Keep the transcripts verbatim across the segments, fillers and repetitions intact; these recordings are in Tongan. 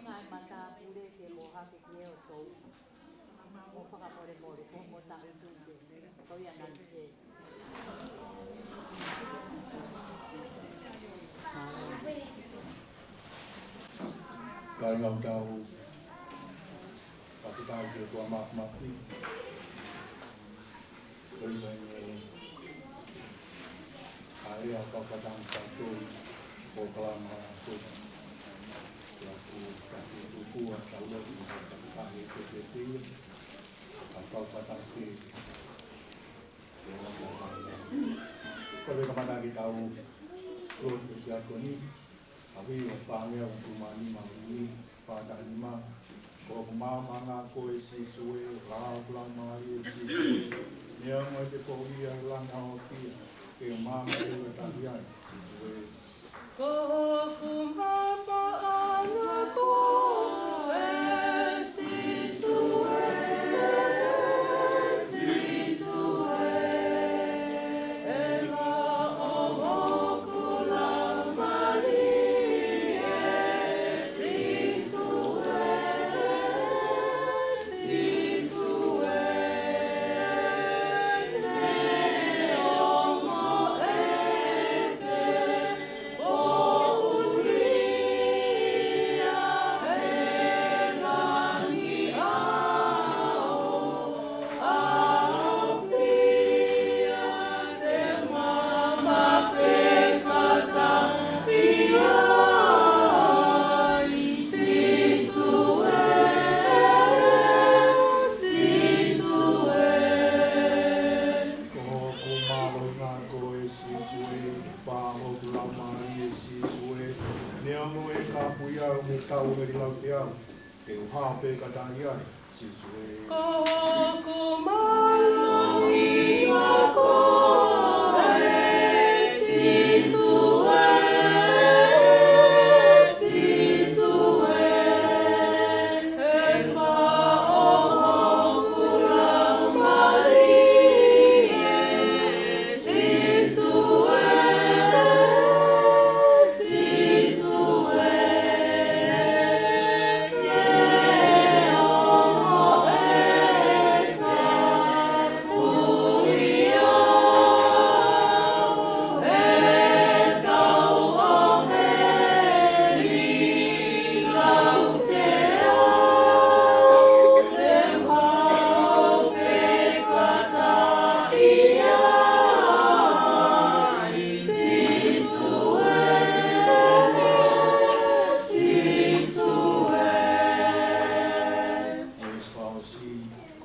Ngaahi matāpule ke mo hake ki he ʻOtua. Mo fakamolemole, ko mo taʻutu ke. Ko ia nani ke. Kāinga, tau fakafetaʻi ki he ʻOtua Māfimafi. Ko ia ʻoku ne ʻai ʻa e fakataha mo kitautolu ʻi he polokalama ko eni. Pea ʻoku tau tuku ʻa e tau lotu mo e fakataha ki he ʻEiki. Ka tau fakataha ki he ʻOtua. Ko e kamata ke tau lotu he efiafi ni. ʻAho ʻo e fāngeau ʻo e māhina ni, fā taha nima. Ko hoku maama ʻa koe Sīsū ē, ko hoku laumālie Sīsū ē, neongo ʻete poʻuli ʻi he langa ʻo e ʻafio, ke u maama ʻi he tahi ai, Sīsū ē. Ko hoku maama ʻa koe Sīsū ē, Sīsū ē. Ko hoku mālohinga ʻa koe Sīsū ē, pea ko hoku laumālie Sīsū ē, neongo ʻe kāpui au mei he tau ʻo e lau teau, te u hao pē ka tahi ai, Sīsū ē. Ko hoku mālohinga ʻa koe Sīsū ē, Sīsū ē.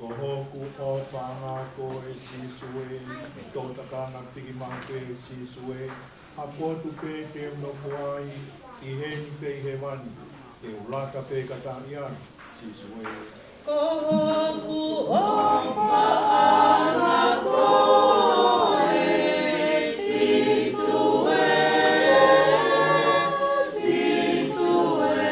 Ko hoku ʻofaʻanga ʻa koe Sīsū ē, tō takanga piki maʻu pē Sīsū ē, ha potu pē te u nofo ai, ʻi heni pe ʻi hēvani, te u lata pē ka tahi ai, Sīsū ē. Ko hoku ʻofaʻanga ʻa koe Sīsū ē, Sīsū ē.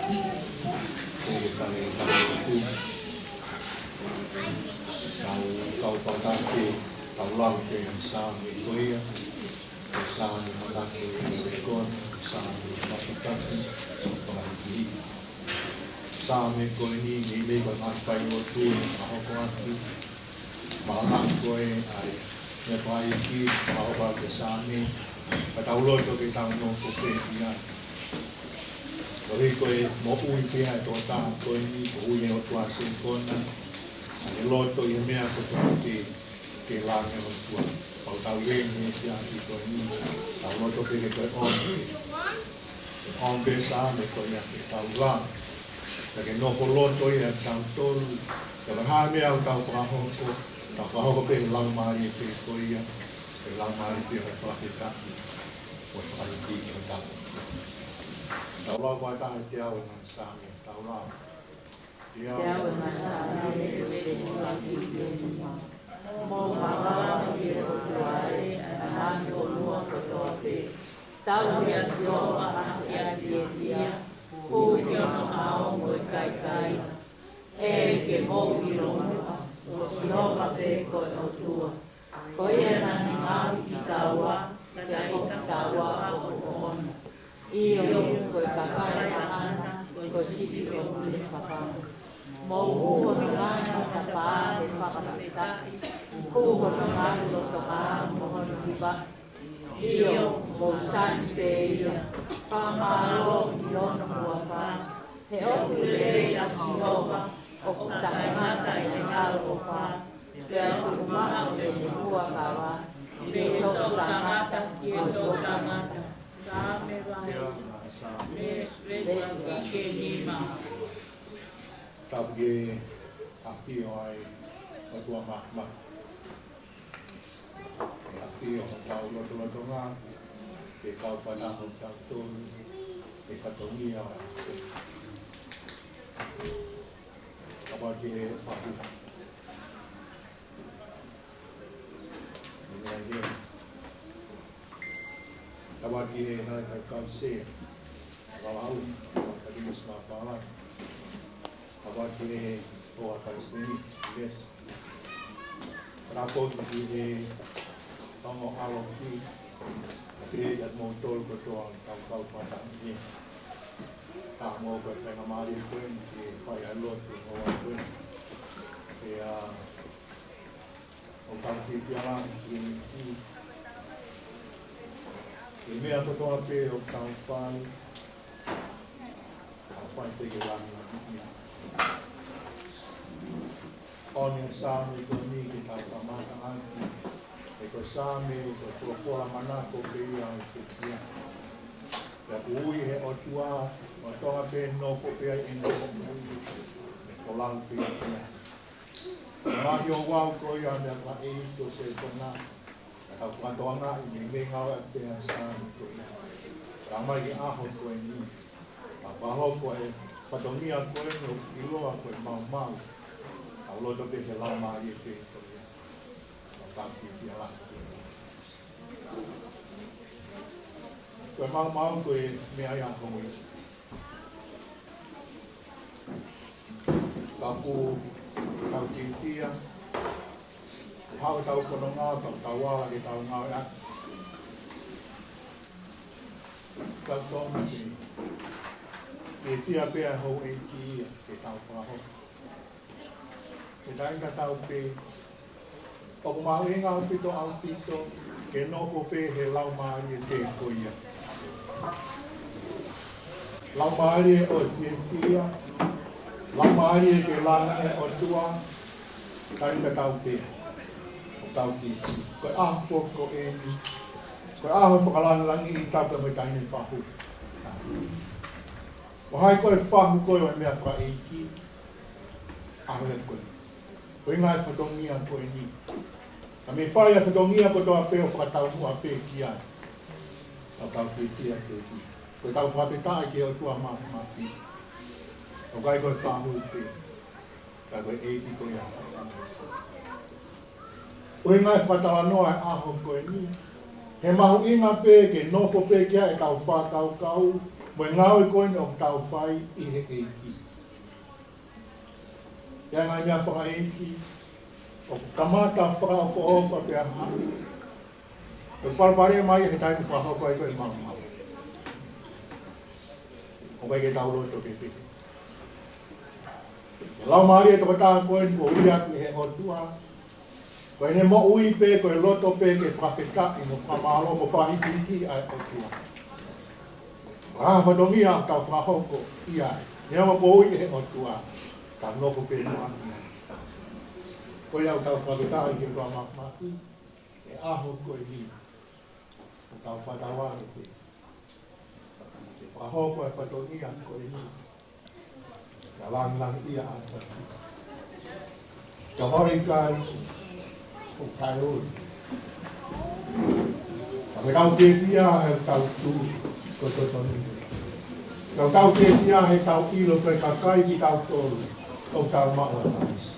Ko e fale tau tuku, tau, tau fakataha ke tau lau ʻa e Saame ko ia, ʻa e Saame manako ʻi he kona, Saame matakaki, fakahikihiki. Saame ko eni, meimei ko e ngaahi fai ʻo e tuʻi, ʻa hono ʻoatu, maʻalahi ko e ʻai, meʻa fai ki, ʻa hono ʻoatu ʻa e Saame, ka tau loto ke tau nofo pē ʻi ai. Koeʻuhi ko e moʻui pē ʻa e tokotaha ko eni, koeʻuhi ko e ʻOtua Seikona, ʻa e loto ʻi he meʻa kotoa pē ke langa ʻOtua. Pau tau ʻi he efiafi ko eni, tau loto pē ke toe ʻomi. Ke ʻomi pē Saame ko ia ke tau lau. Pea ke nofo loto ia ʻiate kitautolu. Pea ko e hā e meʻa ʻoku tau fakahoko, tau fakahoko pē he Laumālie pē ko ia, he Laumālie pē ʻo e fakafetaʻi mo e fakaikiiki ʻo e tau. Tau lau fakataha ʻiate au e ngaahi Saame, tau lau. Te au e ngaahi Saame, te u te ua ki he nima. Mou malava ki he ʻOtua ē, ʻa e ngaahi fonua kotoa pē. Tauhi ʻa Sihova ʻaki ʻa e fiefia, hū ki hono ʻao mo e kaikaila. ʻEiki, mou ʻilo muʻa, ko Sihova pē ko e ʻOtua. Ko ia naʻa ne ngaohi kitaua, pea ko kitaua ʻoku ʻona. ʻIo, ko e kakai maʻana, ko e sipi ʻoku ne fakama. Mou hū hono ngaahi matapā he fakafetaʻi, hū hono ngaahi lotoʻā mo hono hiva. ʻIo, mou sani pē ia, fakamālō ʻi hono huafa, he ʻoku lelei ʻa Sihova, ʻoku taʻengata ʻene ʻaloʻofa, pea ʻoku maʻu ʻene fuakava, mei he toʻutangata ki he toʻutangata. Saame vahe, veesi ua ki he nima. Tau ke ʻafio ai, ʻOtua Māfimafi. ʻE ʻafio hotau lotolotonga, ke kau fanongo kitautolu, he fatongia ʻo e ʻaho. Kapau ʻe ʻi ai ha faʻahinga. Kapau ʻe ʻi ai ha faʻahinga kau sea, kau au, kau Kapinisma Pala. Kapau ʻe ʻi ai ha hoa Palesiteni, yes. Pea ko e kiʻi ongo ʻalofi, pea kiate kimoutolu kotoa, kau kau fakaʻamu. Ka mo ko e faingamālie ko eni ke fai ʻa e lotu ʻo e ʻaho ko eni. Pea ʻoku tau fiefia lahi ki he ʻEiki. Ko e meʻa kotoa pē ʻoku tau fai, tau fai pē ke lāngilangiʻia. ʻOku ne Saame ko eni ke tau kamata ʻaki, he ko e Saame, ko e folofola manako pē ia ʻa e pekia. Pea ʻoku ui ʻe he ʻOtua, ʻo Tonga pē nofo pē ai ʻene moʻui, ʻene folau pē ia. Ko e ngaahi ouau ko ia ʻa e meʻa fakaʻeiki ʻo Seikona, naʻa tau fakatokangaʻi mei he ngāue ʻa e Saame ko ia. Ka mai ki he ʻaho ko eni, ka fakahoko e fatongia ko eni ʻo ʻiloa ko e maumau. Tau loto pē he Laumālie pē ko ia. Tau fiefia lahi. Ko e maumau ko e meʻa ia ʻoku Ka ʻoku tau fiefia, ʻoku haʻu ʻetau fononga, ka ʻoku tau ala ke tau ngāueʻaki. Ka ʻoku tau mate. Fiefia pē ʻa e houʻeiki ia ke tau fakahoko. Ke taʻengata pē. ʻOku mahuʻinga ʻaupito ʻaupito ke nofo pē he Laumālie pē ko ia. Laumālie ʻo e fiefia, Laumālie ke langa ʻe he ʻOtua, taʻengata pē. ʻOku tau fiefia. Ko e ʻaho foki ko eni, ko e ʻaho fakalāngilangiʻi ʻetau pē mo e taʻahine fahu. ʻO hai ko e fahu ko ē ʻo e meʻa fakaʻeiki, ʻaho ia ko ē. Ko e ngaahi fatongia ko eni. Ka mei fai ʻa e fatongia kotoa pē ʻo fakataumuʻa pē ki ai. Ka tau fiefia ki ai. Ko ʻetau fakafetaʻi ki he ʻOtua Māfimafi. ʻOku ʻikai ko e fahu pē. Ka ko e ʻEiki ko ia. Ko e ngaahi fakatalanoa ʻa e ʻaho ko eni. He mahuʻinga pē ke nofo pē ki ai ʻetau fakakaukau. Mo e ngāue ko eni ʻoku tau fai ʻi he ʻEiki. ʻI he ngaahi meʻa fakaʻeiki, ʻoku kamata fakaʻofoʻofa pea haʻi. ʻOku palopalema ia he taimi fakahoko ai ko ē maumau. ʻOku ʻikai ke tau loto pē pē. Ko e Laumālie ʻo e tokotaha ko eni kuo ui atu ʻe he ʻOtua. Ko ʻene moʻui pē, ko e loto pē ke fakafetaʻi mo fakamālō mo fakahīkihikiʻi ʻa e ʻOtua. Ko e fatongia ʻoku tau fakahoko ia, neongo ko ui ʻe he ʻOtua, tau nofo pē mo ia. Ko ia ʻoku tau fakafetaʻi ki he ʻOtua Māfimafi, he ʻaho ko eni, ʻoku tau fakatauange ke fakahoko e fatongia ko eni, ke lāngilangiʻia ʻa e ʻOtua. Ka ʻoku ʻikai, ʻoku ʻikai ʻuli. Ka ʻoku tau fiefia he tau tui ko e totonu. Ka ʻoku tau fiefia he tau ʻilo ko e kakai kitautolu ʻoku tau maʻu ʻa Kalaisi.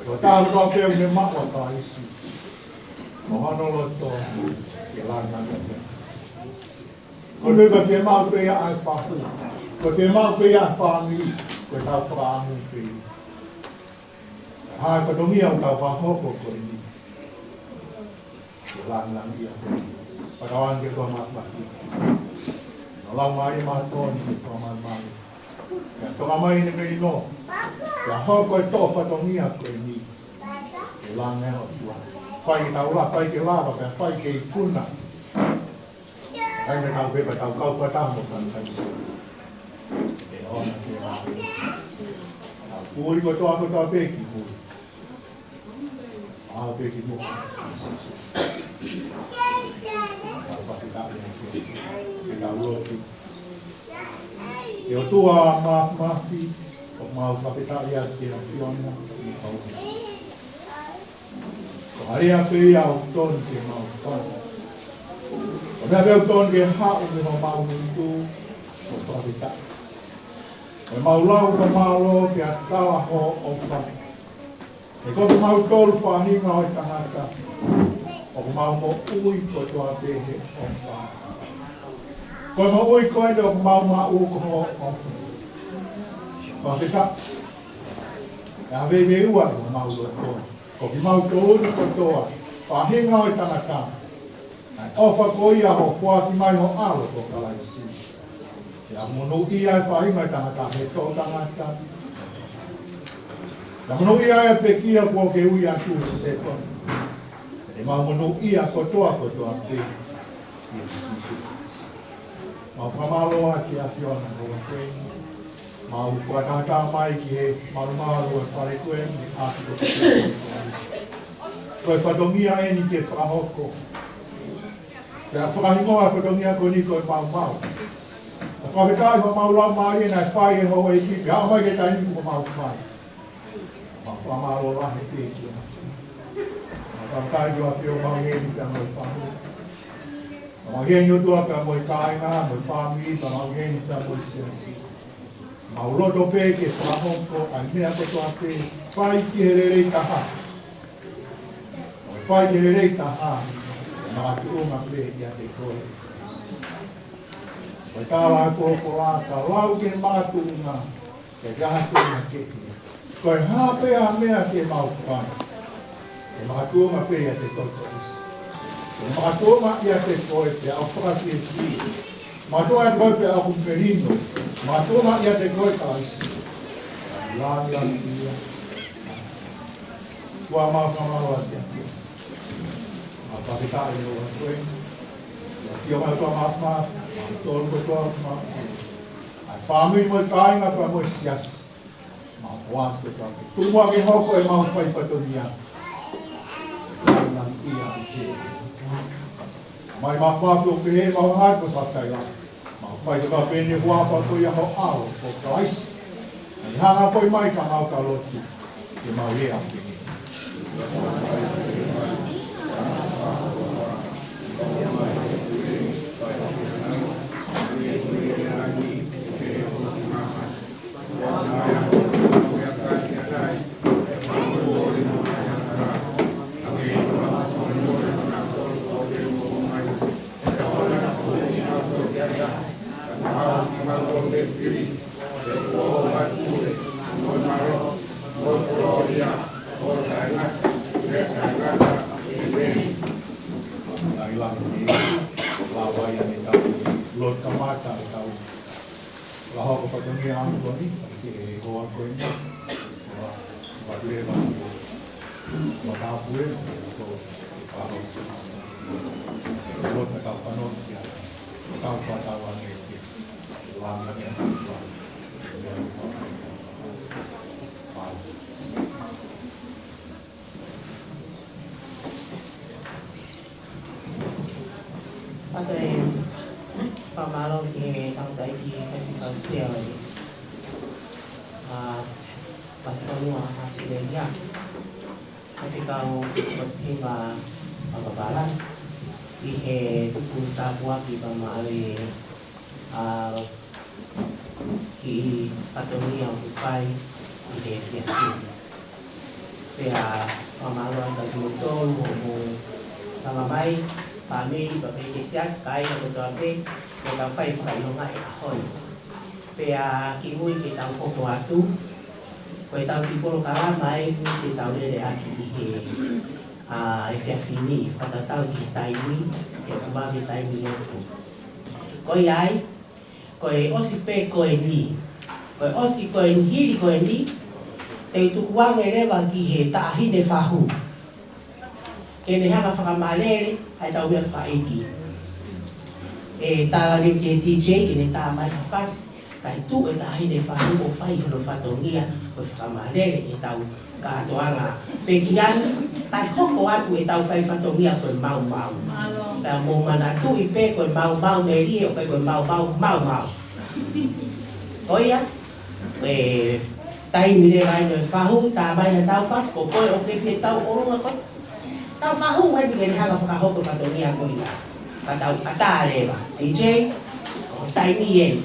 Ko e taha kotoa pē ʻoku ne maʻu ʻa Kalaisi, ko hono loto ke lāngilangiʻia. Ko e tui ko e fiemaʻu pē ia ʻa e fahu, ko e fiemaʻu pē ia ʻa e fāmili, ko e tau fakaʻamu pē ia. Ko e hā e fatongia ʻoku tau fakahoko ko eni, ke lāngilangiʻia pē. Fakatauange ki he ʻOtua Māfimafi, ʻa e Laumālie Māʻoniʻoni ke fakamalumalu, ke toka mai ʻene melino, ke hoko e toʻo fatongia ko eni, ke lāngilangiʻia ʻa e ʻOtua. Fai ke tau la, fai ke lava, pea fai ke ikuna. Kae ʻikai ke tau pepa, tau kau fakataha mo Kalaisi. ʻE ʻoua naʻa ke lava. Tau puli kotoa kotoa pē ki mui. Aʻu pē ki muʻa. Tau fakataha mo Kalaisi. Ke tau lotu. ʻE ʻOtua Māfimafi, ʻoku mau fakafetaʻi atu ki he ʻAfiona, ʻi he pau. Ko e lea pē ia ʻoku totonu ke mau fai. Ko e meʻa pē ʻoku totonu ke haʻu mei homau ngutu, ko e fakafetaʻi. Ko ʻemau lau ko e mālō pea tala hoʻo ʻofa. He ko kimautolu faʻahinga ʻo e tangata, ʻoku mau moʻui kotoa pē he ʻofa. Ko e moʻui ko eni ʻoku mau maʻu ko hoʻo ʻofa. Fakafetaʻi. ʻE ʻave veiveiua ʻi homau loto. Ko kimautolu ni kotoa, faʻahinga ʻo e tangata, naʻe ʻofa ko ia hoʻo foaki mai ho ʻAlo ko Kalaisi. Pea monūʻia e faʻahinga ʻo e tangata he toʻutangata. Pea monūʻia e pekia kuo ke ui atu, Sīsū Sēkope. ʻE mau monūʻia kotoa kotoa pē ʻia Sīsū Kalaisi. Mau fakamālō atu ki he ʻAfiona ʻi he houa ko eni. Mau fakatātā mai ki he malumalu ʻo e fale ko eni, ʻaki ko e, ko e fatongia eni ke fakahoko. Pea fakahingoa e fatongia ko eni ko e maumau. ʻOku fakafetaʻi homau laumālie naʻe fai ʻe houʻeiki, pea aʻu mai ki he taimi kuo mau fai. Mau fakamālō lahi pē ki he ʻAfiona. Mau fakafetaʻi ki he ʻAfiona, mau ʻi heni pea mo e fahu. Mau ʻi heni ʻOtua pea mo e kāinga, mo e fāmili, pea mau ʻi heni pea mo e siasi. Mau loto pē ke fakahoko ʻa e meʻa kotoa pē, fai ki he lelei taha. Fai ki he lelei taha, makatuʻunga pē ʻiate koe. Ko e tala ʻa e folofola, ka lau ki he makatuʻunga, ke ʻi ai ha tuʻunga kehe. Ko e hā pē ha meʻa ke mau fai, ke makatuʻunga pē ʻiate koe, Kalaisi. Ke makatuʻunga ʻiate koe pea ʻoku fakafiefia. Makatuʻunga ʻiate koe pea ʻoku melino. Makatuʻunga ʻiate koe, Kalaisi. Lāngilangiʻia. ʻOtua mau fakamālō atu ki he ʻAfiona. Mau fakafetaʻi ʻi he houa ko eni. ʻAfiona ʻOtua Māfimafi, mau tolu kotoa mau. ʻA e fāmili mo e kāinga pea mo e siasi. Mau ʻoatu kotoa ke tuku muʻa ke hoko ʻemau fai fatongia. Lāngilangiʻia ʻiate koe. Tamai Māfimafi, ʻoku pehē ʻemau hā ko e fakafetaʻi lahi. Mau fai kotoa pē ʻi he huafa ko ia ho ʻAlo ko Kalaisi. Naʻa ne hanga ʻo akoʻi mai ka mau ka lotu, ke mau lea pē. Fakafetaʻi lahi, lava ia ʻetau lotu kamata ʻetau lea hoko fatongia ʻaho ni, ki he houa ko eni. Fakafetaʻi leva, fakafetaʻi leva, fakafetaʻi leva. Tau fakatauange ki he ua mea. Pea toe fakamālō ki he tangataʻeiki Faifekau Sea ʻo e, ʻa, Vahefonua ʻAositelēlia, Faifekau Hiva Papapala, ʻi he tuku tāpuaki pea mo e, ʻa, kiʻi fatongia ʻoku fai ʻi he efiafi ni. Pea fakamālō atu kiate kimoutolu hoʻomou lava mai, fāmili, pea pehē ki he siasi, kāinga kotoa pē, ke tau fai fakaʻilonga he ʻaho ni. Pea kimuʻa ke tau hoko atu, ko ʻetau kiʻi polokalama eni te tau lele ʻaki ʻi he, ʻa, efiafi ni, fakatatau ki he taimi, ke ʻoku vave taimi lotu. Ko ia ai, ko e ʻosi pē ko eni. Ko e ʻosi ko eni, hili ko eni, te u tukuange leva ki he Taʻahine Fahu ke ne hanga fakamalele ʻa ʻetau meʻa fakaʻeiki. ʻE tala leva ki he D J ke ne tā mai ha fasi, kae tuʻu e Taʻahine Fahu ʻo fai hono fatongia ʻo fakamalele ʻetau kātoanga pekia ni, kae hoko atu ʻetau fai fatongia ko e maumau. Pea mou manatuʻi pē ko e maumau melie, ʻoku ʻikai ko e maumau maumau. Ko ia, e taimi leva eni ʻo e fahu, tā mai haʻatau fasi, ko koe ʻoku ke fie tau ʻolunga ko ē. Tau fahu eni ke ne hanga fakahoko fatongia ko ia. Ka tau ʻatā leva. D J, ko e taimi eni.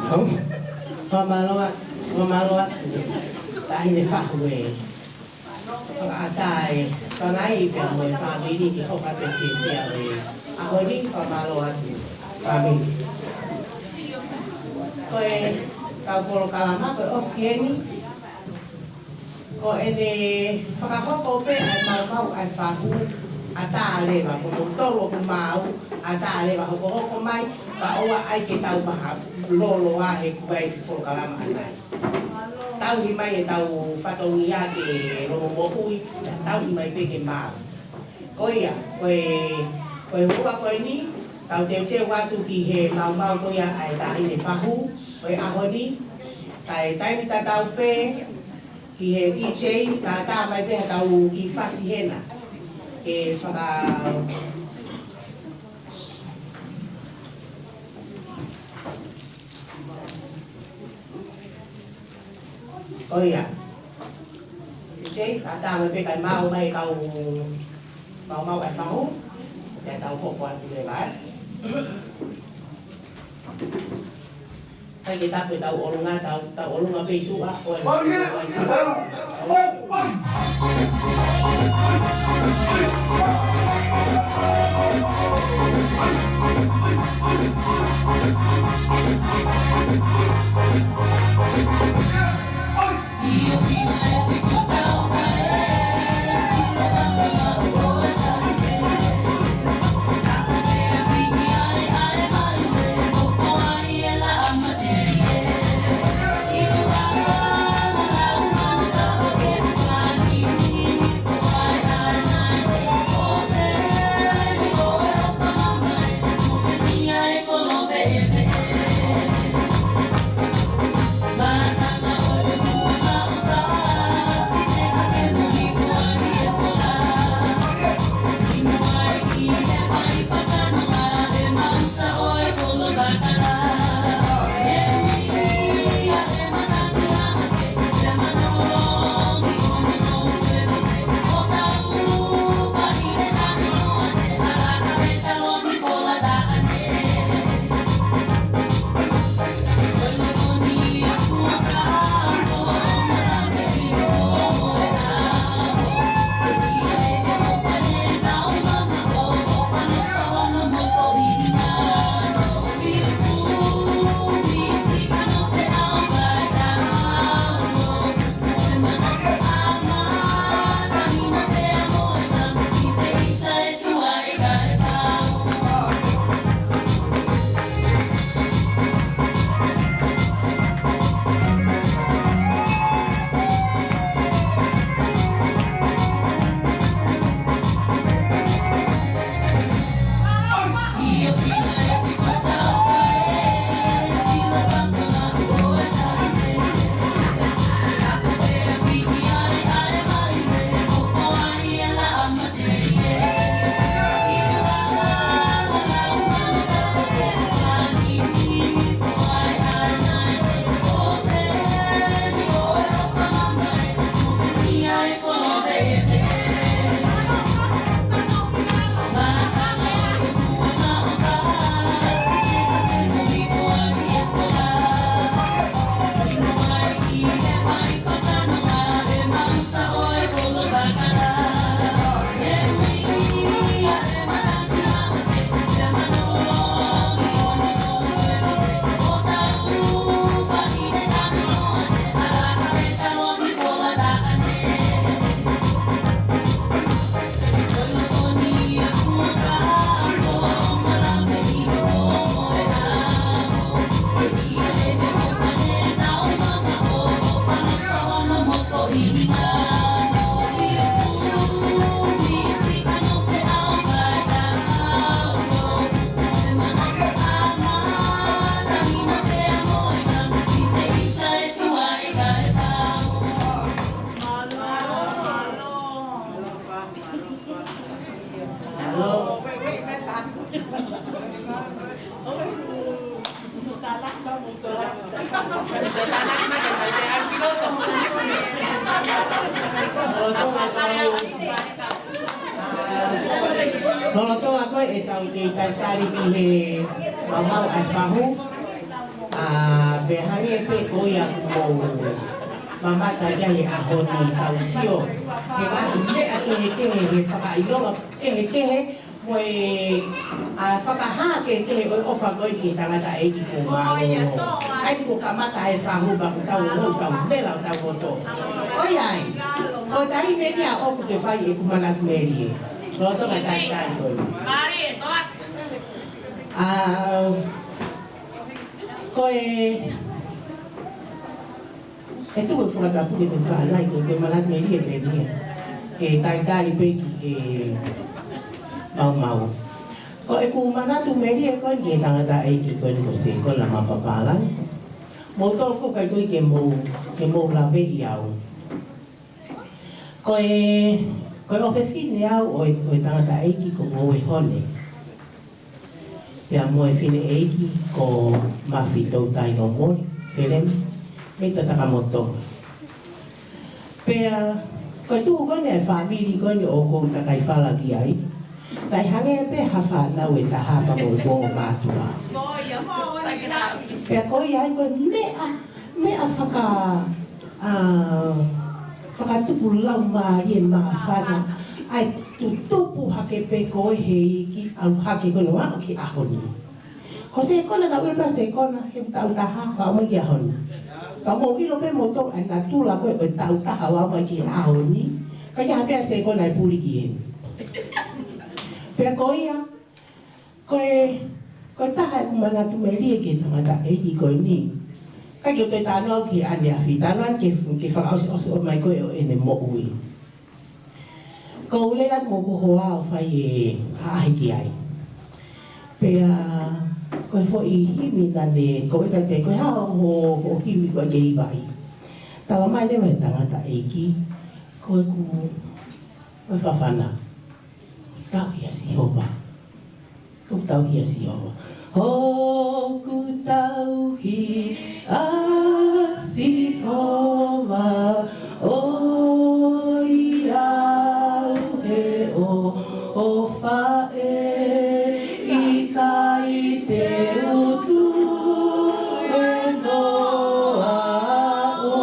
Fakamālō atu, fakamālō atu. Taʻahine Fahu ē. Fakaʻatā e fānau pea mo e fāmili ke hoko atu e fiefia ʻo e ʻaho ni, fakamālō atu fāmili. Ko e kau polokalama, ko e ʻosi eni, ko ʻene fakahoko pē ʻa e maumau ʻa e fahu, ʻatā leva, ko moutolu ʻoku maʻu, ʻatā leva hokohoko mai, kae ʻoua ai ke tau maha lolo ā he kuo ʻi ai e polokalama ʻanai. Tauhi mai ʻetau fatongia ke loto moʻui, pea tauhi mai pē ke maʻu. Ko ia, ko e, ko e houa ko eni, tau teuteu atu ki he maumau ko ia ʻa e taʻahine Fahu, ko e ʻaho ni, kae taimi tatau pē, ki he D J, kātaki mai pē haʻatau kiʻi fasi hena. Ke faka- Ko ia. D J, kātaki mai pē kae maʻu mai e kau maumau ʻa e fahu. Pea tau hoko atu leva ē. ʻIkai ke tapu ʻetau ʻolunga, tau, tau ʻolunga pē ʻi tuʻa, ko e Lolotonga ko ē ʻetau kei talitali ki he maumau ʻa e fahu, ʻa, Pea hangē pē ko ia ʻoku mou mamata ki ai he ʻaho ni, tau sio he ngaahi meʻa kehekehe, he fakaʻilonga kehekehe, mo e, ʻa, fakahā kehekehe ʻo e ʻofa ko eni ki he tangataʻeiki kuo mālōlō. ʻA ia kuo kamata e fahu pea kuo tau ō, tau vela ʻo tau lotu. Ko ia ai, ko e taimi eni ʻoku ke fai ʻeku manatu melie. Lolotonga e talitali ko eni. ʻA, ko e, ʻe tuku e fakatapu ke te fānau ko e, ko e manatu melie pē eni ia. Ke talitali pē ki he maumau. Ko ʻeku manatu melie ko eni ki he tangataʻeiki ko eni ko Sekona Mapapala. Mou tō ko kai ko i ke mou, ke mou laveʻi au. Ko e, ko e ʻofefine au ʻo e, ʻo e tangataʻeiki ko Ngoue Hone. Pea mo e fineʻeiki ko Mafi Toutailomoli Felemi, mei Tatakamotonga. Pea ko e tuʻu ko eni e fāmili ko eni ʻoku ou takai fala ki ai, naʻe hangē pē ha fānau ʻe taha pea mo e kuonga mātuʻa. Pea ko ia ai ko e meʻa, meʻa faka-, ʻa, fakatupu laumālie māfana, ʻa e tutupu hake pē ko e he iiki ʻalu hake ko eni ʻo aʻu ki he ʻaho ni. Ko Sekona, naʻe ʻilo pē ʻa Sekona he taʻu taha ʻo aʻu mai ki he ʻaho ni. Pea mou ʻilo pē moutolu ʻa e natula ko ē ʻo e taʻu taha ʻo aʻu mai ki he ʻaho ni, ʻikai ha meʻa ʻa Sekona ʻe puli ki heni. Pea ko ia, ko e, ko e taha ʻeku manatu melie ki he tangataʻeiki ko eni. ʻIkai ke u toe talanoa ki he ʻaneafi, talanoa ke, ke fakaʻosiʻosi ʻo mai ko ē ʻo ʻene moʻui. Ko u lele atu mo hoku hoa ʻo fai e ʻaʻahi ki ai. Pea ko e foʻi himi naʻe, ko e ʻikai te ko e hā hoʻo, hoʻo himi ko ē ke i vai. Talamai leva ʻe he tangataʻeiki, ko ʻeku, ko e fafana. Tauhi ʻa Sihova. Ko ʻeku tauhi ʻa Sihova. ʻOku tauhi ʻa Sihova, ʻoiauē ʻofa ē, ʻikai te u tuʻu noa ʻo,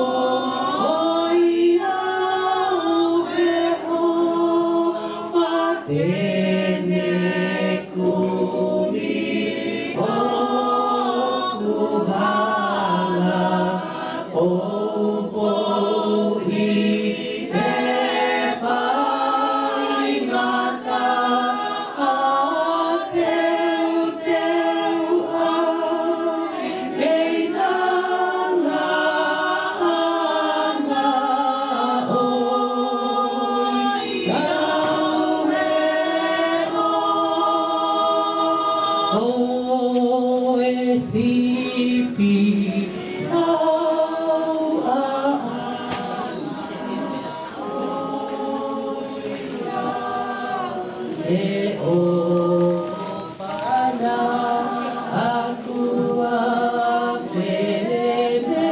ʻoiauē ʻofa te ne kumi hoku hala, poupou ʻi he faingataʻa teuteu ʻa e keinanga ʻa e ʻOiauē ʻo ko e sipi au ʻa e ʻo fana aku a fele me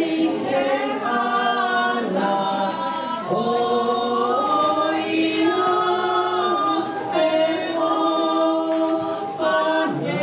i he hala ʻoiauē ʻofa ne.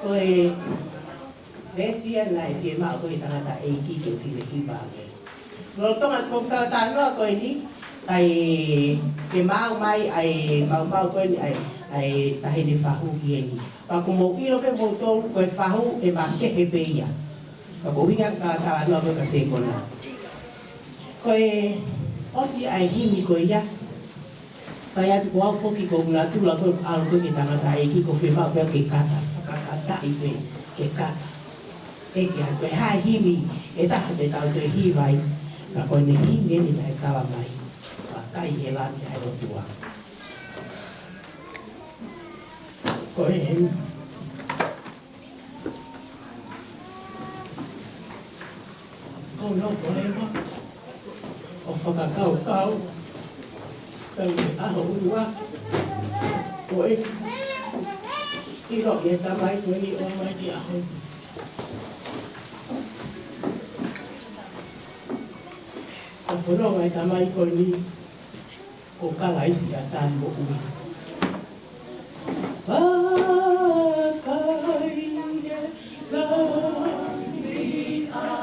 Ko e veesi ia naʻe fiemaʻu ko ē ʻe he tangataʻeiki ke u hivehiva ange. Lolotonga ʻeku talatalanoa ko eni, ʻa e, ke maʻu mai ʻa e maumau ko eni, ʻa e, ʻa e taʻahine fahu ki heni. Pea ʻoku mou ʻilo pē moutolu, ko e fahu ʻe makehe pē ia. Pea ko e ʻuhinga ʻeku talatalanoa ko ē kia Sekona. Ko e ʻosi ʻa e himi ko ia, fai atu ko au foki ko ʻeku natula ko ē ʻalu ko ē ki he tangataʻeiki ʻoku fiemaʻu pē ke kata, fakakataʻi pē, ke kata. ʻEke atu ko e hā e himi ʻe taha te tau toe hiva ai, ka ko ʻene himi eni naʻe talamai, vakai he lami ʻa e ʻOtua. Ko e heni. Ko no forever. ʻO fakakaukau. Pea ʻi he ʻaho ʻuluaki. Ko e. ʻIlo ʻe he tamai ko eni ʻo mai ki he ʻaho ni. Ka fononga e tamai ko eni. Ko Kalaisi ʻa e tali moʻui. Vakai e lami ʻa e ʻOtua ʻi he ʻakau,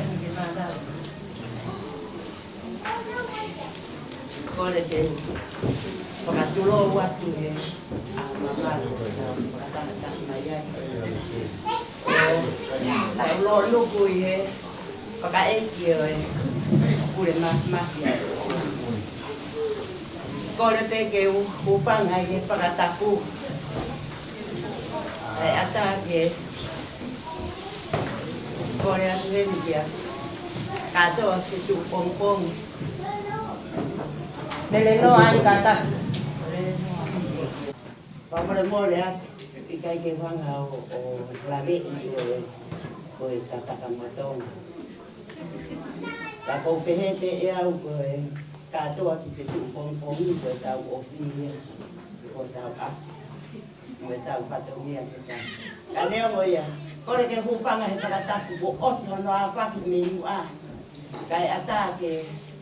ʻi he ʻakau. Kole ke fakatulou atu he ʻa mamalu, ʻa fakatahataha mai ai. ʻO, ʻa e lōnuku ʻi he fakaʻeiki ʻo e pule mafimafi ai. Kole pē ke u hūfanga ʻi he fakatapu. ʻE ʻatā ke kole atu heni kia kātoa ke tuʻu pongipongi. Melenoa ai kātaki. Fakamolemole atu, ʻikai ke u hanga ʻo, ʻo laveʻi ko e, ko e tataka mo Tonga. Ka ʻoku ou pehē pē ʻe au ko e kātoa ki he tuʻu pongipongi ko e tau ʻosi ia, ko e tau ʻaho, mo e tau fatongia ke ta. Ka neongo ia, kole ke hūfanga he fakatapu kuo ʻosi hono ʻāfaki mei muʻa. Kae ʻatā ke,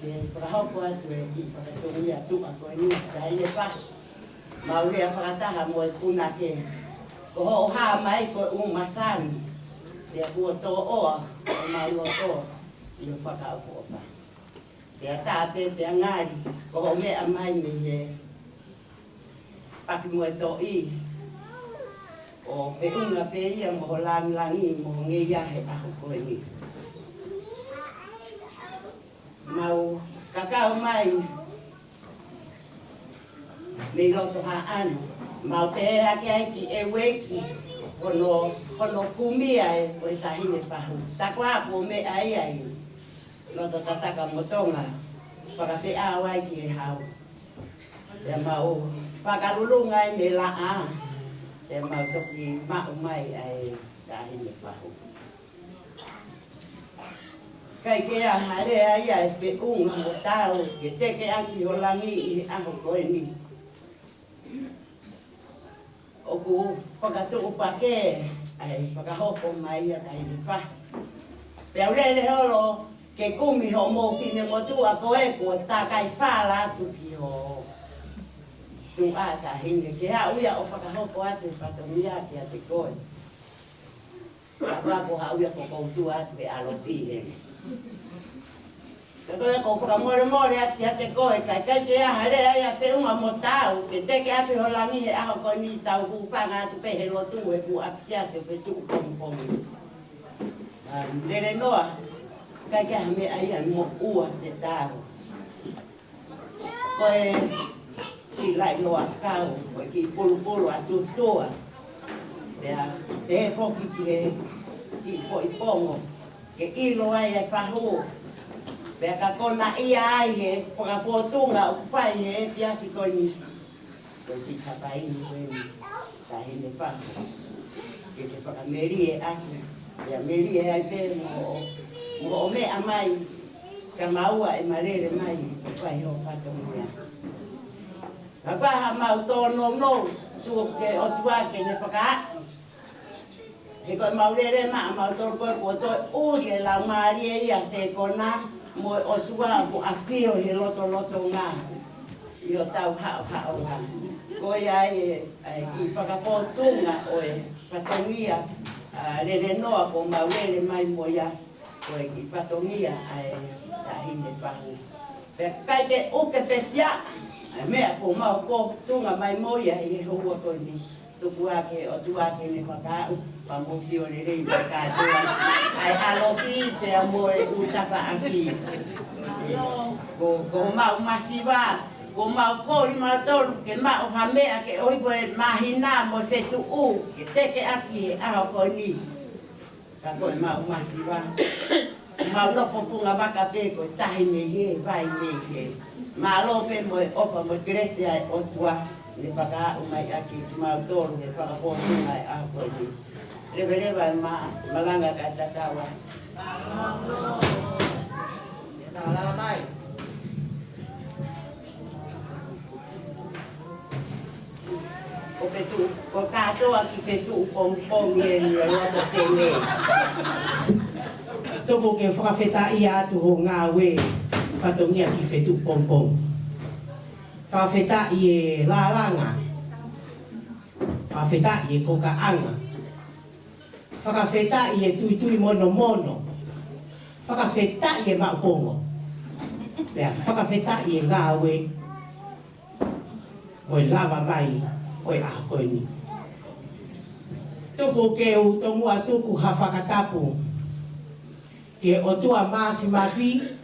ke fakahoko atu e kiʻi fakatongia tuʻa ko eni, ka ʻi he pā. Mau lea fakataha mo e punake. Ko hoʻo hā mai ko e ʻumasani. Pea kuo tōʻoa, ʻo mau loto, ʻi hoʻo fakaʻofoʻofa. Pea tā pē pea ngali, ko hoʻo meʻa mai mei he paki mo e toʻi. ʻO feʻunga pē ia mo ho langilangi mo ho ngeia he ʻaho ko eni. Mau kakau mai mei loto Haʻano. Mau pehē ʻaki ai ki ʻEueki, hono, hono kumi ʻa e ko e Taʻahine Pahu. Taku ā kuo meʻa ia ʻi loto Tatakamotonga, fakafeʻao ai ki he hau. Pea mau fakalulunga ai mei laʻā, pea mau toki maʻu mai ʻa e Taʻahine Pahu. ʻIkai ke ʻi ai ha lea ia ʻe feʻunga mo taau ke teke ʻaki ho langi ʻi he ʻaho ko eni. ʻOku fakatuʻupakē ʻa e fakahoko mai ʻa Taʻahine Pahu. Pea u lele holo ke kumi hoʻomou finemotuʻa ko ē kuo takai fala atu ki ho tuʻa Taʻahine, ke haʻu ia ʻo fakahoko atu e fatongia kiate koe. Ka ko au ia ko ʻeku tuʻa atu he ʻalofi heni. Ka ko ia ʻoku ou fakamolemole atu kiate koe, ka ʻikai ke ʻi ai ha lea ia ʻe feʻunga mo taau ke teke ʻaki ho langi he ʻaho ko eni, tau hūfanga atu pē he lotu he kuo ʻapisiasi ʻo fetuʻu pongipongi. ʻA, lele noa, ʻikai ke ʻi ai ha meʻa ia ʻe moʻua pe taau. Ko e kiʻi laʻiloa kau, ko e kiʻi pulupulu ʻa Tutua. Pea, pea foki ki he kiʻi foʻi pongo ke ʻilo ai e pahu. Pea ka konaʻia ai he fakapōtunga ʻoku fai he efiafi ko eni. Ko e kiʻi kapaini ko eni. Taʻahine Pahu. Ke ke fakamelie ʻaki. Pea melie ai pē mo, mo meʻa mai. Ka maua e malele mai, ʻo fai ho fatongia. Ka ko e hā mau tōnounou, tuku ki he ʻOtua ke ne fakaaʻu. He ko e mau lele maʻa mautolu ko ē kuo toe ʻuli e laumālie ia sekona mo e ʻOtua ʻoku ʻafio he lotolotonga ʻi hotau haʻohaʻonga. Ko ia ai e, e kiʻi fakapōtunga ʻo e fatongia, ʻa, lele noa kuo mau lele mai mo ia, ko e kiʻi fatongia ʻa e Taʻahine Pahu. Pea ʻikai ke ʻuke pē sia, ʻa e meʻa kuo mau pōtunga mai mo ia ʻi he houa ko eni. Tuku ā ki he ʻOtua ke ne fakaaʻu, pea mou sio lelei mai kātoa. ʻA e ʻalofi pea mo e ʻū tafaʻaki. Ko, ko mau masiva, ko mau koli mautolu ke maʻu ha meʻa ke ʻohifo e māhina mo e fetuʻu, ke teke ʻaki he ʻaho ko eni. Ka ko e mau masiva. Mau nofo punga vaka pē ko e tahi mei hē, vai mei hē. Mālō pē mo e ʻofa mo e kelesi ʻa e ʻOtua, ne fakaaʻu mai ʻaki kimautolu he fakapōtunga e ʻaho ko eni. Leveleva e ma-, malanga kae tatau ai. Malanga mai. Ko fetuʻu, ko kātoa kiʻi fetuʻu pongipongi eni ʻo loto Senē. Tuku ke fakafetaʻi atu ho ngāue fatongia kiʻi fetuʻu pongipongi. Fakafetaʻi e lālanga. Fakafetaʻi e kokaʻanga. Fakafetaʻi e tuitui monomono. Fakafetaʻi e maʻu pongo. Pea fakafetaʻi e ngāue mo e lava mai ʻo e ʻaho ko eni. Tuku ke u tomuʻa tuku ha fakatapu ki he ʻOtua Māfimafi,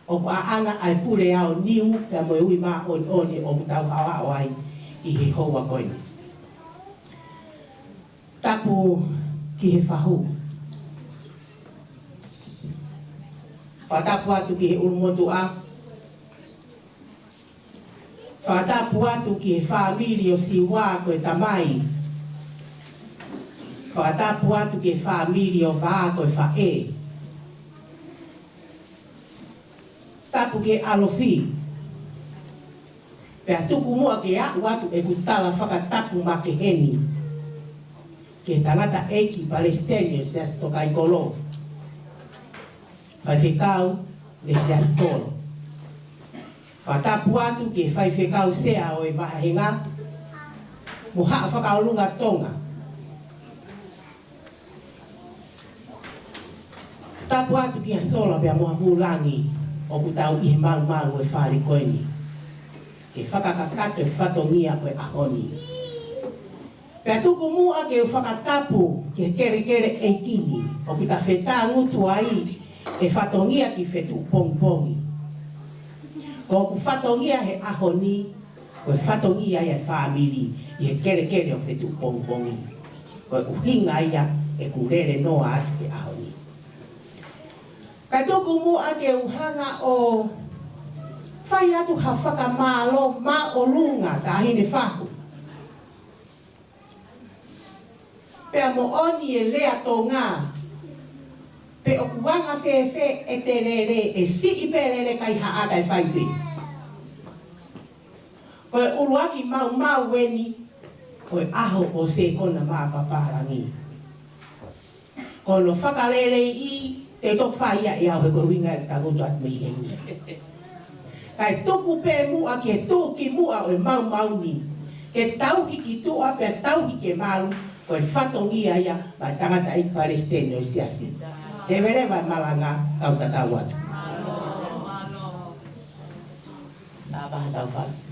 ʻoku ʻaʻana ʻa e pule ʻa e niu pea mo e ui māʻoniʻoni ʻoku tau haohaoa ai ʻi he houa ko eni. Tapu ki he fahu. Fakatapu atu ki he ʻulumotuʻa. Fakatapu atu ki he fāmili ʻo Siua ko e tamai. Fakatapu atu ki he fāmili ʻo Vā ko e faʻē. Tapu ki he ʻalofi. Pea tuku muʻa ke aʻu atu ʻeku tala fakatapu makehe ni ki he tangataʻeiki palesiteni ʻo e Siasi Tokaikolo, Faifekau Lesiasi Tolo. Fakatapu atu ki he faifekau sea ʻo e vāhenga mo Haʻa Fakaolunga Tonga. Tapu atu ki ha sola pea mo ha vūlangi ʻoku tau ʻi he malumalu ʻo e fale ko eni ke fakakakato e fatongia ʻo e ʻaho ni. Pea tuku muʻa ke u fakatapu ki he kelekele ʻeiki ni ʻoku ta fetāngutu ai e fatongia kiʻi fetuʻu pongipongi. Ko hoku fatongia he ʻaho ni, ko e fatongia ia e fāmili ʻi he kelekele ʻo Fetuʻupongipongi. Ko e ʻuhinga ia ʻeku lele noa atu he ʻaho ni. Ka tuku muʻa ke u hanga ʻo fai atu ha fakamālō māʻolunga, Taʻahine Fahu. Pea moʻoni e lea Tonga, pe ʻoku anga fēfē ʻete lele, ʻe siʻi pē lele kai haʻa kae fai pē. Ko e ʻuluaki maumau eni ʻo e ʻaho ʻo Sekona mā Papālangi. Ko hono fakaleleiʻi, te u toki fai ia ʻe au he ko e ʻuhinga e tangutu atu mei heni. Kae tuku pē muʻa ke tuʻu ki muʻa ʻo e maumau ni, ke tauhi ki tuʻa pea tauhi ke malu, ko e fatongia ia maʻa e tangataʻeiki palesiteni ʻo e siasi. Leveleva e malanga, kau tatau atu. Tāpaha tau fasi.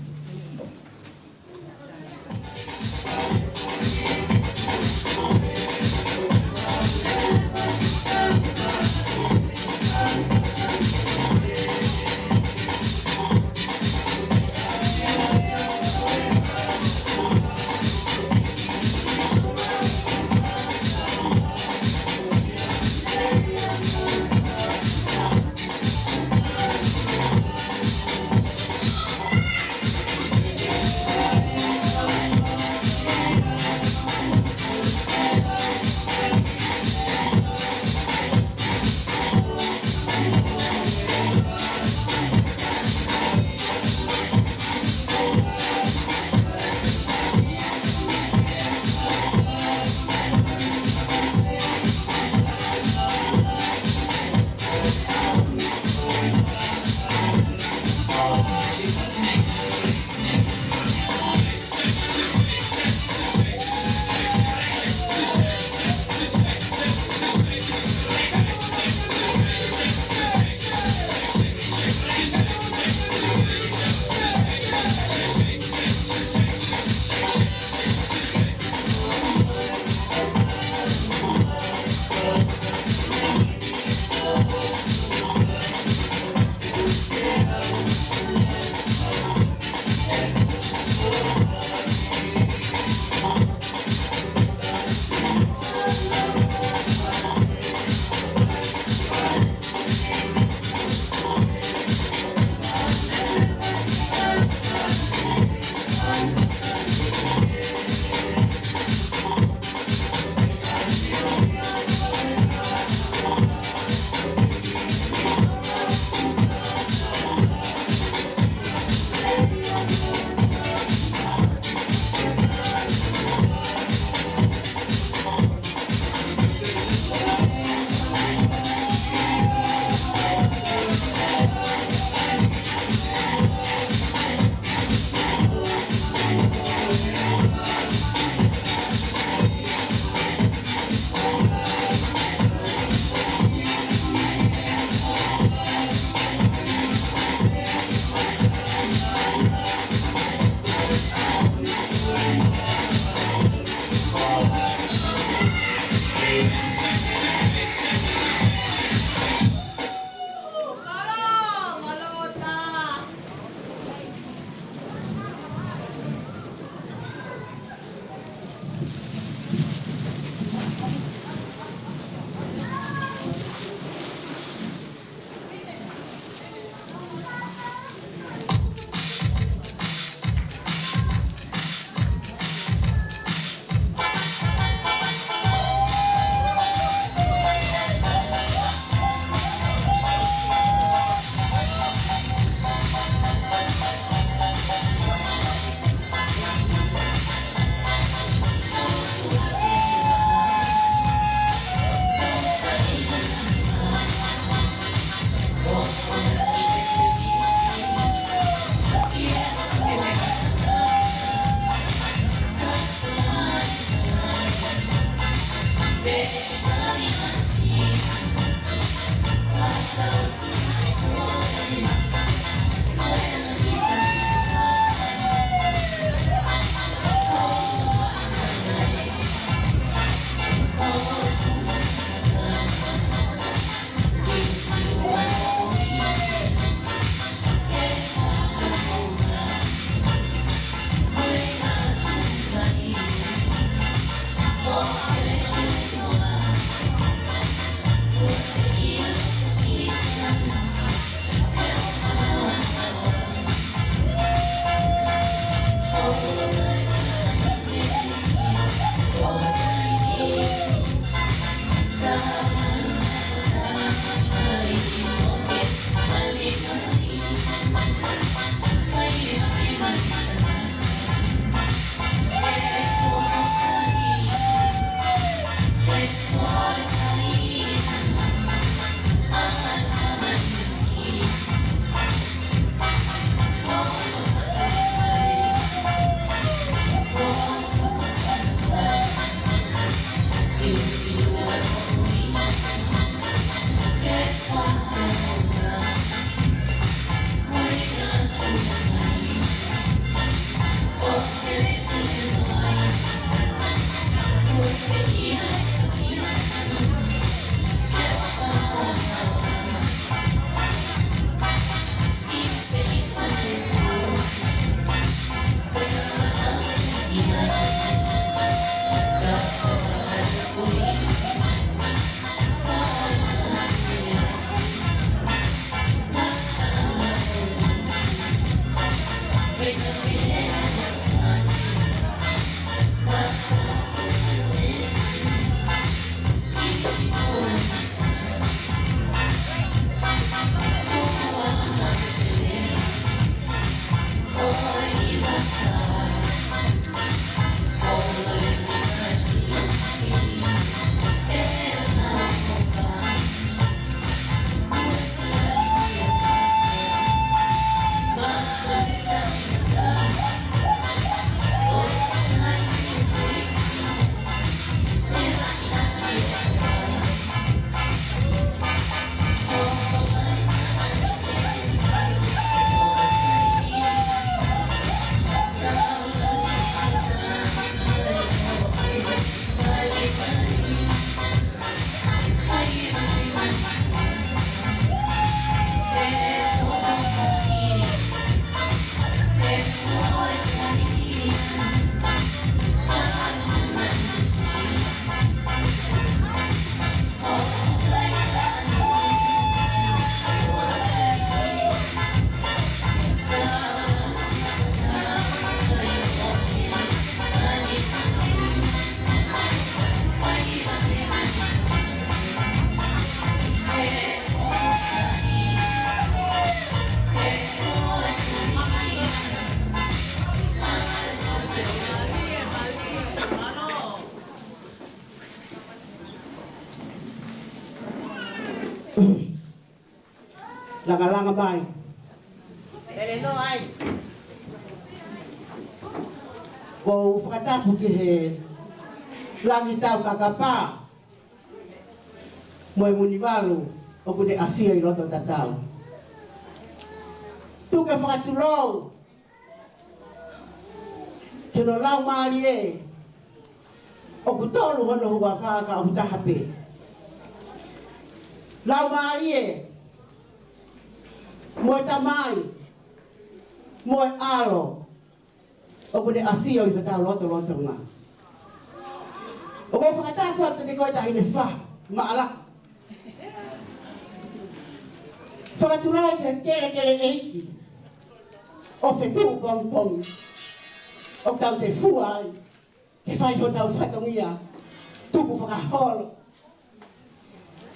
Langalanga mai. Lele noa ai. ʻOku ou fakatapu ki he Langi Taukakapa mo e Munivalu ʻoku ne ʻafio ʻi loto tatau. Tuku ke fakatulou ki hono laumālie, ʻoku tolu hono huafa ka ʻoku taha pē. Laumālie, mo e Tamai, mo e ʻAlo, ʻoku ne ʻafio ʻi hotau lotolotonga. ʻOku ou fakatapu atu kiate koe Taʻahine Fahu Maʻalaku. Fakatulou ki he kelekele ʻeiki ʻo Fetuʻupongipongi, ʻoku tau tefua ai ke fai hotau fatongia tukufakaholo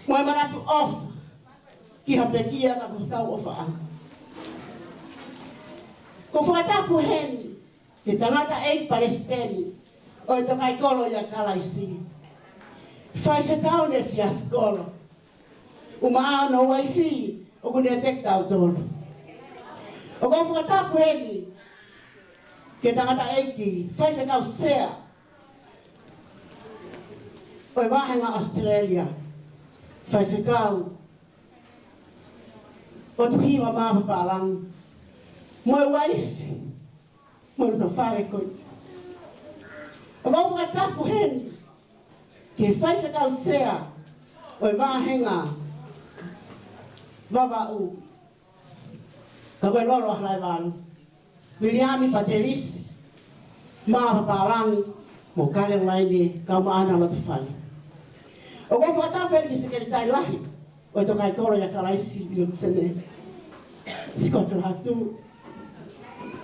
mo e manatu ʻofa ki ha pekia ka ko hotau ʻofaʻanga. ʻOku ou fakatapu heni ki he tangataʻeiki palesiteni ʻo e Tokāikolo ʻia Kalaisi, faifekau ʻo e siasi kolo, ʻumaʻā hono uaifi ʻoku ne ʻiate kitautolu. ʻOku ou fakatapu heni ki he tangataʻeiki faifekau sea ʻo e vāhenga ʻAositelēlia, faifekau ʻOtuhiva Mā Papālangi, mo e uaifi, mo e loto fale ko ē. ʻOku ou fakatapu heni ki he faifekau sea ʻo e vāhenga Vavaʻu, ka ko e Lolo ʻa Halaevalu, Viliami Patelisi Mā Papālangi, mo Kalelaine, kae ʻumaʻā hona loto fale. ʻOku ou fakatapu heni ki he sekelitali lahi ʻo e Tokāikolo ʻia Kalaisi, Sione Sene, Sikoto Latu,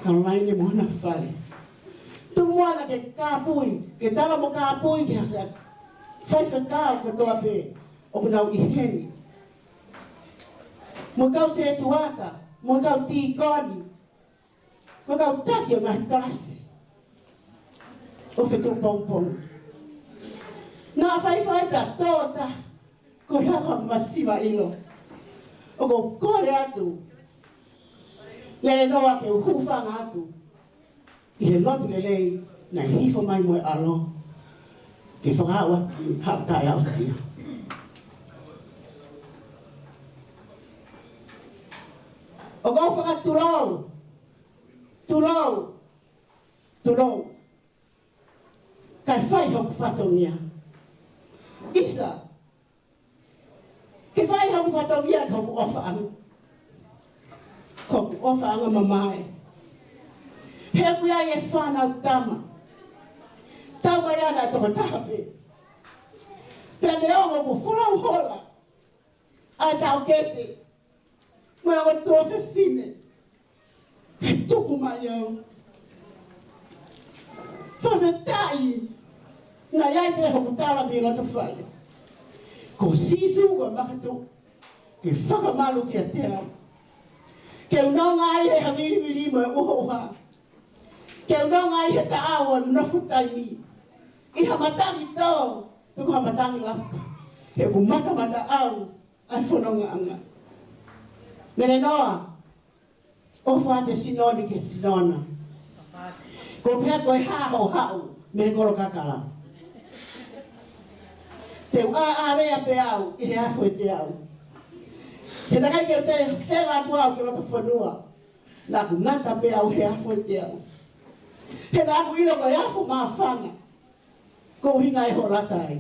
Kalelaine mo hona fale. Tuku muʻa ke kāpui, ke tala mo kāpui ki he siʻa faifekau kotoa pē ʻoku nau ʻi heni, mo e kau sētuata, mo e kau tīkoni, mo e kau taki ʻo e ngaahi kalasi ʻo Fetuʻupongipongi. Naʻa faifai pea tō taha, ko ia ko e masiva ʻilo. ʻOku ou kole atu, lele noa ke u hūfanga atu ʻi he lotu lelei naʻe hifo mai mo e ʻAlo ke fakaaʻu ʻaki haʻaku taʻeaʻusia. ʻOku ou fakatulou, tulou, tulou, kae fai hoku fatongia. ʻIsa, ke fai hoku fatongia ki hoku ʻofaʻanga. Ko hoku ʻofaʻanga mamae. He ʻoku ʻi ai e fānau tama, tau mai ana e tokotaha pē. Pea neongo ʻoku folau hola ʻa e taʻokete mo e ongo tuofefine, kae Tuku mai au. Fakafetaʻi, naʻe ʻi ai pē hoku tala mei loto fale. Ko Sīsū ko e makatuʻu ke fakamalu kiate au. Ke u nonga ai he havilivili mo e ʻuhoʻuha. Ke u nonga ai he taʻau ʻo e nofo taimi. ʻI ha matangi tō, pe ko ha matangi lapa. He ʻoku matamata au ʻa e fonongaʻanga. Nene noa, ʻofa atu e sino ni ki he sino na. Ko e pehē ko e hā hoʻo haʻu mei he kolo kakala. Te u ʻāʻāvea pē au ʻi he afo ʻiate au. He naʻe ʻikai ke u toe hela atu au ki loto fonua. Naʻa ku ngata pē au he afo ʻiate au. He naʻa ku ʻilo ko e afo māfana ko e ʻuhinga e hola tai.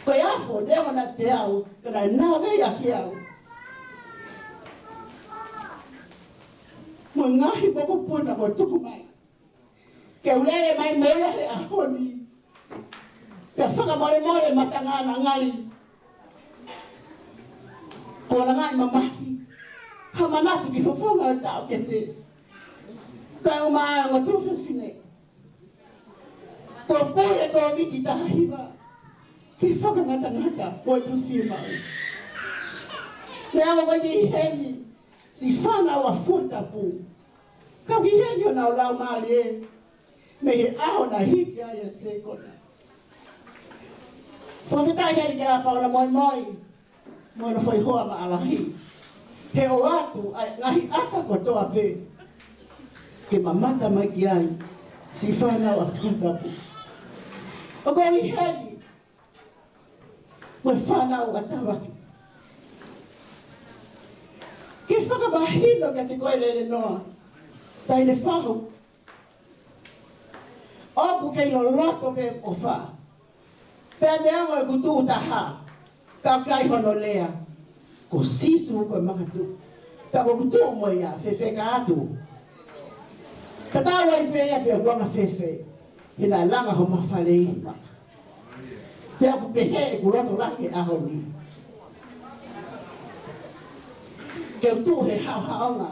Ko e afo neongo naʻe ʻiate au, ka naʻe nāvei ʻaki au mo e ngaahi mokopuna kuo tuku mai. Ke u lele mai mo ia he ʻaho ni. Pea fakamolemole matanga na ngali. Ko e langa ʻi mamahi. Ha manatu ki he fofonga ʻo e taʻokete. Kae ʻumaʻā e ongo tuofefine. Ko e pule Kōviti taha hiva. Ke fakangatangata ʻo e tuofefine. Neongo ko e ʻi heni siʻi fānau ʻa Fuatapu. Ka ʻoku ʻi heni honau laumālie mei he ʻaho naʻe hiki ai ʻa Sekona. Fakafetaʻi heni kia Paula Moimoi mo hono foʻi hoa maʻalahi. He ʻoatu ʻa e ngaahi ʻata kotoa pē ke mamata mai ki ai siʻi fānau ʻa Fuatapu. ʻOku ʻi heni mo e fānau ʻa Tavake. Ke fakamahino kiate koe Lelenoa, Taʻahine Fahu, ʻoku kei loloto pē ʻofa. Pea neongo ʻeku tuʻu taha, ka ʻikai hono lea, ko Sīsū ko e makatuʻu. Pea ko ʻeku tuʻu mo ia, fēfē ka atu. Tatau ai pē ia pe ʻoku anga fēfē, he naʻe langa homa fale ʻi maka. Pea ʻoku pehē ʻeku loto lahi he ʻaho ni. Ke u tuʻu he haʻohaʻonga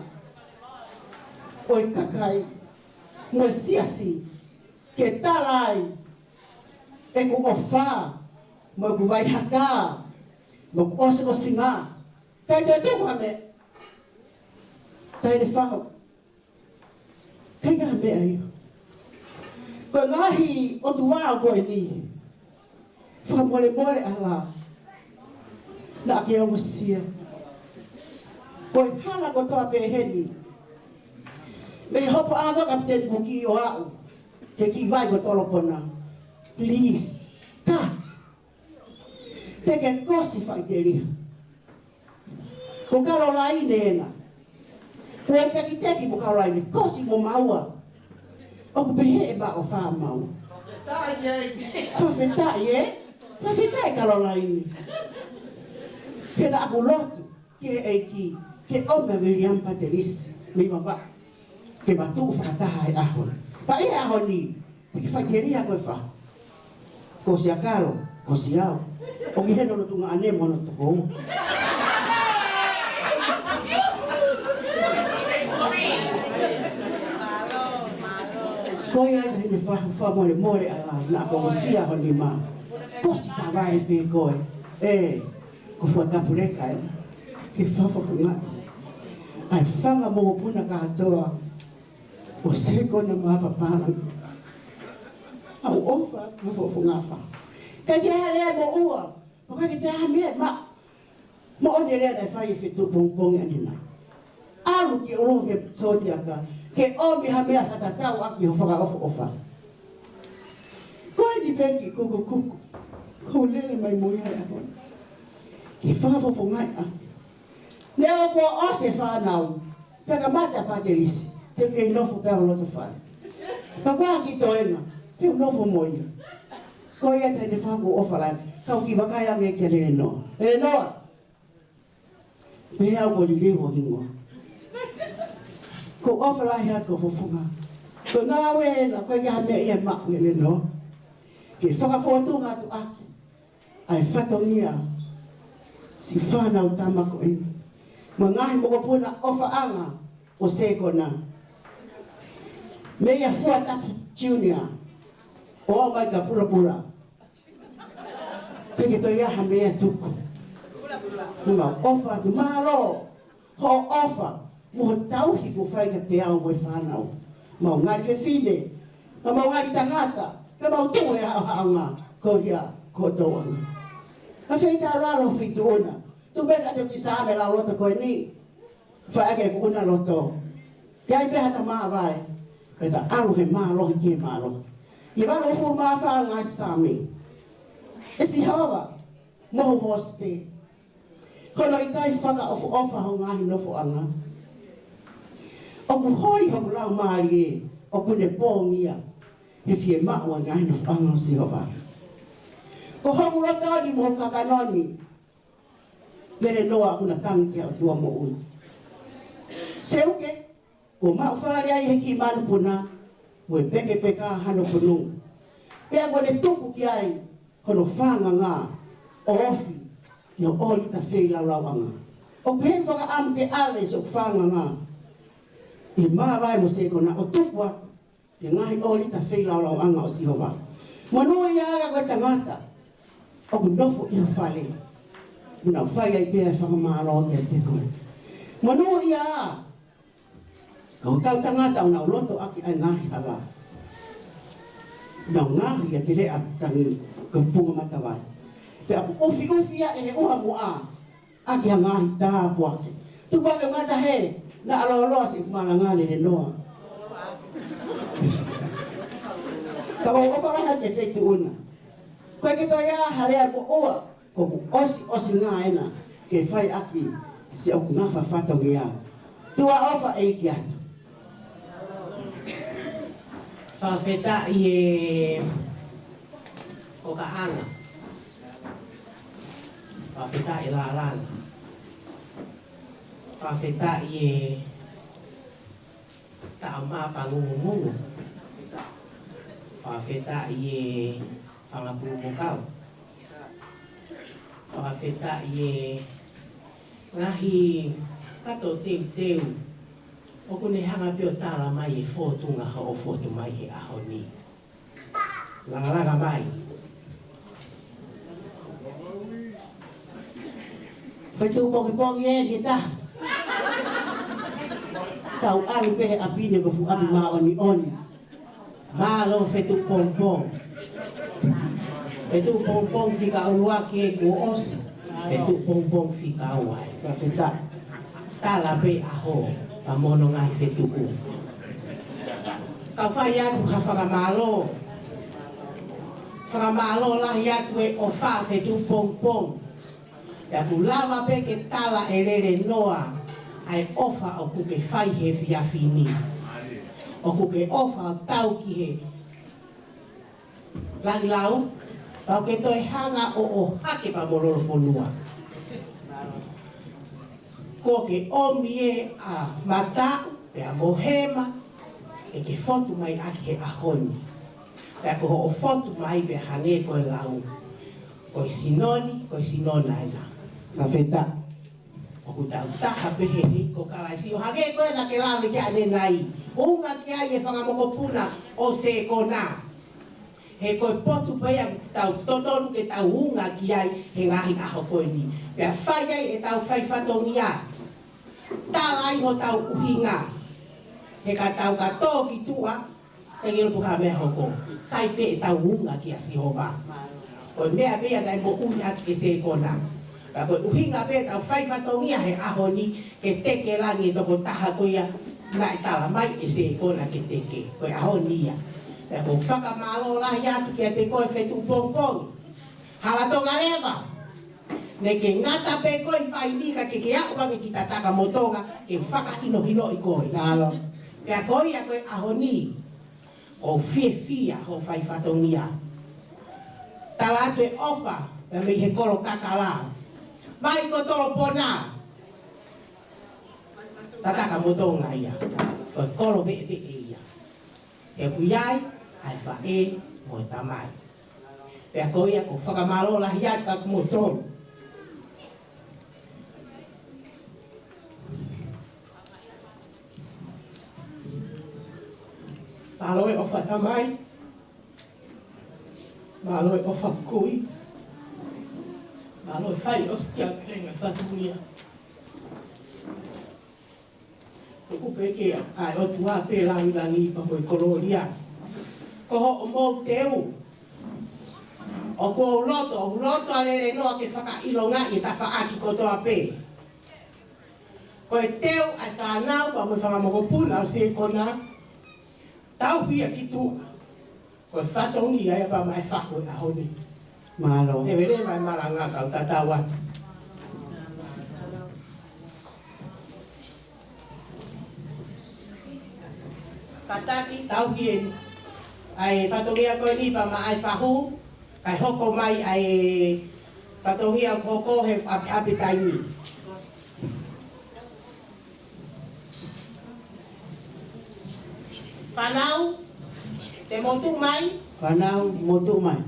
ʻo e kakai mo e siasi, ke tala ai ʻeku ʻofa, mo ʻeku vaihaka, mo ʻeku ʻosiʻosinga. ʻIkai toe tuku ha meʻa. Taʻahine Fahu. ʻIkai ha meʻa ia. Ko e ngaahi ʻotu vao ko eni. Fakamolemole ʻa e hala naʻa ke ongosia. Ko e hala kotoa pē heni. Mei hopo ʻa e Kapiteni Kuki ʻo aʻu ki he kiʻi vai ko Tolopona. Please, cut. Te ke kosi faʻiteliha. Ko Kalolaine ena. Ko e tekiteki mo Kalolaine, kosi mo maua. ʻOku pehē ʻe maʻu ʻofa maua. Fakafetaʻi ē. Fakafetaʻi Kalolaine. He naʻa ku lotu ki he ʻEiki ke ʻomi ʻa Viliami Patelisi mei Vavaʻu ke ma tuʻu fakataha he ʻaho ni. Pea ʻi he ʻaho ni, te ke faʻiteliha koe Fahu. Kosi ʻa Kalo, kosi au. ʻOku ʻi heni hono tuongaʻane mo hono tokoua. Ko ia ai Taʻahine Fahu, fakamolemole ʻa e hala naʻa ku ongosia ho nima. Kosi tavale pē koe. ʻE, ko Fuatapu Leka ē. Ke fakafofongaʻi ʻa e fanga mokopuna kātoa ʻo Sekona mo Apapalagi. ʻOku ou ʻofa mo fakafofongaʻi. ʻIkai ke ʻi ai ha lea moʻua, ʻoku ʻikai ke ʻi ai ha meʻa maʻu. Moʻoni e lea naʻe fai ʻe he fetuʻu pongipongi ʻanenai. ʻAlu ki ʻolunga ki he sōtiaka ke ʻomi ha meʻa fakatatau ʻaki hoʻo fakaʻofoʻofa. Ko eni pē kiʻi kukukuku ʻoku ou lele mai mo ia he ʻaho ni ke fakafofongaʻi ʻaki. Neongo kuo ʻosi e fānau, pea kamata ʻa Patelisi, te u kei nofo pē au he loto fale. Pea ko e kiʻi toenga, te u nofo mo ia. Ko ia Taʻahine Fahu, ʻofa lahi, kau kiʻi vakai ange kia Lelenoa. Lelenoa. Pea u ko liliu ho hingoa. ʻOku ou ʻofa lahi atu ki ho fofonga. Ko e ngāue ena, ʻoku ʻikai ha meʻa ia ʻe maʻu Lelenoa. Ke fakafōtunga atu ʻaki ʻa e fatongia siʻi fānau tama ko eni. Mo e ngaahi mokopuna ʻofaʻanga ʻo Sekona. Meia Fuatapu Junior, ʻo aʻu mai kia Pulapula. ʻIkai ke toe ʻi ai ha meʻa tuku. Mau ʻofa atu, mālō hoʻo ʻofa mo hoʻo tauhi kuo fai kiate au mo e fānau. Mau ngali fefine, ka mau ngali tangata, pea mau tuʻu he haʻohaʻonga ko ia ko Touʻanga. Ka fei taulalo fituʻuna, tuʻu pē ka te kisa me lau loto ko eni. Fai ake ʻeku ʻuna loto. Ke ʻi ai pē ha tama vae, pea ta ʻalu he mālohi ki he mālohi. ʻI he valungofulu mā fā ngaahi Saame. ʻE Sihova, mou hosite. Ko hono ʻikai fakaʻofoʻofa ho ngaahi nofoʻanga. ʻOku holi hoku laumālie, ʻoku ne pōngia. He fiemaʻu ʻa e ngaahi nofoʻanga ʻo Sihova. Ko hoku loto ni mo hoku kakano ni, lele noa ʻoku na tangi ki he ʻOtua moʻui. Seuke, kuo maʻu fale ai he kiʻi manupuna, mo e pekepeka hano punu. Pea kuo ne tuku ki ai hono fanganga ʻo ofi ki he ʻōlita feilaulauʻanga. ʻOku ou fakaʻamu ke ʻave siʻoku fanganga ʻi he māvae mo Sekona ʻo tuku atu ki he ngaahi ʻōlita feilaulauʻanga ʻo Sihova. Monūʻia ā ka ko e tangata ʻoku nofo ʻi ho fale, ʻoku nau fai ai pē ʻa e fakamālō kiate koe. Monūʻia ā ka ko e kau tangata ʻoku nau loto ʻaki ʻa e ngaahi hala. Nau ngaohi ʻa e teleʻa tangi ko e punga matavai. Pea ʻoku ʻufiʻufi ʻa e ʻuha muʻa ʻaki ha ngaahi tāpuaki. Tuku ake ngata he, naʻa loloa siʻi malanga lele noa. Ka ʻoku ou ʻofa lahi atu ki he feituʻu na. ʻOku ʻikai ke toe ʻi ai ha lea ko ua, ko ʻeku ʻosiʻosinga ena ke fai ʻaki siʻoku ngafa fatongia. Tuʻa ʻofa ʻEiki atu. Fakafetaʻi e Kokaʻanga. Fakafetaʻi e Lalana. Fakafetaʻi e Taʻamapangungumumu. Fakafetaʻi e Fanga Pulumokau. Fakafetaʻi e ngaahi kato teuteu ʻoku ne hanga pē ʻo tala mai e fōtunga hoʻo fotu mai he ʻaho ni. Langalanga mai. Fetuʻu pongipongi ē kita. Tau ʻalu pē he ʻapi ni ko e fuʻu ʻapi māʻoniʻoni. Mālō Fetuʻu pongipongi. Fetuʻu pongipongi fika ʻuluaki ē kuo ʻosi. Fetuʻu pongipongi fika ua ē. Fakafetaʻi. Tala pē ʻaho pea mo hono ngaahi fetuʻu. Kau fai atu ha fakamālō. Fakamālō lahi atu e ʻofa Fetuʻu pongipongi. Pea ʻoku lava pē ke tala e lele noa ʻa e ʻofa ʻoku ke fai he efiafi ni. ʻOku ke ʻofa ʻo tau ki he langilau, pau ke toe hanga ʻo ʻohake pea mo Lolofonua. Kuo ke ʻomi ē ʻa Mataʻu pea mo Hema, ke ke fotu mai ʻaki he ʻaho ni. Pea ko hoʻo fotu mai pea hangē ko e lau. Ko e sino ni, ko e sino na ena. Fakafetaʻi. ʻOku tau taha pē he ʻEiki ko Kalaisi, ʻo hangē ko ē naʻa ke lave ki ai ʻanenai. Unga ki ai e fanga mokopuna ʻo Sekona. He ko e potu pē ia ʻoku tau totonu ke tau unga ki ai he ngaahi ʻaho ko eni. Pea fai ai ʻetau fai fatongia. Tala ai hotau ʻuhinga. He ka tau ka tō ki tuʻa, ʻikai ke ʻilo pe ko e hā e meʻa ʻe hoko. Sai pē ʻetau unga kia Sihova. Ko e meʻa pē ia naʻe moʻui ʻaki ʻe Sekona. Ka ko e ʻuhinga pē ʻetau fai fatongia he ʻaho ni ke teke langi e tokotaha ko ia naʻe tala mai ʻe Sekona ke teke. Ko e ʻaho ni ia. Pea ʻoku ou fakamālō lahi atu kiate koe Fetuʻu pongipongi. Hala Tonga leva. Naʻa ke ngata pē koe ʻi Vaini ka ke ke aʻu ange ki Tatakamotonga ke fakahinohinoʻi koe. Mālō. Pea ko ia ko e ʻaho ni. ʻOku ou fiefia hoʻo fai fatongia. Tala atu e ʻofa, pea mei he kolo Kakala. Mai ko Tolopona. Tatakamotonga ia. Ko e kolo veʻeveʻe ia. He ʻoku ʻi ai ʻa e faʻē mo e tamai. Pea ko ia ʻoku ou fakamālō lahi atu kia kimoutolu. Mālō e ʻofa tamai. Mālō e ʻofa kui. Mālō e fai ʻosikiakiʻanga e fatongia. Tuku pē ke ʻa e ʻOtua pē lāngilangi pea mo e kolōlia. Ko hoʻomou teu. ʻOku ou loto, ʻoku ou loto ʻa lele noa ke fakaʻilongaʻi e tafaʻaki kotoa pē. Ko e teu ʻa e fānau pea mo e fanga mokopuna ʻo Siekona. Tauhi ia ki tuʻa. Ko e fatongia ia pea maʻa e fahu ʻo e ʻaho ni. Mālō. Leveleva e malanga kau tatau atu. Kātaki, tauhi eni ʻa e fatongia ko eni pea maʻa e fahu, kae hoko mai ʻa e fatongia ʻoku hoko he ʻapi, ʻapi taimi. Fānau, te mou tuʻu mai. Fānau, mou tuʻu mai.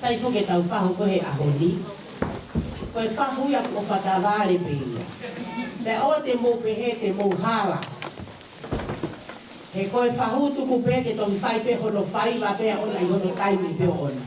Sai foki ʻetau fahu ko ē he ʻaho ni. Ko e fahu ia ʻoku ʻofa tavale pē ia. Pea ʻoua te mou pehē te mou hala. He ko e fahu tuku pē ke toki fai pē hono fai, ʻa pē ʻoʻona ʻi hono taimi pē ʻoʻona.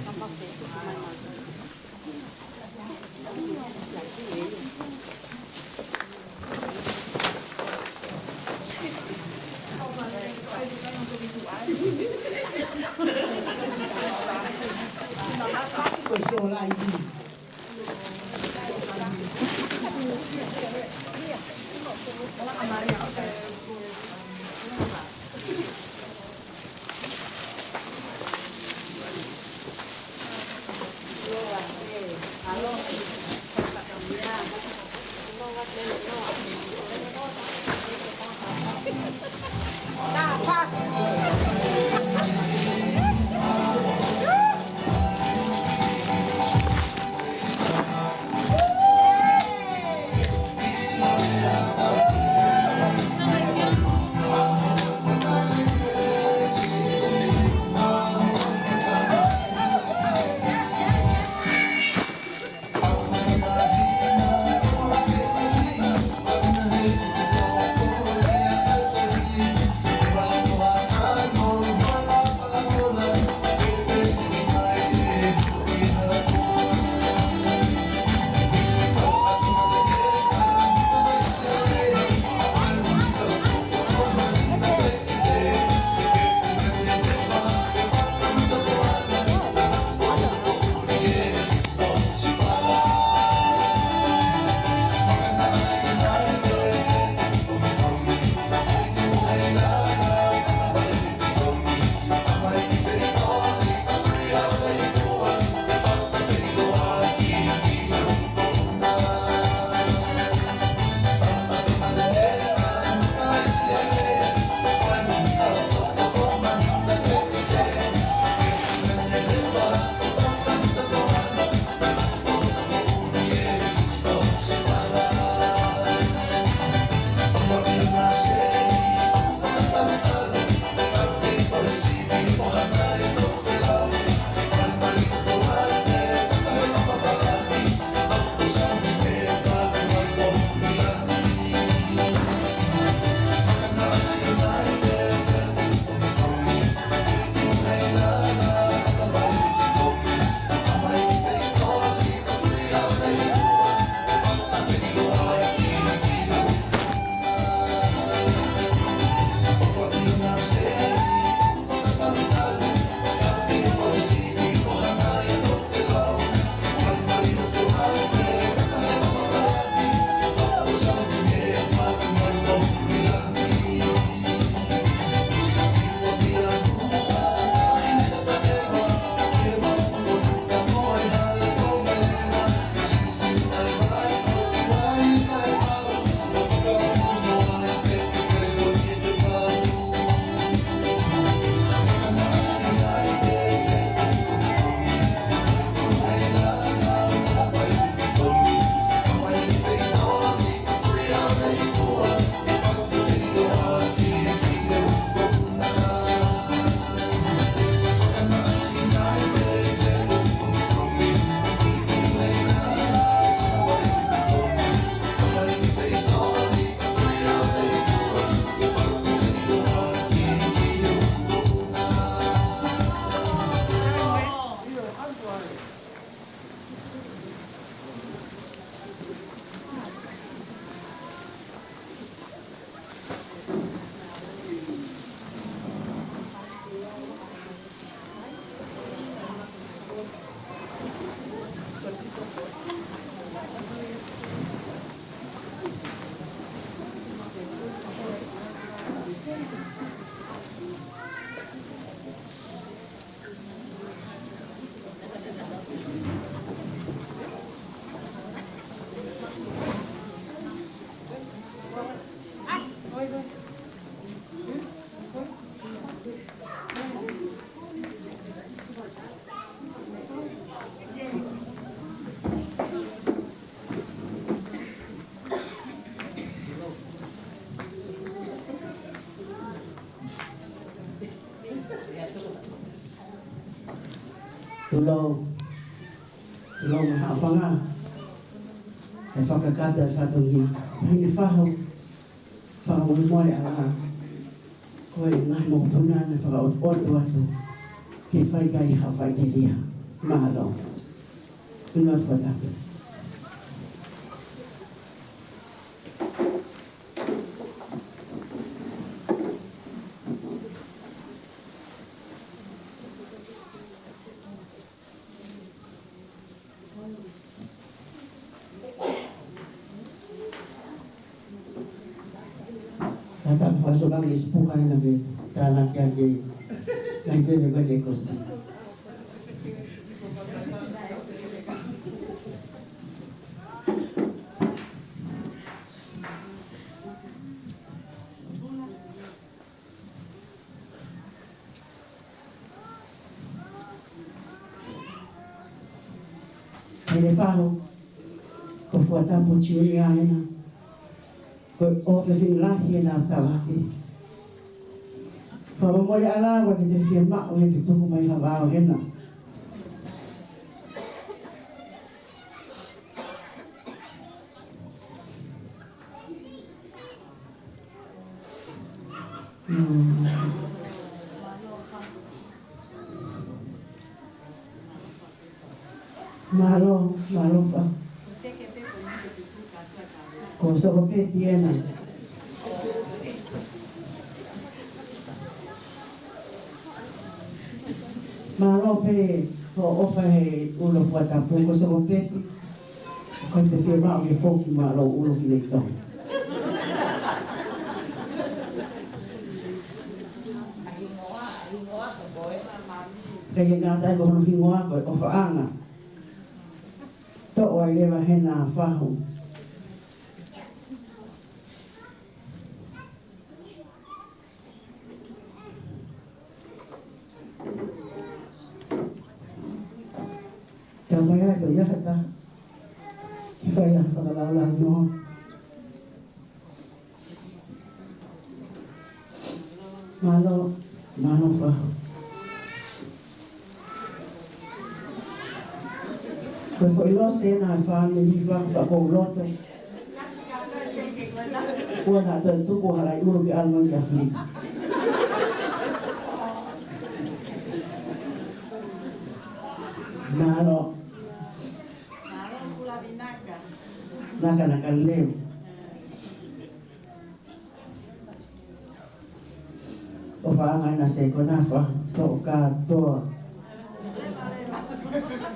Tulou, tulou mo e haʻofanga, ʻe fakakakato e fatongia. Taʻahine Fahu, fakamolemole ā, ko e ngaahi mokopuna naʻe fakaʻotuʻotu atu ke fai ki ai ha faʻiteliha. Mālō. Inu atu fakatapu. Ka ta fakasola ke sipuka ena ke tānaki ake. Ngai pē me koe ke kosi. Taʻahine Fahu, ko Fuatapu Junior ena. Ko e ʻofefine lahi ena ʻo Tavake. Fakamolemole ā, ʻoua te ke fiemaʻu ia ke tuku mai ha vao hena. Mm. Mālō, mālō Fahu. Ko Sokopeti ena. Mālō pē hoʻo ʻofa he ʻulo Fuatapu, ko Sokopeti. Ko e te fiemaʻu ke foki mālō ʻulo ki Letitonga. Ka ʻi he ngata ai ko hono hingoa ko e ʻofaʻanga. Toʻo ai leva hena Fahu. Ka mai ai ko ia hata. Ke fai ha fakalaulaunoa. Mālō, mālō Fahu. Ko e foʻi lose ena e fāmili Fahu ka kou loto. Kuo na toe tuku ha laʻi ʻulo ke ʻalu mai ki ʻAfilika. Mālō. Nakanaka leo. ʻOfaʻanga ena Sekona Fahu, toʻo kātoa.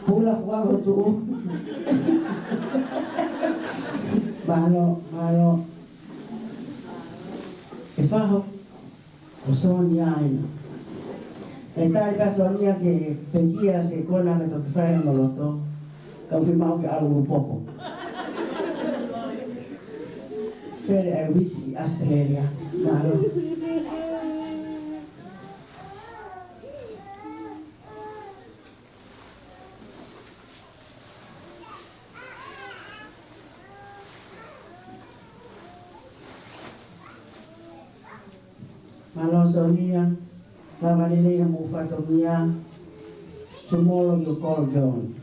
Pula fua ko tuʻu. Mālō, mālō. ʻE Fahu, ko Sonia ena. ʻE tali pē ʻa Sonia ke pekia Sekona ke toki fai hono loto. Kau fiemaʻu ke ʻalu ʻulupoko. Fele ʻa e uike ʻi Australia. Mālō. Mālō Sonia, lava lelei hoʻomou fatongia. Tomorrow you call John.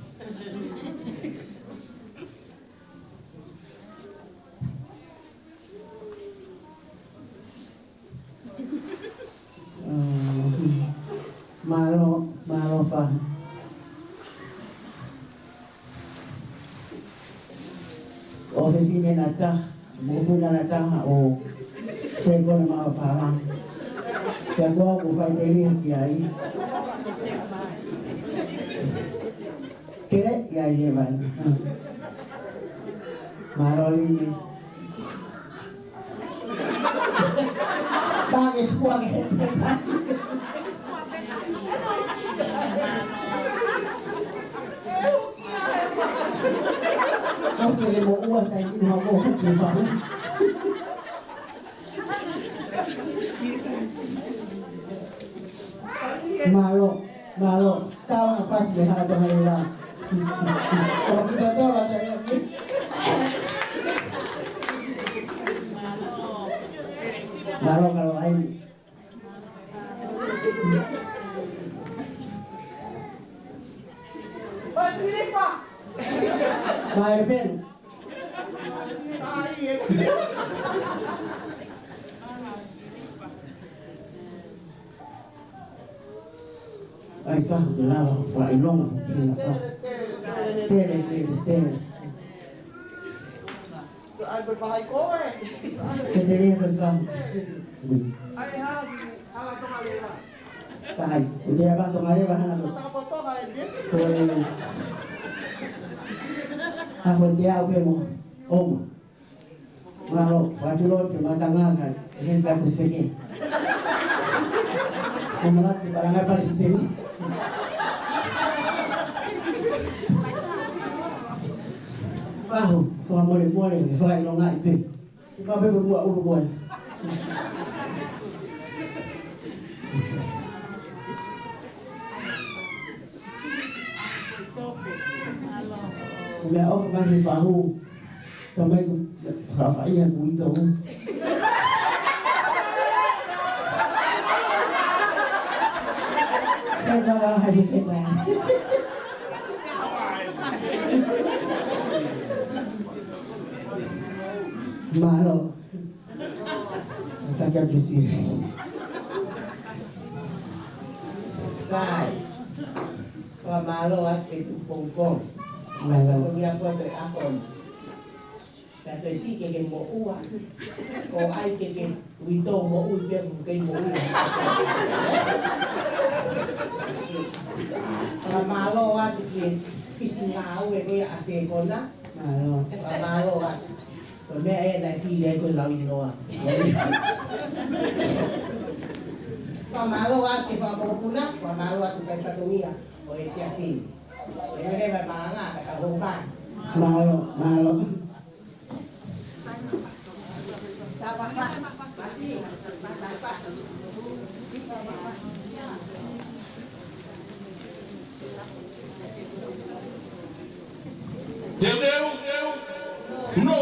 Mālō, mālō Fahu. ʻOfefine ʻe taha, mokopuna ʻe taha ʻo Sekona Mavapala. Pea ko au ʻoku faʻiteliha ki ai. Kele ia i leva. Mālō Lini. Pake sipua ke he pepa. Oke le mo ua tai ni mo ke Fahu. Mālō, mālō. Tau ha fasi le hala tau hala. Ko ki tau tau la tau la. Mālō, Caroline. Mai pē. ʻAi, Fahu, ke lava, fakaʻilonga, ke lava. Tele, tele, tele. Ke tele, ke Fahu. Kai, ʻoku ʻi ai ha Tonga leva hana lo. Ko e. Ha ko te au pē mo. Oma. Mālō, fakatulou te matanga ka, he ka te feke. Ko mala te palanga palesiteni. Fahu, fakamolemole, fakaʻilongaʻi pē. Ko pē ko mua ulu koe. Meʻaʻofa mai he Fahu. Tamai ku, fakafaʻia ku ito. Pea ka la hai fena. Mālō. Taki atu si. Kai. Fakamālō atu ki he tuʻu pongipongi. Mālō. Ko ia ko e ako ni. Ka toe siʻi ke ke moʻua. Ko ai ke ke uitou moʻui pea mo kei moʻui. Fakamālō atu ki he fisi ngāue ko ia ʻa Sekona. Mālō. Fakamālō atu. Ko e meʻa ē naʻe fili ai ko e lau ʻi noa. Fakamālō atu ki he fakamokopuna, fakamālō atu ki he fatongia ʻo e efiafi ni. Lelei mai paʻanga, ka ka hou mai. Mālō, mālō. Teuteu. No.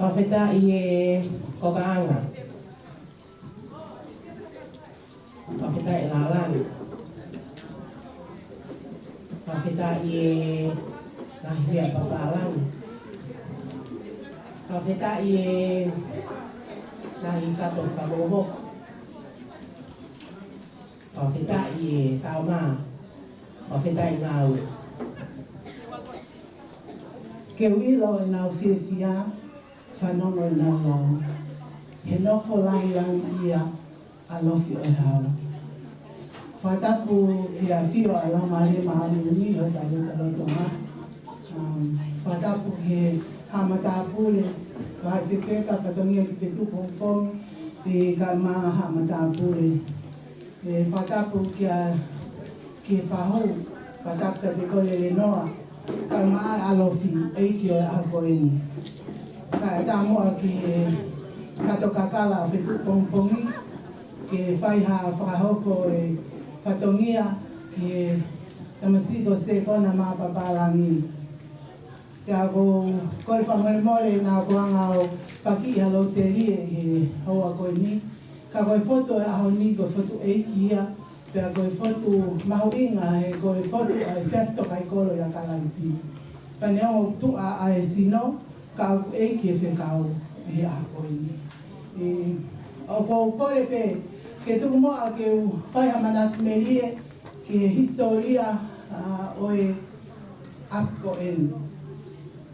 Fakafetaʻi e kokaʻanga. Fakafetaʻi e lālanga. Fakafetaʻi e ngaahi meʻa papālangi. Fakafetaʻi e ngaahi kato fakamoʻomoʻo. Fakafetaʻi e taʻo mā. Fakafetaʻi e ngāue. Ke u ʻilo ʻenau fiefia, fanongo ʻenau lao. He nofo langilangiʻia ʻa Lofi ʻo e Hau. Fakatapu ki he ʻafio ʻa e Laumālie Māʻoniʻoni ʻi hotau lotolotonga. Um, fakatapu ki he haʻa matāpule, Vahaʻi Fefeka, fatongia ki Fetuʻu Pongipongi, pea kae ʻumaʻā haʻa matāpule. ʻE, fakatapu kia, ki he fahu, fakatapu kiate koe Lelenoa, kae ʻumaʻā ʻa Lofi, ʻEiki ʻo e ʻaho ko eni. Kae ʻatā muʻa ki he kato kakala ʻo Fetuʻu Pongipongi, ke fai ha fakahoko e fatongia ki he tamasiʻi ko Sekona Mā Papālangi. Pea ʻoku ou kole fakamolemole naʻa ku hanga ʻo pakiʻi ha lōtelie ʻi he houa ko eni. Ka ko e fotu ʻo e ʻaho ni, ko e fotu ʻeiki ia, pea ko e fotu mahuʻinga, he ko e fotu ʻa e Siasi Tokaikoloi ʻa Kalaisi. Pea neongo ʻoku tuʻa ʻa e sino, ka ʻoku ʻeiki e fekau ʻi he ʻaho ko eni. ʻE, ʻoku ou kole pē ke tuku muʻa ke u fai ha manatu melie ki he hisitōlia, ʻa, ʻo e ʻapi ko eni.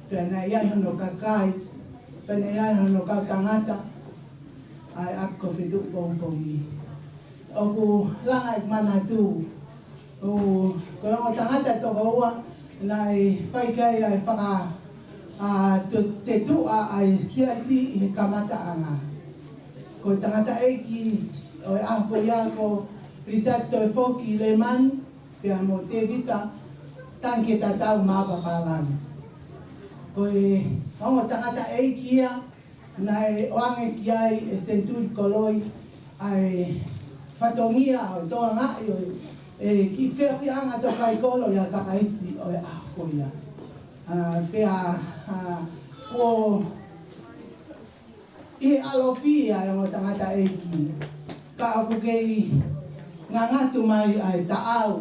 Pea naʻe ʻi ai hono kakai, pea naʻe ʻi ai hono kau tangata, ʻa e ʻapi ko Fetuʻu Pongipongi. ʻOku langa ʻeku manatu, ʻo, ko e ongo tangata ʻe toko ua, naʻe fai ki ai ʻa e faka, ʻa, to-, tetuʻa ʻa e siasi ʻi he kamataʻanga. Ko e tangataʻeiki ʻo e ʻaho ko ia ko Lisa Toefoki Lemani, pea mo Tevita Tangi Tatau Mā Papālangi. Ko e ongo tangataʻeiki ia naʻe ʻoange ki ai ʻe Senituli Koloi ʻa e fatongia ʻo e tokangaʻi ʻo e, e kiʻi feohiʻanga tokaikoloi ʻa Kalaisi ʻo e ʻaho ko ia. ʻA, pea, ʻa, ko ʻi he ʻalofi ʻa e ongo tangataʻeiki, ka ʻoku kei ngangatu mai ʻa e taʻau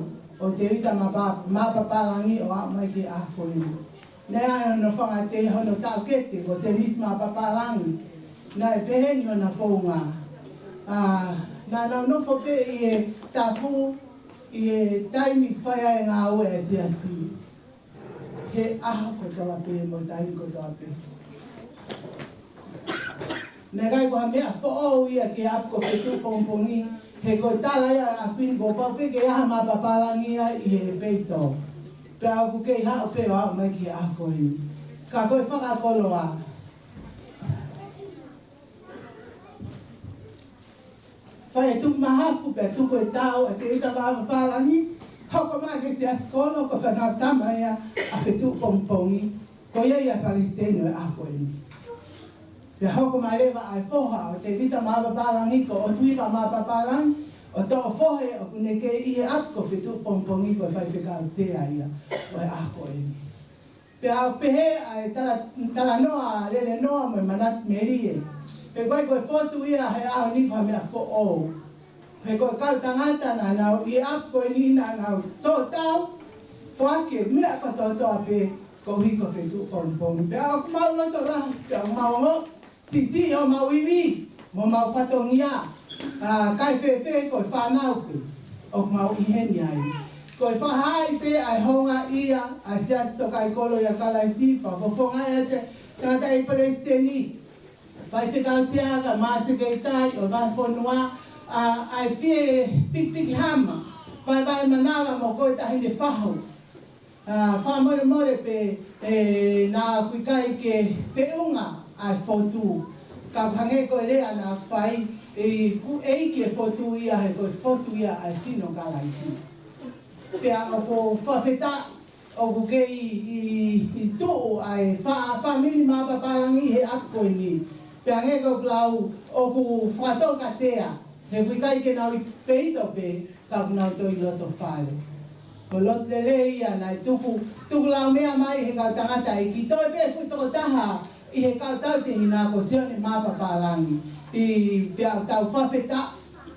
ʻo Tevita Mā Pa-, Mā Papālangi ʻo aʻu mai ki he ʻaho ko eni. Naʻe ʻi ai hono fanga tēvolo, hono taʻokete ko Semisi Mā Papālangi. Naʻe pehē ni hona founga. ʻA, naʻa nau nofo pē ʻi he tafu, ʻi he taimi fai ai e ngāue ʻa e siasi. He ʻaho kotoa pē, mo e taimi kotoa pē. Naʻe ʻikai ko ha meʻa foʻou ia ki he ʻapi ko Fetuʻu Pongipongi, he ko e tala ia ʻa e ʻapi ni kuo pau pē ke ʻi ai ha mā papālangi ia ʻi he peito. Pea ʻoku kei haʻu pē ʻo aʻu mai ki he ʻaho ko eni. Ka ko e fakakoloa. Fai e tuku mahafu pea tuku e tau ʻa Tevita Mā Papālangi, hoko mai ki he siasi kolo ko e fānau tama ia ʻa Fetuʻu Pongipongi, ko ia ia palesiteni ʻo e ʻaho ko eni. Pea hoko mai leva ʻa e foha ʻo Tevita Mā Papālangi ko ʻOtuiva Mā Papālangi, ʻo toʻo fohe ʻoku ne kei ʻi he ʻapi ko Fetuʻu Pongipongi ko e faifekau sea ia ʻo e ʻaho ko eni. Pea ʻoku pehē ʻa e tala-, talanoa lelenoa mo e manatu melie. He ʻoku ʻikai ko e fotu ia he ʻaho ni ko ha meʻa foʻou. He ko e kau tangata naʻa nau ʻi he ʻapi ko eni naʻa nau tō tau, foaki e meʻa kotoa pē koeʻuhi ko Fetuʻu Pongipongi. Pea ʻoku mau loto lahi, pea ʻoku mau ongo, siʻisiʻi homau ivi, mo homau fatongia, ʻa, kae fēfē ko e fānau pē ʻoku mau ʻi heni ai. Ko e fakahā pē ʻa e houngaʻia ʻa e Siasi Tokaikoloi ʻa Kalaisi, fakafofonga ʻa e tangataʻeiki palesiteni, faifekau sea kae ʻumaʻā sekelitali ʻo e vahefonua, ʻa, ʻa e fie pikipiki hama, vaevae manava mo koe taʻahine fahu. ʻA, fakamolemole pē, ʻe, naʻa ku ʻikai ke feʻunga ʻa e fotu. Ka ʻoku hangē ko e lea naʻa ku fai, ʻe, ʻoku ʻeiki e fotu ia he ko e fotu ia ʻa e sino ʻo Kalaisi. Pea ʻoku ou fakafetaʻi ʻoku kei ʻi, ʻi, ʻi tuʻu ʻa e fā-, fāmili Mā Papālangi he ʻaho ko eni. Pea hangē ko ʻeku lau ʻoku fakatōkatea. He ʻoku ʻikai ke nau ʻi peito pē, ka ʻoku nau toe ʻi loto fale. Ko e lotu lelei ia naʻe tuku, tuku lau meʻa mai he kau tangataʻeiki, toe pē fuʻu tokotaha ʻi he kau tautehina ko Sione Mapa Palangi, ʻi pea tau fakafetaʻi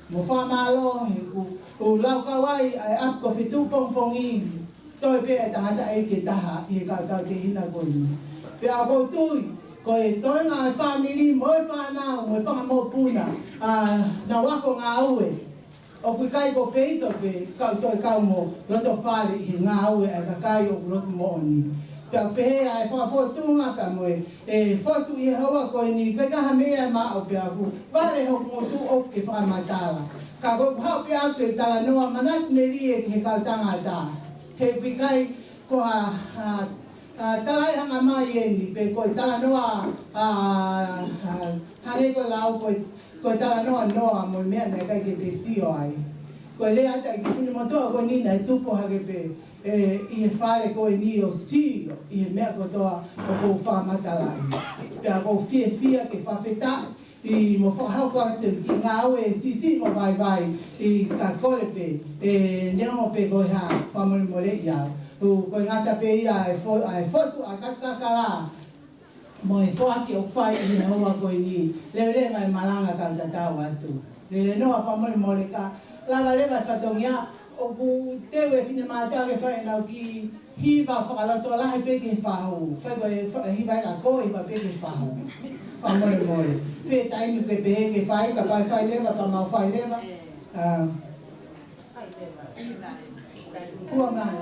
mo fakamālō he kuo, kuo laukau ai ʻa e ʻapi ko Fetuʻu Pongipongi, toe pē ʻa e tangataʻeiki ʻe taha ʻi he kau tautehina ko eni. Pea ʻoku ou tui, ko e toenga ʻa e fāmili mo e fānau mo e fanga mokopuna, ʻa, naʻa nau ako ngāue. ʻOku ʻikai ko Peito pē, kau toe kau mo Lotofale ʻi he ngāue ʻa e kakai ʻoku lotu moʻoni. Pea pehē ʻa e fakafōtunga pea mo e, e fotu ʻi he houa ko eni, ko e taha meʻa maʻu pē ʻaku, vale hoku ngutu ʻoku ke fakamatala. Ka ko ʻeku haʻu pē ʻaku ke talanoa manatu melie ki he kau tangata. He ʻoku ʻikai ko ha, ha, ha talai hanga mai eni, pe ko e talanoa, ʻa, ʻa, hangē ko e lau ko e, ko e talanoa noa mo e meʻa naʻe ʻikai ke te sio ai. Ko e lea atu ʻa e kiʻi fefine motuʻa ko eni naʻe tupu hake pē, ē, ʻi he fale ko eni ʻo sio ʻi he meʻa kotoa ʻoku ou fakamatalaʻi. Pea ʻoku ou fiefia ke fakafetaʻi mo fakahoko atu e kiʻi ngāue siʻisiʻi mo vaivai, ʻi ka kole pē, ē, neongo pē ko e hā, fakamolemoleʻi au. ʻOku, ko e ngata pē ia e fo-, ʻa e fotu ʻa e kau kakala mo e foaki ʻoku fai ʻi he houa ko eni, leveleva e malanga kau tatau atu. Lele noa, fakamolemole ka lava leva e fatongia, ʻoku teu e finemātuʻa ke fai ʻenau kiʻi hiva fakalotolahi pē ki he fahu. Fai ko e fa-, hiva ʻe ka ko, hiva pē ki he fahu. Fakamolemole. Pē taimi ke pehē ke fai, kapau ʻe fai leva, pea mau fai leva. ʻA, ua mai.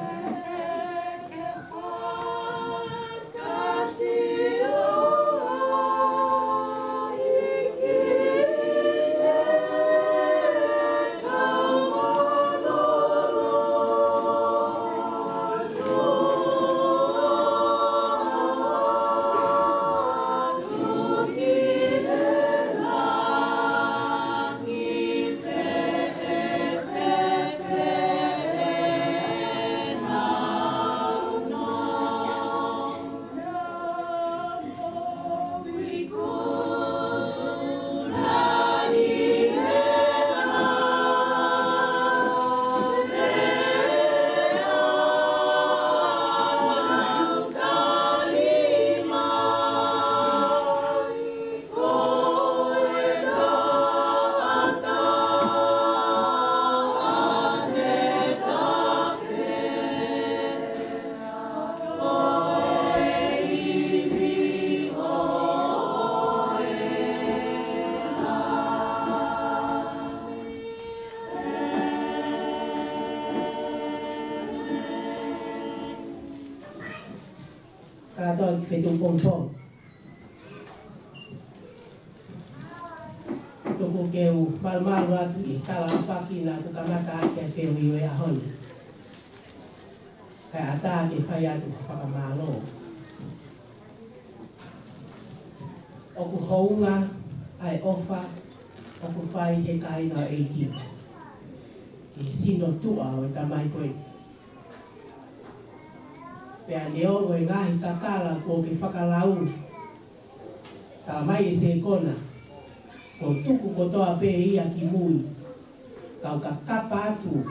Kātoa ki Fetuʻu Pongipongi. Tuku ke u malumalu atu ʻi he tala ʻaofaki naʻa ku kamata ʻaki ʻa e feohi ʻo e ʻaho ni. Kae ʻatā ke fai atu ha fakamālō. ʻOku hounga ʻa e ʻofa ʻoku fai he kāinga ʻo e ʻEiki ki he sino tuʻa ʻo e tamai ko ē. Pea neongo e ngaahi kakala kuo ke fakalau, tala mai ʻe Sekona, kuo tuku kotoa pē ia ki mui, kau kakapa atu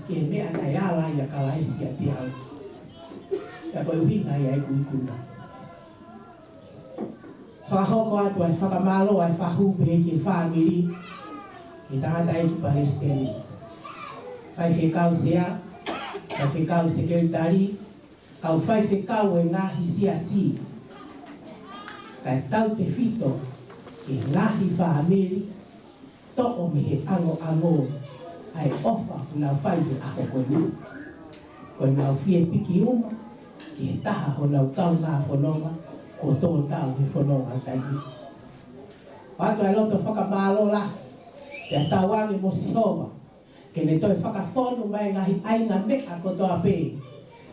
ki he meʻa naʻe ala ai ʻa Kalaisi ʻiate au. Pea ko e ʻuhinga ia ʻeku ikuna. Fakahoko atu ʻa e fakamālō ʻa e fahu pehē ki he fāmili, ki he tangataʻeiki palesiteni, faifekau sea, faifekau sekelitali, kau faifekau e ngaahi siasi, kae tautefito ki he ngaahi fāmili, toʻo mei he ʻangoʻango ʻa e ʻofa ʻoku nau fai he ʻaho ko eni. Ko ʻenau fie piki uma ki he taha honau kaungā fononga kuo tō tau he fononga taimi. ʻOatu ʻa e loto fakamālō lahi, pea tauange mo Sihova ke ne toe fakafonu mai e ngaahi ʻaina meʻa kotoa pē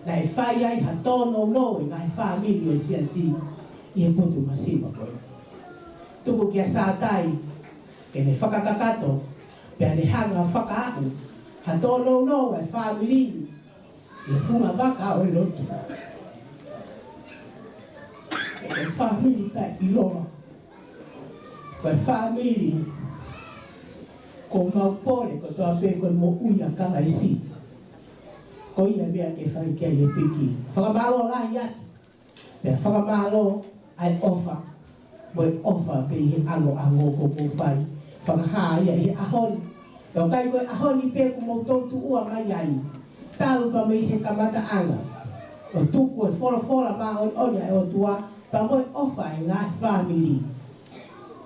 naʻe fai ai ha tōnounou e ngaahi fāmili ʻo e siasi ʻi he putu masiva ko ē. Tuku kia Sātai ke ne fakakakato, pea ne hanga ʻo fakaaʻu ha tōnounou ʻa e fāmili ʻi he funga vaka ʻo e lotu. Ko e fāmili taʻeʻiloa. Ko e fāmili ʻoku mau pole kotoa pē ko e moʻui ʻa Kalaisi. Ko ia meʻa ke fai ki ai e piki. Fakamālō lahi atu. Pea fakamālō ʻa e ʻofa Ko e ʻofa pē ʻi he ʻangoʻango ʻoku mou fai. Fakahā ia ʻi he ʻaho ni. Ka ʻoku ʻikai ko e ʻaho ni pē ʻoku mou toutuʻua mai ai. Talu pē mei he kamataʻanga. ʻO tuku e folofola māʻoniʻoni ʻa e ʻOtua, pea mo e ʻofa ʻa e ngaahi fāmili.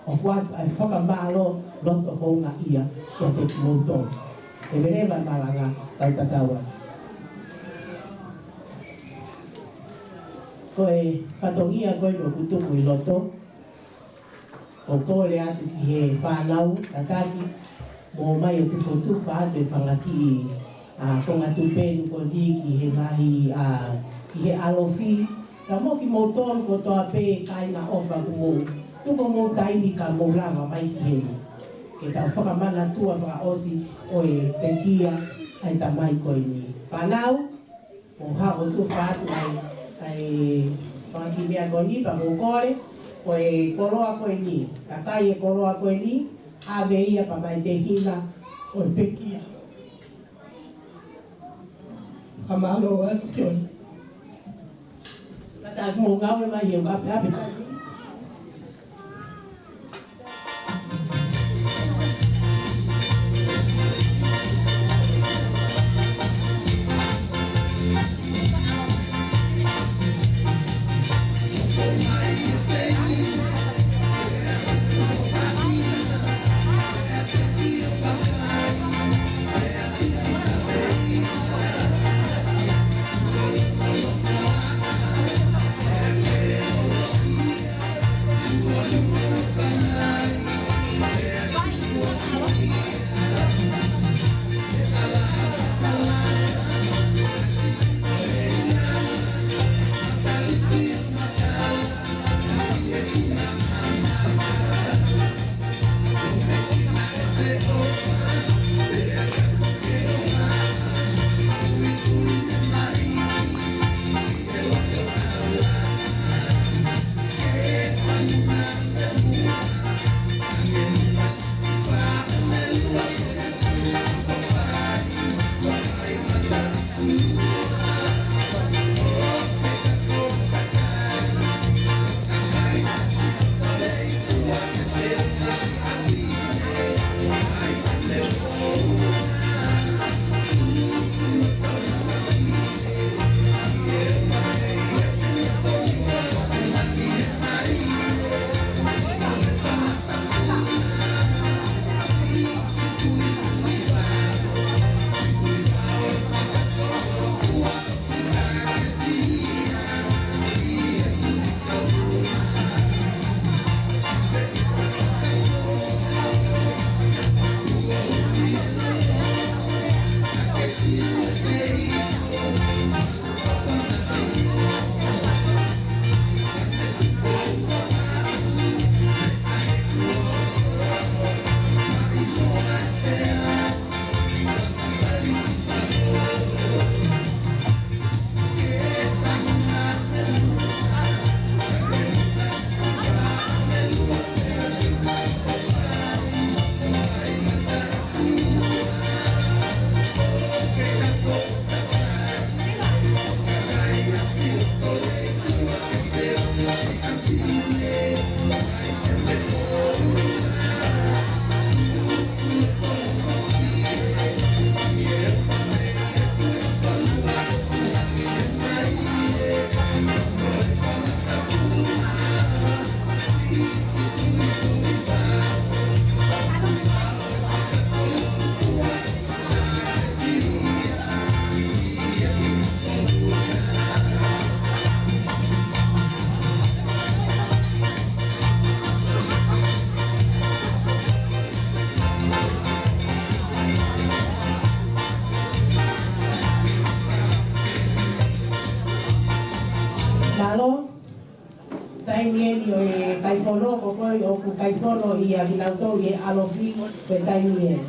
ʻOku ʻoatu ʻa e fakamālō loto houngaʻia kiate kimoutolu. Leveleva e malanga, tau tatau ā. Ko e fatongia ko eni ʻoku tuku ʻi loto, ʻo kole atu ki he fānau, tataki, mo ʻomai ʻo tufotufa atu e fanga kiʻi, ʻa, konga tupenu ko eni ki he ngaahi, ʻa, ki he ʻalofi, ka mo kimoutolu kotoa pē kāinga ʻofa ʻoku mou tuku homou taimi ka mou lava mai ki heni. Ke tau fakamanatua fakaʻosi ʻa e pekia ʻa e tamai ko eni. Fānau, mou haʻu ʻo tufa atu ʻa e, ʻa e fanga kiʻi meʻa ko eni, pea mou kole, ko e koloa ko eni, kakai e koloa ko eni, ʻave ia pea mei he tehina ʻo e pekia. Fakamālō atu Sione. Kātaki mou ngāue mai he ʻape ʻape. Mālō. Taimi eni ʻo e kaifono, ko koe ʻoku kaifono ia kinautolu ʻi he ʻalofi, ko e taimi eni.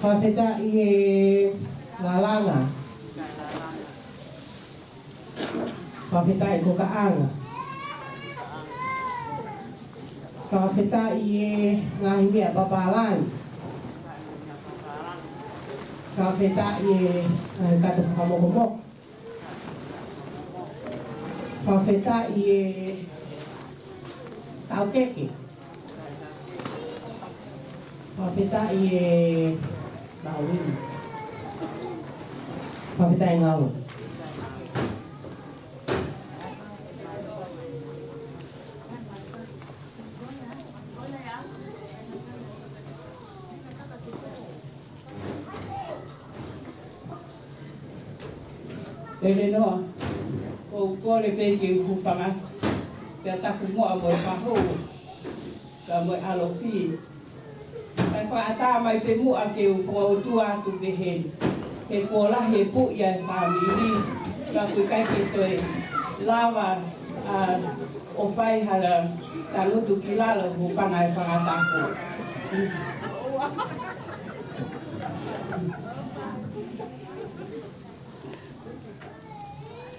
Fakafetaʻi e lalanga. Fakafetaʻi e kokaʻanga. Fakafetaʻi e ngaahi meʻa papālangi. Fakafetaʻi e ngaahi kato fakamokomoko. Fakafetaʻi e taukeke. Fakafetaʻi e mahuʻinga. Fakafetaʻi e ngāue. Elenoa, ʻoku ou kole pē ke u hūfanga atu, pea taku muʻa mo e pahū, pea mo e ʻalofi. Kae fakaʻatā mai pē muʻa ke u fakaʻotua atu pē heni. He kuo lahi e puʻi ʻa e fāmili, ka ʻoku ʻikai ke toe lava ʻa ʻo fai ha tangutu ki lalo, hūfanga e fanga tapu.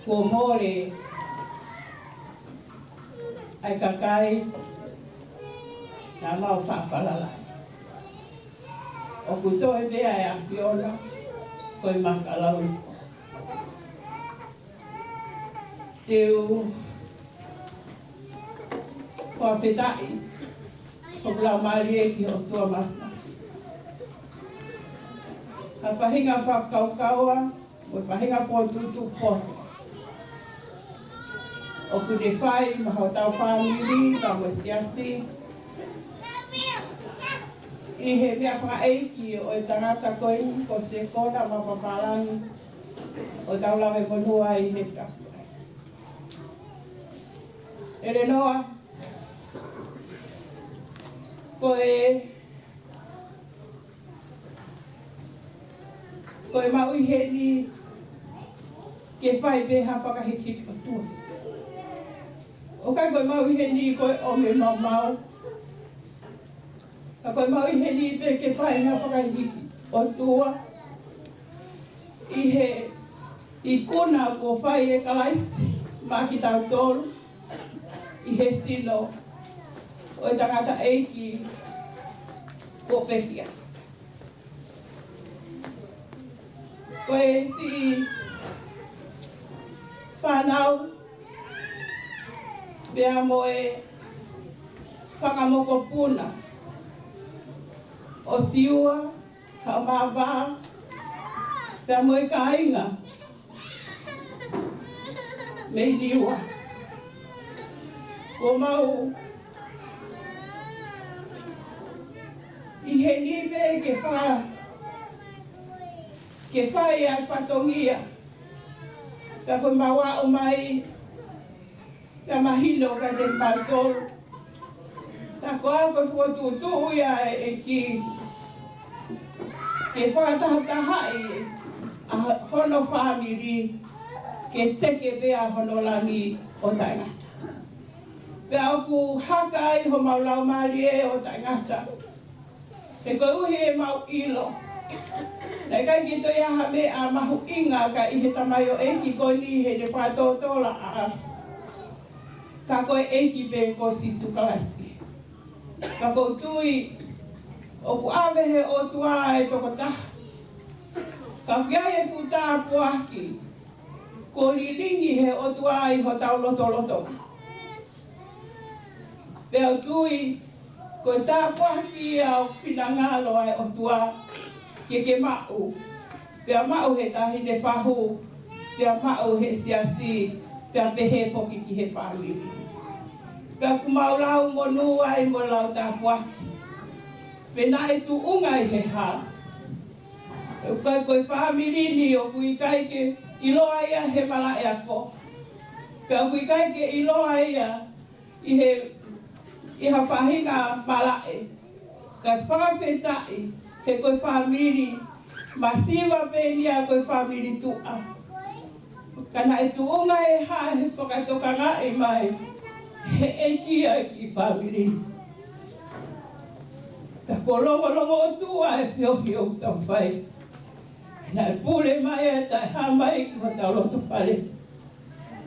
Kuo mole ʻa e kakai naʻa mau faʻa falala. ʻOku toe pē ʻa e ʻAfiona ko e maka lau. Te u fakafetaʻi hoku laumālie ki he ʻOtua Mafimafi. Ha faʻahinga fakakaukau mo e faʻahinga fokotuʻutuʻu poto ʻoku ne fai maʻa hotau fāmili pea mo e siasi ʻi he meʻa fakaʻeiki ʻo e tangata ko eni ko Sekona Mapapalagi, ʻo tau lave monū ai he tapu. Elenoa, ko e, ko e maʻu ʻi heni ke fai pē ha fakahikihiki ʻOtua. ʻOku ʻikai ko e maʻu ʻi heni ko e ʻomi e maumau. Ka ko e maʻu ʻi heni pē ke fai ha fakahikihiki ʻOtua ʻi he ikuna kuo fai ʻe Kalaisi maʻa kitautolu ʻi he sino ʻo e tangataʻeiki kuo pekia. Ko e siʻi fānau pea mo e fanga mokopuna ʻo Siua, Haʻamava, pea mo e kāinga mei Niua. Kuo mau ʻi heni pē ke fa-, ke fai ʻa e fatongia. Pea ko e mau aʻu mai, pea mahino kiate kitautolu. Tā ko ā ko e fokotuʻutuʻu ia ʻa e ʻEiki ke fakatahatahaʻi ʻa hono fāmili ke teke pē ʻa hono langi ʻo taʻengata. Pea ʻoku haka ai homau laumālie ʻo taʻengata. He koeʻuhi ʻemau ʻilo naʻe ʻikai ke toe ʻi ai ha meʻa mahuʻinga ka ʻi he tamaioʻeiki ko eni heʻene fakatōtōlaʻā, ka ko e ʻEiki pē ko Sīsū Kalaisi. Ka ʻoku ou tui ʻoku ʻave he ʻOtua e tokotaha, ka ʻoku ʻi ai e fuʻu tāpuaki kuo lilingi he ʻOtua ʻi hotau lotolotonga. Pea u tui ko e tāpuaki ia ʻoku finangalo ai e ʻOtua ke ke maʻu, pea maʻu he taʻahine fahu, pea maʻu he siasi, pea pehē foki ki he fāmili. Pea ʻoku mau lau monū ai mo lau tāpuaki. Pe naʻe tuʻunga ʻi he hā, ʻoku ʻikai ko e fāmili ni ʻoku ʻikai ke ʻiloa ia he malaʻe ako. Pea ʻoku ʻikai ke ʻiloa ia ʻi he, ʻi ha faʻahinga malaʻe. Kae fakafetaʻi he ko e fāmili masiva pē eni ia, ko e fāmili tuʻa. Ka naʻe tuʻunga e hā he fakatokangaʻi mai he ʻEiki ʻa e kiʻi fāmili. Ka ko e longolongo ʻOtua e feohi ʻoku tau fai. Naʻe pule mai ʻa e taʻehāmai ki hotau loto fale,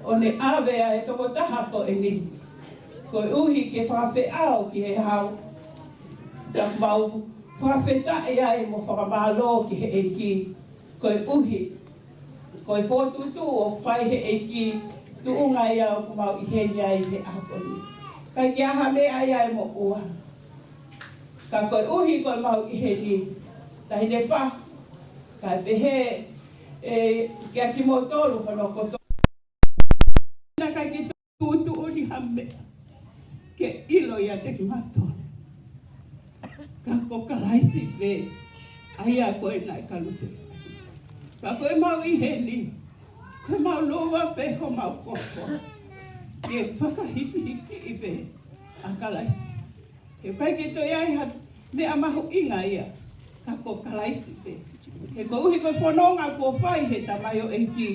ʻo ne ʻave ʻa e tokotaha ko eni, koeʻuhi ke fakafeʻao ki he hau. Ka mau fakafetaʻi ai mo fakamālō ki he ʻEiki, koeʻuhi ko e fokotuʻutuʻu ʻoku fai he ʻEiki, tuʻunga ia ʻoku mau ʻi heni ai he ʻaho ni. ʻIkai ke ʻi ai ha meʻa ia ʻe moʻua. Ka koeʻuhi ko e mau ʻi heni, taʻahine Fahu, kae pehē ʻe, kiate kimoutolu hono kotoa. Naʻe ʻikai ke tuʻutuʻuni ha meʻa ke ʻilo ʻiate kimautolu. Ka ko Kalaisi pē, ʻa ia ko ē naʻe kalusefai. Ka ko e mau ʻi heni, ko e mau lōua pē homau koko ke fakahīkihikiʻi pē ʻa Kalaisi. He ʻikai ke toe ʻi ai ha meʻa mahuʻinga ia, ka ko Kalaisi pē. He koeʻuhi ko e fononga kuo fai he tamaioʻeiki,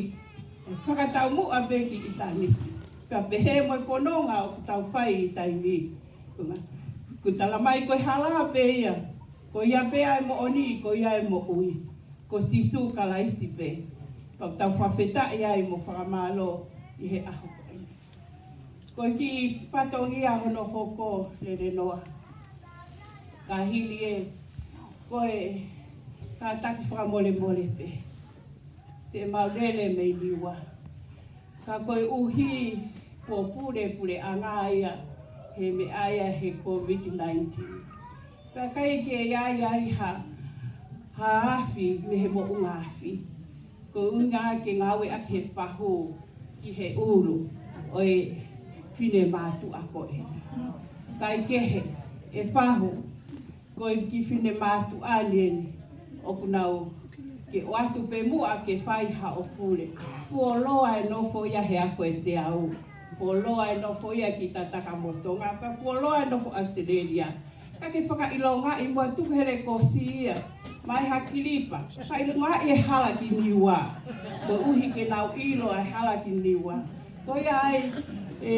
ʻe fakataumuʻa pē ki ʻitāniti. Pea pehē mo e fononga ʻoku tau fai ʻi taimi. Ko e ngā, ʻoku tala mai ko e hala pē ia, ko ia pē ʻa e moʻoni, ko ia ʻa e moʻui. Ko Sīsū Kalaisi pē. Pea ʻoku tau fakafetaʻi ai mo fakamālō ʻi he ʻaho ko eni. Ko e kiʻi fatongia hono hoko, Lelenoa. Ka hili ē, ko e kātaki fakamolemole pē. Siʻi mau lele mei Niua. Ka koeʻuhi kuo pule puleʻanga ia he meʻa ia he COVID nineteen. Pea ʻikai ke ʻi ai ai ha, ha afi mei he moʻunga afi. Ko e ʻuhinga ke ngāueʻaki he fahu ʻi he ʻulu ʻo e finemātuʻa ko ē. Kae kehe, ʻe Fahu, ko e kiʻi finemātuʻa ni eni ʻoku nau ke ʻoatu pē muʻa ke fai haʻo pule. Fuoloa e nofo ia he Afueteau. Fuoloa e nofo ia ki Tatakamotonga. Pea fuoloa e nofo ʻAositelēlia. Ka ke fakaʻilongaʻi muʻa, tuku he lekosi ia mai ha kilipa. Fakaʻilongaʻi e hala ki Niua. Koeʻuhi ke nau ʻilo e hala ki Niua. Ko ia ai, ē,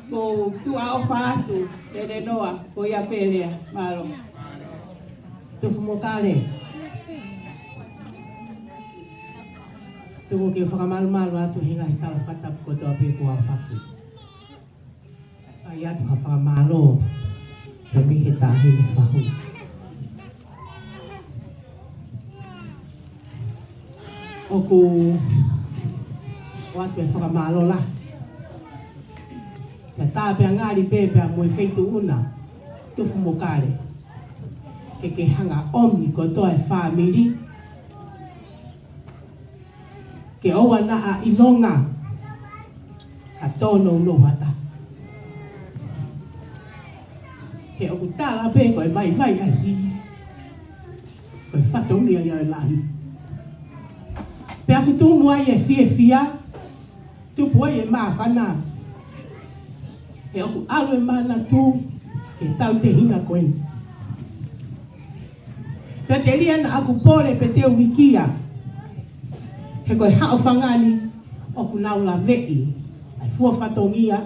ʻoku ou tuʻa ʻofa atu, Lelenoa, ko ia pē lea, mālō. Tufu Mokale. Tuku ke fakamalumalu atu he ngaahi tala fakatapu kotoa pē kuo aofaki. ʻAi atu ha fakamālō pē mei he taʻahine Fahu. ʻOku ʻoatu e fakamālō lahi. Ka tā pea ngali pē pea mo e feituʻu na, Tufu Mokale. Ke ke hanga ʻomi kotoa e fāmili ke ʻoua naʻa ʻilonga ha tōnounou ha taha. He ʻoku tala pē ko e maimai ʻa siʻi, ko e fatongia ia ʻo e lahi. Pea ʻoku tumu ai e fiefia, tupu ai e māfana. He ʻoku ʻalu e manatu ki he tautehina ko eni. Pea telia naʻa ku pole pē te u wikia. He ko e haʻofanga ni ʻoku nau laveʻi ʻa e fua fatongia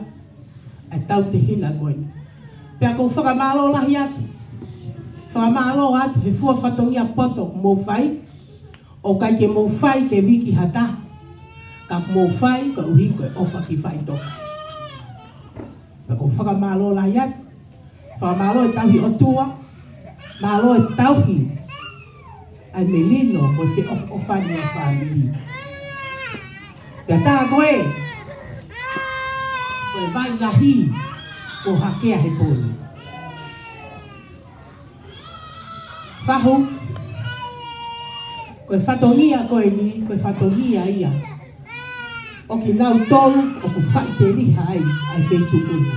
ʻa e tautehina ko eni. Pea ʻoku ou fakamālō lahi atu. Fakamālō atu he fua fatongia poto ʻoku mou fai. ʻOku ʻikai ke mou fai ke viki ha taha. Ka ʻoku mou fai koeʻuhi ko e ʻofa ki faʻitoka. Pea ʻoku ou fakamālō lahi atu. Fakamālō e tauhi ʻOtua. Mālō e tauhi ʻa e melino mo e feʻofoʻofani ʻa e fāmili. Pea tā ko ē, ko e vai lahi kuo hakea he pō ni. Fahu, ko e fatongia ko eni, ko e fatongia ia ʻo kinautolu ʻoku faʻiteliha ai ʻa e feituʻu na.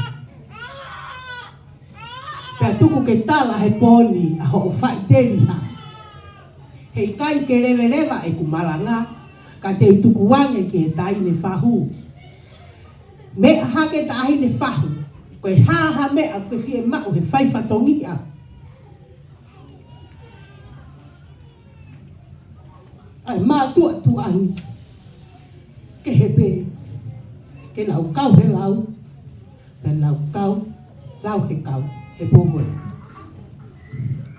Pea tuku ke tala he pō ni ʻa hoʻo faʻiteliha. Heʻikai ke leveleva ʻeku malanga, ka te u tukuange ki he taʻahine Fahu. Meʻa hake taʻahine Fahu, ko e hā ha meʻa ʻoku ke fiemaʻu he fai fatongia. ʻAi mātuʻa tuʻa ni, ke he pē, ke nau kau he lau, ke nau kau, lau he kau, he pō ko ē.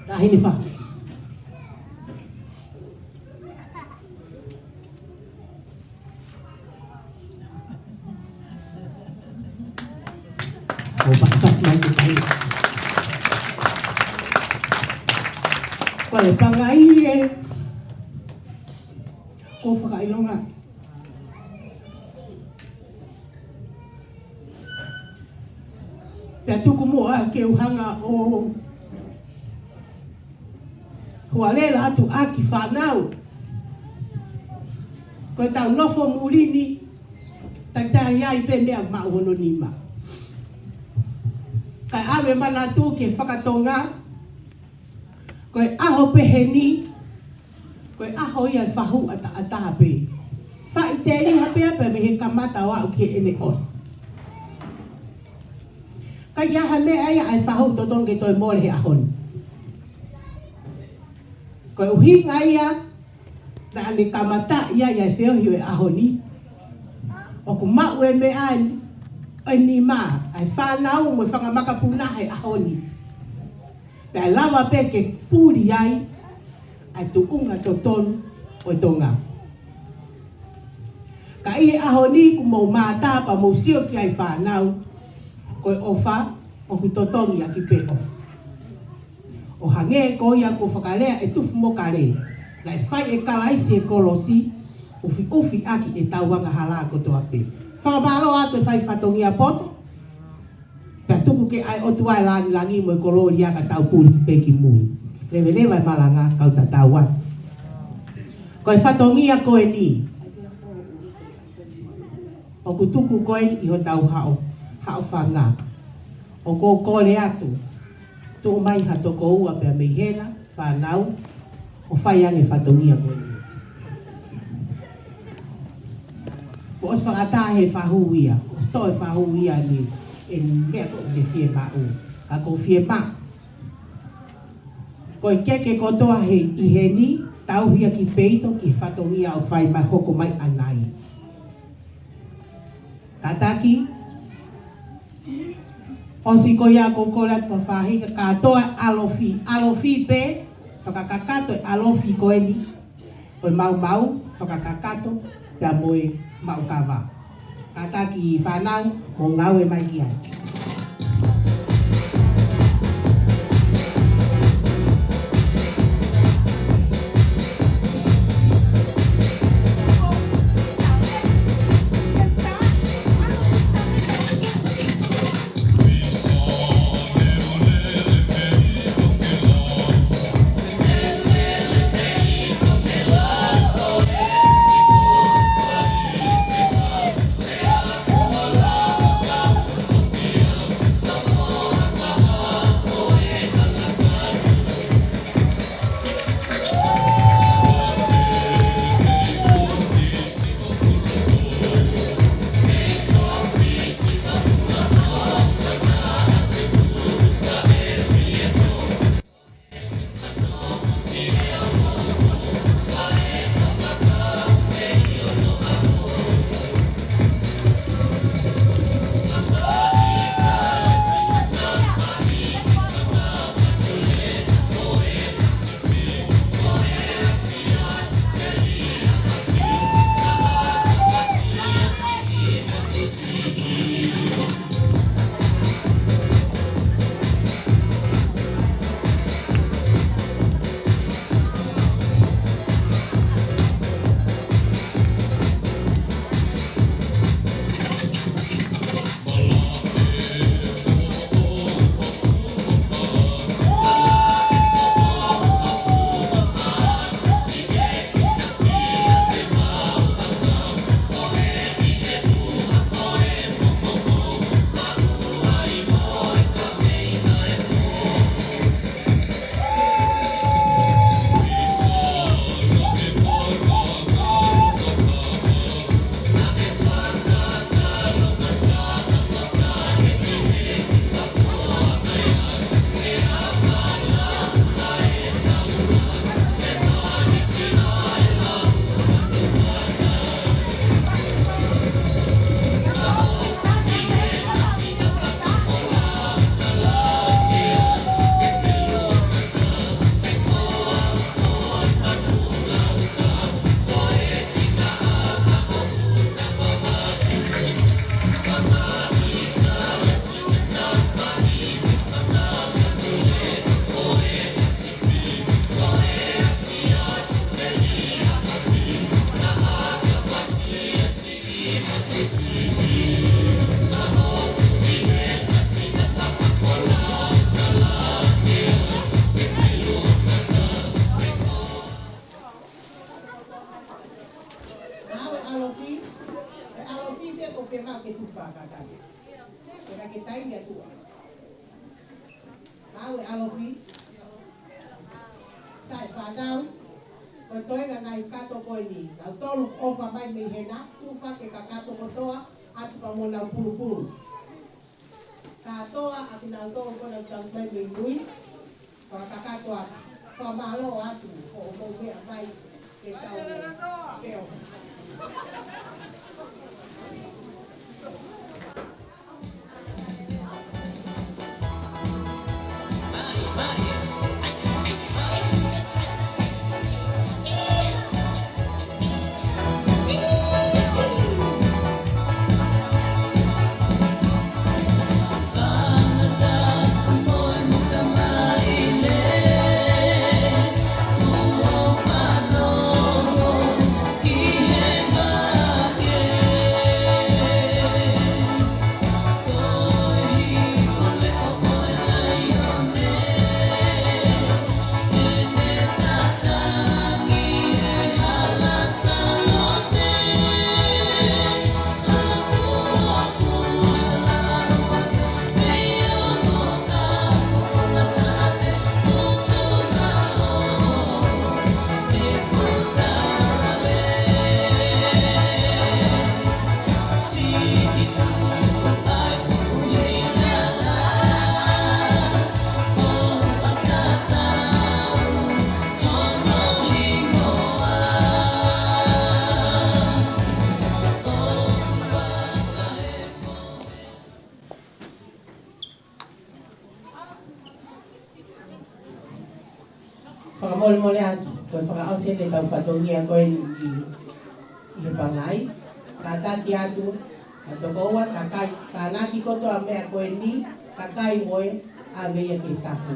Taʻahine Fahu. ʻO fakatasi mai ki he tahi. Ko e pangai ē, ko e fakaʻilonga. Pea tuku muʻa ke u hanga ʻo hualela atu ʻaki fānau. Ko ʻetau nofo muli ni, talitali ai pē meʻa maʻu hono nima. Kae ʻave manatu ki he fakatonga, ko e ʻaho pehē ni, ko e ʻaho ia ʻe fahu ʻataʻatā pē. Faʻiteliha pē ia pea mei he kamata ʻo aʻu ki heʻene ʻosi. ʻIkai ha meʻa ia ʻe fahu totonu ke toe mole he ʻaho ni. Ko e ʻuhinga ia naʻa ne kamata ia ʻa e feohi ʻo e ʻaho ni. ʻOku maʻu e meʻa ʻi he nima ʻa e fānau mo e fanga makapuna he ʻaho ni. Pea lava pē ke puli ai ʻa e tuʻunga totonu ʻo e Tonga. Ka ʻi he ʻaho ni kuo mou mātā pea mou sio ki ai fānau, ko e ʻofa ʻoku totongi ʻaki pē ʻofa. ʻO hangē ko ia kuo fakalea ʻe Tufu Mokale, naʻe fai ʻe Kalaisi he kolosi, ʻufiʻufi ʻaki ʻetau angahala kotoa pē. Fakamālō atu e fai fatongia poto, pea tuku ke ʻai ʻOtua e langilangi mo e kolōlia ka tau puli pē ki mui. Leveleva e malanga kau tatau atu. Ko e fatongia ko eni ʻoku tuku ko eni ʻi hotau haʻo, haʻofanga. ʻOku ou kole atu, tuʻu mai ha toko ua pea mei hena, fānau, ʻo fai ange fatongia ko eni. Kuo ʻosi fakaʻatā he fahu ia, ʻosi toʻo e fahu ia ni, ʻe meʻa ko ʻene fiemaʻu, ka ko fiemaʻu. Ko e keke kotoa he ʻi heni, tauhi ia ki peito ki he fatongia ʻoku fai mai hoko mai ʻanai. Kātaki, ʻosi ko ia ko kole atu pa fahi, ka kātoa ʻalofi, ʻalofi pē, fakakakato e ʻalofi ko eni, ko e maumau, fakakakato, pea mo e maʻu kava. Kātaki fānau, mou ngāue mai ki ai. Ke mau ke tupa ka tani. Ke na ke taimi atu ā. Mau e ʻalofi. Sai fānau. Ko e toenga ngaahi kakato ko eni. Nau tolu ʻofa mai mei hena. Tufa ke kakato kotoa. Atu pea mo nau pulupulu. Kātoa ʻa kinautolu ko ē naʻa tau mai mei mui, fakakakato atu, fakamālō atu, ko hoʻomou meʻa mai ke tau peo. Fakamolemole atu, ko e fakaʻosi eni ʻetau fatongia ko eni ʻi, ʻi he pangai. Kātaki atu, ka tokoua, kakai, tānaki kotoa meʻa ko eni, kakai mo e, ʻave ia ki he tafu.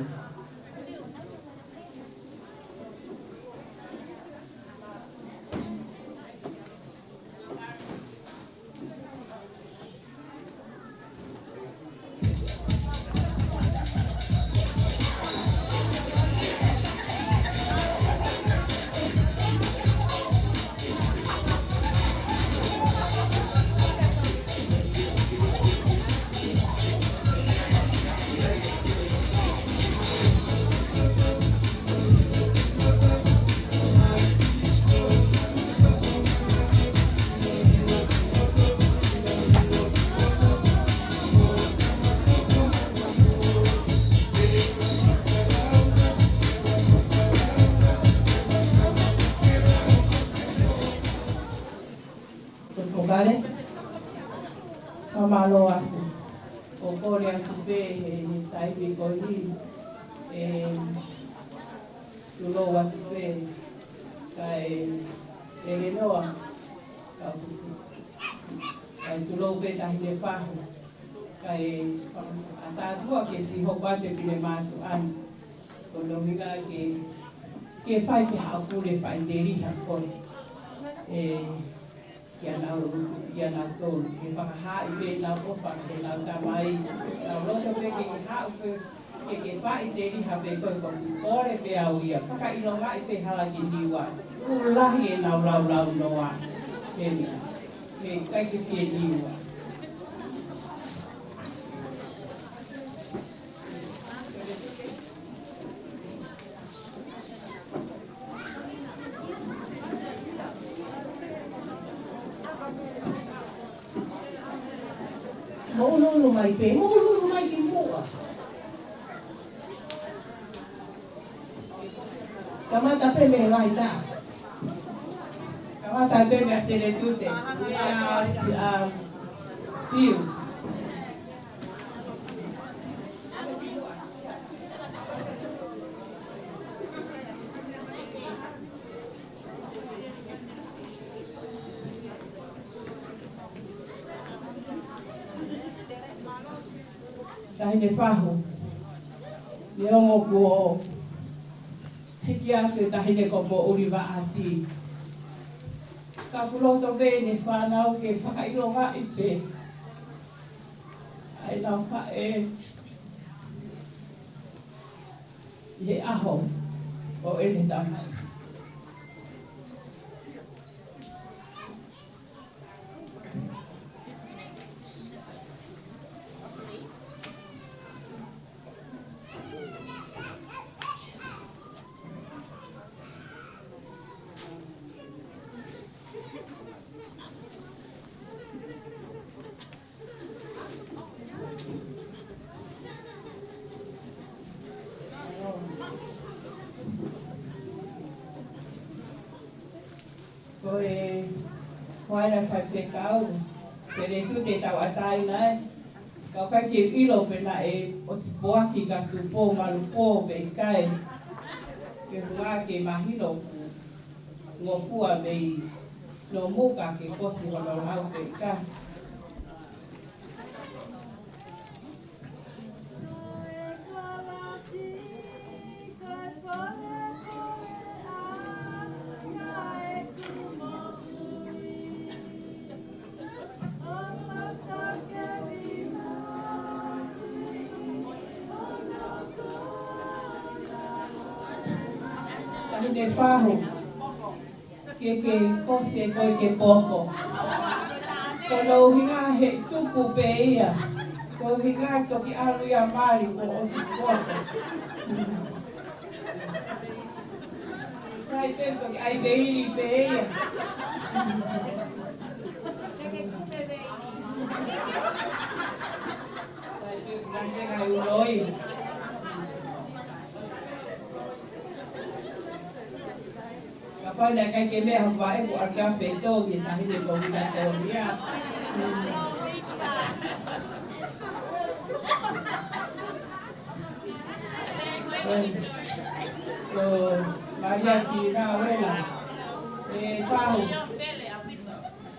Ko e fokale, fakamālō atu. ʻOku ou kole atu pē he, he taimi ko eni, ē, tulou atu pē, kae ʻElenoa, ka putu. Kae tulou pē Taʻahine Fahu. Kae ʻatā atu ke siʻi hoko atu e pine mātuʻa ni. Ko hono ʻuhinga ke, ke fai pē haʻo pule faʻiteliha ko ē. Ē, kia nau, kia nautolu. Ke fakahaaʻi pē ʻenau ʻofa, ke nau tamai. Nau loto pē ke ke haʻu pē, ke ke faʻiteliha pē koe ko e kole pē au ia. Fakaʻilongaʻi pē hala ki Niua. Kuo lahi ʻenau laulau noa. Ē, ʻikai ke fie Niua. Mou ʻunuʻunu mai pē, mou ʻunuʻunu mai ki muʻa. Kamata pē mei he laita. Kamata pē mei he seletute. Ia, um, Siu. Taʻahine Fahu, neongo kuo hiki atu e Taʻahine ko Poʻuli Vaʻati, ka ʻoku loto pē ʻene fānau ke fakaʻilongaʻi pē ʻa ʻenau faʻē ʻi he ʻaho ʻo ʻene tamai. Ko e, ko e faifekau, ke le tu te tau atai nai. Ka ʻoku ʻikai ke ʻilo pe naʻe ʻosi poaki ka Tupou Malupō pe ʻikai. Ke hua ke mahino ʻoku ngofua mei Nomuka ke kosi hono lau pe ʻikai. Taʻahine Fahu, ke ke kosi ʻe koe ke poko. Ko hono ʻuhinga he tuku pē ia. Ko hono ʻuhinga toki ʻalu ia mali kuo ʻosi poko. Sai pē toki ʻai pē ili pē ia. Sai pē kulange ngai uloi. Kapau naʻe ʻikai ke meʻa hoku vaʻe kuo ʻalu ʻo fetongi taʻahine ko Vita Tolia. Ko Malia ki Ravela. ʻE Fahu.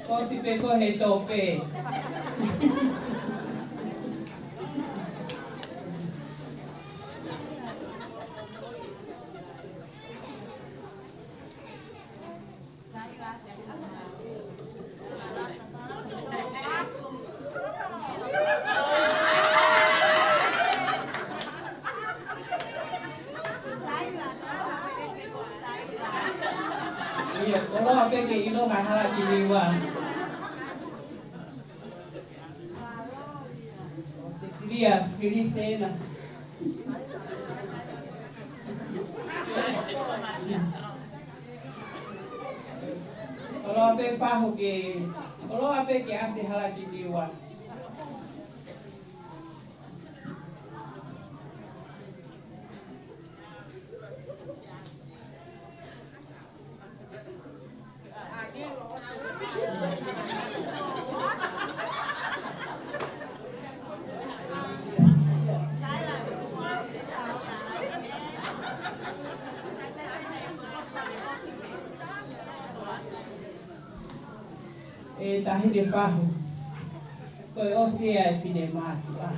Kosi pē koe he tope. ʻIo, koloa pē ke ʻilo ha hala ki liua. Te kilia, kilia sena. Koloa pē Fahu ke, koloa pē ke ʻasi hala ki liua. ʻE taʻahine Fahu, ko e ʻosi ia e finemātuʻa.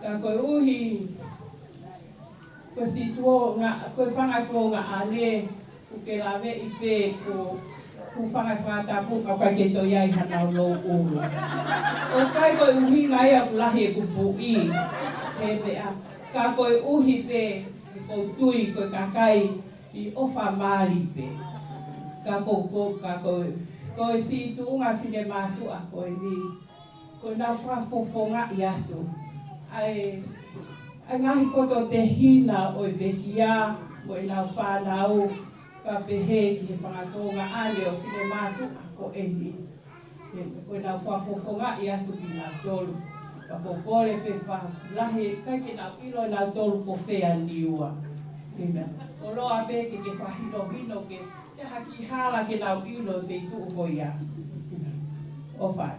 Ka koeʻuhi, ko e siʻi tuonga, ko e fanga tuongaʻane, ʻoku ke laveʻi pē ko, ko e fanga fatapu ka ʻoku ʻikai ke toe ʻi ai hanau louʻulu. ʻOku ʻikai ko e ʻuhinga ia ʻoku lahi ʻeku puʻi, he meʻa, ka koeʻuhi pē, ko e tui, ko e kakai, ʻi ʻofa mali pē. Ka ko, ko, ka ko, ko e siʻi tuʻunga finemātuʻa ko eni. Ko ʻenau fakafofongaʻi atu ʻa e, ʻa e ngaahi poto tehina ʻo e pekia, mo ʻenau fānau, ka pehē ki he fanga tuongaʻane ʻo finemātuʻa ko eni. Ko ʻenau fakafofongaʻi atu kinautolu. Ka ko e kole pē Fahu, lahi ʻikai ke nau ʻilo nautolu ko fē ʻa Niua. Koloa pē ke ke fakahinohino ke, ke haki hala ke nau ʻilo e feituʻu ko ia. ʻOfa.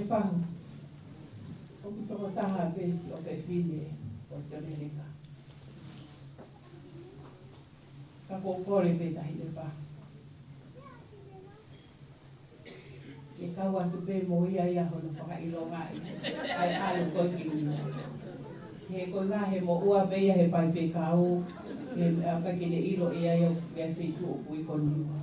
Pahu. ʻOku tokotaha pē siʻo fefine ʻo Sioneleka. Ka ʻoku ou kole pē Taʻahine Pahu ke kau atu pē mo ia ʻi hono fakaʻilongaʻi ʻa e ʻalu ko ē ki Niua. He ko e ngaahi moʻua pē ia he faifekau, he ʻikai ke ne ʻilo ʻe ia ʻoku ʻi ai e feituʻu ʻoku ui ko Niua.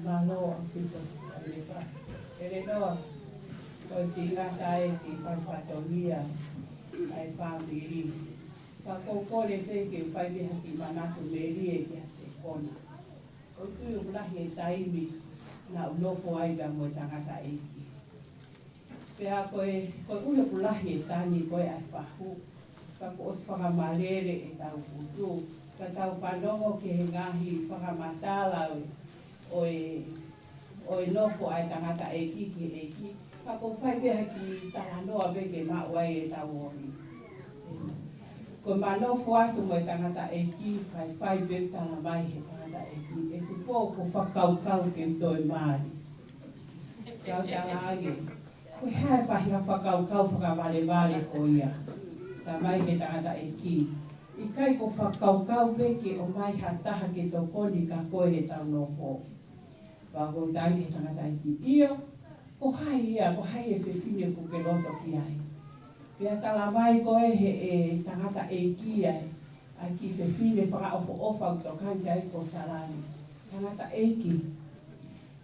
Mālō ʻaupito, Taʻahine Pahu. ʻElenoa, ko e singata e ki he fatongia ʻa e fāmili. Ka ʻoku ou kole pē ke fai pē ha kiʻi manatu melie ki he sekona. ʻOku ou tui ʻoku lahi e taimi naʻa ku nofo ai pea mo e tangataʻeiki. Pea ko e, ko e ʻuhi ʻoku lahi e tani ko ē ʻa e pahu, ka kuo ʻosi fakamalele ʻetau putu, ka tau fanongo ki he ngaahi fakamatala ʻo e, ʻo e, ʻo e nofo ʻa e tangataʻeiki ki he ʻeiki, ka ʻoku ou fai pē ha kiʻi talanoa pē ke maʻu ai ʻetau ʻomi. Ko ʻema nofo atu mo e tangataʻeiki, fai, fai pē talamai he tangataʻeiki, ʻe Tupou, ko e fakakaukau ke u toe mali. Kau talaange, ko e hā e faʻahinga fakakaukau fakavalevale ko ia? Talamai he tangataʻeiki, ʻikai, ko e fakakaukau pē ke ʻomai ha taha ke tokoni kia koe heʻetau nofo. Pea ʻoku ou talaange ki he tangataʻeiki, ʻio, ko hai ia, ko hai e fefine ʻoku ke loto ki ai? Pea talamai ko ē he, ʻe he tangataʻeiki ʻa e, ʻa e kiʻi fefine fakaʻofoʻofa ʻoku tokanga ki ai, ʻoku ou talaange, tangataʻeiki,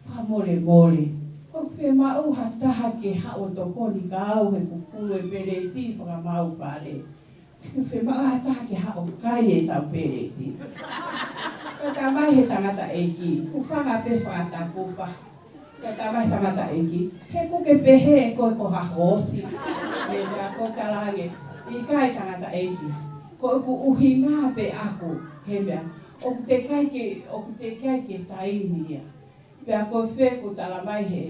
fakamolemole, ʻoku ke maʻu ha taha ke haʻu ʻo tokoni kia au he kukulu e peleti fakamaau fale? Ke fiemaʻu ha taha ke haʻu ʻo kai ʻetau peleti? Pea talamai he tangataʻeiki, hūfanga pē fakatapufa. Pea talamai he tangataʻeiki, he ʻoku ke pehē ʻe koe ko ha hoosi? Pea ʻoku ou talaange, ʻikai, tangataʻeiki, ko ʻeku ʻuhinga pē ʻaku, he meʻa, ʻoku teʻeki ai ke, ʻoku teʻeki ai ke taimi ia. Pea ko e fē, ʻoku talamai he,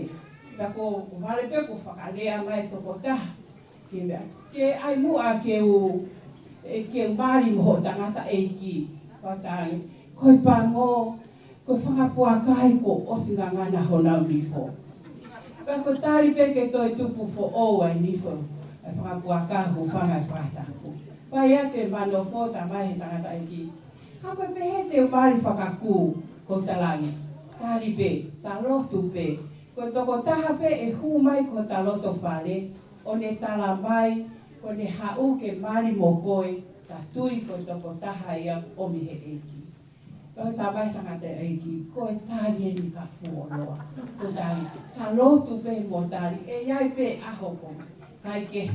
pea ko, ko e vale pē kuo fakalea mai e tokotaha ki he meʻa, ke ʻai muʻa ke u, ē, ke u mali mo hoʻo tangataʻeiki. Pea talaange, ko e pango, ko e fanga puaka ia kuo ʻosi ngangana honau nifo. Pea ko e tali pē ke toe tupu foʻou ʻa e nifo ʻa e fanga puaka, hūfanga e fakatapu. Fai atu ʻema nofo, talamai he tangataʻeiki, ka ko e pehē te u mali fakakū? ʻOku ou talaange, tali pē, ta lotu pē. Ko e tokotaha pē ʻe hū mai ki hota loto fale ʻo ne talamai kuo ne haʻu ke mali mo koe, ta tui ko e tokotaha ia ʻoku ʻomi he ʻEiki. Pea talamai he tangataʻeiki, ko e tali eni ka fuoloa. Ko e tali, ta lotu pē mo tali, ʻe ʻi ai pē ʻaho ko ē, kae kehe,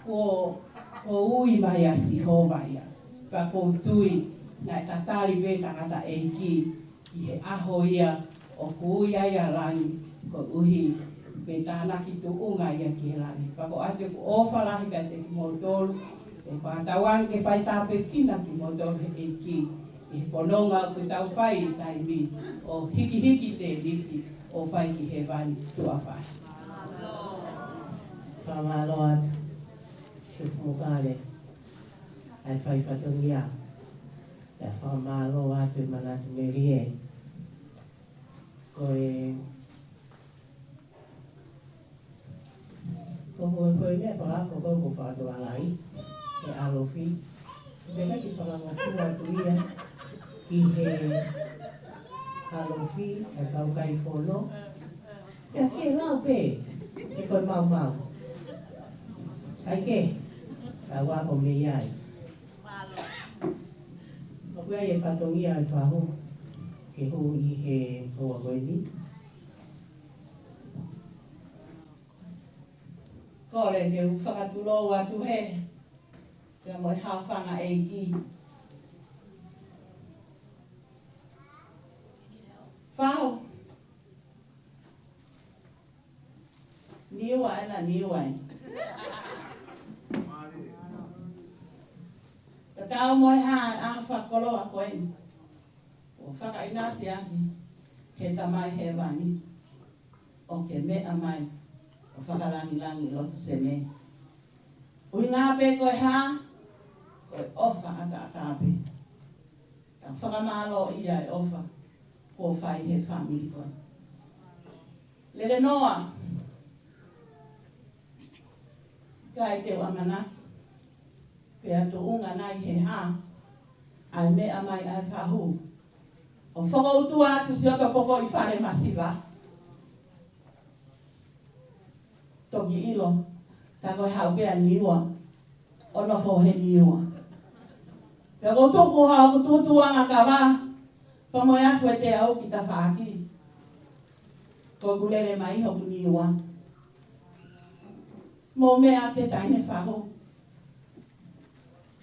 kuo, kuo ui mai ʻa Sihova ia. Pea ʻoku ou tui naʻe tatali pē tangataʻeiki ki he ʻaho ia ʻoku ui ai ʻa langi, koeʻuhi ke tānaki tuʻunga ia ki he langi. Pea ʻoku ou ʻoatu ʻeku ʻofa lahi kiate kimoutolu, ʻe fakatauange ke fai tāpuekina kimoutolu he ʻEiki ʻi he fononga ʻoku tau fai he taimi ni, ʻo hikihiki tēniti ʻo fai ki hēvani tuʻa fai. Fakamālō atu, Tupu Mokale, ʻa e fai fatongia. Pea fakamālō atu e manatu melie. Ko e, ko Ko e, ko e meʻa fakaako ko ē ʻoku fakatokanga ai ʻe ʻAlofi. Pea ʻikai ke fakangoku atu ia ki he ʻalofi ʻa e kau kai fono. Pea ke lau pē ʻe koe maumau. ʻAi ke, ka ua ko mei ai. ʻOku ʻi ai e fatongia ʻa e fahu ke hū ʻi he houa ko eni. Kole ke u fakatulou atu he, pea mo e haofanga ʻeiki. Fahu. Niua ena, niua ena. Tatau mo e hā ʻa e fakakoloa ko eni. ʻO fakaʻinasi ʻaki he Tamai Hēvani. ʻO ke meʻa mai ʻo fakalangilangi ʻi loto Seme. ʻUhinga pē ko e hā, ko e ʻofa ʻataʻatā pē. Tau fakamālō ia e ʻofa kuo fai he fāmili ko ē. Lele noa, ʻikai te u ʻamanaki pea tuʻunga nai he hā ʻa e meʻa mai ʻa e fahu ʻo fokoutua atu siʻoto poko ʻi fale masiva. Toki ʻilo, tā ko e haʻu pē ʻa Niua ʻo nofo he Niua. Pea ʻoku tuku haʻaku tutuʻanga kava pea mo e afu ʻe teau ki tafaʻaki. Ko ʻeku lele mai hoku Niua. Mou meʻa atu he taimi fahu.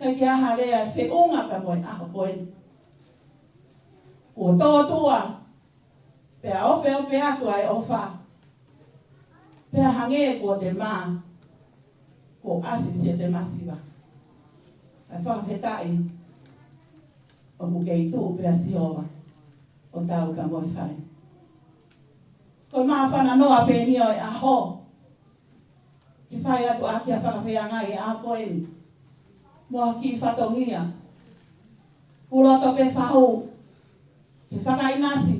ʻIkai ke ʻi ai ha lea ʻe feʻunga pea mo e ʻaho ko eni. Kuo tōtuʻa, pea opeope atu ʻa e ʻofa. Pea hangē kuo te mā, kuo ʻasi siʻete masiva. ʻA e fakafetaʻi, ʻoku kei tuʻu pē ʻa Sihova ʻo tau pea mo e fale. Ko e māfana noa pē eni ʻo e ʻaho. Ke fai atu ʻaki ʻa e fakafeangai ʻa ko eni. Mo ha kiʻi fatongia. Kuo loto pē fahu ke fakaʻinasi.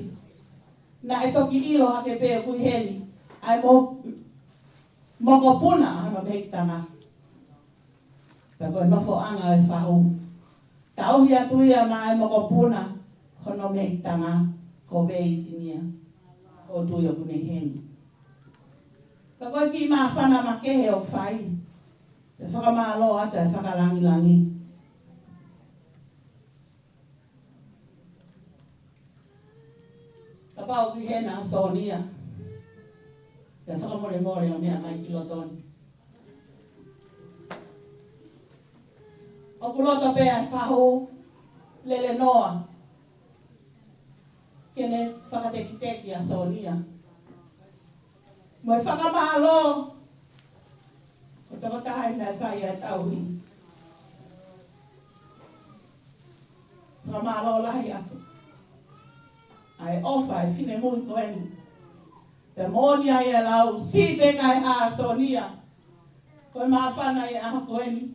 Naʻe toki ʻilo hake pē ʻoku ʻi heni ʻa e mo-, mokopuna ʻa hono mehikitanga. Pea ko e nofoʻanga ʻo e fahu. Tauhi atu ia maʻa e mokopuna hono mehikitanga ko Veisinia. ʻOku tui ʻoku ne ʻi heni. Ka ko e kiʻi māfana makehe ʻoku fai. Pea fakamālō atu ʻa e fakalangilangi. Kapau ʻoku ʻi hena ʻa Sonia, pea fakamolemole ʻo meʻa mai ki loto ni. ʻOku loto pē ʻa e fahu lele noa ke ne fakatekiteki ʻa Sonia. Mo e fakamālō ko e tokotaha ʻi he fai ʻa e tauhi. Fakamālō lahi atu. ʻA e ʻofa ʻa e finemui ko eni. Pea moʻoni ai e lau, siʻi pē kae hā Sonia. Ko e māfana ʻi he ʻaho ko eni.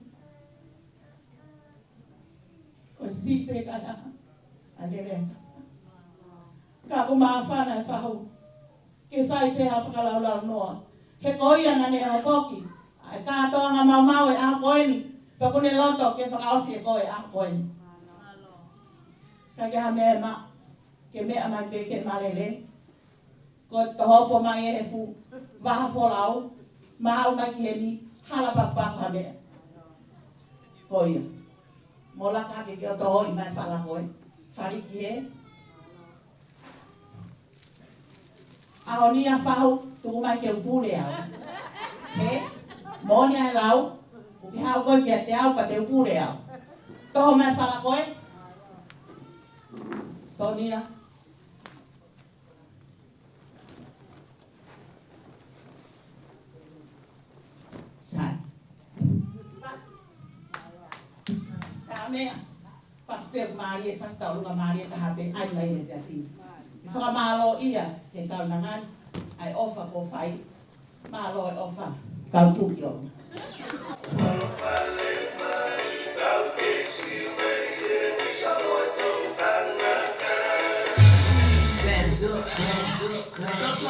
Ko e siʻi pē kae hā ʻa Leleka. Ka ʻoku māfana e fahu ke fai pē ha fakalaulaunoa. He ko ia naʻa ne hokoki ʻa e kātoanga maumau e ʻaho ko eni. Pea ʻoku ne loto ke fakaʻosi ʻe koe e ʻaho ko eni. Ka ke ha meʻa ma-, ke meʻa mai pē ke malele. Ko e tohopo mai ʻe he fuʻu vaha folau, maʻu mai ki heni, hala pakupaku ha meʻa. Ko ia. Mo laka ke ke ʻoto ʻi mai fala ko ē. Fali ki he. ʻAho ni ʻa fahu, tuku mai ke u pule au. He, moʻoni ʻa e lau, ʻoku ke haʻu koe kiate au ka te u pule au. Toho mai fala ko ē. Sonia. Sai. Tā meʻa. Fasi pē ʻoku mālie, fasi taulunga mālie, taha pē ʻai mai he fiafia. ʻI fakamālō ia he kaunanga ni, ʻa e ʻofa kuo fai. Mālō e ʻofa, kau puki o. Hands up, hands up, hands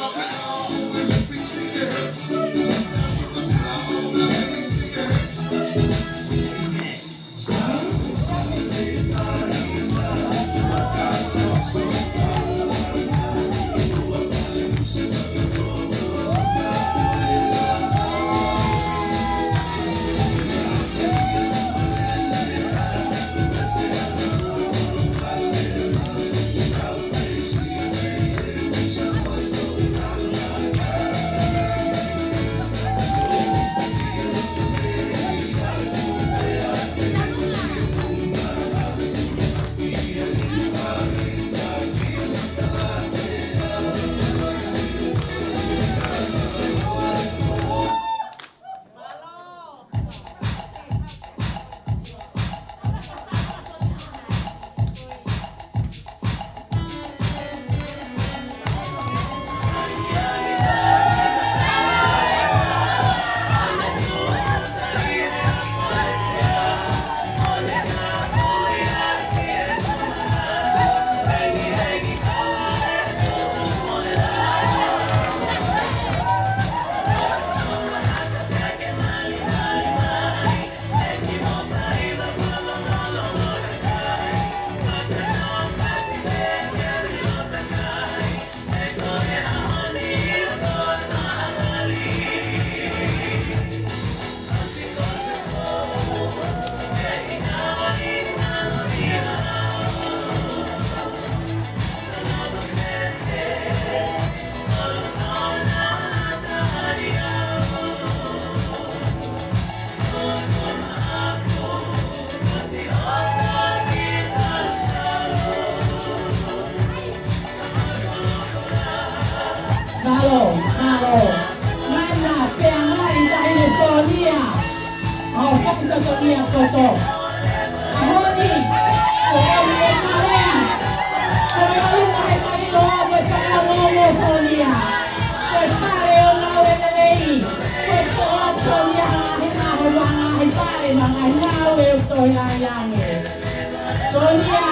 up. Toto. ʻAho ni, ko e ʻomi e kalea. Ko e ʻolunga he kalilo, ko e fakaongo Sonia. Ko e pale ʻo Ngāue Lelei. Ko e toʻo ʻa Sonia he ngaahi ʻaho, ngaahi pale, ngaahi ngāue ʻoku toe langilangi. Sonia,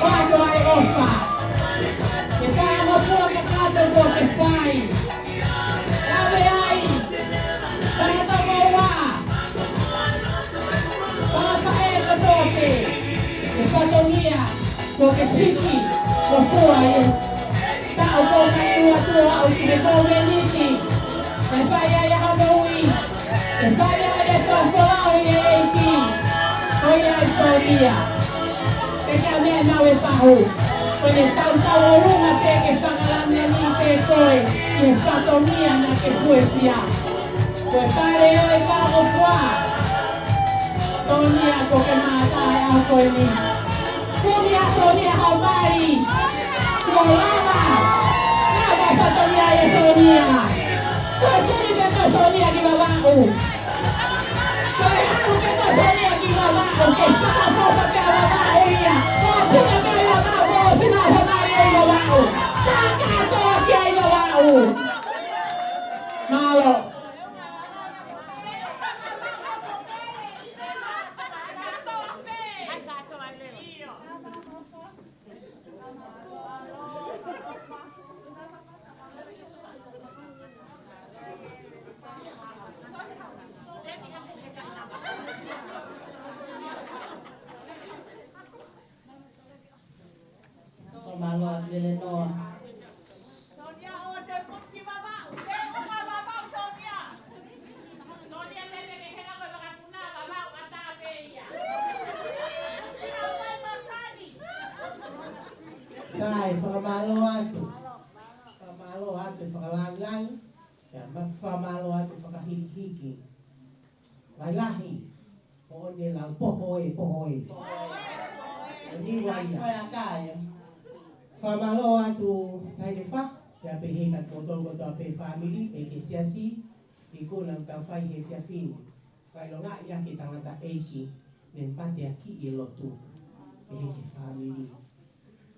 ʻoatu ʻa e ʻofa. Ke tau mo fua kakato kuo ke fai. Lave ai. Tangata moua. Papa e kotoa pē, e fatongia, kuo ke piki, kuo fua ia. Taʻu ko ka iu atu ʻo aʻu ki he koveniti. Ke fai ai ʻa hono ui. Ke fai ai e tokolahi ʻe ʻEiki. Ko ia e Sonia. Ke ka mea mau e pahu. Ko ʻene tautau ʻolunga pē ke fakalangilangi pē koe. Ki he fatongia naʻa ke fua pea. Ko e pale ʻo e kau ʻofa. Sonia ko ke mata e ʻaho ko eni. Sonia, Sonia, haʻu mai. Kuo lava. Lava e fatongia ʻia Sonia. Ko e tuli pē ko Sonia ki Vavaʻu. Ko e haʻu pē ko Sonia ki Vavaʻu. Ke fakafofa pē ʻa Vavaʻu ia. Ko e puna pē ʻa Vavaʻu, ko e puna ʻa Vavaʻu ia ʻi Vavaʻu. Kakato ki ai Vavaʻu. Mālō. Ko mālō atu lele noa. Sonia, ʻoua te u putu ki Vavaʻu. Te u ʻo Vavaʻu, Sonia. Sonia, te me ke hela ko e vakapuna Vavaʻu ʻatā pē ia. Sai, fakamālō atu. Fakamālō atu, fakalangilangi. Ia, ma fakamālō atu fakahikihiki. Vai lahi. Ko ʻene lau poho ē, poho ē. Ko e niu ia. Ko e aka ia. Fakamālō atu Taʻahine Fa, pea pehē ki he kau tolu kotoa pē fāmili, pea ki he siasi, ʻi he kuonga ʻoku tau fai he efiafi ni. Fakaʻilongaʻi ʻaki e tangata ʻeiki, ne mateakiʻi e lotu, pehē ki he fāmili.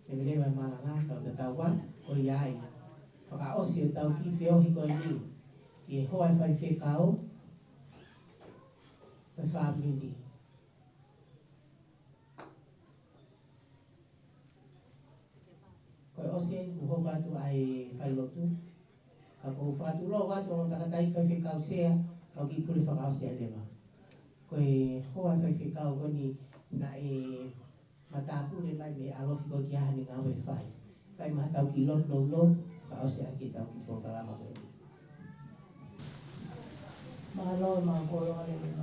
Leveleva e malanga, kau tatau atu, ko ia ai. Fakaʻosi ʻetau kiʻi feohi ko eni, ki he hoa e faifekau, ko e fāmili. Ko e ʻosi eni kuo hoko atu ʻa e failotu. Ka ʻoku ou fakatulou atu ʻo tangata ʻi faifekau sea, kau kiʻi pule fakaʻosi ʻa e leva. Ko e hoa faifekau ko eni naʻe matāpule mai mei ʻAlofi ko e kiʻi ʻaho ni ngāue fai. Kae ʻumaʻā ʻetau kiʻi lotu nounou, fakaʻosi ʻaki ʻetau kiʻi polokalama ko eni. Mālō, mālō koloa lelei.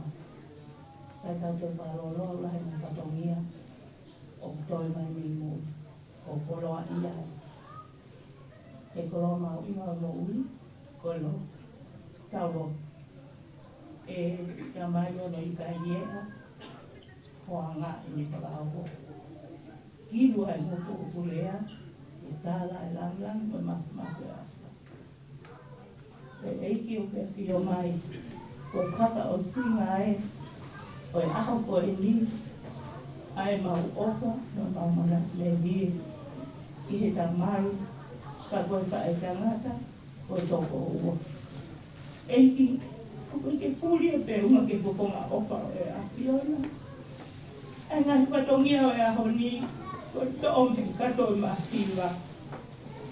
Kae tau toe mālōlō lahi mo e fatongia ʻoku toe mai mei muli. ʻO koloaʻia ai. ʻE koloa mahuʻinga ʻo moʻui, koloa. Tau lotu. ʻE Tamai ʻoku ʻikai ʻe hoanga ʻi he fakaʻofoʻofa. Kilu ai mo ko pulea, ʻe tala e langilangi mo e mafimafi ʻa e ʻAfiona. ʻE ʻEiki ʻoku ke ʻafio mai, ko e fakaʻosinga ē ʻo e ʻaho ko eni, ʻa e mau ʻofa, mo mau manatu melie, ki he Tamai, ka ko e faʻē tangata, ko e tokoua. ʻEiki, ʻoku ke puli e peunga ki he fofonga ʻofa ʻo e ʻAfiona. ʻA e ngaahi fatongia ʻo e ʻaho ni, ko e toʻo mei he kato ʻo e masiva.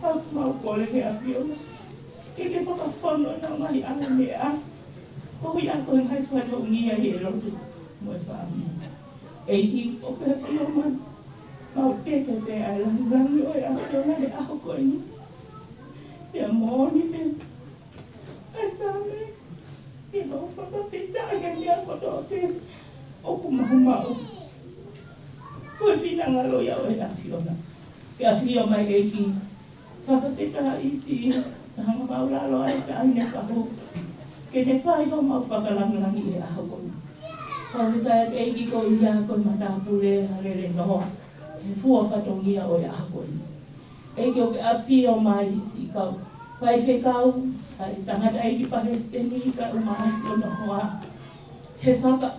ʻOku mau kole ki he ʻAfiona ke ke fakafonu ʻenau ngaahi ʻamanaki. Ko ia ko e ngaahi fatongia ʻi he lotu mo e fāmili. ʻEiki, ʻoku ke ʻafio mai, mau teke pē ʻa e langilangi ʻo e ʻAfiona he ʻaho ko eni. Pea moʻoni pē ʻa e Saame, ke mau fakafetaʻi he meʻa kotoa pē ʻoku mau maʻu. Ko e finangalo ia ʻo e ʻAfiona. Ke ʻafio mai ʻEiki. Fakafetaʻi siʻi, hanga mau lalo ai Taʻahine Fahu. Ke ne fai homau fakalangilangi he ʻaho ko eni. Fakafetaʻi ʻEiki ko ia ko e matāpule ʻa Lelenoa. He fua fatongia ʻo e ʻaho ko eni. ʻEiki ʻoku ke ʻafio mai siʻi kau faifekau, ʻa e tangataʻeiki palesiteni kae ʻumaʻā siʻono hoa. He faka-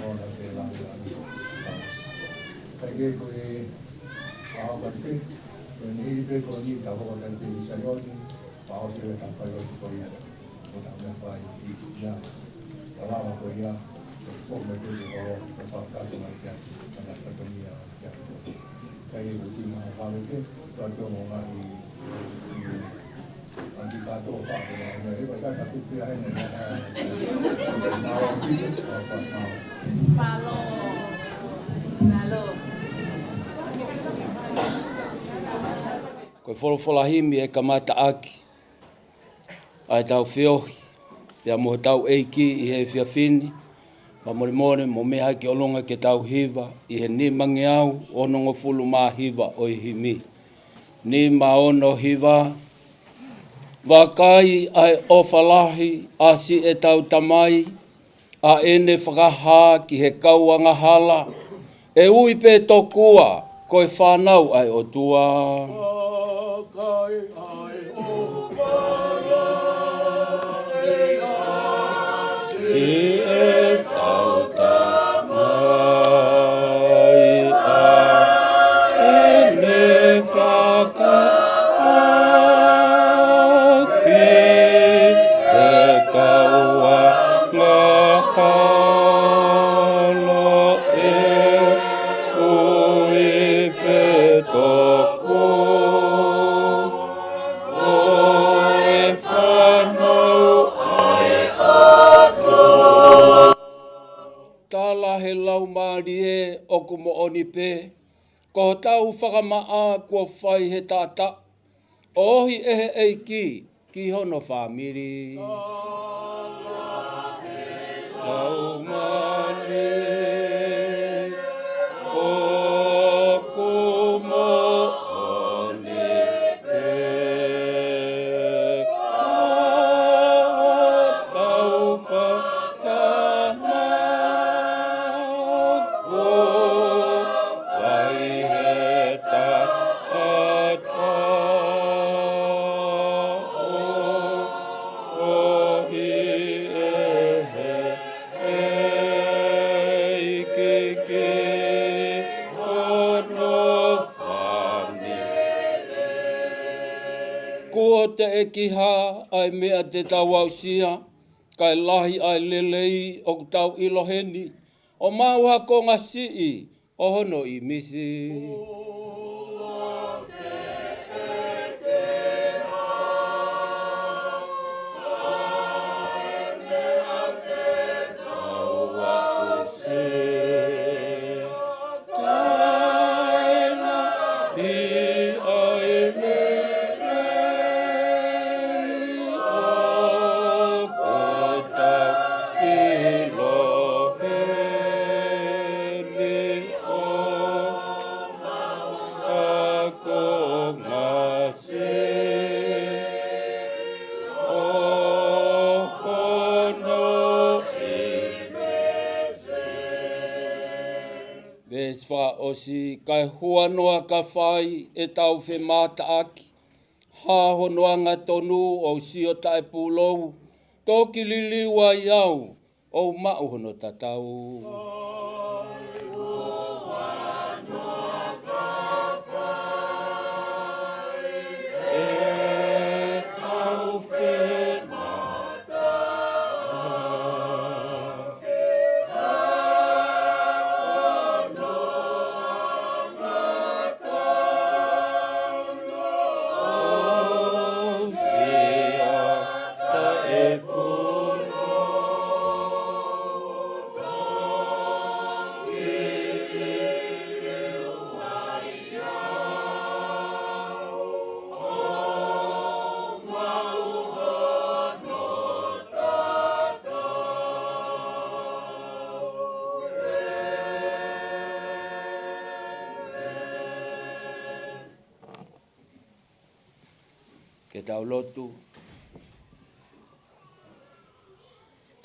ʻoku ne lahi ʻa e ʻaho. Kae kehe ko e ʻaho ko eni, ko e niʻihi pē ko eni ʻoku tau hoko atu ki Saione, pea ʻosi e tafaʻaki ko ia. Ko e meʻa fai ʻi ia, ʻa e lava ko ia, ko e meʻa ko ia, ko e fakatapu mai kia, kia Patonia, kia. Kae kehe ko e ʻuhinga ʻo e kaveinga, ko e tō mo ngaahi, ʻi, ʻi, ʻanti kātoa fa, ko e meʻa, ʻe, ko e tata kupi ai, ne, ne, ne, ne, ne, ne, ne, ne, Mālō. Mālō. Ko e folofola himi ʻe kamata ʻaki ʻa ʻetau feohi, pea mo hotau ʻEiki ʻi he efiafi ni, fakamolemole mo meʻa ki ʻolunga ke tau hiva, ʻi he nimangeau onongofulu mā hiva ʻo e himi. Nima ono hiva, vakai ʻa e ʻofa lahi ʻa siʻetau Tamai, ʻa ʻene fakahā ki he kau angahala, ʻe ui pē tokua ko e fānau ʻa e ʻOtua. Siʻetau Tamai, ʻa ʻene fakahā ki he kau angahala, ʻe ui pē tokua ko e fānau ʻa e ʻOtua. Tala he Laumālie ʻoku moʻoni pē, ko hotau fakamaʻa kuo fai he taʻataʻa, ʻo ohi ʻe he ʻEiki ki hono fāmili. Laumālie ʻoku moʻoni pē, ko hotau fakamaʻa kuo fai he taʻataʻa, ʻo ohi ʻe he ʻEiki ki hono fāmili. Kuo teʻeki ha ʻa e meʻa te tau aʻusia, kae lahi ʻa e lelei ʻoku tau ʻilo heni, ʻo maʻu ha konga siʻi ʻo hono ʻīmisi. ʻOsi kae huanoa ka fai ʻetau femātaaki, hā hono angatonu ʻo sio taʻepūlou, toki liliu ai au, ʻo maʻu hono tatau. Ke tau lotu.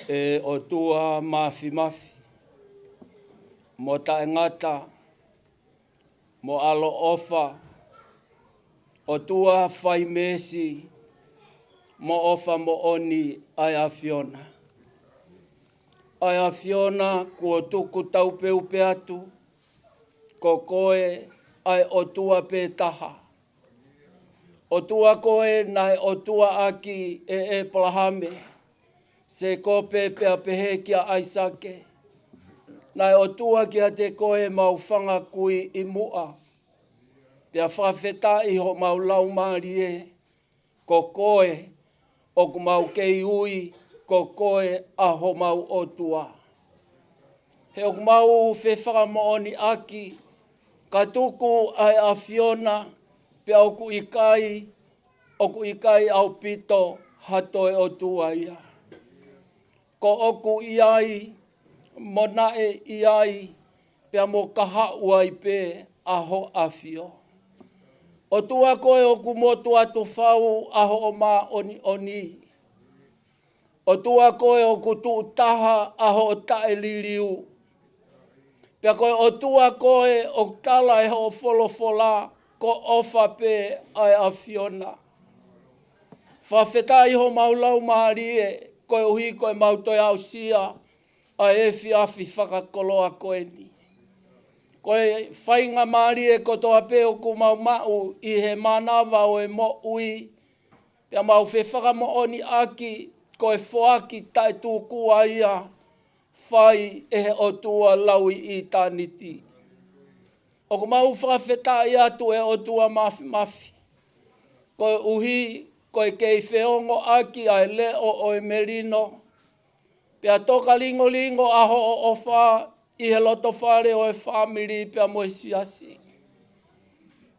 ʻE ʻOtua Mafimafi, mo taʻengata, mo ʻaloʻofa, ʻOtua fai meesi, mo ʻofa moʻoni ʻa e ʻAfiona. ʻA e ʻAfiona kuo tuku taupeupe atu, ko koe ʻa e ʻOtua pē taha. ʻOtua koe naʻe ʻOtua ʻaki ʻe ʻEpalahame, Sēkope pea pehē kia ʻAisake. Naʻe ʻOtua kiate koe ʻemau fanga kui ʻi muʻa. Pea fakafetaʻi homau laumālie, ko koe ʻoku mau kei ui, ko koe ʻa homau ʻOtua. He ʻoku mau fefakamoʻoniʻaki, ka tuku ʻa e ʻAfiona, pea ʻoku ʻikai, ʻoku ʻikai ʻaupito ha toe ʻOtua ia. Ko ʻoku ʻi ai, mo naʻe ʻi ai, pea mo kahaʻu ai pē ʻa ho ʻAfio. ʻOtua koe ʻoku motu atu fau ʻa hoʻo māʻoniʻoni. ʻOtua koe ʻoku tuʻu taha ʻa hoʻo taʻeliliu. Pea ko e ʻOtua koe ʻoku tala ʻe hoʻo folofola, ko ʻofa pē ʻa e ʻAfiona. Fakafetaʻi homau laumālie, koeʻuhi ko ʻemau toe aʻusia ʻa e efiafi fakakoloa ko eni. Ko e faingamālie kotoa pē ʻoku mau maʻu ʻi he mānava ʻo e moʻui, pea mau fefakamoʻoniʻaki, ko e foaki taʻetūkua ia, fai ʻe he ʻOtua lau ʻi ʻitāniti. ʻOku mau fakafetaʻi atu ʻe ʻOtua Mafimafi, koeʻuhi ko e kei feongoʻaki ʻa e leʻo ʻo e melino, pea toka lingolingo ʻa hoʻo ʻofa ʻi he loto fale ʻo e fāmili pea mo e siasi.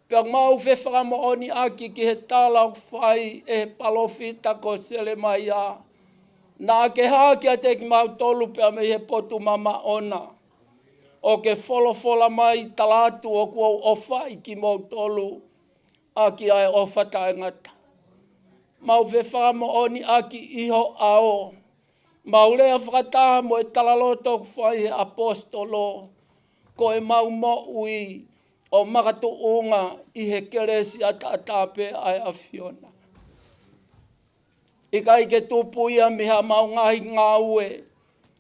Pea mau fefakamoʻoniʻaki ki he tala ʻoku fai ʻe he palōfita ko Selemaia. Naʻa ke hā kiate kimautolu pea mei he potu mamaʻo na, ʻo ke folofola mai, tala atu ʻoku ou ʻofaʻi kimoutolu ʻaki ʻa e ʻofa taʻengata. Mau fefakamoʻoniʻaki ʻi ho ʻao. Mau lea fakataha mo e talaloto ʻoku fai he ʻaposetolo, ko ʻemau moʻui ʻo makatuʻunga ʻi he kelesi ʻataʻatā pē ʻa e ʻAfiona. ʻIkai ke tupu ia mei haʻamau ngaahi ngāue,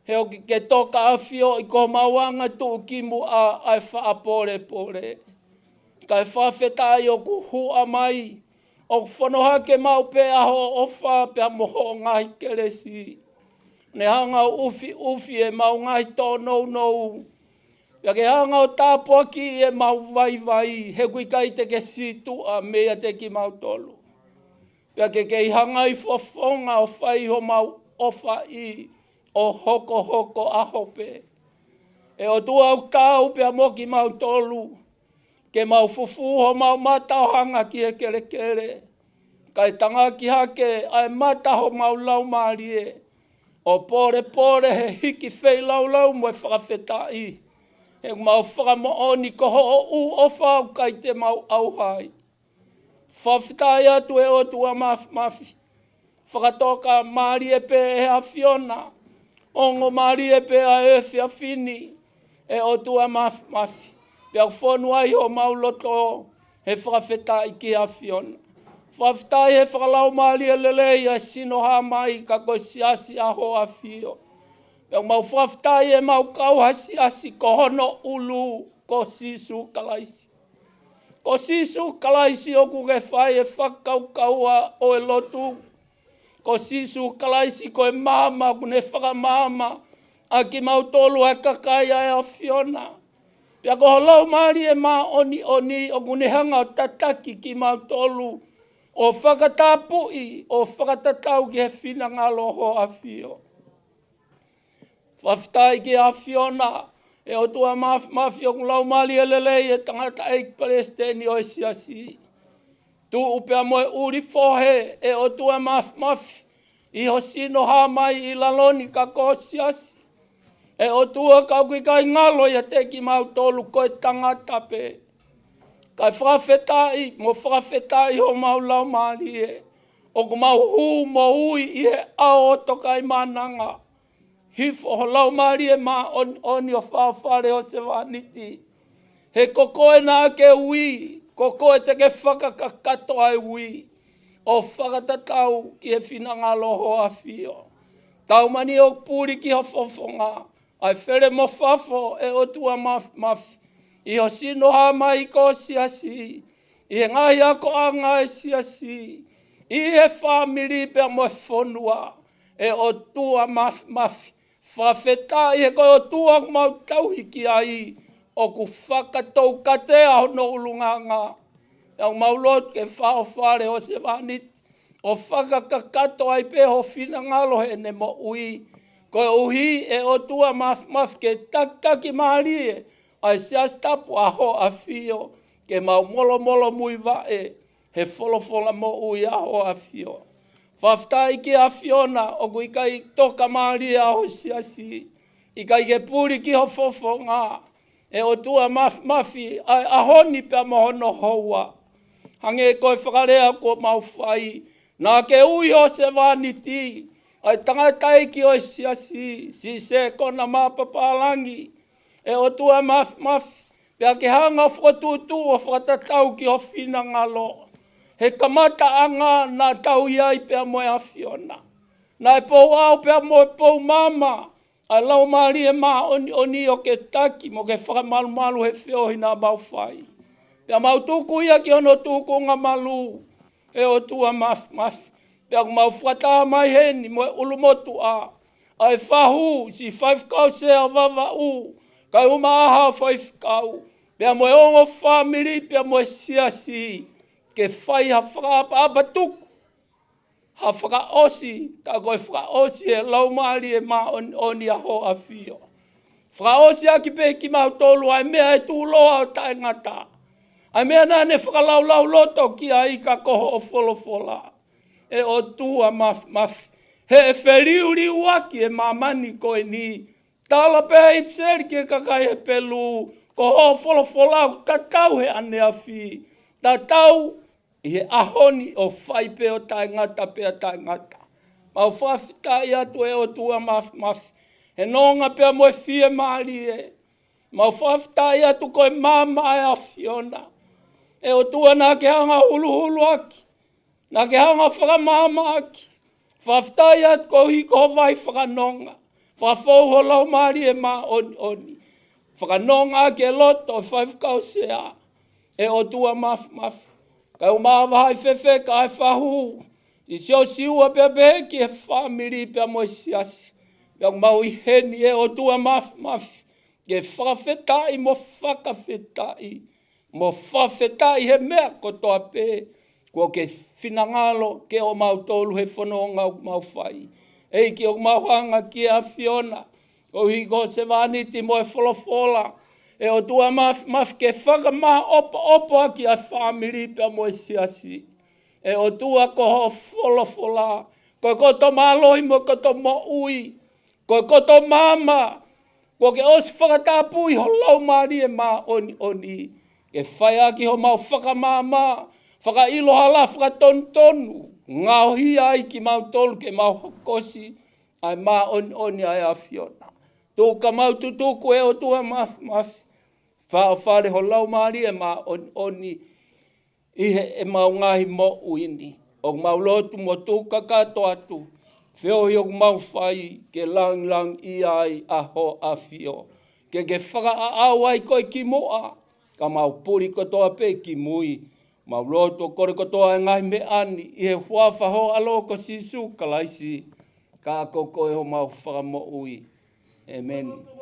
he ʻoku ke toka ʻafioʻi ko homau anga tuʻukimuʻa ʻa e faʻa pōlepole. Kae fakafetaʻi ʻoku huʻa mai, ʻoku fono hake maʻu pē ʻa hoʻo ʻofa pea mo hoʻo ngaahi kelesi. Ne hanga ʻo ʻufiʻufi ʻemau ngaahi tōnounou. Pea ke hanga ʻo tāpuakiʻi ʻemau vaivai, he ʻoku ʻikai te ke sītuʻa meiate kimautolu. Pea ke kei hanga ʻi fofonga ʻo fai homau ʻofaʻi ʻo hokohoko ʻaho pē. ʻE ʻOtua ʻoku taau pea mo kimautolu, ke mau fufū homau mata ʻo hanga ki he kelekele, kae tangaki hake ʻa e mata homau laumālie, ʻo pōlepole he hiki feilaulau mo e fakafetaʻi. He ʻoku mau fakamoʻoni ko hoʻo ʻū ʻofa ʻoku ʻikai te mau ʻauha ai. Fakafetaʻi atu ʻe ʻOtua Mafimafi. Fakatoka mālie pē ʻe he ʻAfiona. Ongo mālie pē ʻa e efiafi ni, ʻe ʻOtua Mafimafi. Pea ʻoku fonu ai homau loto he fakafetaʻi ki he ʻAfiona. Fakafetaʻi he fakalaumālie lelei ʻa e sino hā mai ka ko e siasi ʻa hoʻo ʻAfio. Pea ʻoku mau fakafetaʻi ʻemau kau ha siasi ko hono ʻulu ko Sīsū Kalaisi. Ko Sīsū Kalaisi ʻoku ke fai e fakakaukaua ʻo e lotu. Ko Sīsū Kalaisi ko e maama ʻoku ne fakamaama ʻa kimautolu ʻa e kakai ʻa e ʻAfiona. Pea ko ho Laumālie Māʻoniʻoni ʻoku ne hanga ʻo tataki kimautolu ʻo fakatapui, ʻo fakatatau ki he finangalo hoʻo ʻAfio. Fakafetaʻi ki he ʻAfiona, ʻe ʻOtua Māfimafi, ʻoku laumālie lelei e tangataʻeiki palesiteni ʻo e siasi. Tuʻu pea mo e ʻuli fohe, ʻe ʻOtua Māfimafi, ʻi ho sino hā mai ʻi lalo ni ka ko ho siasi. ʻE ʻOtua, ka ʻoku ʻikai ngalo ʻiate kimautolu, ko e tangata pē. Kae fakafetaʻi, mo fakafetaʻi homau laumālie. ʻOku mau hū mo ui ʻi he ʻao ʻo Tokaimaʻananga. Hifo ho Laumālie Māʻoniʻoni ʻo fafale ho sevāniti. He ko koe naʻa ke ui, ko koe te ke fakakakato ʻa e ui, ʻo fakatatau ki he finangalo hoʻo ʻAfio. Tau mani ʻo puli ki ho fofonga, ʻa e fele mo fafo ʻe ʻOtua Māfimafi, ʻi ho sino hā mai ko ho siasi, ʻi he ngaahi akoʻanga ʻa e siasi, ʻi he fāmili pea mo e fonua, ʻe ʻOtua Māfimafi, fakafetaʻi he ko e ʻOtua ʻoku mau tauhi ki ai, ʻoku fakatoukatea hono ʻulungaanga. Pea ʻoku mau lotu ke fafale ho sevāniti, ʻo fakakakato ai pē ho finangalo heʻene moʻui. Koeʻuhi ʻe ʻOtua Māfimafi ke takitaki mālie ʻa e siasi tapu ʻa hoʻo ʻAfio, ke mau molomolo muivaʻe he folofola moʻui ʻa hoʻo ʻAfio. Fakafetaʻi ki he ʻAfiona, ʻoku ʻikai tokamālie ʻa ho siasi, ʻikai ke puli ki ho fofonga, ʻe ʻOtua Māfimafi, ʻa e ʻaho ni pea mo hono houa. Hangē ko e fakalea kuo mau fai, naʻa ke ui ho sevāniti, ʻa e tangataʻeiki ʻo e siasi, Sisē Kona Mā Papālangi, ʻe ʻOtua Māfimafi, pea ke hanga ʻo fokotuʻutuʻu ʻo fakatatau ki ho finangalo. He kamataʻanga naʻa tau ʻi ai pea mo e ʻAfiona. Naʻe pou ʻao pea mo e pou maama, ʻa e Laumālie Māʻoniʻoni ʻo ke taki mo ke fakamalumalu he feohi naʻa mau fai. Pea mau tuku ia ki hono tūkunga malu, ʻe ʻOtua Māfimafi. Pea ʻoku mau fakataha mai heni mo e ʻulumotuʻa, ʻa e fahu, siʻi Faifekau Sea Vavaʻu, Kaiumaʻaha Faifekau, pea mo e ongo fāmili, pea mo e siasi, ke fai ha fakaʻapaʻapa tuku, ha fakaʻosi, ka ko e fakaʻosi ʻe he Laumālie Māʻoniʻoni ʻa hoʻo ʻAfio. Fakaʻosi ʻaki pē kimautolu ʻa e meʻa ʻe tuʻuloa ʻo taʻengata. ʻA e meʻa naʻa ne fakalaulauloto ki ai ka ko hoʻo folofola. ʻE ʻOtua Māfimafi, he ʻe feliuliuaki e māmani ko eni. Tala pē ʻe he ʻipiseli ki he kakai Hepelū, ko hoʻo folofola ʻoku tatau he ʻaneafi, tatau ʻi he ʻaho ni ʻo fai pē ʻo taʻengata pea taʻengata. Mau fakafetaʻi atu ʻe ʻOtua Māfimafi, he nonga pea mo e fiemālie. Mau fakafetaʻi atu ko e maama ʻa e ʻAfiona. ʻE ʻOtua naʻa ke hanga ʻo huluhulu ʻaki, naʻa ke hanga ʻo fakamaama ʻaki. Fakafetaʻi atu koeʻuhi ko ho vai fakanonga. Fakafou ho Laumālie Māʻoniʻoni. Fakanonga ʻaki e loto ʻo Faifekau Sea, ʻe ʻOtua Māfimafi. Kaiumaʻaha Faifekau Sea, ʻa e fahu, siʻi Siosiua pea pehē ki he fāmili pea mo e siasi. Pea ʻoku mau ʻi heni ʻe ʻOtua Māfimafi, ke fakafetaʻi mo fakafetaʻi, mo fakafetaʻi he meʻa kotoa pē kuo ke finangalo ke ʻomautolu he fononga ʻoku mau fai. ʻEiki, ʻoku mau hanga ki he ʻAfiona, koeʻuhi ko ho sevāniti mo e folofola, ʻe ʻOtua Māfimafi, ke fakamaʻopoʻopo ʻaki ʻa e fāmili pea mo e siasi. ʻE ʻOtua, ko hoʻo folofola, ko e koto mālohi mo e koto moʻui, ko e koto maama, kuo ke ʻosi fakatapui ho Laumālie Māʻoniʻoni, ke fai ʻaki homau fakamaama, fakaʻilo hala, fakatonutonu, ngaohi ai kimautolu ke mau hokosi ʻa e māʻoniʻoni ʻa e ʻAfiona. Tuku ke mau tutuku ʻe ʻOtua Māfimafi, Fakaʻofa ho Laumālie Māʻoniʻoni ʻi heʻemau ngaahi moʻui ni. ʻOku mau lotu mo tuku kakato atu feohi ʻoku mau fai ke langilangiʻia ai ʻa Hoʻo ʻAfio. Ke ke fakaʻaʻau ai koe ki muʻa, ka mau puli kotoa pē ki mui. Mau lotu ʻo kole kotoa e ngaahi meʻa ni ʻi he huafa ho ʻAlo ko Sīsū Kalaisi, ka ko koe homau Fakamoʻui. ʻĒmeni.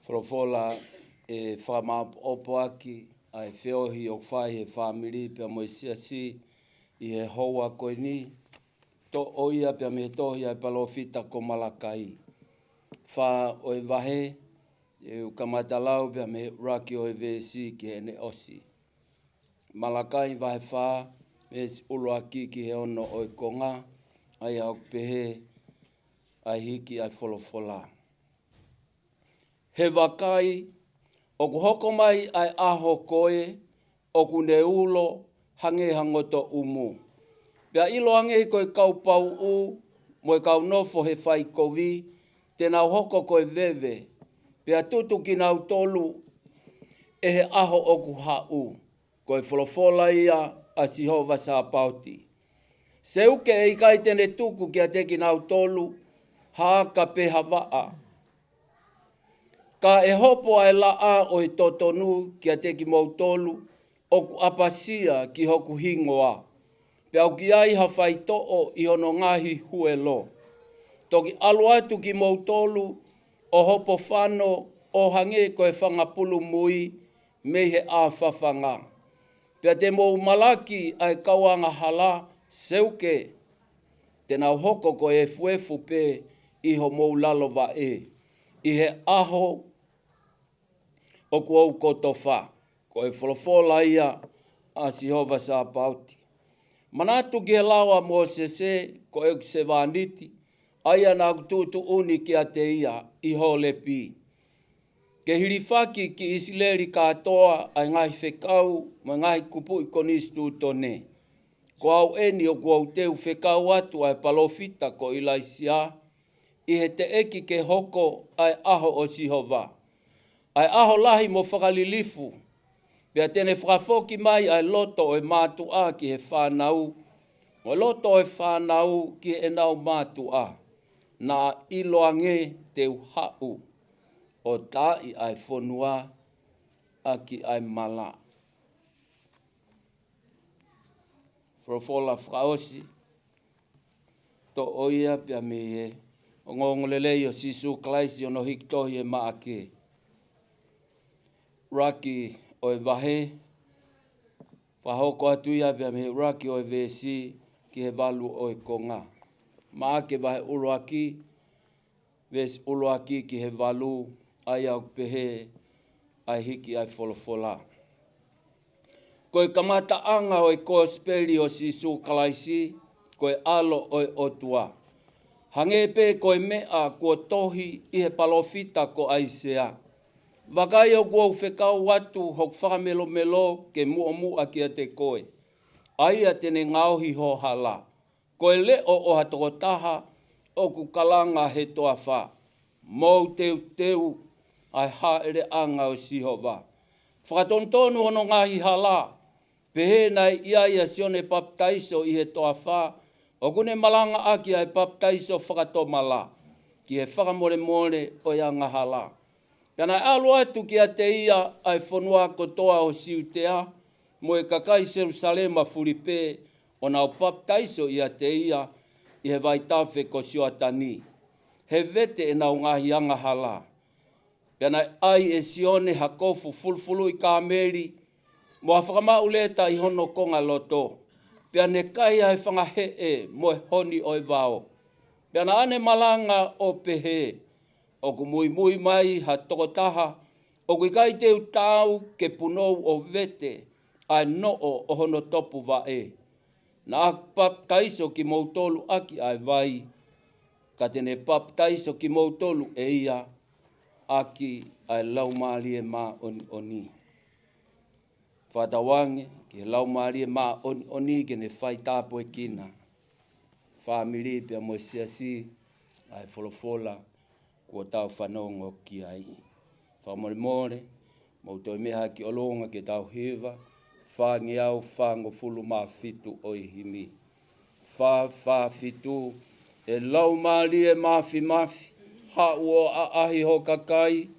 Folofola ʻe fakamaʻopoʻopo ʻaki ʻa e feohi ʻoku fai he fāmili pea mo e siasi ʻi he houa ko eni, toʻo ia pea mei he tohi ʻa e palōfita ko Malakai. Fā ʻo e vahe, ʻe u kamata lau pea mei he ʻuluaki ʻo e veesi ki heʻene ʻosi. Malakai vahe fā, veesi ʻuluaki ki he ono ʻo e konga, ʻa ia ʻoku pehē ʻa e hiki ʻa e folofola. He vakai, ʻoku hoko mai ʻa e ʻaho ko ē ʻoku ne ulo hangē ha ngoto ʻumu. Pea ʻiloange ko e kau pauʻu mo e kau nofo he faikovi, te nau hoko ko e veve, pea tutu kinautolu ʻe he ʻaho ʻoku haʻu. Ko e folofola ia ʻa Sihova Sapaoti. Seuke, ʻe ʻikai te ne tuku kiate kinautolu ha aka pe ha vaʻa. Ka ʻe hopo ʻa e laʻā ʻo e totonu kiate kimoutolu ʻoku ʻapasia ki hoku hingoa, pea ʻoku ʻi ai ha faitoʻo ʻi hono ngaahi huelo. Toki ʻalu atu kimoutolu ʻo hopo fano ʻo hangē ko e fanga pulu mui mei he ʻā fafanga. Pea te mou malaki ʻa e kau angahala, seuke, te nau hoko ko e efuefu pē ʻi homou lalo vaʻe ʻi he ʻaho ʻoku ou kotofa. Ko e folofola ia ʻa Sihova Sapaoti. Manatu ki he lao ʻa Mōsese ko ʻeku sevāniti, ʻa ia naʻa ku tuʻutuʻuni kiate ia ʻi Holepi, ke hilifaki ki ʻIsileli kātoa ʻa e ngaahi fekau mo e ngaahi kupuʻi konisitūtone. Ko au eni ʻoku ou teu fekau atu ʻa e palōfita ko ʻIlaisiā, ʻi he teʻeki ke hoko ʻa e ʻaho ʻo Sihova, ʻa e ʻaho lahi mo fakalilifu. Pea te ne fakafoki mai ʻa e loto ʻo e mātuʻa ki he fānau, mo e loto ʻo e fānau ki heʻenau mātuʻa, naʻa ʻiloange te u haʻu ʻo taaʻi ʻa e fonua ʻaki ʻa e mala. Folofola fakaʻosi, toʻo ia pea mei he ongoongolelei ʻo Sīsū Kalaisi ʻi hono hiki tohi ʻe Maʻake. ʻUluaki ʻo e vahe, fakahoko atu ia pea mei he ʻuluaki ʻo e veesi ki he valu ʻo e konga. Maʻake vahe ʻuluaki, veesi ʻuluaki ki he valu, ʻa ia ʻoku pehē ʻa e hiki ʻa e folofola. Ko e kamataʻanga ʻo e kosipeli ʻo Sīsū Kalaisi, ko e ʻAlo ʻo e ʻOtua. Hangē pē ko e meʻa kuo tohi ʻi he palōfita ko ʻAisea: Vakai, ʻoku ou fekau atu hoku fakamelomelo ke muʻomuʻa kiate koe, ʻa ia te ne ngaohi ho hala. Ko e leʻo ʻo ha tokotaha ʻoku kalanga he toafa: Mou teuteu ʻa e hāʻeleʻanga ʻo Sihova. Fakatonutonu hono ngaahi hala. Pehē naʻe ʻi ai ʻa Sione Papitaiso ʻi he toafa, ʻoku ne malangaʻaki ʻa e papitaiso fakatomala ki he fakamolemole ʻo e angahala. Pea naʻe ʻalu atu kiate ia ʻa e fonua kotoa ʻo Siutea mo e kakai Selusalema fuli pē, ʻo nau papitaiso ʻiate ia ʻi he vaitafe ko Sioatani, he vete ʻenau ngaahi angahala. Pea naʻe ʻai ʻe Sione ha kofu fulufuluʻi kāmeli mo ha fakamaʻu leta ʻi hono kongaloto. Pea ne kai ʻa e fanga heʻe mo e honi ʻo e vao. Pea naʻa ne malanga ʻo pehē: ʻOku muimui mai ha tokotaha ʻoku ʻikai te u taau ke punou ʻo vete ʻa e noʻo ʻo hono topuvaʻe. Naʻa ku papitaiso kimoutolu ʻaki ʻa e vai, ka te ne papitaiso kimoutolu ʻe ia ʻaki ʻa e Laumālie Māʻoniʻoni. Fakatauange ki he Laumālie Māʻoniʻoni ke ne faitāpuekina fāmili pea mo e siasi ʻa e folofola kuo tau fanongo ki ai. Fakamolemole, mou toe meʻa ki ʻolunga ke tau hiva, fāngeau fāngofulu mā fitu ʻo e himi. Fā, fā, fitu. ʻE Laumālie Māfimafi, haʻu ʻo ʻaʻahi ho kakai,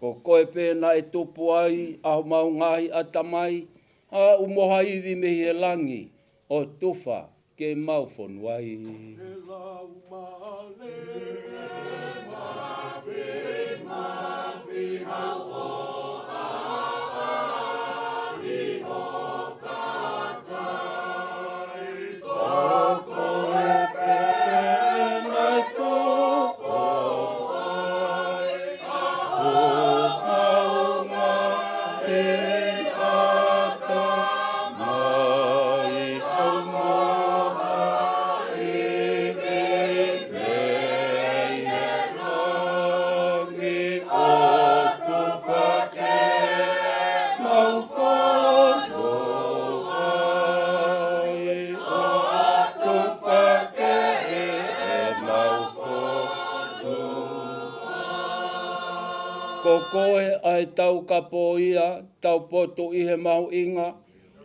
ko koe pē naʻe tupu ai ʻa homau ngaahi ʻatamai, haʻu mo ha ivi mei he langi, ʻo tufa ke mau fonu ai. Ko koe ʻa e taukapo ia, taupotu ʻi he mahuʻinga,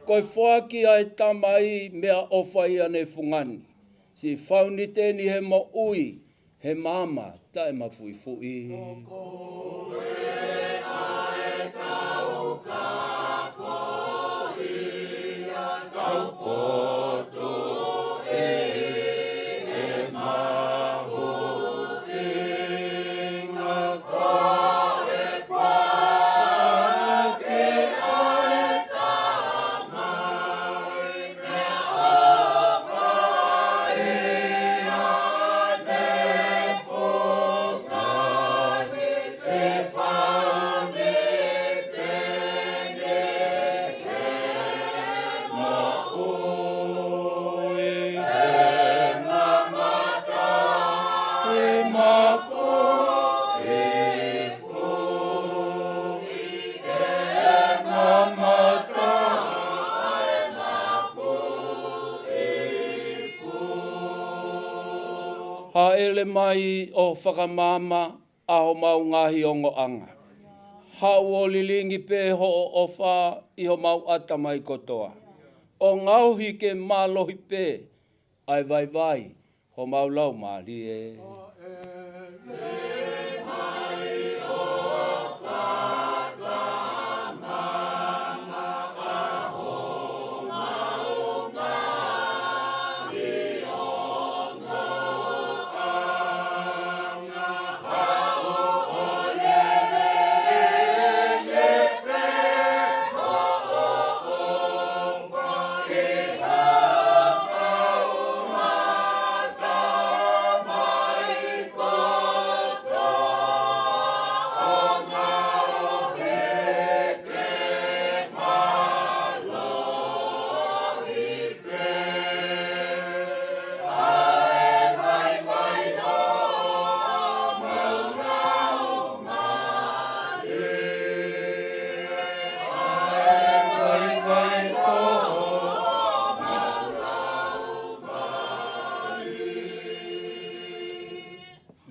ko e foaki ʻa e Tamai meʻaʻofa ia ne fungani. Siʻi fauniteni he moʻui, he maama taʻemafuifuʻi. Hāʻele mai ʻo fakamaama ʻa homau ngaahi ongoʻanga. Haʻu ʻo lilingi pē hoʻo ʻofa ʻi homau ʻatamai kotoa, ʻo ngaohi ke mālohi pē ʻa e vaivai homau laumālie.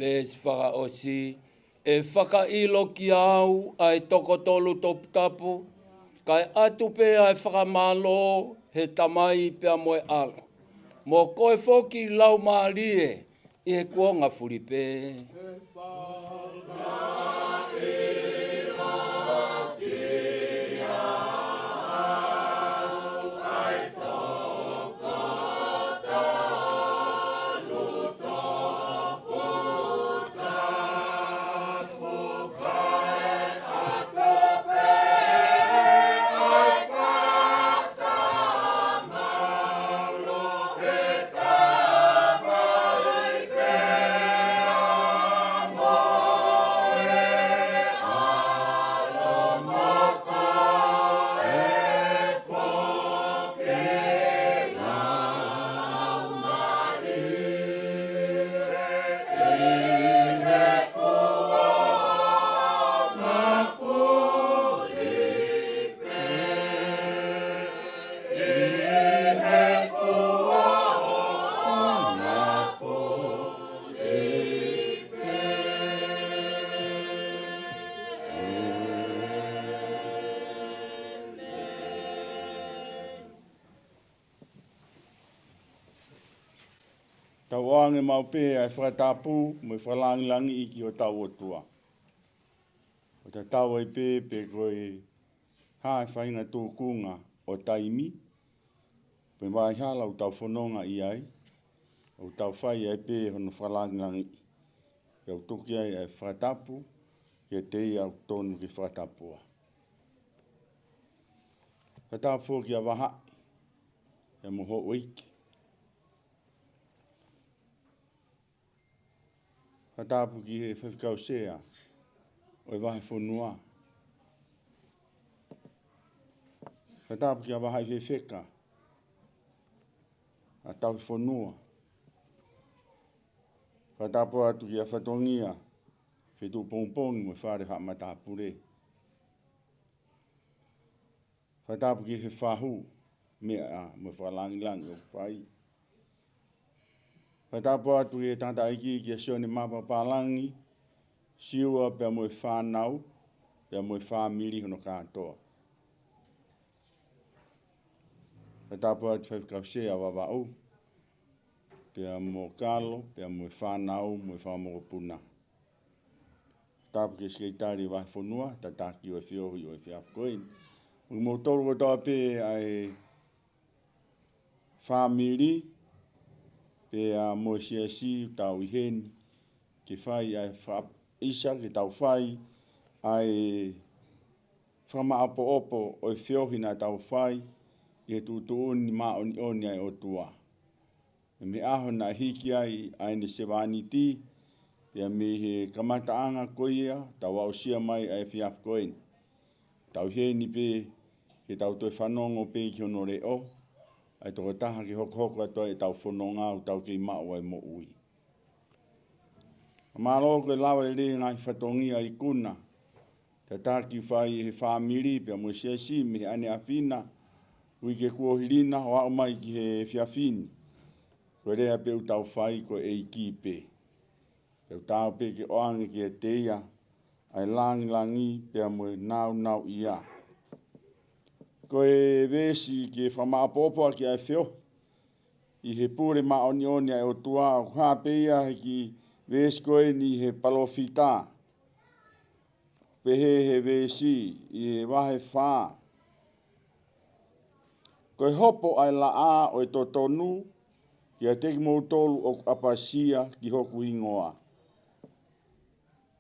Veesi fakaʻosi, ʻe fakaʻilo kiate au ʻa e toko tolu toputapu, kae ʻatu pē ʻa e fakamālō he Tamai pea mo e ʻAlo, mo koe foki Laumālie, ʻi he kuonga fuli pē. Tau ʻoange maʻu pē ʻa e fakatapu mo e fakalāngilangiʻi ki hotau ʻOtua. ʻO tatau ai pē pe ko e hā e faʻahinga tūkunga ʻo taimi, pe vaʻa hala ʻoku tau fononga ʻi ai, ʻoku tau fai ai pē hono fakalāngilangiʻi. Pea ʻoku tuku ai ʻa e fakatapu kiate ia ʻoku tonu ke fakatapua. Fakatapu foki ʻa Vahaʻi, pea mo houʻeiki. Fakatapu ki he faifekau sea ʻo e vahefonua. Fakatapu kia Vahaʻi Fefeka, ʻa Tauhi Fonua. Fakatapu atu kia Fatongia Fetuʻupongipongi mo e Fale Haʻa Matāpule. Fakatapu ki he fahu meʻa mo e fakalāngilangiʻi ʻoku fai. Fakatapu atu ki he tangataʻeiki kia Sione Mapapālangi, Siua pea mo e fānau, pea mo e fāmili hono kātoa. Fakatapu atu faifekau sea Vavaʻu, pea mo Kalo, pea mo e fānau, mo e fanga mokopuna. Tapu ki he Sekelitali Vahefonua, tataki ʻo e feohi ʻo e efiafi ko eni. Mo kimoutolu kotoa pē ʻa e fāmili, pea mo e siasi ʻoku tau ʻi heni, ke fai ʻa e fakaʻisa, ke tau fai ʻa e fakamaʻopoʻopo ʻo e feohi naʻa tau fai ʻi he tuʻutuʻuni māʻoniʻoni ʻa e ʻOtua. Mei he ʻaho naʻe hiki ai ʻa ʻene sevāniti, pea mei he kamataʻanga ko ia, tau aʻusia mai ʻa e efiafi ko eni. Tau ʻi heni pē, ke tau toe fanongo pē ki hono leʻo, ʻa e tokotaha ke hokohoko atu ai ʻetau fononga ʻoku tau kei maʻu ai moʻui. Mālō ko e lava lelei ngaahi fatongia ikuna, tataki fai he fāmili pea mo e siasi mei he ʻaneʻafi na, uike kuo hili na ʻo aʻu mai ki he efiafi ni. Ko e lea pē ʻoku tau fai ko e ʻEiki pē. Pea ʻoku tau pē ke ʻoange kiate ia ʻa e lāngilangi pea mo e nāunauʻia. Ko e veesi ke fakamaʻopoʻopo ʻaki ʻa e feohi ʻi he pule māʻoniʻoni ʻa e ʻOtua, ʻoku hā pē ia he kiʻi veesi ko eni he palōfita. Pehē he veesi ʻi he vahe fā: Ko e hopo ʻa e laʻā ʻo e totonu kiate kimoutolu ʻoku ʻapasia ki hoku hingoa.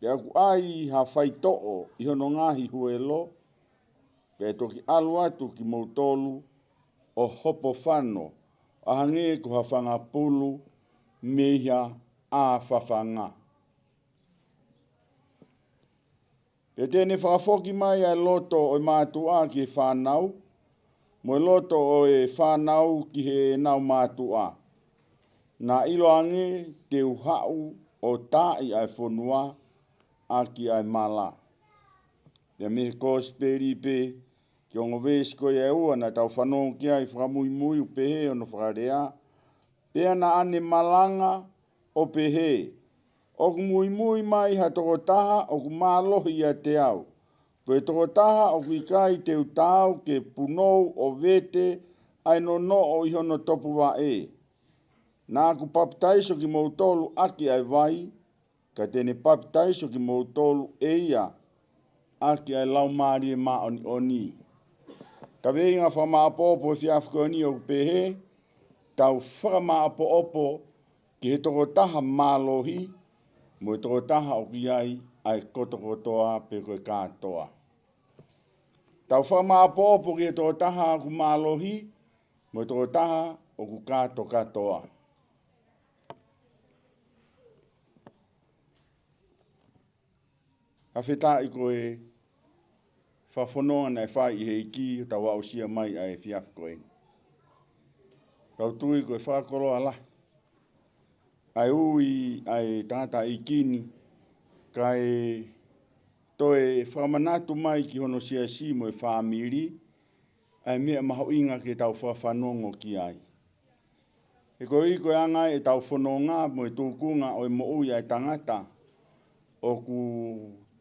Pea ʻoku ʻi ai ha faitoʻo ʻi hono ngaahi huelo, pea toki ʻalu atu kimoutolu ʻo hopo fano, ʻo hangē ko ha fanga pulu mei ha ʻā fafanga. Pea te ne fakafoki mai ʻa e loto ʻo e mātuʻa ki he fānau, mo e loto ʻo e fānau ki heʻenau mātuʻa. Naʻa ʻiloange te u haʻu ʻo taaʻi ʻa e fonua ʻaki ʻa e mala. Pea mei he Kosipeli pē, ki he ongo veesi ko ia ʻe ua naʻa tau fanongo ki ai fakamuimui, ʻoku pehē hono fakalea: Pea naʻa ne malanga ʻo pehē, ʻOku muimui mai ha tokotaha ʻoku mālohi ʻiate au. Ko e tokotaha ʻoku ʻikai te u taau ke punou ʻo vete ʻa e nonoʻo ʻi hono topuvaʻe. Naʻa ku papitaiso kimoutolu ʻaki ʻa e vai, ka te ne papitaiso kimoutolu ʻe ia ʻaki ʻa e Laumālie Māʻoniʻoni. Kaveinga fakamaʻopoʻopo he efiafi ko eni ʻoku pehē, tau fakamaʻopoʻopo ki he tokotaha mālohi, mo e tokotaha ʻoku ʻi ai ʻa e kotokotoa pe ko e kātoa. Tau fakamaʻopoʻopo ki he tokotaha ʻoku mālohi, mo e tokotaha ʻoku kātokātoa. Fakafetaʻi ko e fakafononga naʻe fai ʻe he ʻEiki ʻo tau aʻusia mai ʻa e efiafi ko eni. Tau tui ko e fakakoloa lahi ʻa e ui ʻa e tangataʻeiki ni, kae toe fakamanatu mai ki hono siasi mo e fāmili ʻa e meʻa mahuʻinga ke tau fakafanongo ki ai. He koeʻuhi ko e anga ʻetau fononga mo e tuʻunga ʻo e moʻui ʻa e tangata, ʻoku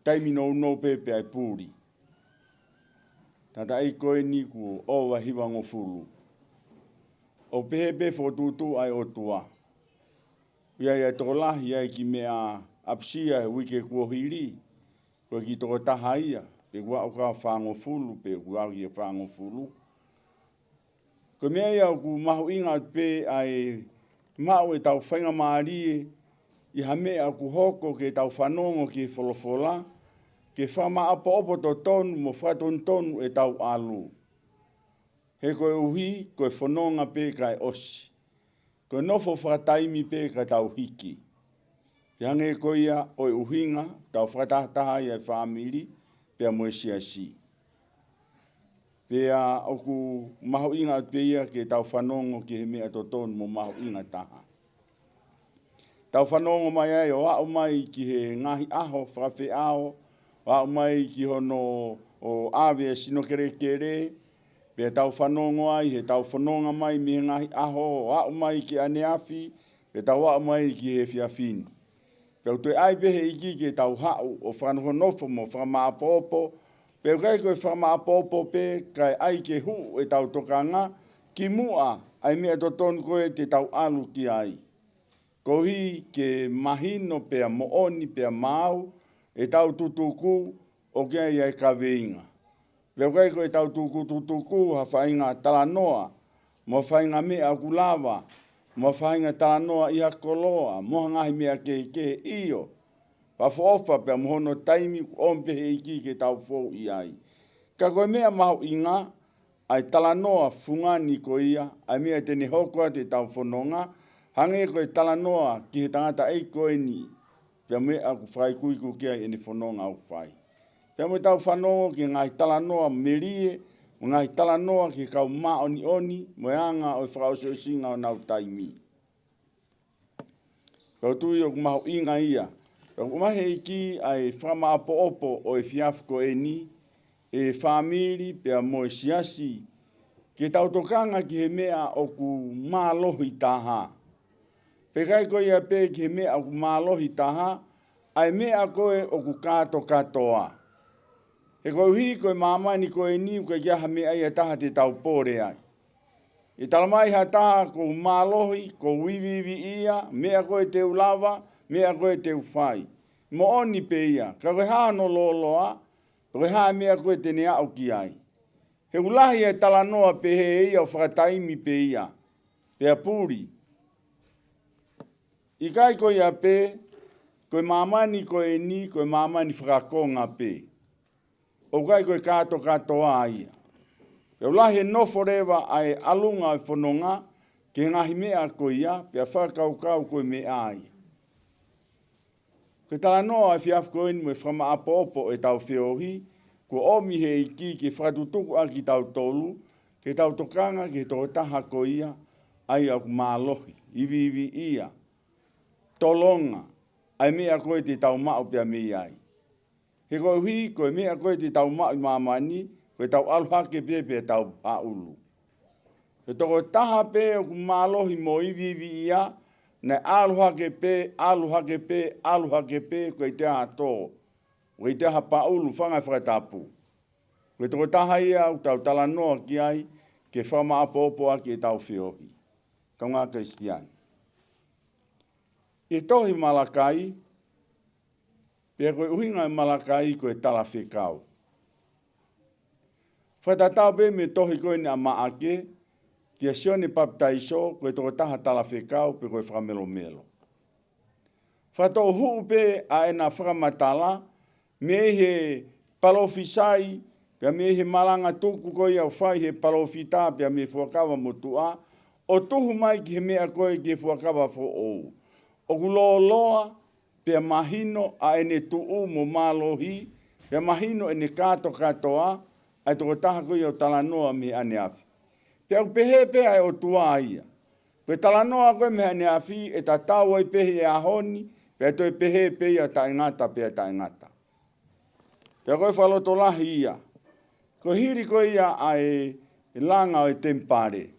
taimi nounou pē pea ʻe puli. Tangataʻeiki ko eni kuo ʻova hivangofulu. ʻOku pehē pē fokotuʻutuʻu ʻa e ʻOtua. ʻI ai ʻa e tokolahi ʻa e kiʻi meʻa ʻapasia he uike kuo hili, ko e kiʻi tokotaha ia, pe kuo aʻu ki he fāngofulu, pe kuo aʻu ki he fāngofulu. Ko e meʻa ia ʻoku mahuʻinga atu pē ʻa e maʻu ʻetau faingamālie ʻi ha meʻa ʻoku hoko ke tau fanongo ki he folofola, ke fakamaʻopoʻopo totonu mo fakatonutonu ʻetau ʻalu. He koeʻuhi ko e fononga pē kae ʻosi. Ko e nofo fakataimi pē ka tau hiki. Pea hangē ko ia ʻa e ʻuhinga, tau fakatahataha ai ʻa e fāmili, pea mo e siasi. Pea ʻoku mahuʻinga atu pē ia ke tau fanongo ki he meʻa totonu mo mahuʻinga taha. Tau fanongo mai ai ʻo aʻu mai ki he ngaahi ʻaho fakafeʻao, ʻo aʻu mai ki hono ʻave ʻa e sino kelekele, pea tau fanongo ai he tau fononga mai mei he ngaahi ʻaho, ʻo aʻu mai ki ʻaneafi, pea tau aʻu mai ki he efiafi ni. Pea ʻoku toe ʻai pē he ʻEiki ke tau haʻu ʻo fakanofonofo mo fakamaʻopoʻopo, pea ʻoku ʻikai ko e fakamaʻopoʻopo pē kae ʻai ke hū ʻetau tokanga ki muʻa ʻa e meʻa totonu ko ē te tau ʻalu ki ai. Koeʻuhi ke mahino pea moʻoni pea maau ʻetau tutuku ʻoku ʻi ai ʻa e kaveinga. Pea ʻoku ʻikai ko ʻetau tutuku ha faʻahinga talanoa, mo ha faʻahinga meʻa ʻoku lava, mo ha faʻahinga talanoa ʻi ha koloa, mo ha ngaahi meʻa kehekehe, ʻio. Fakaʻofoʻofa pea mo hono taimi kuo ʻomi pē he ʻEiki ke tau fou ʻi ai. Ka ko e meʻa mahuʻinga, ʻa e talanoa fungani ko ia, ʻa e meʻa te ne hoko atu ʻetau fononga, hangē ko e talanoa ki he tangataʻeiki ko eni, pea mo e meʻa ʻoku fakaikuiku ki ai ʻene fononga ʻoku fai. Pea mo ʻetau fanongo ki he ngaahi talanoa melie, mo e ngaahi talanoa ki he kau māʻoniʻoni, mo e anga ʻo e fakaʻosiʻosinga ʻo honau taimi. Pea ʻoku ou tui ʻoku mahuʻinga ia. Pea ʻoku ʻomai he ʻEiki ʻa e fakamaʻopoʻopo ʻo e efiafi ko eni, ʻe fāmili pea mo e siasi, ke tau tokanga ki he meʻa ʻoku mālohi taha. Pea ʻikai ko ia pē ki he meʻa ʻoku mālohi taha, ʻa e meʻa ko ē ʻoku kātokātoa. He koeʻuhi ko e māmani ko eni ʻoku ʻikai ha meʻa ia ʻe taha te tau pole ai. ʻE talamai ha taha ʻoku ou mālohi, ʻoku ou iviiviʻia, meʻa ko ē te u lava, meʻa ko ē te u fai. Moʻoni pē ia, ka ko e hā hono lōloa, ko e hā e meʻa ko ē te ne aʻu ki ai. He ʻoku lahi e talanoa pehē ia ʻo fakataimi pē ia, pea puli. ʻIkai ko ia pē, ko e māmani ko eni, ko e māmani fakakonga pē. ʻOku ʻikai ko e kātokātoa ia. Pea ʻoku lahi e nofo leva ʻa e ʻalunga ʻo e fononga, ki he ngaahi meʻa ko ia, pea fakakaukau ko e meʻa ia. Ko e talanoa ʻa e efiafi ko eni mo e fakamaʻopoʻopo ʻetau feohi, kuo ʻomi he ʻEiki ke fakatutuku ʻaki kitautolu, ke tau tokanga ki he tokotaha ko ia, ʻa ia ʻoku mālohi, iviiviʻia, tolonga, ʻa e meʻa ko ē te tau maʻu pea mei ai. He koeʻuhi, ko e meʻa ko ē te tau maʻu ʻi māmani, ko ʻetau ʻalu hake pē pea tau haʻulu. He tokotaha pē ʻoku mālohi mo iviiviʻia, naʻe ʻalu hake pē, ʻalu hake pē, ʻalu hake pē, ʻoku ʻikai toe ʻi ai ha tō, ʻoku ʻikai toe ʻi ai ha paʻulu, fanga e fakatapu. Ko e tokotaha ia ʻoku tau talanoa ki ai, ke fakamaʻopoʻopo ʻaki ʻetau feohi. Kaungā Kalisitiane. ʻI he tohi Malakai, pea ko e ʻuhinga ʻo Malakai ko e talafekau. Fakatatau pē mo e tohi ko eni ʻa Maʻake, kia Sione Papitaiso, ko e tokotaha talafekau pe ko e fakamelomelo. Fakatoʻohuʻu pē ʻa ʻena fakamatala, mei he palōfisai, pea mei he malanga tuku ko ia ʻoku fai he palōfita, pea mei he Fuakava Motuʻa, ʻo tuhu mai ki he meʻa ko ē ki he Fuakava Foʻou. ʻOku lōloa, pea mahino ʻa ʻene tuʻu mo mālohi, pea mahino ʻene kātokātoa, ʻa e tokotaha ko ia ʻoku talanoa mei he ʻaneafi. Pea ʻoku pehē pē ʻa e ʻOtua ia. Ko e talanoa ko ē mei he ʻaneafi, ʻe tatau ai pē he ʻaho ni, pea toe pehē pē ia taʻengata pea taʻengata. Pea ko e fakalotolahi ia. Ko e hili ko ia ʻa e langa ʻo e temipale.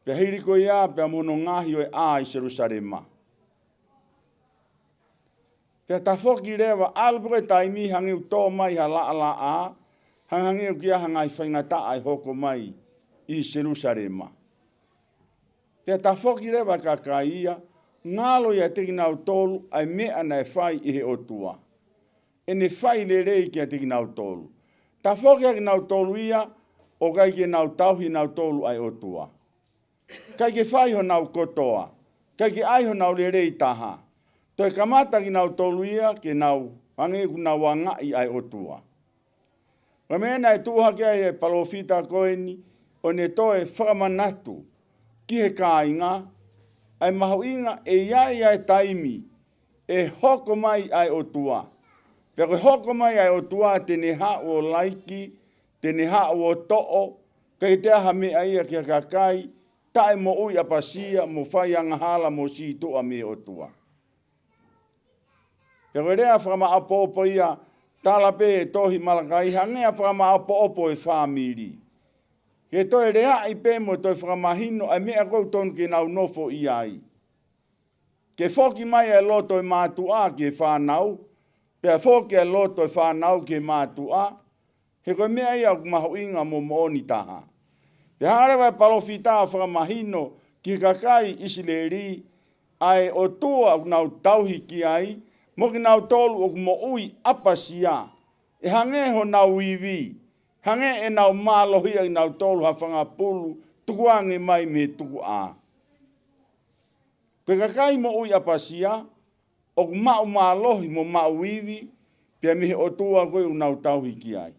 Pea hili ko ia, pea mo hono ngaohi ʻo e ʻā ʻi Selusalema. Pea tafoki leva, ʻalu pē ko e taimi hangē ʻoku tō mai ha laʻalaʻā, hangehangē ʻoku ʻi ai ha ngaahi faingataʻa ʻe hoko mai ʻi Selusalema. Pea tafoki leva e kakai ia, ngalo ʻiate kinautolu ʻa e meʻa naʻe fai ʻe he ʻOtua. ʻEne fai lelei kiate kinautolu. Tafoki ʻa kinautolu ia, ʻo ʻikai ke nau tauhi nautolu ʻa e ʻOtua. ʻIkai ke fai honau kotoa, ʻikai ke ʻai honau lelei taha. Toe kamata kinautolu ia ke nau hangē ʻoku nau angaʻi ʻa e ʻOtua. Ko e meʻa naʻe tuʻu hake ai e palōfita ko eni, ʻo ne toe fakamanatu ki he kāinga, ʻa e mahuʻinga ʻe ʻi ai ʻa e taimi ʻe hoko mai ʻa e ʻOtua. Pea ko e hoko mai ʻa e ʻOtua te ne haʻu ʻo laiki, te ne haʻu ʻo toʻo, ʻikai toe ʻi ai ha meʻa ia ki ha kakai taʻe moʻui ʻapasia mo fai angahala mo sītuʻa mei he ʻOtua. Pea ko e lea fakamaʻopoʻopo ia, tala pē he tohi Malakai hangē ha fakamaʻopoʻopo e fāmili. Ke toe leaʻi pē mo toe fakamahino ʻa e meʻa ʻoku tonu ke nau nofo ʻi ai. Ke foki mai ʻa e loto e mātuʻa ki he fānau, pea foki ʻa e loto e fānau ki he mātuʻa, he ko e meʻa ia ʻoku mahuʻinga mo moʻoni taha. Pea hanga leva e palōfita ʻo fakamahino ki he kakai ʻIsileli, ʻa e ʻOtua ʻoku nau tauhi ki ai, mo kinautolu ʻoku moʻui ʻapasia, ʻe hangē honau ivi, hangē ʻenau mālohi ʻa kinautolu ha fanga pulu tukuange mai mei he tukuʻā. Ko e kakai moʻui ʻapasia, ʻoku maʻu mālohi mo maʻu ivi, pea mei he ʻOtua ko ē ʻoku nau tauhi ki ai.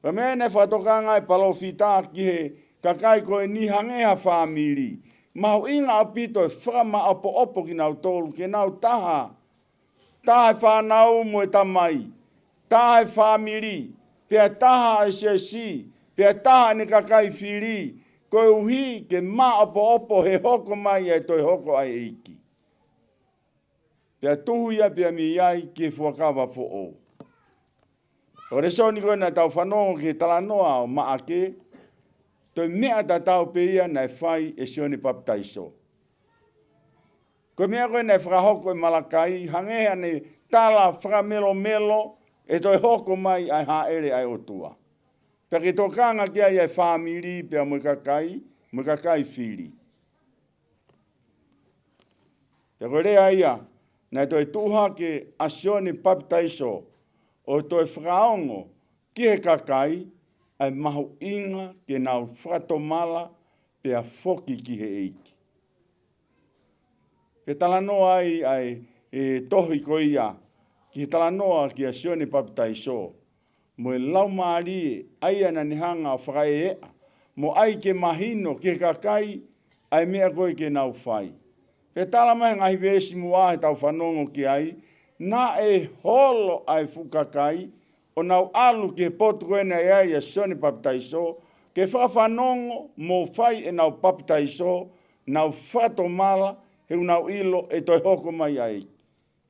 Ko e meʻa naʻe fakatokanga e palōfita ki he kakai ko eni hangē ha fāmili. Mahuʻinga ʻaupito e fakamaʻopoʻopo kinautolu ke nau taha. Taha e fānau mo e tamai. Taha e fāmili. Pea taha e siasi. Pea taha ʻene kakai fili. Koeʻuhi ke maʻopoʻopo he hoko mai ʻa e toe hoko ʻa e ʻEiki. Pea tuhu ia pea mei ai ki he Fuakava Foʻou. ʻO e lēsoni ko ē naʻa tau fanongo ki he talanoa ʻo Maʻake, toe meʻa tatau pē ia naʻe fai ʻe Sione Papitaiso. Ko e meʻa ko ē naʻe fakahoko ʻe Malakai, hangē haʻane tala fakamelomelo ʻe toe hoko mai ʻa e hāʻele ʻa e ʻOtua. Pea ke tokanga ki ai ʻa e fāmili pea mo e kakai, mo e kakai fili. Pea ko e lea ia, naʻe toe tuʻu hake ʻa Sione Papitaiso ʻo toe fakaongo ki he kakai ʻa e mahuʻinga ke nau fakatomala pea foki ki he ʻEiki. Pea talanoa ai ʻa e, e tohi ko ia, ki he talanoa kia Sione Papitaiso, mo e laumālie ʻa ia naʻa ne hanga ʻo fakaeʻa, mo ʻai ke mahino ki he kakai ʻa e meʻa ko ē ke nau fai. Pea tala mai he ngaahi veesi muʻa he tau fanongo ki ai, naʻe holo ʻa e fuʻu kakai, ʻo nau ʻalu ki he potu ko ē naʻe ʻi ai ʻa Sione Papitaiso, ke fakafanongo mo fai ʻenau papitaiso, nau fakatomala, he ʻoku nau ʻilo ʻe toe hoko mai ʻa e ʻEiki.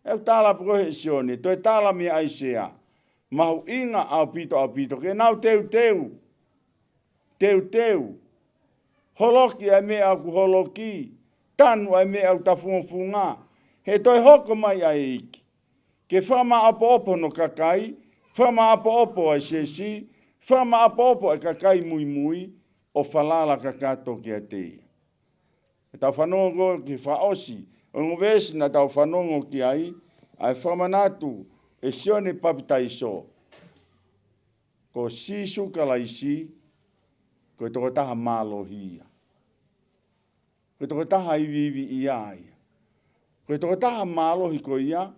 ʻE tala pē ko ē ʻe Sione, toe tala mei ʻAisea. Mahuʻinga ʻaupito, ʻaupito, ke nau teuteu. Teuteu. Holoki ʻa e meʻa ʻoku holoki. tanu ʻa e meʻa ʻoku ta fungofunga, he toe hoko mai ʻa e ʻEiki ke fakamaʻopoʻopo hono kakai, fakamaʻopoʻopo ʻa e siasi, fakamaʻopoʻopo ʻa e kakai muimui, ʻo falala kakato kiate ia. ʻE tau fanongo ki he fakaʻosi ʻo e ongo veesi naʻa tau fanongo ki ai, ʻa e fakamanatu ʻe Sione Papitaiso, ko Sīsū Kalaisi, ko e tokotaha mālohi ia. Ko e tokotaha iviivi ia ia. Ko e tokotaha mālohi ko ia,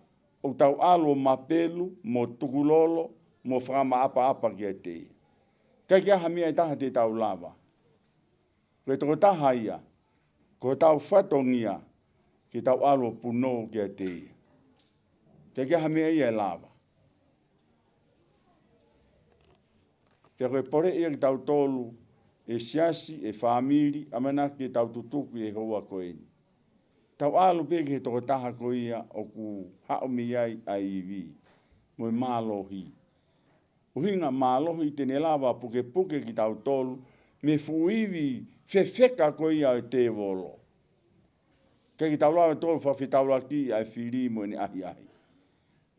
ʻoku tau ʻalu ʻo mapelu, mo tukulolo, mo fakamaʻapaʻapa kiate ia. ʻIkai ke ʻi ai ha meʻa ʻe taha te tau lava. Ko e tokotaha ia, ko hotau fatongia, ke tau ʻalu ʻo punou kiate ia. ʻIkai ke ʻi ai ha meʻa ia ʻe lava. Pea ko e pole ia kitautolu, ʻe siasi, ʻe fāmili, ʻamanaki ke tau tutuku ʻi he houa ko eni. Tau ʻalu pē ki he tokotaha ko ia ʻoku haʻu mei ai ʻa e ivi, mo e mālohi. ʻUhinga mālohi te ne lava pukepuke kitautolu mei he fuʻu ivi fefeka ko ia ʻo e tēvolo. ʻIkai ke tau lava ʻe tautolu fakafetaulaki ʻa e fili mo ʻene ʻahiʻahi.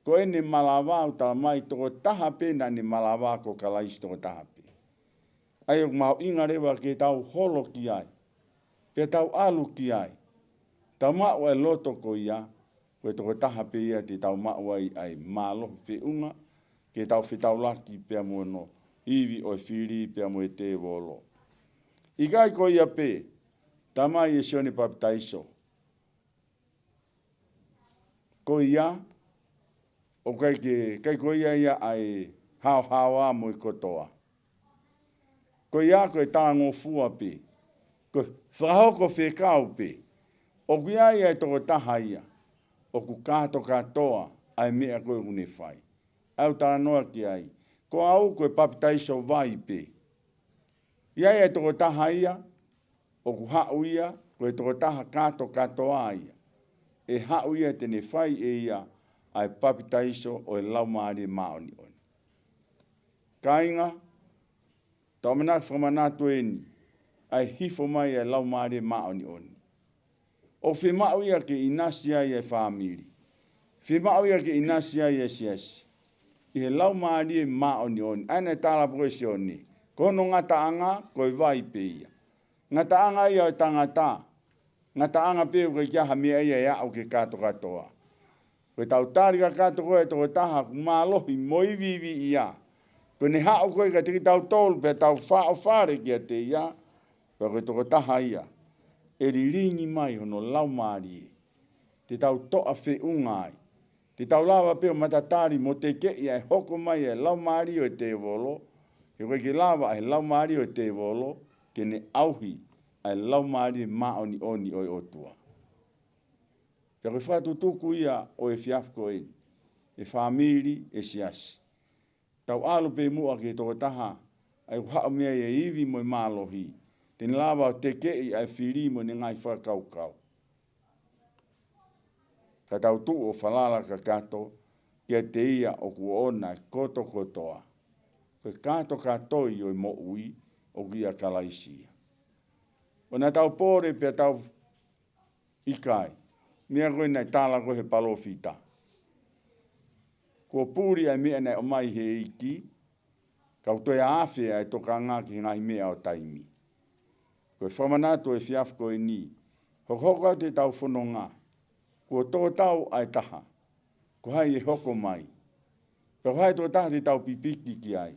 Ko ʻene malava ʻoku tala mai tokotaha pē naʻa ne malava ko Kalaisi tokotaha pē. ʻA ia ʻoku mahuʻinga leva ke tau holo ki ai. Pea tau ʻalu ki ai. Tau maʻu ʻa e loto ko ia, ko e tokotaha pē ia te tau maʻu ai ʻa e mālohi feʻunga, ke tau fetaulaki pea mo hono ivi ʻo e fili pea mo e tēvolo. ʻIkai ko ia pē, tala mai ʻe Sione Papitaiso. Ko ia, ʻoku ʻikai ke, ʻikai ko ia ia ʻa e haohaoa mo e kotoa. Ko ia ko e talangofua pē, ko e fakahoko fekau pē. ʻOku ʻi ai ʻa e tokotaha ia, ʻoku kātokātoa ʻa e meʻa ko ē ʻoku ne fai. ʻA ia ʻoku talanoa ki ai, ko au ko e papitaiso vai pē. ʻI ai ʻa e tokotaha ia, ʻoku haʻu ia, ko e tokotaha kātokātoa ia. ʻE haʻu ia te ne fai ʻe ia, ʻa e papitaiso ʻo e Laumālie Māʻoniʻoni. Kāinga, tau ʻamanaki fakamanatu eni, ʻa e hifo mai ʻa e Laumālie Māʻoniʻoni. ʻOku fiemaʻu ia ke ʻinasi ai ʻa e fāmili. Fiemaʻu ia ke ʻinasi ai ʻa e siasi. ʻI he Laumālie Māʻoniʻoni. ʻA ia naʻe tala pē ʻe Sione. Ko hono ngataʻanga, ko e vai pē ia. Ngataʻanga ia ʻo e tangata. Ngataʻanga pē ʻoku ʻikai ke ʻi ai ha meʻa ia ʻe aʻu ke kātokātoa. Ko ʻetau tali kakato ko ē ʻa e tokotaha ʻoku mālohi mo iviivi ia. Ko ʻene haʻu ko ē kiate kitautolu pea tau faʻofale kiate ia. Pea ko e tokotaha ia, ʻe lilingi mai hono laumālie. Te tau toʻa feʻunga ai. Te tau lava pē ʻo matatali mo tekeʻi ʻa e hoko mai ʻa e laumālie ʻo e tēvolo. He ʻoku ʻikai ke lava ʻa e laumālie ʻo e tēvolo, ke ne ʻauhi ʻa e Laumālie Māʻoniʻoni ʻo e ʻOtua. Pea ko e fakatutuku ia ʻo e efiafi ko eni, ʻe fāmili, ʻe siasi. Tau ʻalu pē muʻa ki he tokotaha, ʻa ia ʻoku haʻu mei ai ʻa e ivi mo e mālohi. Te ne lava ʻo tekeʻi ʻa e fili mo ʻene ngaahi fakakaukau. Ka tau tuʻu ʻo falala kakato, kiate ia ʻoku ʻoʻona ʻa e kotokotoa. Ko e kātokātoi ʻo e moʻui, ʻoku ʻia Kalaisi ia. ʻOua naʻa tau pole pea tau ʻikai. Meʻa ko ē naʻe tala ko ē he palōfita. Kuo puli ʻa e meʻa naʻe ʻomai he ʻEiki, ka ʻoku toe afe ʻa e tokanga ki he ngaahi meʻa ʻo taimi. Ko e fakamanatu ʻo e efiafi ko eni, hokohoko atu ʻetau fononga, kuo tō tau ʻa e taha, ko hai ʻe hoko mai. Pea ko hai tokotaha te tau pipiki ki ai.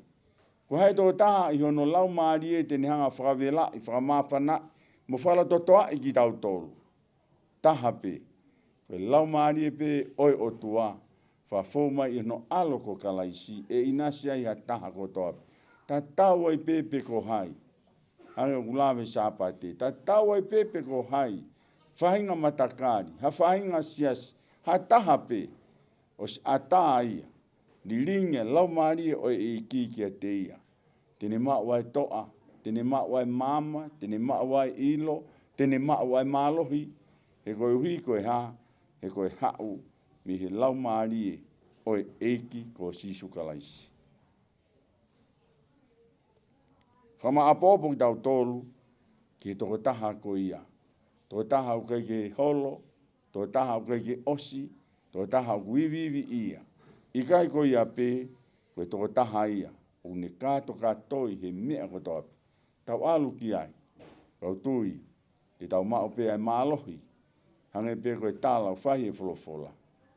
Ko hai tokotaha ʻi hono laumālie te ne hanga fakavelaʻi, fakamāfanaʻi, mo fakalototoʻaʻi kitautolu. Taha pē, ko e laumālie pē ʻo e ʻOtua, fakafou mai ʻi hono ʻAlo ko Kalaisi, ʻe ʻinasi ai ha taha kotoa pē. Tatau ai pē pe ko hai. Hangē ʻoku lave Sāpate. Tatau ai pē pe ko hai. Faʻahinga matakali, ha faʻahinga siasi, ha taha pē. ʻOsi ʻatā ia, lilingi ʻa e laumālie ʻo e ʻEiki kiate ia. Te ne maʻu ʻa e toʻa, te ne maʻu ʻa e maama, te ne maʻu ʻa e ʻilo, te ne maʻu ʻa e mālohi, he koeʻuhi ko e hā, he ko e haʻu mei he laumālie ʻo e ʻEiki ko Sīsū Kalaisi. Fakamaʻopoʻopo kitautolu ki he tokotaha ko ia. Tokotaha ʻoku ʻikai ke holo, tokotaha ʻoku ʻikai ke ʻosi, tokotaha ʻoku iviiviʻia. ʻIkai ko ia pē, ko e tokotaha ia ʻoku ne kātokātoi he meʻa kotoa pē. Tau ʻalu ki ai, kau tui, te tau maʻu pē ʻa e mālohi, hangē pē ko e tala ʻoku fai ʻe he folofola,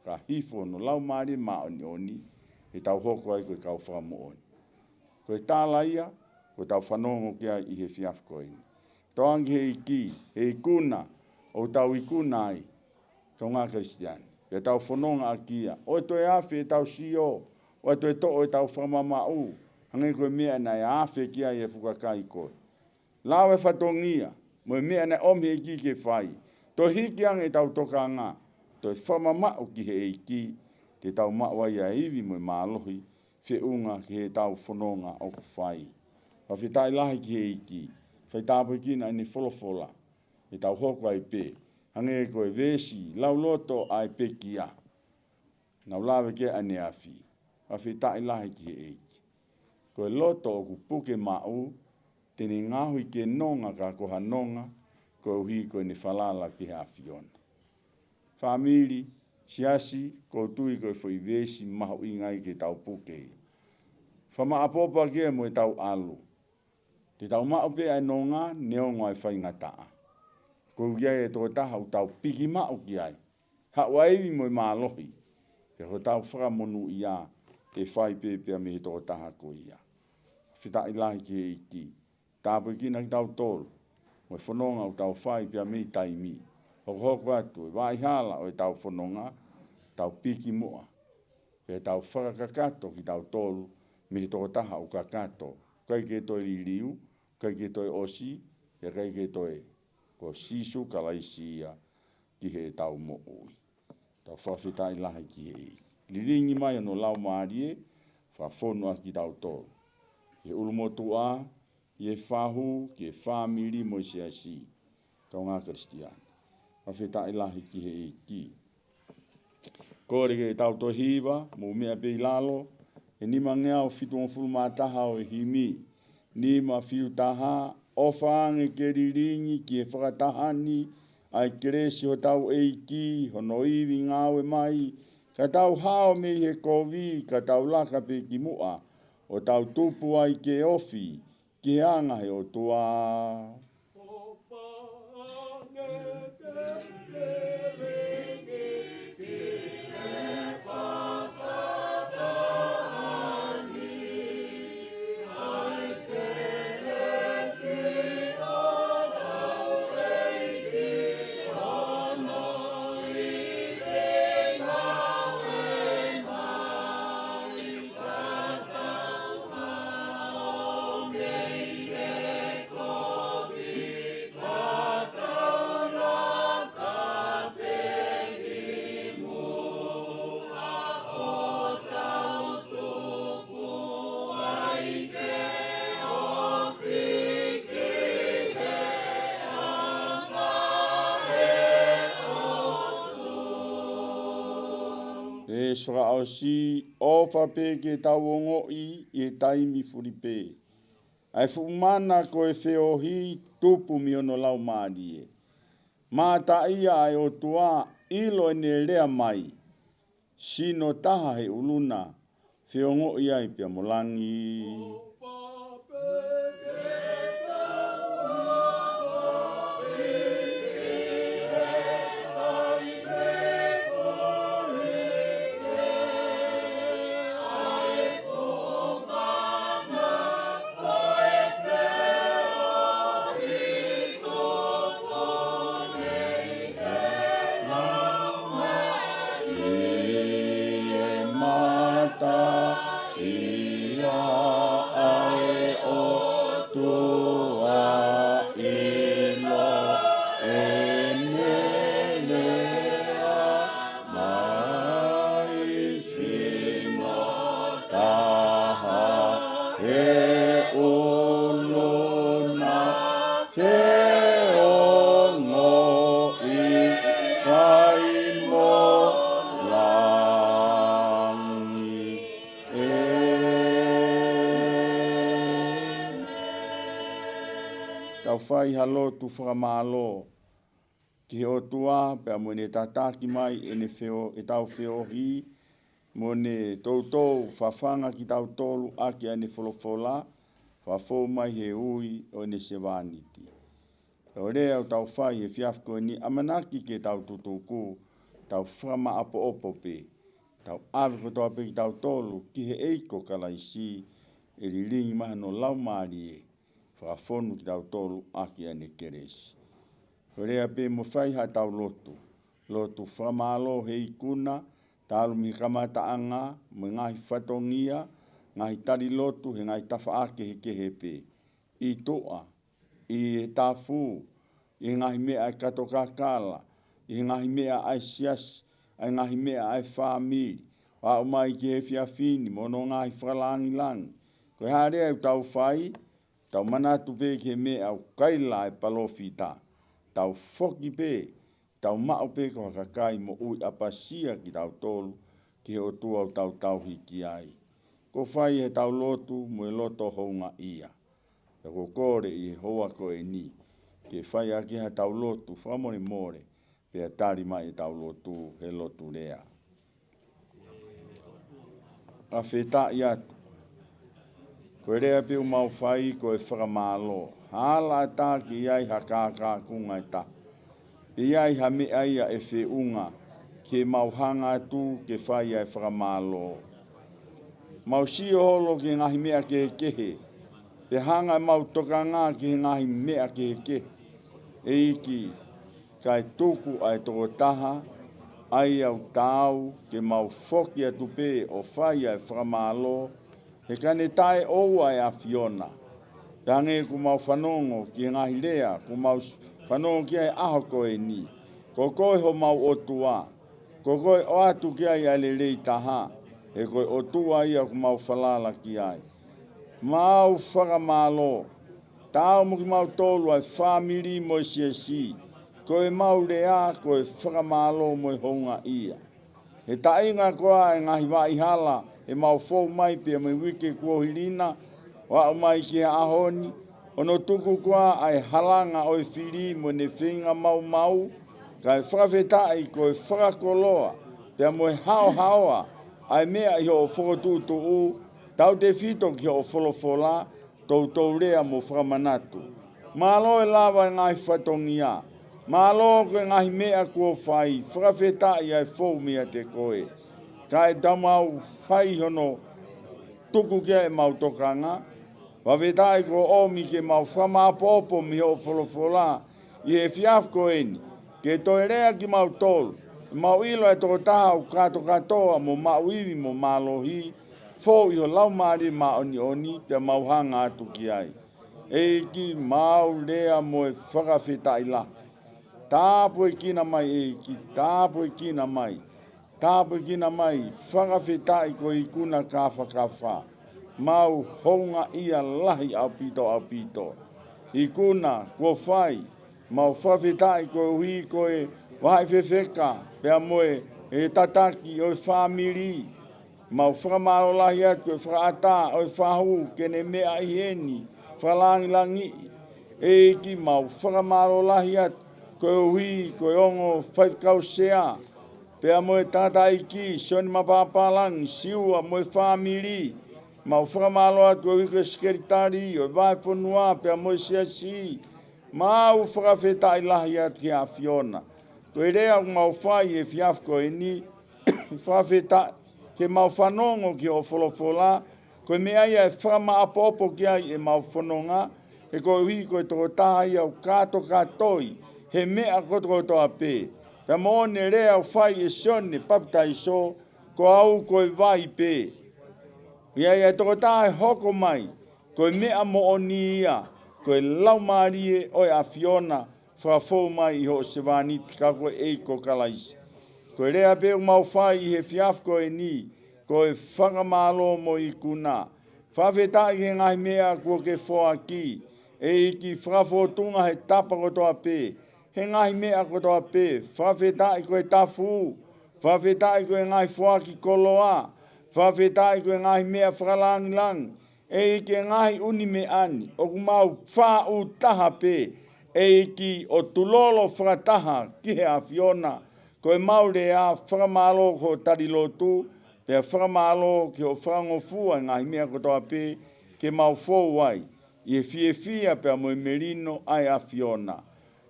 ka hifo hono Laumālie Māʻoniʻoni, he tau hoko ai ko e kau fakamoʻoni. Ko e tala ia, ko e tau fanongo ki ai ʻi he efiafi ko eni. Tauange he ʻEiki, he ikuna, ʻoku tau ikuna ai, kaungā Kalisitiane. Pea tau fononga ʻaki ia, ʻoua toe afe ʻetau sio, ʻoua toe toʻo ʻetau fakamamaʻu, hangē ko e meʻa naʻe afe ki ai e fukakai ko ē. Lau e fatongia, mo e meʻa naʻe ʻomi he ʻEiki ke fai. Toe hiki ange ʻetau tokanga, toe fakamamaʻu ki he ʻEiki, te tau maʻu ai ʻa e ivi mo e mālohi, feʻunga ki heʻetau fononga ʻoku fai. Fakafetaʻi lahi ki he ʻEiki, fai tāpuekina ʻene folofola, ʻetau hoko ai pē, hangē ko e veesi, lauloto ʻa e pekia. Naʻa ku lave ki ai ʻaneafi, fakafetaʻi lahi ki he ʻEiki. Ko e loto ʻoku puke maʻu, te ne ngaohi ke nonga ka ko ha nonga, koeʻuhi ko ʻene falala ki he ʻAfiona. Fāmili, siasi, ʻoku ou tui ko e foʻi veesi mahuʻinga ia ke tau puke ia. Fakamaʻopoʻopo ʻaki ia mo ʻetau ʻalu. Te tau maʻu pē ʻa e nonga, neongo ʻa e faingataʻa. Koeʻuhi ʻe ʻi ai e tokotaha ʻoku tau piki maʻu ki ai. Haʻu ʻa e ivi mo e mālohi. Pea ko ʻetau fakamonūʻia, ʻe fai pē pea mei he tokotaha ko ia. Fakafetaʻi lahi ki he ʻEiki. Tāpuekina kitautolu. Mo e fononga ʻoku tau fai pea mei taimi. Hokohoko atu, ʻe vaʻa hala ʻo ʻetau fononga, tau piki muʻa. Pea tau fakakakato kitautolu, mei he tokotaha ʻoku kakato. ʻIkai ke toe liliu, ʻikai ke toe ʻosi, pea ʻikai ke toe, ko Sīsū Kalaisi ia, ki heʻetau moʻui. Tau fakafetaʻi lahi ki he ʻEiki. Lilingi mai hono Laumālie, fakafonu ʻaki kitautolu. Ki he ʻulumotuʻa, ki he fahu, ki he fāmili mo e siasi. Kaungā Kalisitiane. Fakafetaʻi lahi ki he ʻEiki. Kole ke tau toe hiva, mou meʻa pē ʻi lalo, he nimangeau fitungofulu mā taha ʻo e himi. Nima fiu taha, ʻofa ange ke lilingi ki he fakataha ni, ʻa e kelesi hotau ʻEiki, hono ivi ngāue mai, ka tau hao mei he kovi, ka tau laka pē ki muʻa, ʻo tau tupu ai ke ofi, ki he anga he ʻOtua. Veesi fakaʻosi, ʻofa pē ke tau ongoʻi ʻi he taimi fuli pē ʻa e fuʻu mana ko e feohi tupu mei hono Laumālie. Mātaʻia ʻa e ʻOtua, ʻilo ʻene lea mai, sino taha he ʻulu na, feongoʻi ai pea mo langi. Mātaʻia ʻa e ʻOtua, ʻilo ʻene lea mai, sino taha he ʻulu na, feongoʻi ai mo langi. ʻĒmeni. Tau fai ha lotu fakamālō. ki he ʻOtua, pea mo ʻene tataki mai ʻene feo, ʻetau feohi, mo ne toutou fafanga kitautolu ʻaki ʻene folofola, fakafou mai he ui ʻo ʻene sevāniti. Ko e lea ʻoku tau fai he efiafi ko eni, ʻamanaki ke tau tutuku, tau fakamaʻopoʻopo pē, tau ʻave kotoa pē kitautolu ki he ʻEiki ko Kalaisi, ʻe lilingi mai hono Laumālie, fakafonu kitautolu ʻaki ʻene kelesi. Ko e lea pē mo fai haʻatau lotu, lotu fakamālō he ikuna, talu mei he kamataʻanga, mo e ngaahi fatongia, ngaahi tali lotu, he ngaahi tafaʻaki kehekehe pē. ʻI tuʻa, ʻi he tafu, ʻi he ngaahi meʻa ʻa e kato kakala, ʻi he ngaahi meʻa ʻa e siasi, ʻa e ngaahi meʻa ʻa e fāmili, ʻo aʻu mai ki he efiafi ni, mo hono ngaahi fakalāngilangi. Ko e hā e lea ʻoku tau fai, tau manatu pē ki he meʻa ʻoku kaila ʻe he palōfita. Tau foki pē, tau maʻu pē ko ha kakai moʻui ʻapasia kitautolu ki he ʻOtua ʻoku tau tauhi ki ai. Ko e fai ʻetau lotu mo e loto houngaʻia. Pea ko e kole ʻi he houa ko eni, ke fai ʻaki haʻatau lotu fakamolemole, pea tali mai ʻetau lotu he lotu lea. Fakafetaʻi atu. Ko e lea pē ʻoku mau fai ko e fakamālō. Hala ʻatā ke ʻi ai ha kākākunga ʻe taha, pe ʻi ai ha meʻa ia ʻe feʻunga ke mau hanga atu ke fai ai e fakamālō. Mau sio holo ki he ngaahi meʻa kehekehe, pea hanga ʻemau tokanga ki he ngaahi meʻa kehekehe. ʻEiki, kae tuku ʻa e tokotaha, ʻa ia ʻoku taau ke mau foki atu pē ʻo fai ʻa e fakamālō, he ka ne taʻeʻoua ʻa e ʻAfiona. Pea hangē ʻoku mau fanongo ki he ngaahi lea, ʻoku mau s-, fanongo ki ai he ʻaho ko eni. Ko koe homau ʻOtua, ko koe ʻoatu ki ai ʻa e lelei taha, he ko e ʻOtua ia ʻoku mau falala ki ai. Mau fakamālō, taau mo kimautolu ʻa e fāmili mo e siasi, ko ʻemau lea, ko e fakamālō mo e houngaʻia. He taʻinga ko ā e ngaahi vaʻa hala, ʻemau fou mai pea mo e uike kuo hili na, ʻo aʻu mai ki he ʻaho ni, hono tuku ko ā ʻa e halanga ʻo e fili mo ʻene feinga maumau, kae fakafetaʻi ko e fakakoloa, pea mo e haohaoa, ʻa e meʻa ʻi hoʻo fokotuʻutuʻu, tautefito ki hoʻo folofola, toutou lea mo fakamanatu. Mālō e lava e ngaahi fatongia. Mālō ko e ngaahi meʻa kuo fai, fakafetaʻi ʻa e fou meiate koe. Kae tau mau fai hono tuku ki ai ʻemau tokanga. Fakafetaʻi kuo ʻomi ke mau fakamaʻopoʻopo mei hoʻo folofola ʻi he efiafi ko eni. Ke toe lea kimautolu, mau ʻilo ʻa e tokotaha ʻoku kātokātoa mo maʻu ivi mo mālohi, fou ʻi ho Laumālie Māʻoniʻoni, pea mau hanga atu ki ai. ʻEiki, mau lea mo e fakafetaʻi lahi. Tāpuekina mai ʻEiki, tāpuekina mai. Tāpuekina mai, fakafetaʻi ko e ikuna kāfakafa. Mau houngaʻia lahi ʻaupito ʻaupito. Ikuna, kuo fai, mau fakafetaʻi koeʻuhi ko e vahaʻa fefeka, pea mo e, e tataki ʻo e fāmili. Mau fakamālō lahi atu e fakaʻatā ʻo e fahu ke ne meʻa ʻi heni, fakalāngilangiʻi. ʻEiki, mau fakamālō lahi atu koeʻuhi ko e ongo faifekau sea, pea mo e tangataʻeiki, Sione Mapapālangi, Siua mo e fāmili. Mau fakamālō atu koeʻuhi ko e sekelitali ʻo e vahefonua, pea mo e siasi. Mau fakafetaʻi lahi atu ki he ʻAfiona. Ko e lea ʻoku mau fai he efiafi ko eni, fakafetaʻi ke mau fanongo ki hoʻo folofola, ko e meʻa ia ʻe fakamaʻopoʻopo ki ai ʻemau fononga, he koeʻuhi ko e tokotaha ia ʻoku kātokātoi he meʻa kotokotoa pē. Pea moʻoni e lea ʻoku fai ʻe Sione Papitaiso, ko au ko e vai pē. ʻI ai ʻa e tokotaha ʻe hoko mai, ko e meʻa moʻoni ia, ko e Laumālie ʻo e ʻAfiona, fakafou mai ʻi hoʻo sevāniti ka ko e ʻEiki ko Kalaisi. Ko e lea pē ʻoku mau fai ʻi he efiafi ko eni, ko e fakamālō mo e ikuna. Fakafetaʻi he ngaahi meʻa kuo ke foaki, ʻEiki, fakafōtunga he tapa kotoa pē, he ngaahi meʻa kotoa pē, fakafetaʻi ko e tafu, fakafetaʻi ko e ngaahi foaki koloa, fakafetaʻi ko e ngaahi meʻa fakalāngilangi, ʻEiki, e ngaahi ʻū meʻa ni, ʻoku mau faʻu taha pē, ʻEiki, ʻo tulolo fakataha ki he ʻAfiona, ko ʻemau lea, fakamālō ki hoʻo tali lotu, pea fakamālō ki hoʻo fakangofua e ngaahi meʻa kotoa pē ke mau fou ai ʻi he fiefia pea mo e melino ʻa e ʻAfiona.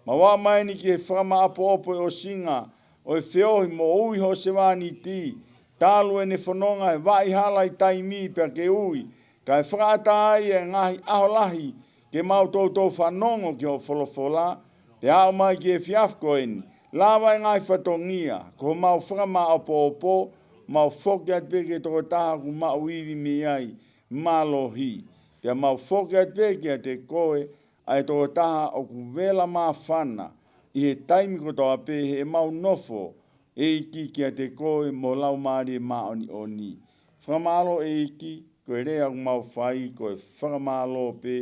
Mau aʻu mai eni ki he fakamāʻopoʻopo e ʻosinga ʻo e feohi moʻui hoʻo sevāniti, talu ʻene fononga he vaʻa hala ʻi taimi pea ke ui, kae fakaʻatā ai e ngaahi ʻaho lahi ke mau toutou fanongo ki hoʻo folofola, pea aʻu mai ki he efiafi ko eni, lava e ngaahi fatongia, ko homau fakamāʻopoʻopo, mau foki atu pē ki he tokotaha ʻoku maʻu ivi mei ai, mālohi, pea mau foki atu pē kiate koe, ʻa e tokotaha ʻoku vela māfana ʻi he taimi kotoa pē heʻemau nofo, ʻEiki, kiate koe mo Laumālie Māʻoniʻoni. Fakamālō ʻEiki, ko e lea ʻoku mau fai, ko e fakamālō pē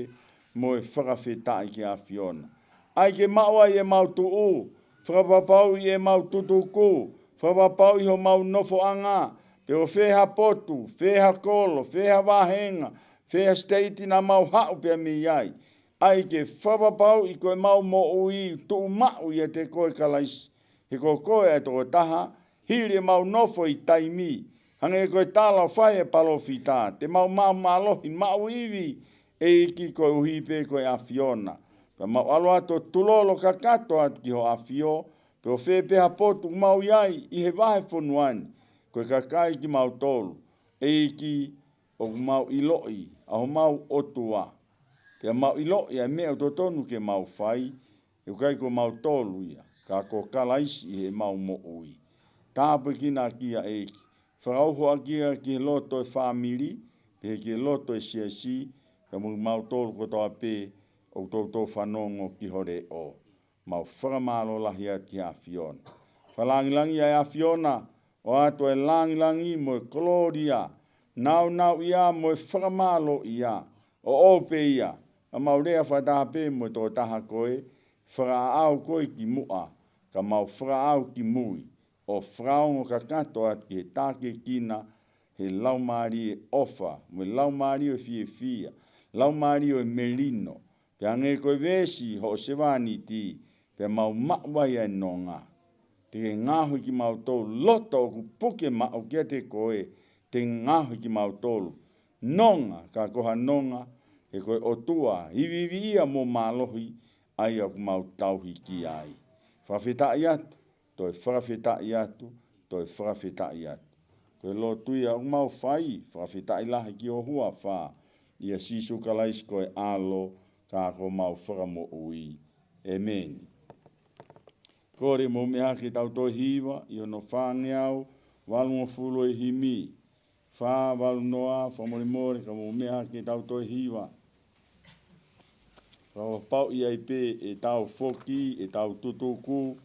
mo e fakafetaʻi ki he ʻAfiona. ʻAi ke maʻu ai ʻemau tuʻu, fakapapauʻi ʻemau tutuku, fakapapauʻi homau nofoʻanga, pe ʻo fē ha potu, fē ha kolo, fē ha vāhenga, fē ha siteiti naʻa mau haʻu pea mei ai. ʻAi ke fakapapauʻi ko ʻemau moʻui tuʻu maʻu ʻiate koe Kalaisi, he ko koe ʻa e tokotaha, hili ʻemau nofo ʻi taimi, hangē ko e tala ʻoku fai ʻe he palōfita, te mau maʻu mālohi maʻu ivi, ʻEiki, koeʻuhi pē ko e ʻAfiona. Pea mau ʻalu atu ʻo tulolo kakato atu ki hoʻo ʻAfio, pe ʻo fē pē ha potu ʻoku mau ʻi ai ʻi he vahefonua ni, ko e kakai kimautolu, ʻEiki, ʻoku mau ʻiloʻi ʻa homau ʻOtua. Pea mau ʻiloʻi ʻa e meʻa ʻoku totonu ke mau fai, he ʻoku ʻikai ko mautolu ia, ka ko Kalaisi ʻi heʻemau moʻui. Tāpuekina ʻaki ia ʻEiki, fakauho ʻaki ia ki he loto e fāmili, pehē ki he loto e siasi, pea mo kimautolu kotoa pē ʻoku toutou fanongo ki ho leʻo. Mau fakamālō lahi atu ki he ʻAfiona. Fakalāngilangiʻia e ʻAfiona, ʻoatu e lāngilangi mo e kolōlia, nāunauʻia mo e fakamālōʻia, ʻo ʻoʻou pē ia, ka mau lea fakataha pē mo e tokotaha ko ē, fakaʻau koe ki muʻa, ka mau fakaʻau ki mui, ʻo fakaongo kakato atu ki he tākiekina he Laumālie ʻofa, mo e Laumālie ʻo e fiefia, Laumālie ʻo e melino, pea hangē ko e veesi hoʻo sevāniti, pea mau maʻu ai ʻa e nonga. Te ke ngaohi kimautolu, loto ʻoku puke maʻu kiate koe, te ke ngaohi kimautolu. Nonga, ka ko ha nonga, he ko e ʻOtua, iviivi ia mo mālohi, ʻa ia ʻoku mau tauhi ki ai. Fakafetaʻi atu, toe fakafetaʻi atu, toe fakafetaʻi atu. Ko e lotu ia ʻoku mau fai, fakafetaʻi lahi ki ho huafa, ʻia Sīsū Kalaisi ko e ʻAlo, ka ko homau Fakamoʻui. ʻĒmeni. Kole mou meʻa ke tau toe hiva, ʻi hono fāngeau valungofulu e himi. Fā valu noa, fakamolemole ka mou meʻa ke tau toe hiva. Fakapapauʻi ai pē ʻetau foki, ʻetau tutuku,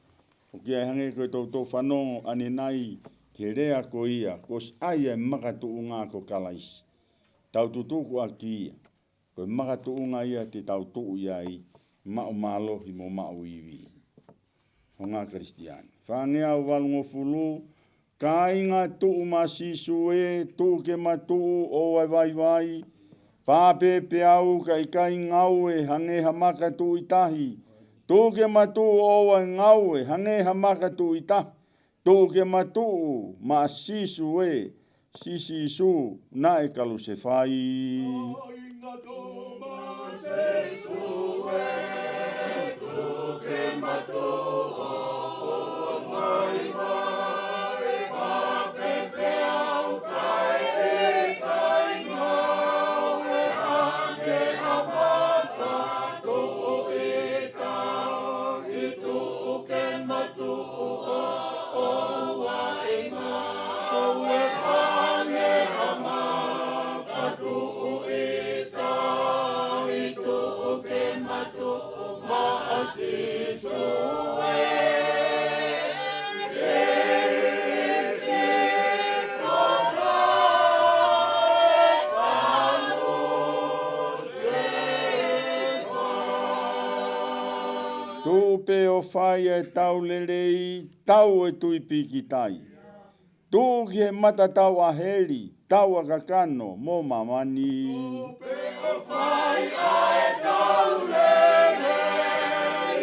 ʻoku ʻi ai hangē ko e toutou fanongo ʻanenai ki he lea ko ia, kuo ʻosi ʻai ʻa e makatuʻunga ko Kalaisi. Tau tutuku ʻaki ia, ko e makatuʻunga ia te tau tuʻu ʻi ai, maʻu mālohi mo maʻu ivi. Ongo Kalisitiane. Fāngeau valungofulu, kāinga tuʻu maʻa Sīsū ē, tuʻu ke ma tuʻu ʻoua ʻe vaivai, pāpē pē au ka ʻikai ngaue hangē ha maka tuʻu ʻi tahi, tuʻu ke ma tuʻu ʻoua ʻe ngaue hangē ha maka tuʻu ʻi tahi, tuʻu ke ma tuʻu maʻa Sīsū ē, Sī Sīsū naʻe kalusefai. Tuʻu pē ʻo fai ʻa e tau lelei, tau e tui pikitai. Tuʻu ki he matatau ʻa heli, tau ʻa kakano mo māmani. Tuʻu pē ʻo fai ʻa e tau lelei.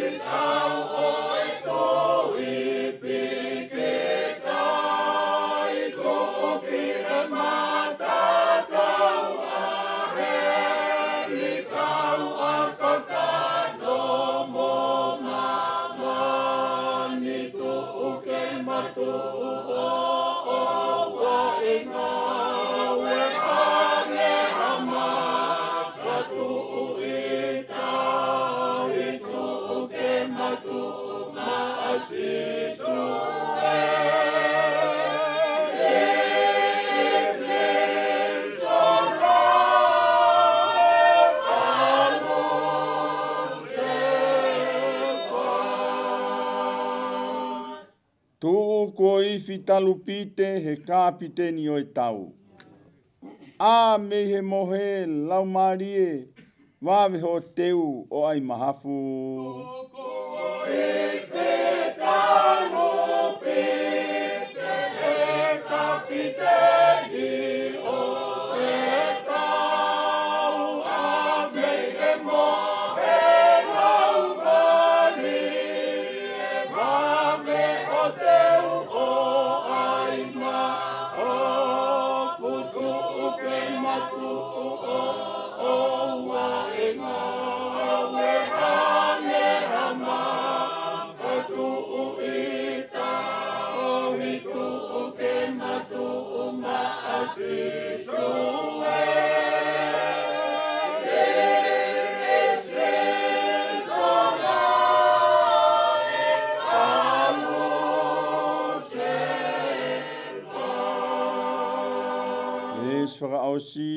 Ko e ifi talupite he kapiteni ʻo e tau. ʻĀ mei he mohe, Laumālie, vave hoʻo teu ʻo ʻai mahafu. Veesi fakaʻosi,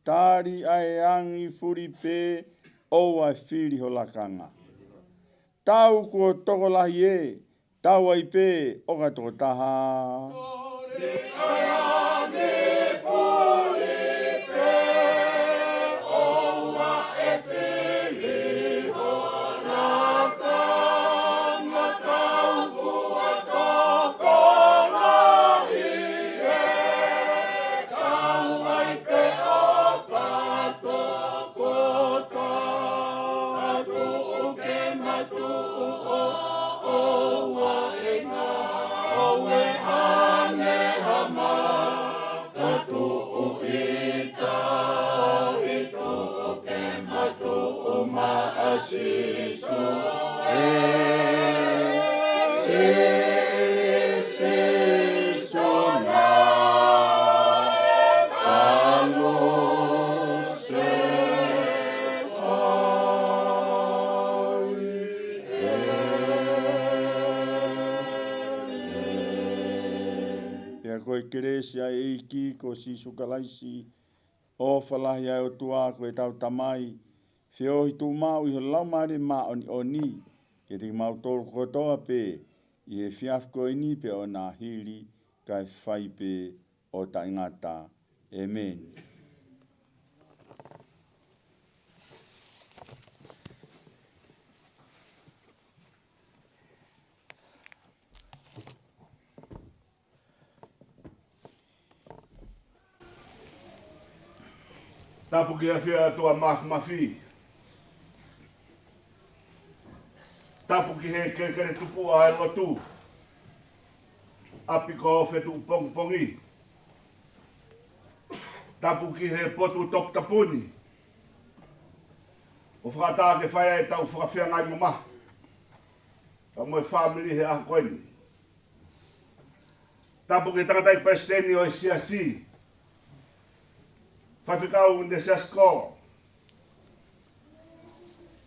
tali ʻa e angi fuli pē, ʻoua ʻe fili ho lakanga. Tau kuo tokolahi ē, tau ai pē ʻo ka tokotaha. Pea ko e kelesi ʻa e ʻEiki ko Sīsū Kalaisi, ʻofa lahi ʻa e ʻOtua ko ʻetau Tamai, feohi tuʻumaʻu ʻi he Laumālie Māʻoniʻoni, kiate kimautolu kotoa pē, ʻi he efiafi ko eni pea ʻo nāhili, kae fai pē ʻo taʻengata. ʻĒmeni. Tapu ki he ʻafio ʻa e ʻOtua Māfimafi. Tapu ki he kelekele tupuʻa ʻa e lotu, ʻapi ko Fetuʻu pongipongi. Tapu ki he potu toputapu ni, ʻoku fakaʻatā ke fai ai ʻetau fakafeangai mamahi pea mo e fāmili he ʻaho ko eni. Tapu ki he tangataʻeiki palesiteni ʻo e siasi, Faifekau Nesiasi Kolo.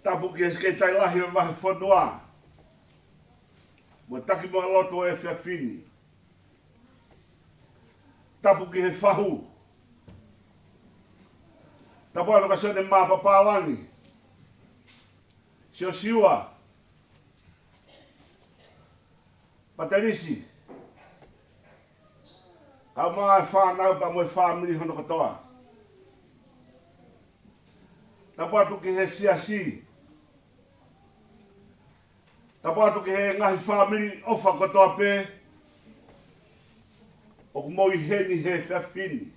Tapu ki he sekelitali lahi ʻo e vahefonua mo e taki mo e lotu ʻo e efiafi ni. Tapu ki he fahu. Tapu atu kia Sione mā Papālangi, Siosiua, Patelisi, kae ʻumaʻā e fānau pea mo e fāmili hono kotoa. Tapu atu ki he siasi. Tapu atu ki he ngaahi fāmili ʻofa kotoa pē ʻoku mou ʻi heni he efiafi ni.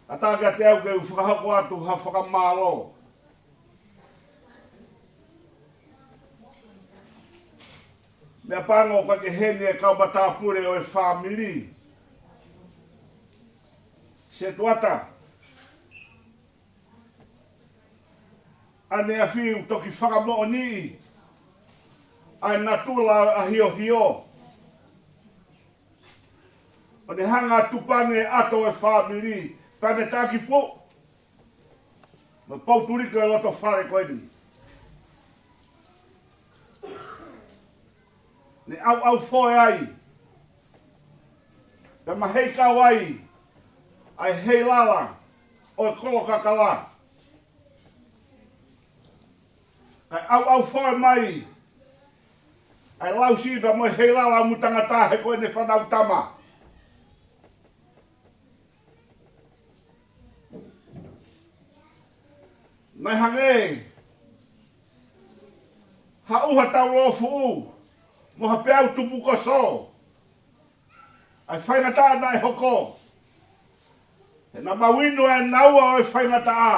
ʻAtā kiate au ke u fakahoko atu ha fakamālō. Meʻapango ʻoku ʻikai ke ʻi heni e kau matāpule ʻo e fāmili. Setuata, ʻaneafi ʻoku toki fakamoʻoniʻi ʻa e natula ʻo e ʻahiohio, ʻo ne hanga ʻo tupa ange ʻa e ʻato ʻo e fāmili, pea ne taki foʻi mo e poutuliki ʻo e loto fale ko eni. Ne ʻauʻaufoe ai pea maheikau ai ʻa e heilala ʻo e kolo kakala. Kae ʻauʻaufoe mai ʻa e lausiʻi pea mo e heilala ʻo e ʻumu tangata he ko ʻene fānau tama. Naʻe hangē ha ʻuha taulōfuʻu mo ha peau tupukoso ʻa e faingataʻa naʻe hoko. He naʻa mau inu ʻa e naua ʻo e faingataʻa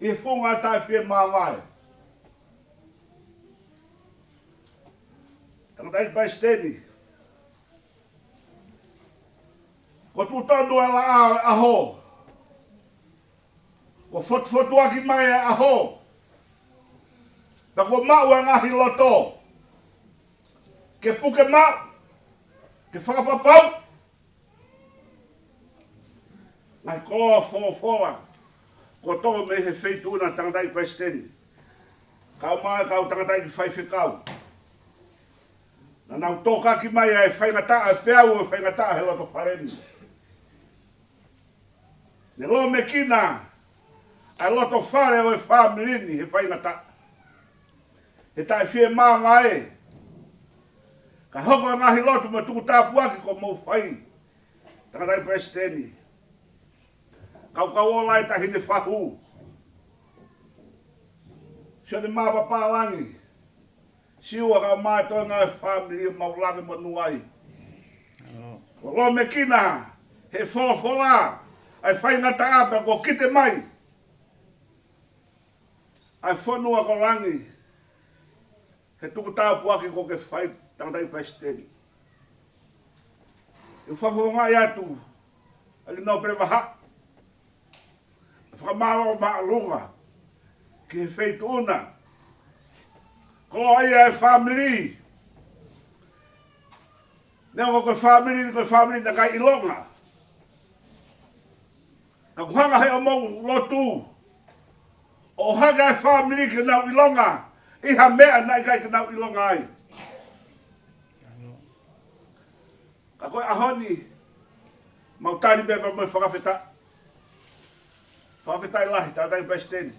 ʻi he funga taʻefiemāvae. Tangataʻeiki Palesiteni, kuo tuʻu tonu ʻa e laʻā ʻo e ʻaho. Kuo fotufotuaki mai ʻa e ʻaho. Pea kuo maʻu ʻa e ngaahi loto ke puke maʻu, ke fakapapauʻi ngaahi koloa folofola kuo tō mei he Feituʻuna, Tangataʻeiki Palesiteni, kae ʻumaʻā e kau tangataʻeiki faifekau. Naʻa nau tōkaki mai ʻa e faingataʻa, ʻa e peau ʻo e faingataʻa he loto fale ni. Ne lōmekina ʻa e loto fale ʻo e fāmili ni he faingataʻa, he taʻefiemāvae. Ka hoko e ngaahi lotu mo e tukutāpuaki kuo mou fai, Tangataʻeiki Palesiteni, Kaukauola e Taʻahine Fahu, Sione Mā Papālangi, Siua, kae ʻumaʻā e toenga ʻo e fāmili ʻo Maulave mo Nuai. Kuo lōmekina he folofola ʻa e faingataʻa pea kuo kite mai ʻa e fonua ko langi he tukutāpuaki kuo ke fai, Tangataʻeiki Palesiteni. ʻOku ou fakafofongaʻi atu ʻa e nōpele vahaʻa, fakamālō māʻolunga ki he Feituʻuna. Koloaʻia e fāmili. Neongo ko e fāmili, ko e fāmili naʻe ʻikai ʻilonga, ka kuo hanga he ʻemau lotu ʻo ʻohake ʻa e fāmili ke nau ʻilonga ʻi ha meʻa naʻe ʻikai ke nau ʻilonga ai. Ka ko e ʻaho ni, mau tali pē pea mo e fakafetaʻi. Fakafetaʻi lahi, Tangataʻeiki Palesiteni,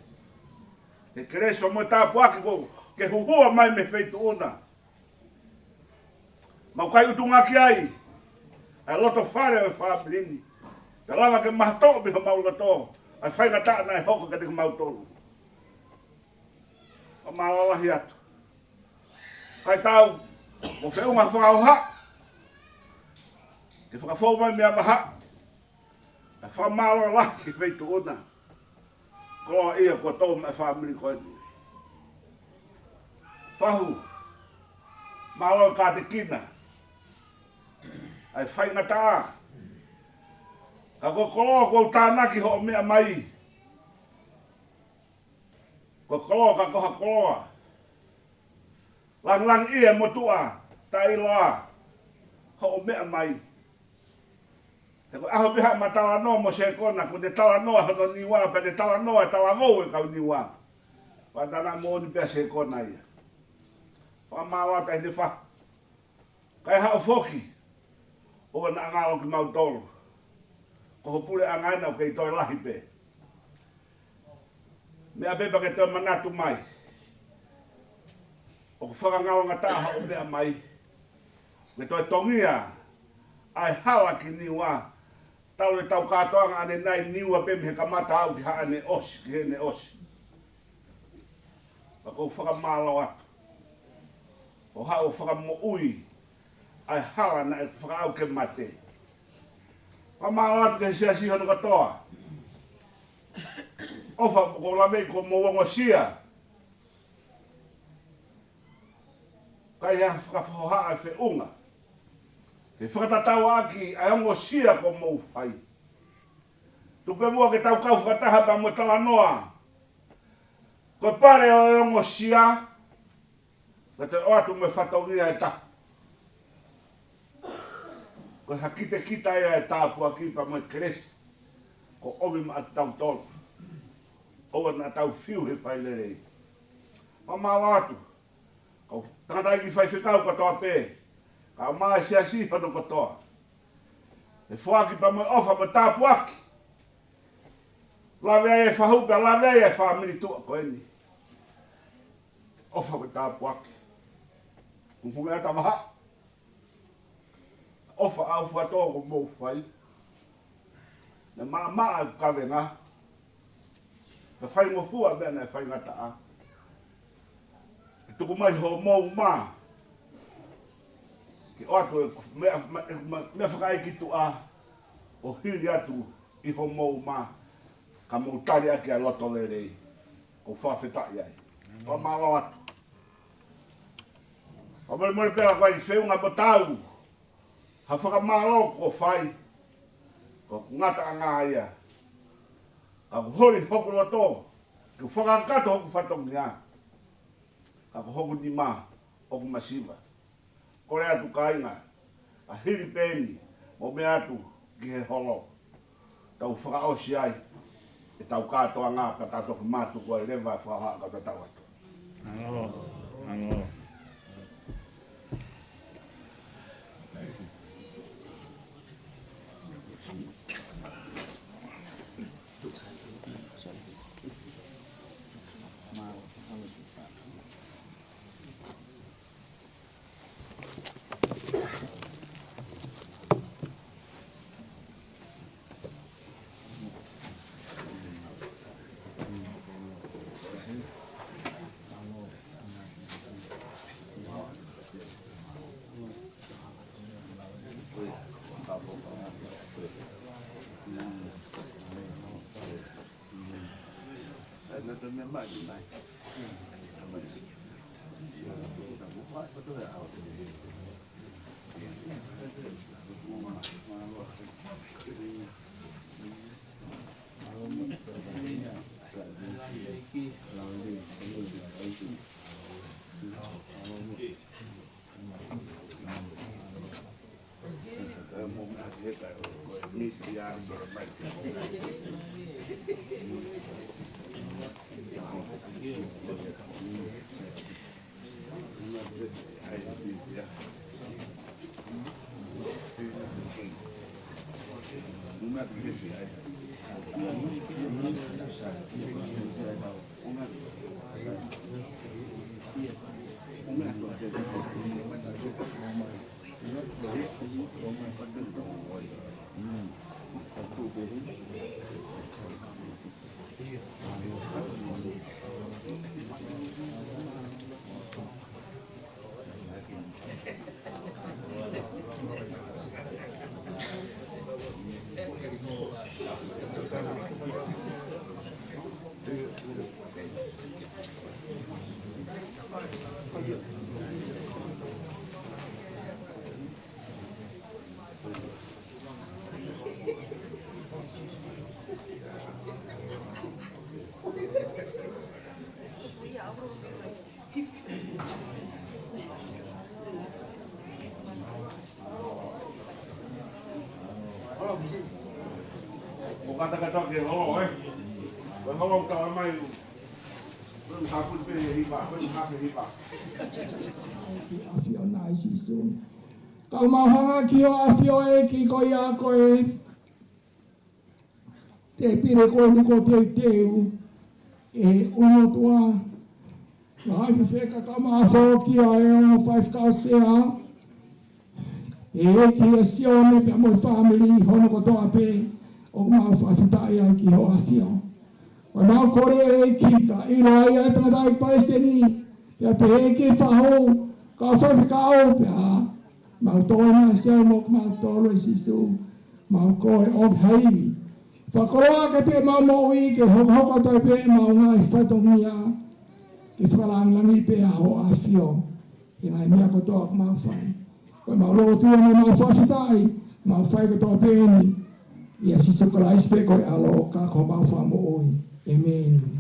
he kelesi pea mo e tāpuaki kuo ke huhua mai mei he Feituʻuna. Mau kai ʻutunga ki ai ʻa e loto fale ʻo e fāmili ni, pea lava ke mahatoʻo mei homau loto ʻa e faingataʻa naʻe hoko kiate kimautolu. Fakamālō lahi atu. Kae tau mo feʻunga fakaʻoha ke fakafou mai meʻa maha. ʻA e fakamālō lahi ki he Feituʻuna. Koloaʻia kuo tō mai e fāmili ko eni. Fahu, mālō e kātekina ʻa e faingataʻa. Ka ko e koloa kuo u tānaki hoʻo meʻa mai, ko e koloa ka ko ha koloa. Langilangiʻia e motuʻa taʻeʻiloa hoʻo meʻa mai. He ko e ʻaho pē haʻama talanoa mo Sekona, kuo ne talanoa hono Niua, pea ne talanoa e talavou e kau Niua. Pea naʻa moʻoni pē ʻa Sekona ia. Fakamālō atu Taʻahine Fahu. Kae haʻu foki, ʻoua naʻa ngalo kimautolu. Ko ho puleʻanga ena ʻoku kei toe lahi pē. Meʻa pē pea ke toe manatu mai, ʻoku fakangalongataʻa hoʻo meʻa mai. Ke toe tongia ʻa e hala ki Niua. Talu ʻetau kātoanga ʻanenai, Niua pē mei he kamata aʻu ki haʻane ʻosi, ki heʻene ʻosi. Pea ʻoku ou fakamālō atu hoʻo haʻu ʻo fakamoʻui ʻa e hala naʻe fakaʻau ke mate. Fakamālō atu ki he siasi hono kotoa. ʻOfa, ʻoku ou laveʻi kuo mou ongosia. Kae ʻi ai ha fakahohaʻa e feʻunga ke fakatatauʻaki ʻa e ongosia kuo mou fai. Tuku pē muʻa ke tau kau fakataha pea mo e talanoa. Ko e pale ʻo e ongosia, ka te ʻoatu mo e fatongia ʻe taha. Ko e hakitekita ia e tāpuaki pea mo e kelesi kuo ʻomi maʻatautolu. ʻOua naʻa tau fiu he fai lelei. Fakamālō atu kau tangataʻeiki faifekau kotoa pē, kae ʻumaʻā e siasi hono kotoa. He foaki pea mo e ʻofa mo e tāpuaki. Lave ai e fahu pea lave ai e fāmili tuʻa ko eni. ʻOfa mo e tāpuaki. Mo e meʻa tamaha. ʻOfa ʻaupito kuo mou fai. Naʻe maʻamaʻa e kavenga. Naʻe faingofua e meʻa naʻe faingataʻa. Ke tuku mai hoʻomou mā. Ke ʻoatu e meʻa, meʻa, meʻa fakaʻeiki tuʻa. ʻO hili atu ʻi hoʻomou mā. Ka mou tali ʻaki ʻa e loto lelei. ʻOku ou fakafetaʻi ai. Fakamālō atu. Fakamolemole pē ʻa e feʻunga mo tau. Ha fakamālō kuo fai. Ko hoku ngataʻanga ia. Ka ʻoku holi hoku loto. Ke fakakakato hoku fatongia. Ka ko hoku nima ʻoku masiva. Kole atu kāinga. ʻA hili pē eni. Mou meʻa atu ki he holo. Tau fakaʻosi ai ʻetau kātoanga pea tau toki mātuku ai leva e fakahā ka tau atu. Mālō, mālō. ʻO kātaki atu ki he holo, ē? Ko e holo ʻoku tala mai, ko e hapuni pē he hiva, ko e hapuni hiva. ʻAfio ʻa Sīsū. Ka mau hanga ki hoʻo ʻAfio ʻEiki ko ia ko e tēpile ko eni kuo teuteu ʻe he ʻOtua. Ka ʻi he fekau ka mau foki ʻa e ongo faifekau sea. ʻEiki ʻa Sione pea mo e fāmili hono kotoa pē ʻoku mau fakafetaʻi ai ki hoʻo ʻAfio. Ko ʻemau kole ʻEiki ka ʻilo ai ʻa e tangataʻeiki palesiteni. Pea pehē ki he fahu, kau faifekau pea mau tō ʻa Sione mo kimautolu ʻe Sīsū. Mau kole ʻo haivi. Fakakoloa ke pē mau moʻui ke hokohoko atu ai pē mau ngaahi fatongia. Ke fakalāngilangiʻi pē ʻa hoʻo ʻAfio. He ngaahi meʻa kotoa ʻoku mau fai. Ko ʻemau lotu ia mo ʻemau fakafetaʻi, mau fai kotoa pē eni. ʻIa Sīsū Kalaisi pē ko e ʻAlo ka ko homau Fakamoʻui. ʻĒmeni.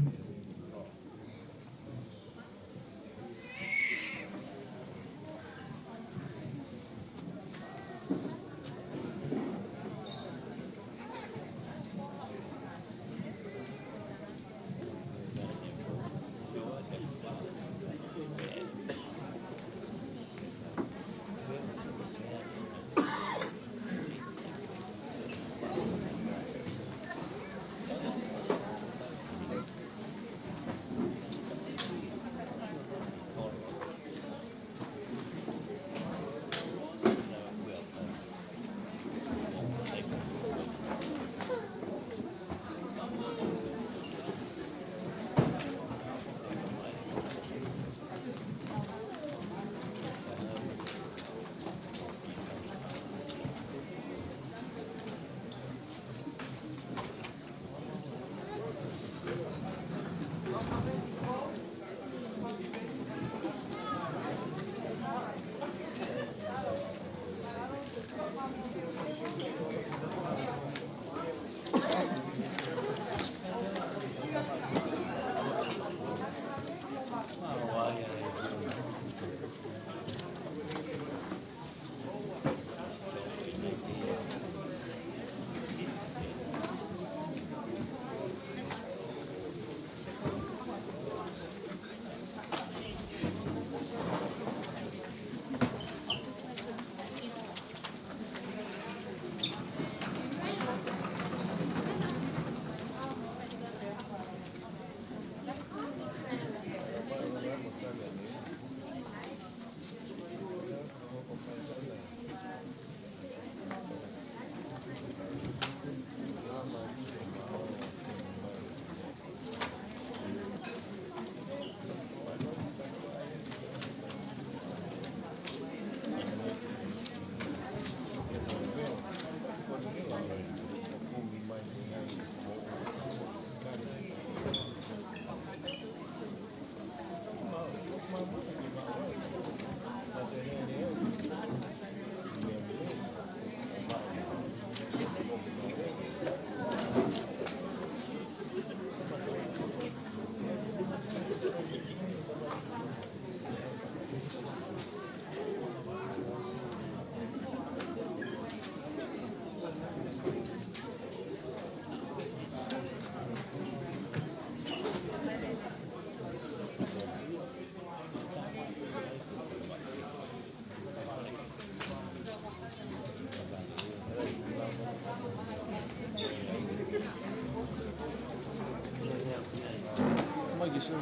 Ko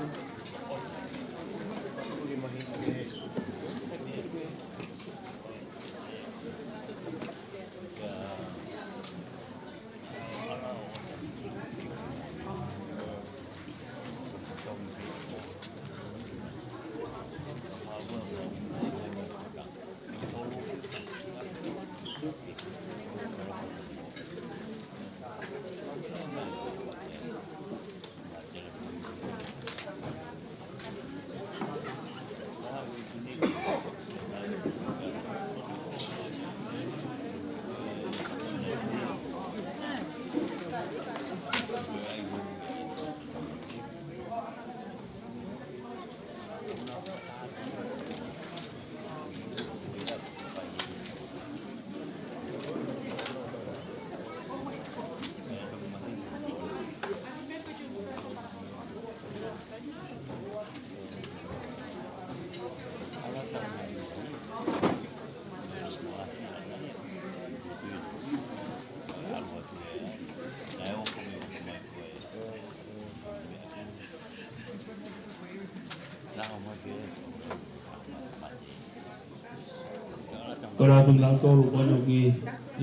e lau atu kinautolu ko eni ki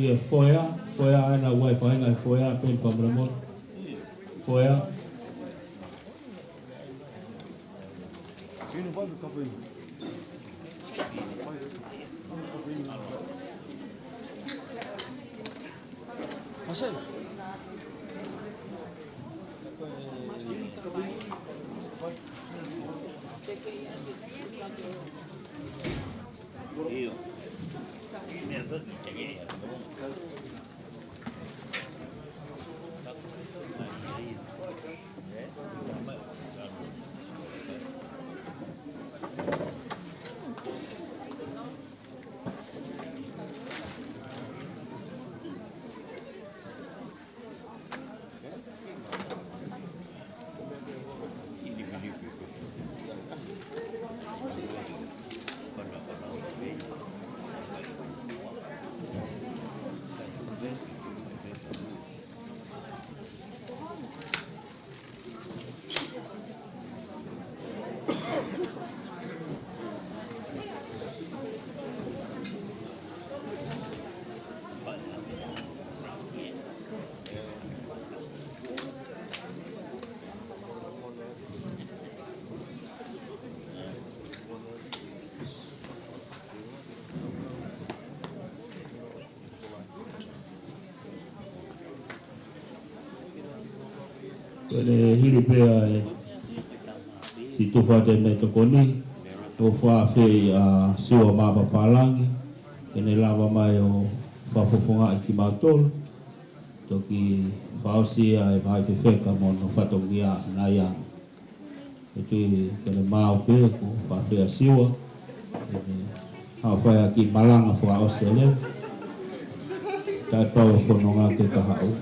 he foea, foea ʻa ena ʻoku ʻi ai e faʻahinga foea, peni pa mole mole. Foea. Ko ʻene hili pē ʻa e siʻi tufa ʻa e meʻatokoni, ʻoku fakaafeʻi ʻa Siua Mapapālangi ke ne lava mai ʻo fakafofongaʻi kimautolu. Toki fakaʻosi ia ʻe Maʻi Fefeka mo hono fatongia ʻanai ange. ʻE tui ke ne maʻu pē ko e fakaafeʻi ʻa Siua. ʻE ne hanga fai ʻaki e malanga fakaʻosi ʻo lele. Taʻepau e fononga ke ka haʻu.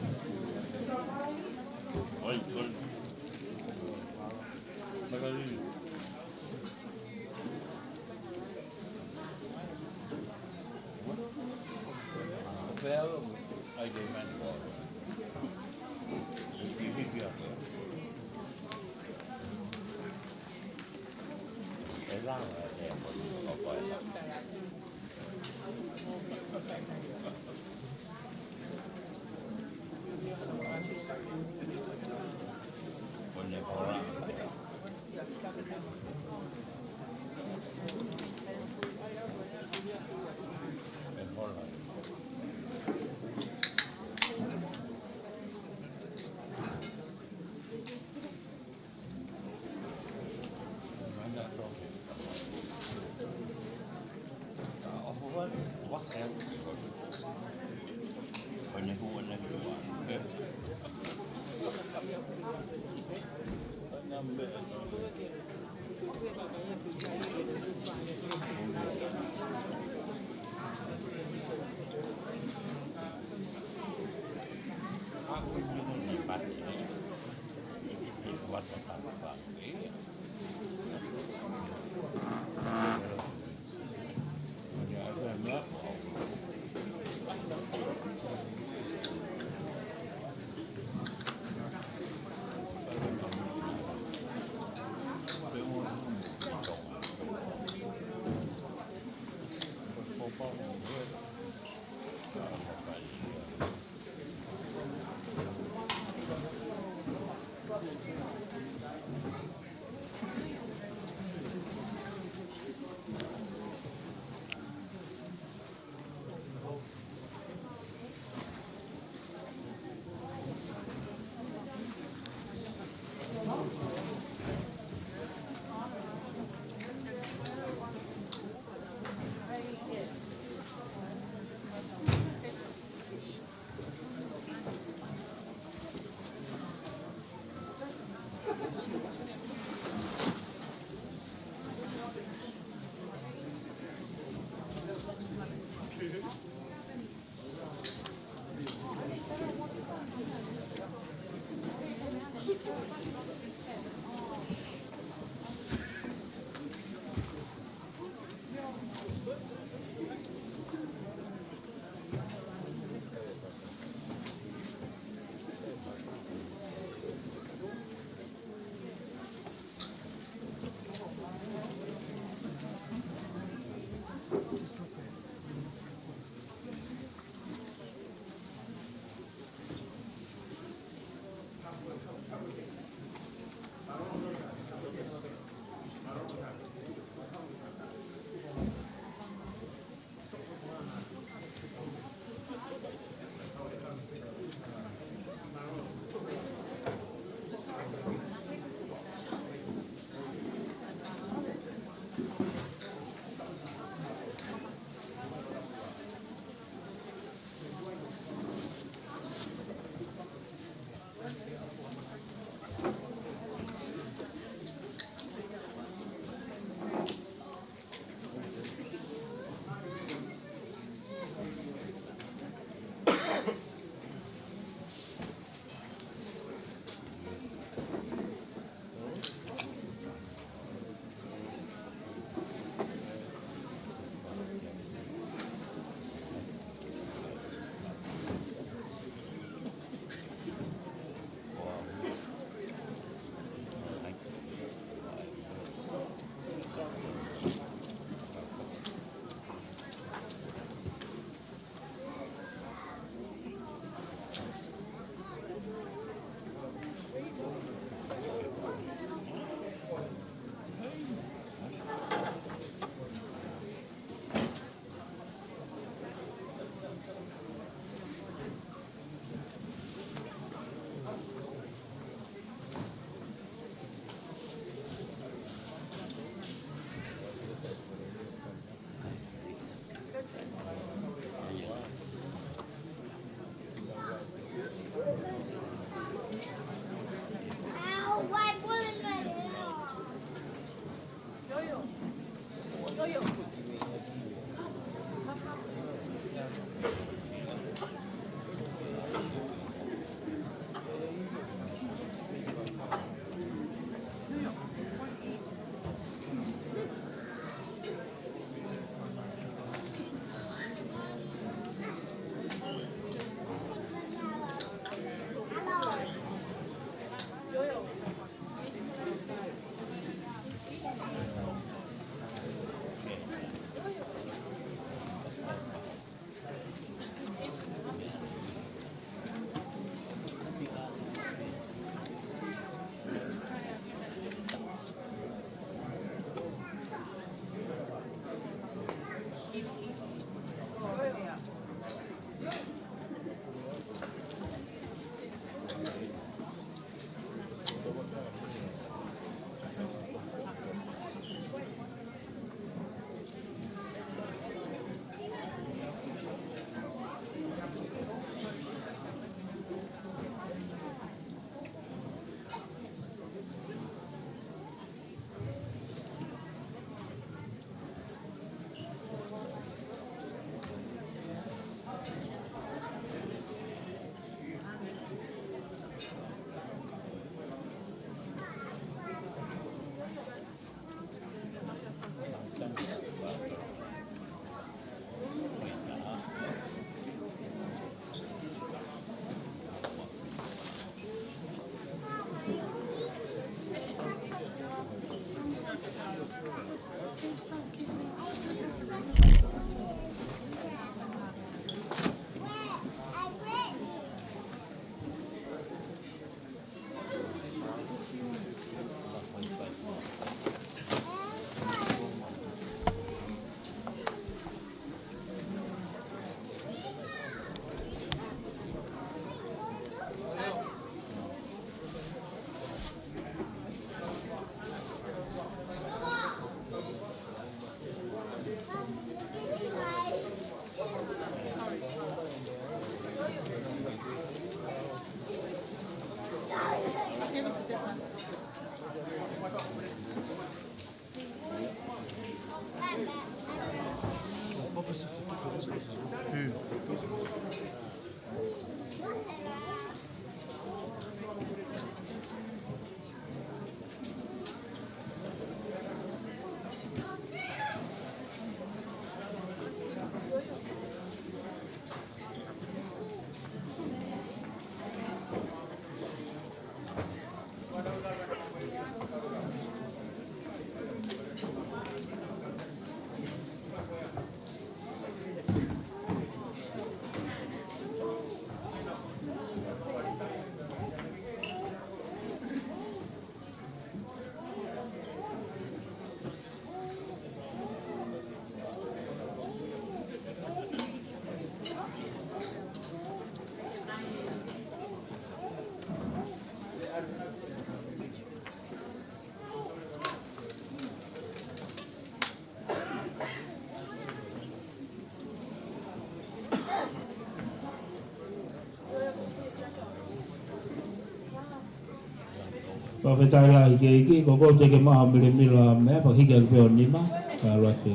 Fakafetaʻi lahi ki he ʻEiki, ko ʻeku teʻeki ke maʻu ha milimili ʻa e meʻa, pea hiki atu pē ʻo nima, ka loa te.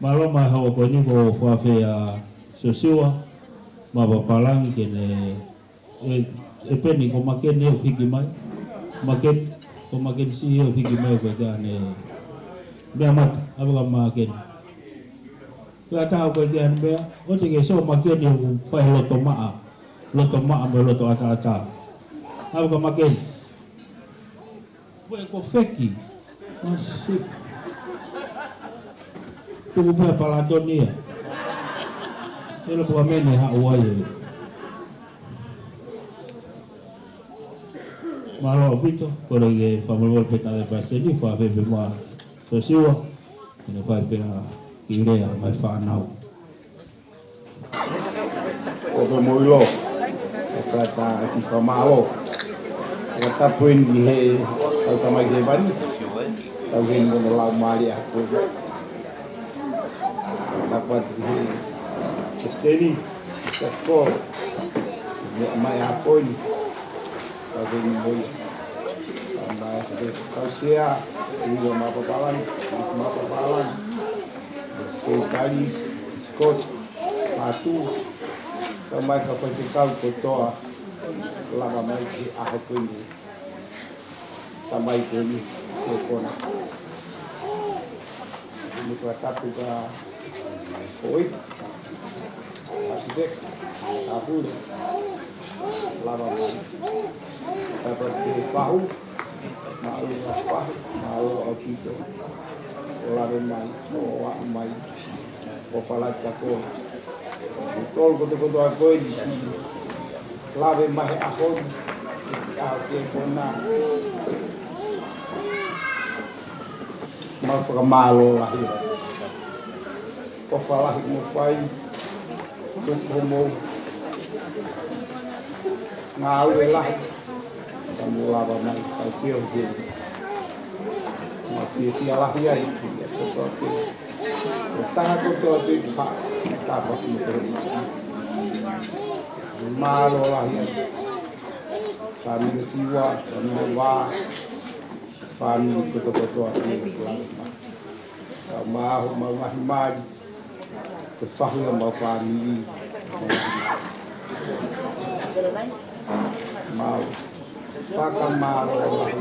Mālō mo e hoko ko eni ko e fakafeʻao ʻa Sosiua Mapapalagi ke ne, ʻe, ʻe Peni ko Makeni ʻoku hiki mai. Makeni, ko Makeni si ʻoku hiki mai ko e ka ne. Meʻa mata, ʻave kia Makeni. Pea tā ko e ka ne meʻa, ʻoua te ke sio Makeni ʻoku fai loto maʻa, loto maʻa mo loto ʻataʻatā. ʻAve kia Makeni. Ko e ko feki. Masi. Tuku pē ʻa Palatonia. ʻE lo pua mene ha uai e. Mālō ʻaupito, kole ke fakamolemole pē ʻa e palesiteni, fakafeʻao pē mo Sosiua, ʻene fai pē ʻa e lea mai fānau. ʻO pē mo ʻilo, ʻo ka ta ki fakamālō. ʻO ka tapu eni ki he kau Tamai Hēvani, tau heni mo hono Laumālie ʻa koe. Tapu atu ki he palesiteni, Sefo, meʻa mai ʻa koe ni. Tau heni mo ia. Tau mai ʻa e kau sea, ʻi he Mapapalagi, Mapapalagi. Sekelitali, Scott, Patu, tau mai ka pai te kau kotoa, lava mai ki he ʻaho ko eni. Tamai ko eni, Sekona. Ni kua tapu ka oi. Architect, Kapule, lava mai. Tapa te pahu, mālō ka pahu, mālō ʻaupito. Lava mai, ʻo aʻu mai, ʻo falata ko. Tolu kotokotoa ko eni, lava mai he ʻaho ni, ʻa Sekona. Mau fakamālō lahi. ʻOfa lahi mo fai, tuku mo ngāue lahi, ka mo lava mai, kau fio fio. Mau fiefia lahi ai, ki he kotoa pē. Ko e taha kotoa pē, ka, ka pa ki te. Mālō lahi ai. Fāmili Siua, fāmili Vā, fāmili kotokotoa pē, lava mai. Ka mau, mau ngaahi mali, ko e fahu ia mau fāmili. Mau fakamālō lahi.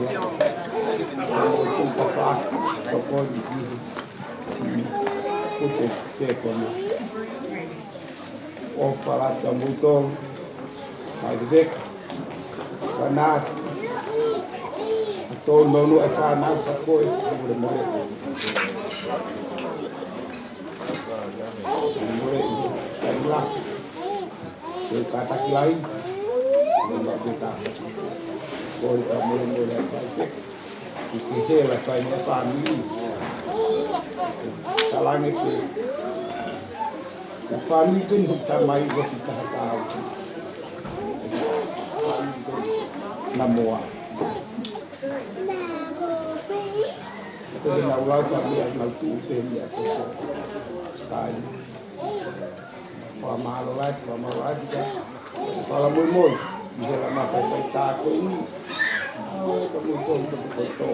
Mau tuka fa, tokoni ki he, ki he Sekona. ʻOfa lahi kia moutolu, mai veka. Ka nā, a tō nono e fānau ka ko e, mole mole. Mole, ka ila. Ko e kātaki lahi, mole mole ka. Ko e ka mole mole a fai veka. ʻI ke hela fai mo e fāmili. Talange ke. Ko e fāmili ke no tamai ko ki taha tau. Fāmili ko na moa. Ko e nau lau fāmili a nau tuʻu pē ni a ko ko. Kai. Fakamālō lahi, fakamālō lahi ka. Fakamolemole, ʻi he lama fai fai tā ko eni. ʻAo, ka mui tō, mui tō, tō.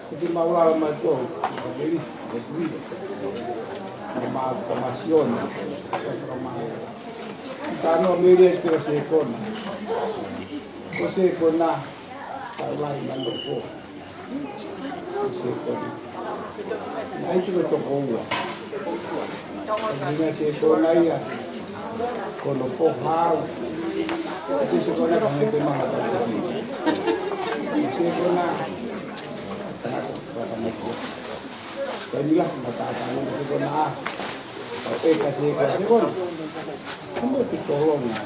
Ko te mau lala mai tō, ka Melisi, ka Tuila. Ka mau ka Masiona, ka fakamālō. Tā noa mele te o Sekona. Ko Sekona, ka lai mano ko. Sekona. Naʻe tuku toko ua. Naʻe Sekona ia. Ko hono foha au. Ko Sekona ka mei te maha ka. Sekona. Ka ko ka mei ko. Ka ni la ma ta ka ni Sekona. Ka e ka Sekona. Sekona. Ka mei te tolonga.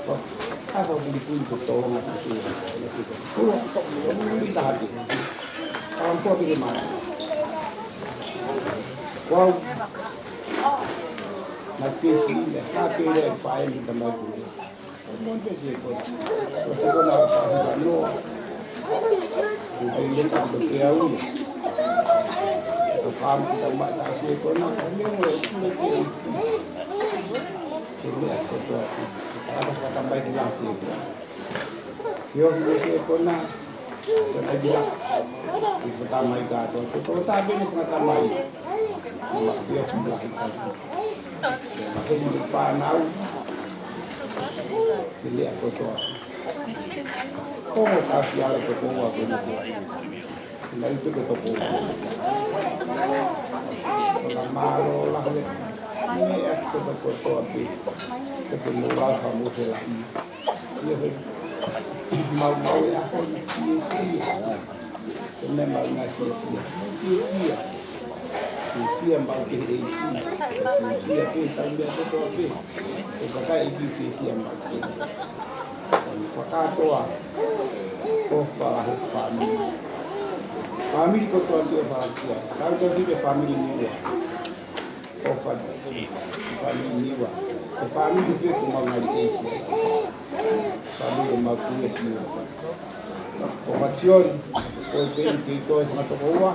Ka ka puli puli ko tolonga. Pulu, pulu tahati. Kalam po pili mai. Wow. Na pesi, na pele e fai ni tamai ko. Mon pesi ko. Ko Sekona ka hula noa. Ko pele ka ko te au. Ko pam kita mai ka Sekona. Ko mei mo. Meʻa kotoa pē. Tangata fakatamai ki lasi. Ke ofi mo Sekona, ke mai ki lasi. ʻI ko tamai kātoa. Ko ko tāpene fakatamai. Ke ofi mo Sekona. Ke ofi mo fānau. Ke meʻa kotoa. Ko mo kasi ala ko ko ua ko ni. Nai te ke toko. Fakamālō lahi. Meʻa kotoa kotoa pē. Ko ke mo lau ha mo te lahi. Ia he. Mau mau e ako ni. Ia, ia. Ko me mau ngā sia sia. Ia, ia. Ia, ia mau ke he isi. Ia, ia ke tau meʻa kotoa pē. ʻE kakai ʻEiki ke sia mai. Fakatoa. ʻOfa lahi fāmili. Fāmili kotoa ʻi ʻOfa kia. Kau tau ki he fāmili Niua. ʻOfa fāmili Niua. Ko e fāmili pē ko mau ngali ʻEiki. Fāmili mau kuia Niua. Ko Mationi. Ko e pē ʻi ke i koe ma toko ua.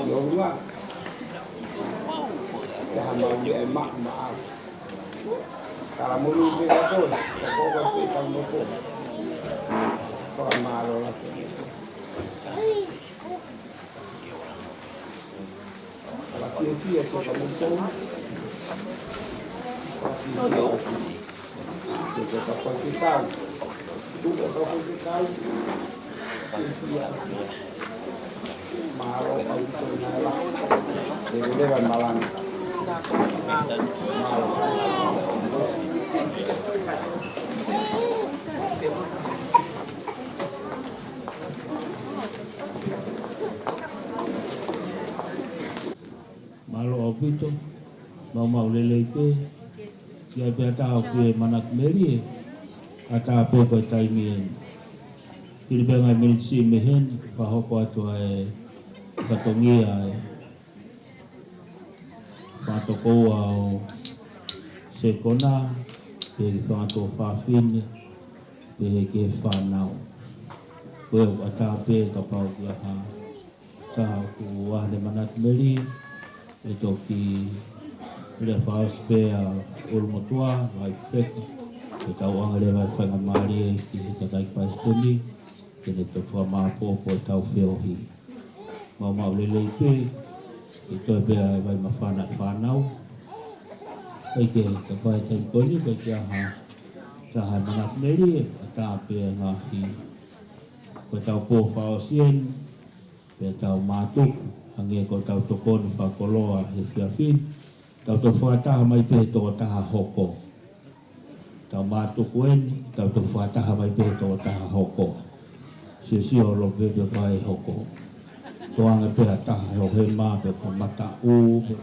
Io nga. Ia ha mau ia e ma, ma au. Kala mulu ke ka koe, ka koe ka koe ka moko. Fakamālō lahi. Kala kia kia kia ka moko. Kala kia kia. Tuku ka fai ke kau. Tuku ka fai ke kau. Mālō kau tuku nai la. Te u leva malanga. Mālō. Mālō ʻaupito, maumau lelei pē, ki ai pē ʻa taha ʻoku ʻi he manatu melie, ʻa taha pē ko e taimi eni. Hili pē ngaahi miniti siʻi mei heni, fakahoko atu ʻa e fatongia ʻa e fanga tokoua ʻo Sekona, pehē ki he fanga tuofāfine, pehē ki he fānau. Ko e ʻata pē kapau ʻoku ʻi ai ha taha ʻoku ʻi ai haʻane manatu melie, ʻe toki lea fakaʻosi pē ʻa ʻulumotuʻa, vai peka, ʻe tau ʻoange leva e faingamālie ki he kakai palesiteni, ke ne toki fakamāopoopo ʻetau feohi. Maumau lelei pē, ʻe toe pē ʻa e vai mafana e fānau. ʻIkai ke, kapau he taimi ko eni, ʻikai ke ʻi ai ha taha ʻi he manatu melie, ʻata pē ngaahi. Ko ʻetau pō fakaʻosi eni, pea tau mātuku, hangē ko ʻetau tokoni fakakoloa he efiafi ni, tau toe fakataha mai pē he tokotaha hoko. Tau mātuku eni, tau toe fakataha mai pē he tokotaha hoko. Siosio holo pē pe ko hai hoko. Toʻo ange pē ha taha he ʻohema pe ko e mataʻu pe.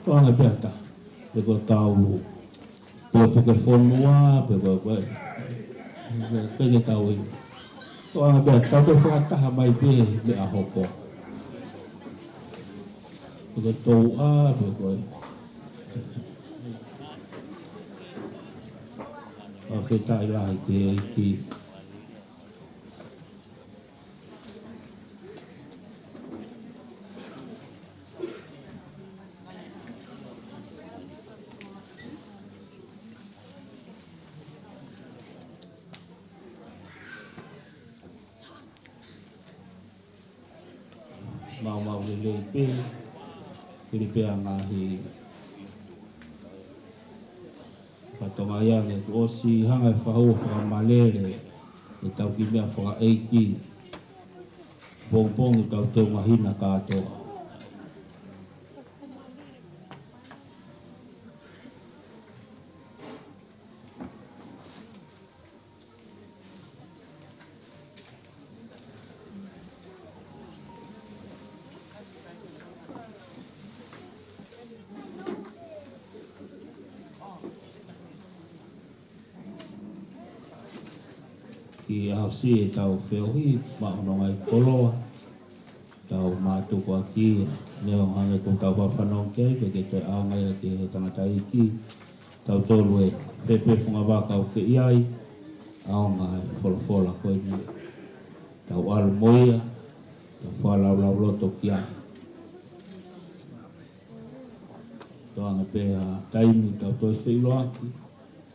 Toʻo ange pē ha taha pe ko e kau pe ko e puke fonua, pe ko e, ko e, pe ko e tau ʻi. Toʻo ange pē ha taha, tau toe fakataha mai pē he meʻa hoko. Pe ko e touʻa, pe ko e. ʻOku fakafetaʻi lahi ki he ʻEiki. Maumau lelei pē, hili pē ʻa e ngaahi fatongia ni kuo ʻosi hanga ʻe he fakaʻuha fakamalele ʻetau kiʻi meʻa fakaʻeiki. Pongipongi tau teunga hina kātoa. Kiʻi ʻaho siʻi ʻetau feohi, maʻu hono ngaahi koloa, tau mātuku ʻaki ia, neongo hangē ko ʻetau fafano ki ai, pea ke toe ʻaonga ia ki he tangataʻeiki, tautolu ē, pēpē funga vaka ʻoku ke ʻi ai, ʻaonga e folofola ko eni. Tau ʻalu mo ia, tau fakalaulauloto ki ai. Toʻo ange pē ha taimi tau toe feʻiloaki,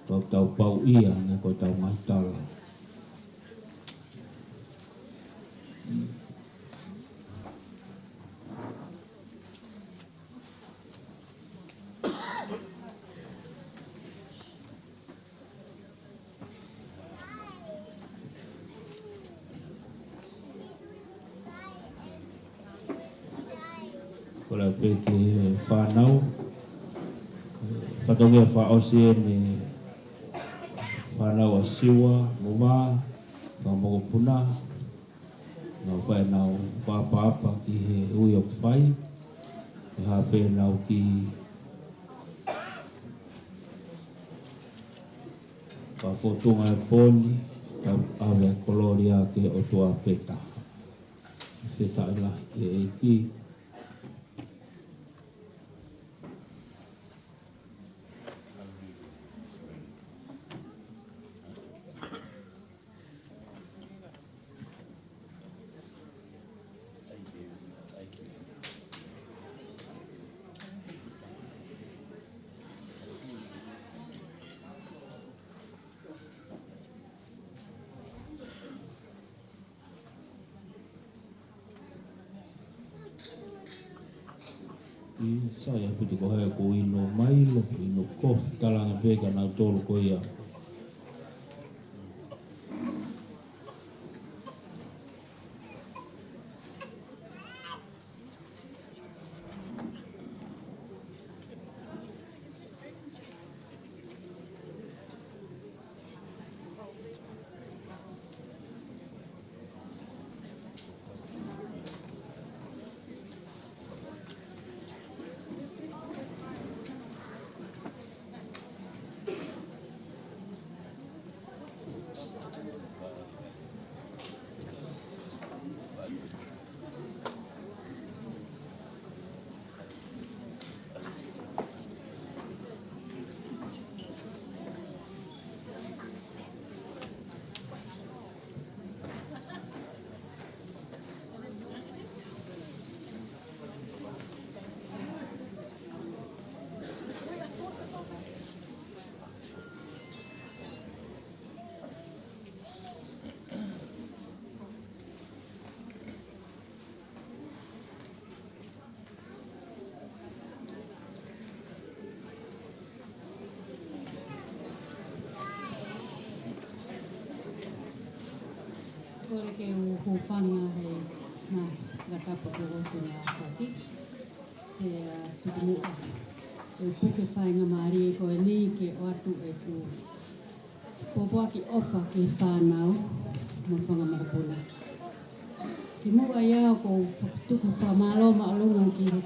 tau tau pauʻia ʻa e ko ʻetau ngaahi tala. Kole pē ki he fānau, fatongia fakaʻosi eni, fānau ʻa Siua mo Vā, fanga mokopuna, nau fai ʻenau fakaʻapaʻapa ki he ui ʻoku fai, ʻe hā pē ʻenau kiʻi fakafotunga he pō ni, tau ʻave ʻa e kolōlia ki he ʻOtua pē taha. Fakafetaʻi lahi ki he ʻEiki. ʻI, sai ʻaupito ko hai ʻoku inu Mailo, inu kofi, tala ange pē kia nautolu ko ia. Kole ke u hūfanga he ngaahi fakatapu kuo ʻosi fakahoko. Pea, ā, tuku muʻa e puke faingamālie ko eni ke ʻoatu ʻeku pōpoaki ʻofa ki he fānau mo e fanga mokopuna. Kimuʻa ia ʻoku ou tuku fakamālō māʻolunga ki he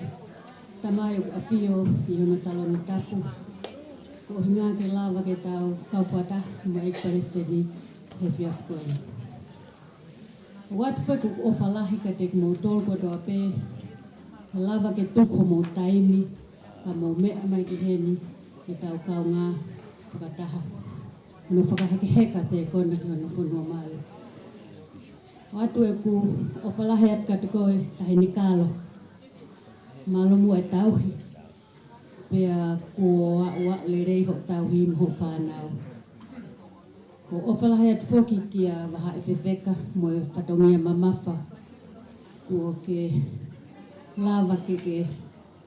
Tamai ʻoku ʻafio ʻi hono taloni tapu, ko e ʻuhinga ke lava ke tau kau fakataha mo e ʻEiki Palesiteni he efiafi ko eni. ʻOatu pē ʻeku ʻofa lahi kiate kimoutolu kotoa pē, he lava ke tuku homou taimi, ka mou meʻa mai ki heni, ke tau kaungā fakataha. Hono fakahekeheka sekona ki hono fonua malu. ʻOatu ʻeku ʻofa lahi atu kiate koe, Taʻahine Kalo. Mālō muʻa e tauhi. Pea kuo aʻu ā lelei hoʻo tauhi mo hoʻo fānau. ʻOku ou ʻofa lahi atu foki kia Vahaʻi Fefeka mo e fatongia mamafa. Kuo ke lava ke ke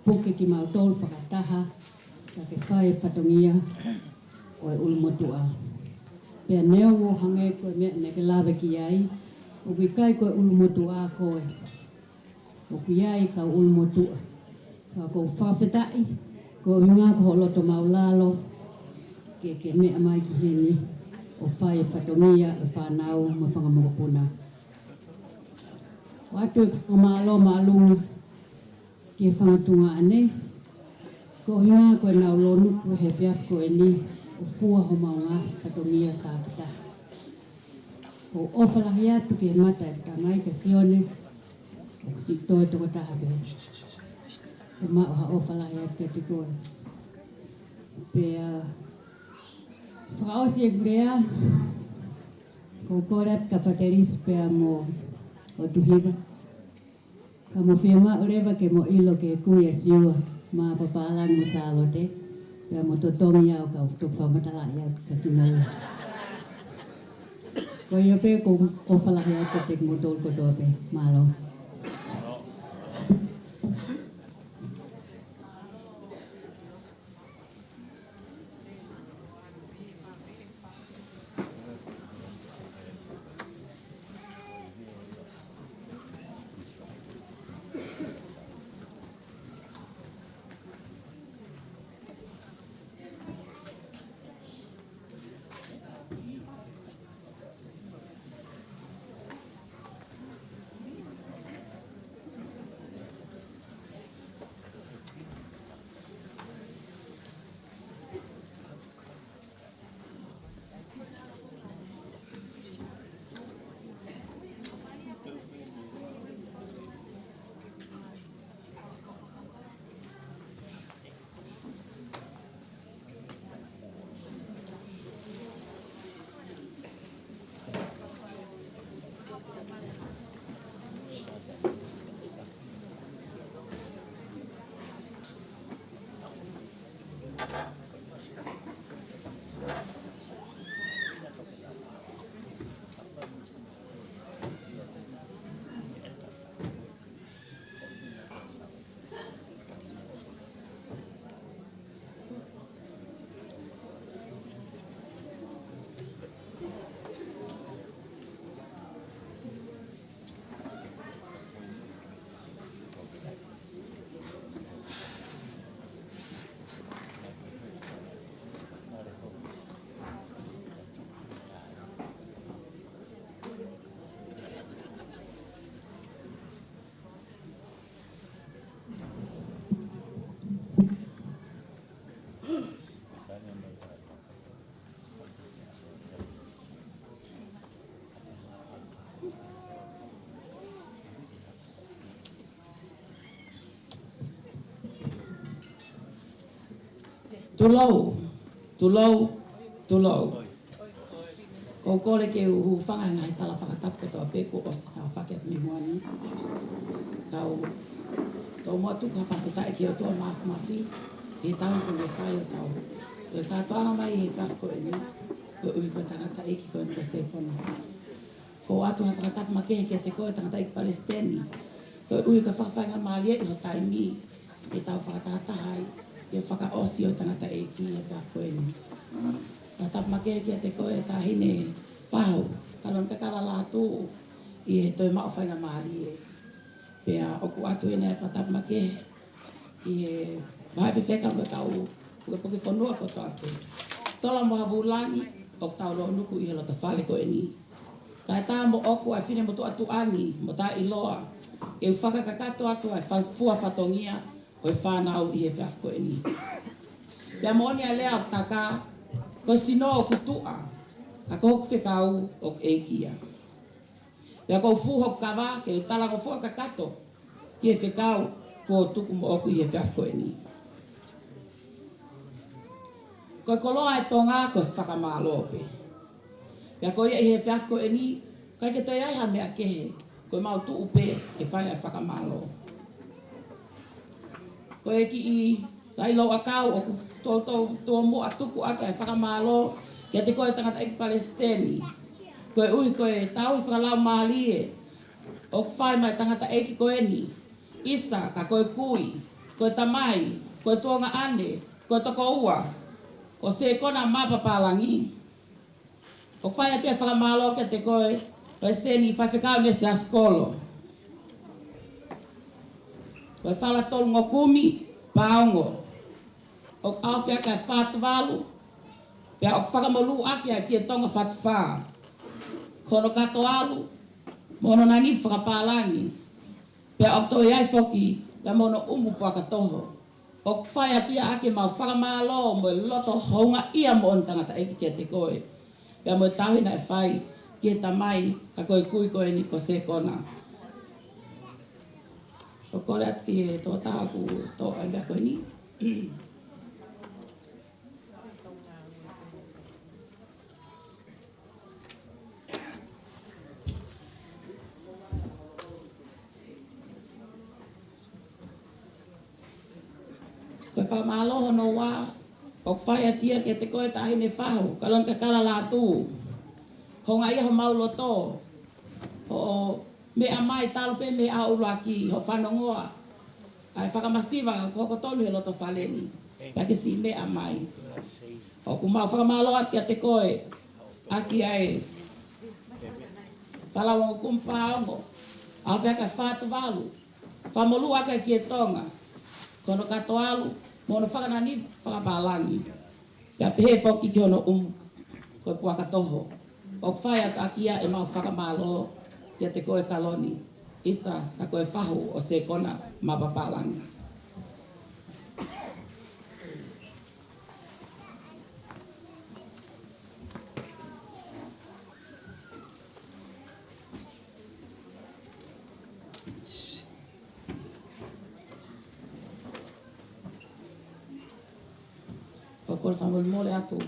puke kimautolu fakataha, ka ke fai e fatongia ʻo e ʻulumotuʻa. Pea neongo hangē ko e meʻa naʻa ke lave ki ai, ʻoku ʻikai ko e ʻulumotuʻa koe. ʻOku ʻi ai e kau ʻulumotuʻa. Ka ʻoku ou fakafetaʻi, ko e ʻuhinga ko hoʻo loto maulalo, ke, ke meʻa mai ki heni, ʻo fai e fatongia ʻo e fānau mo e fanga mokopuna. ʻOatu ʻeku fakamālō māʻolunga ki he fanga tuongaʻane, ko e ʻuhinga ko ʻenau lōnuku he efiafi ko eni, ʻo fua homau ngaahi fatongia tākita. ʻOku ou ʻofa lahi atu ki he mata ʻo e tamai ko Sione, ʻoku siʻi toe tokotaha pē. ʻOku ou maʻu ha ʻofa lahi atu kiate koe. Pea, ā, fakaʻosi ʻeku lea, ʻoku ou kole atu kia Patelisi pea mo ʻOtuhiva. Ka mou fiemaʻu leva ke mou ʻilo ki he kui ʻa Siua, Mā Papālangi mo Sālote, pea mo totongi au kau toki fakamatalaʻi au ka kinaua. Ko ia pē ko, ko falaki au ka te mo tolu kotoa pē. Mālō. Tulou, tulou, tulou. ʻOku ou kole ke u hūfanga he ngaahi tala fakatapu kotoa pē kuo ʻosi fakahoko atu mei muʻa ni. Tau, tau muʻa tuku ha fakafetaʻi ki he ʻOtua Māfimafi, he tau ko e fai ʻo tau. Ko e kātoanga mai he efiafi ko eni, koeʻuhi ko e tangataʻeiki ko eni ko Sekona. ʻOku ou ʻoatu ha fakatapu makehe kiate koe tangataʻeiki palesiteni, koeʻuhi ko e fakafaingamālie ʻi ho taimi, ke tau fakatahataha ai, ke fakaʻosi ʻo e tangataʻeiki he efiafi ko eni. Fakatapu makehe kiate koe Taʻahine Pahu, ka lon ka kala lātū ʻi he toe maʻu faingamālie. Pea ʻoku ʻoatu ʻeni e fakatapu makehe ki he vahaʻa fefeka mo e kau pukepuke fonua kotoa pē. Sola mo Havulangi, ʻoku tau lōnuku ʻi he loto fale ko eni. Kae tā moʻoku ʻa e fine motuʻa tuʻangi mo taʻeʻiloa, ke u fakakakato atu ʻa e fa-, fua fatongia ʻo e fānau ʻi he efiafi ko eni. Pea moʻoni ʻa e lea ʻoku taka, ko e sino ʻoku tuʻa, ka ko hoku fekau ʻoku ʻeiki ia. Pea ʻoku ou fū hoku kava ke u talangofua kakato ki he fekau kuo tuku moʻoku ʻi he efiafi ko eni. Ko e koloa ʻo Tonga ko e fakamālō pē. Pea ko ia ʻi he efiafi ko eni, ʻikai ke toe ʻi ai ha meʻa kehe, ko ʻemau tuʻu pē ke fai ʻa e fakamālō. Ko e kiʻi laʻi louʻakau ʻoku toutou tomuʻa tuku ʻaki ʻa e fakamālō kiate koe tangataʻeiki palesiteni. Koeʻuhi ko e tauhi fakalaumālie ʻoku fai mai tangataʻeiki ko eni, ʻisa, ka ko e kui, ko e tamai, ko e tuongaʻane, ko e tokoua, ko Sekona Mā Papālangi. ʻOku fai atu e fakamālō kiate koe Palesiteni Faifekau Nesi Asikolo. Ko e Fala Tolungokumi Paongo. ʻOku ʻaofia ʻaki e Fā Tuvalu, pea ʻoku fakamolū ʻaki ʻa e Kiʻi Tonga Fā Tufā. Ko hono kato ʻalu, mo hono nanifu fakapālangi. Pea ʻoku toe ʻi ai foki, pea mo hono ʻumu puaka toho. ʻOku fai atu ia ʻaki ʻemau fakamālō mo e loto houngaʻia moʻoni tangataʻeiki kiate koe. Pea mo e tauhi naʻe fai ki he tamai, ka ko e kui ko eni ko Sekona. ʻOku ou kole atu ki he tokotaha ʻoku toʻo ʻa e meʻa ko eni. Fakamālō hono ua, ʻoku fai atu ia kiate koe Taʻahine Fahu, Kaloni Kakala Lātū. Houngaʻia homau loto, hoʻo meʻa mai talu pē mei he ʻaho ʻuluaki, hoʻo fanongoa ʻa e fakamasiva kuo hoko tonu he loto fale ni. Pea ke siʻi meʻa mai. ʻOku mau fakamālō atu kiate koe, ʻaki ʻa e Fala Uangokumi Paongo, ʻa e Fekau Fā Tuvalu, Fakamolū ʻaki ʻa e Kiʻi Tonga, ko hono kato ʻalu, mo hono fakananini fakapālangi. Pea pehē foki ki hono ʻumu, ko e puaka toho. ʻOku fai atu ʻaki ia ʻemau fakamālō kiate koe Kaloni, ʻisa ka ko e fahu ʻo Sekona maʻa Papālangi. ʻOku ou fakamolemole atu,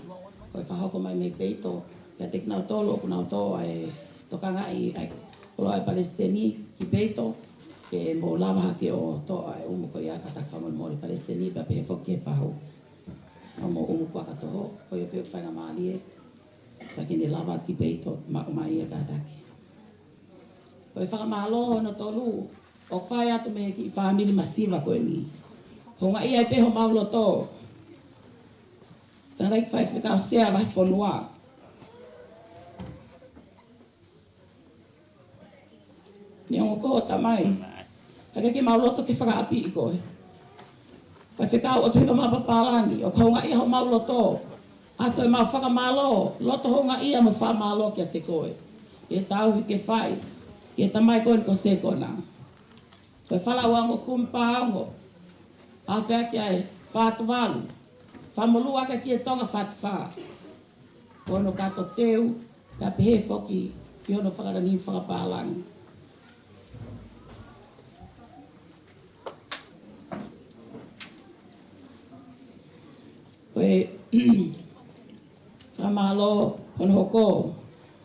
ko e fakahoko mai mei Peito, kiate kinautolu ʻoku nau toʻo ʻa e tokangaʻi ʻa e koloa ʻa e Palesiteni ki Peito, ke mou lava hake ʻo toʻo ʻa e ʻumu ko ia, ka tau fakamolemole Palesiteni, pea pehē foki ki he fahu. ʻA hoʻomou ʻumu puaka toho, ko ia pē ʻoku faingamālie, pea ke ne lava ki Peito, maʻu mai ia kātaki. Ko e fakamālō hono tolu, ʻoku fai atu mei he kiʻi fāmili masiva ko eni. Houngaʻia ai pē homau loto. Tangataʻeiki Faifekau Sea Vahefonua. Neongo ko hoʻo tamai, ka ʻikai ke mau loto ke fakaʻapiʻi koe. Faifekau ʻo e Tuʻi Maʻa Papālangi, ʻoku houngaʻia homau loto. ʻA ʻetau fakamālō, loto houngaʻia mo fakamālō kiate koe. ʻI he tauhi ke fai, ki he tamai ko eni ko Sekona. Ko e Fala Uangokumi Paongo, ʻa e Fekau ʻa e Fā Tuvalu, Fakamolū ʻaki ʻa e Kiʻi Tonga Fā Tufā. Ko hono kato teu, ka pehē foki ki hono fakananini fakapālangi. Ko e fakamālō hono hoko,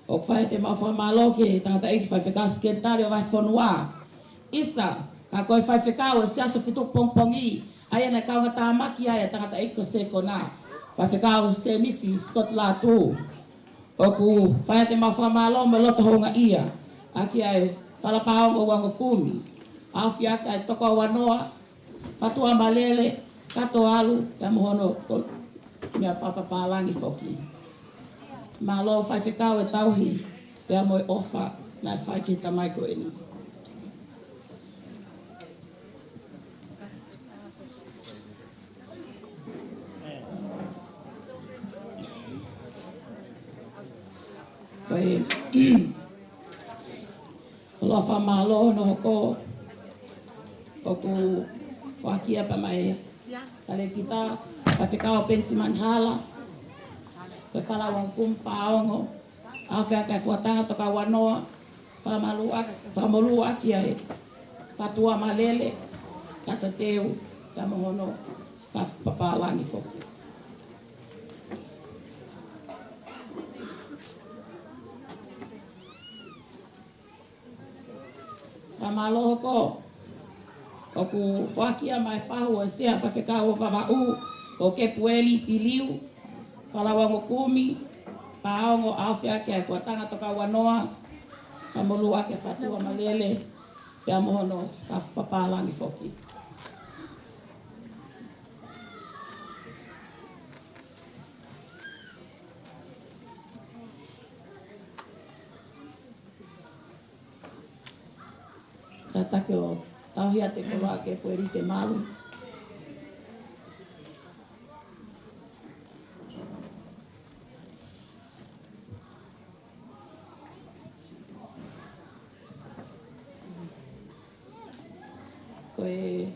ʻoku fai atu ʻemau fakamālō ki he tangataʻeiki Faifekau Sekelitali ʻo e Vahefonua. ʻIsa, ka ko e faifekau ʻo e Siasi ʻo Fetuʻu Pongipongi, ʻa ia naʻe kaungātāmaki ai ʻa e tangataʻeiki ko Sekona, Faifekau Semisi Scott Lātū. ʻOku fai atu ʻemau fakamālō mo e loto houngaʻia ʻaki ʻa e Fala Paongo Uangokumi, ʻa e Fekau ʻa e Tokouanoa, Fatuamalele, Katoalu, pea mo hono ko-, meʻa fakapapālangi foki. Mālō Faifekau e tauhi, pea mo e ʻofa naʻe fai ki he tamai ko eni. Ko e koloa fakamālō hono hoko, ʻoku foaki ia pea mei he Talēkita, Faifekau Penisimani Hala, ko e Fala Uangokumi Paongo, ʻa e Fekau ʻa e Fuatanga Tokouanoa, fakamolū ʻaki, fakamolū ʻaki ʻa e Fatuamalele, kato teu, pea mo hono fakapapālangi foki. Fakamālō hono hoko, ʻoku foaki ia mei he fahu ʻo e Sea Faifekau ʻo Vavaʻu, ko Kepueli Piliu, Fala Uangokumi Paongo, ʻa e Fekau ʻa e Fuatanga Tokouanoa, fakamolū ʻaki ʻa e Fatuamalele, pea mo hono fakapapālangi foki. Kātaki ʻo tauhi atu e koloa ʻa Kepueli ke malu. Ko e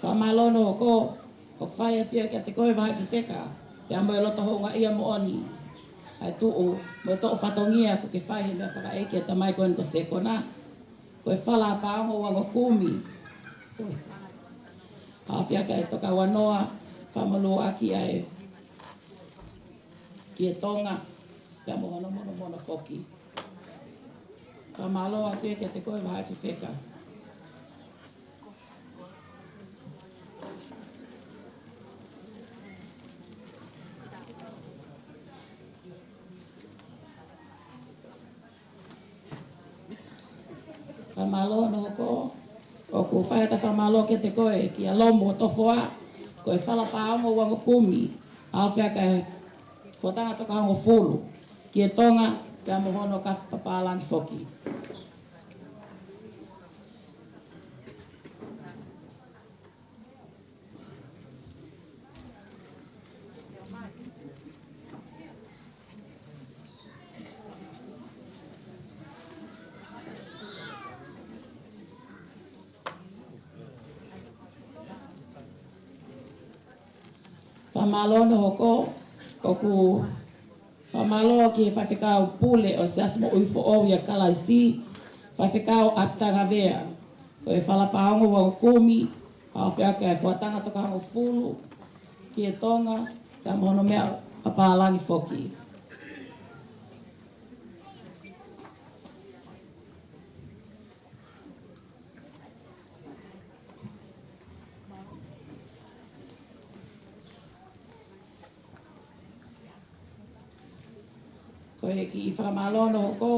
fakamālō hono hoko, ʻoku fai atu ia kiate koe Vahaʻi Fefeka, pea mo e loto houngaʻia moʻoni ʻa e tuʻu mo e toʻo fatongia kuo ke fai he meʻa fakaʻeiki ʻa e tamai ko eni ko Sekona. Ko e Fala Paongo Uangokumi, ʻa e Fekau ʻa e Tokouanoa, fakamolū ʻaki ʻa e Kiʻi Tonga, pea mo hono monomono foki. Fakamālō atu ia kiate koe Vahaʻi Fefeka. Mālō hono hoko, ʻoku fai ʻeta fakamālō kiate koe kia Lomu ʻo Tofoa, ko e Fala Pāongo Uangokumi, ʻa e ʻAfio ʻa e Fuatanga Tokahongofulu, ki Tonga, pea mo hono kafu papālangi foki. Fakamālō hono hoko, ʻoku fakamālō ki he Faifekau Pule ʻo e Siasi Moʻui Foʻou ʻia Kalaisi, Faifekau ʻApitanga Vea, ko e Fala Pāongo Uangokumi, ʻa e ʻAfio ʻa e Fuatanga Tokahongofulu, ki Tonga, pea mo hono meʻa papālangi foki. Ko e kiʻi fakamālō hono hoko,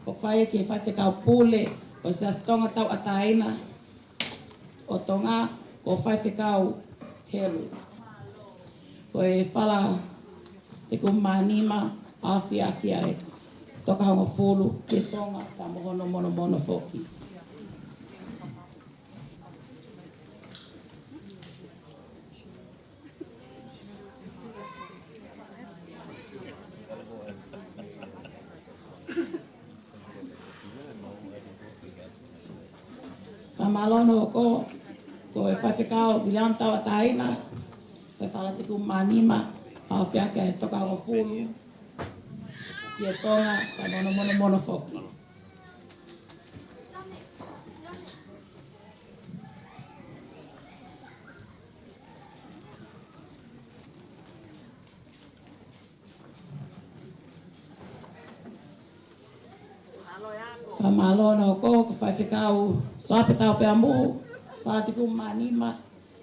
ʻoku fai ki he Faifekau Pule ʻo e Siasi Tonga Tauʻatāina ʻo Tonga, ko Faifekau Helu. Ko e Fala Tekumi mā nima, ʻa e ʻAfio ʻa e Tokahongofulu, ki Tonga, pea mo hono monomono foki. Fakamālō hono hoko, ko e Faifekau Viliami Tauʻatāina, ko e Fala Tekumi mā nima, ʻa e ʻAfio ʻa e Tokahongofulu, ki Tonga, pea mo hono monomono foki. Fakamālō hono hoko, ko Faifekau Soape Taupeamu, Fala Tekumi mā nima,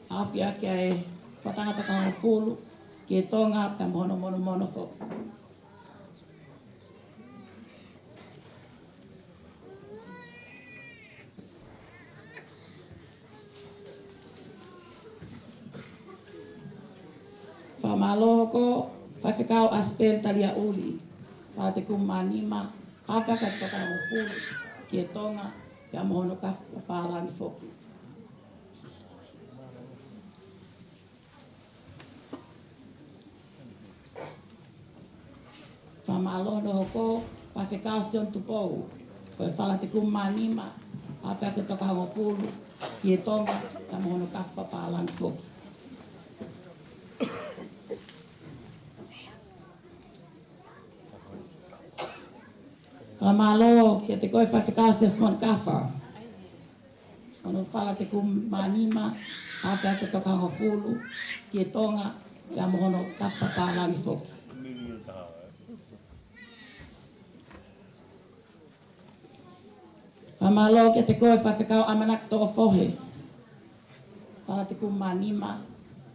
ʻa e ʻAfio ʻa e Fuatanga Tokahongofulu, ki Tonga, pea mo hono monomono foki. Fakamālō hono hoko, Faifekau ʻAsipeli Taliaʻuli, Fala Tekumi mā nima, ʻa e ʻAfio ʻa e Tokahongofulu, ki Tonga, pea mo hono kafu papālangi foki. Fakamālō hono hoko, Faifekau Sione Tupou, ko e Fala Tekumi mā nima, ʻa e ʻAfio ʻa e Tokahongofulu, ki Tonga, pea mo hono kafu papālangi foki. Fakamālō kiate koe Faifekau Siasimoni Kafa. Hono Fala Tekumi mā nima, ʻa e ʻAfio ʻa e Tokahongofulu, ki Tonga, pea mo hono kafu papālangi foki. Fakamālō kiate koe Faifekau ʻAmanaki Toʻofohe. Fala Tekumi mā nima,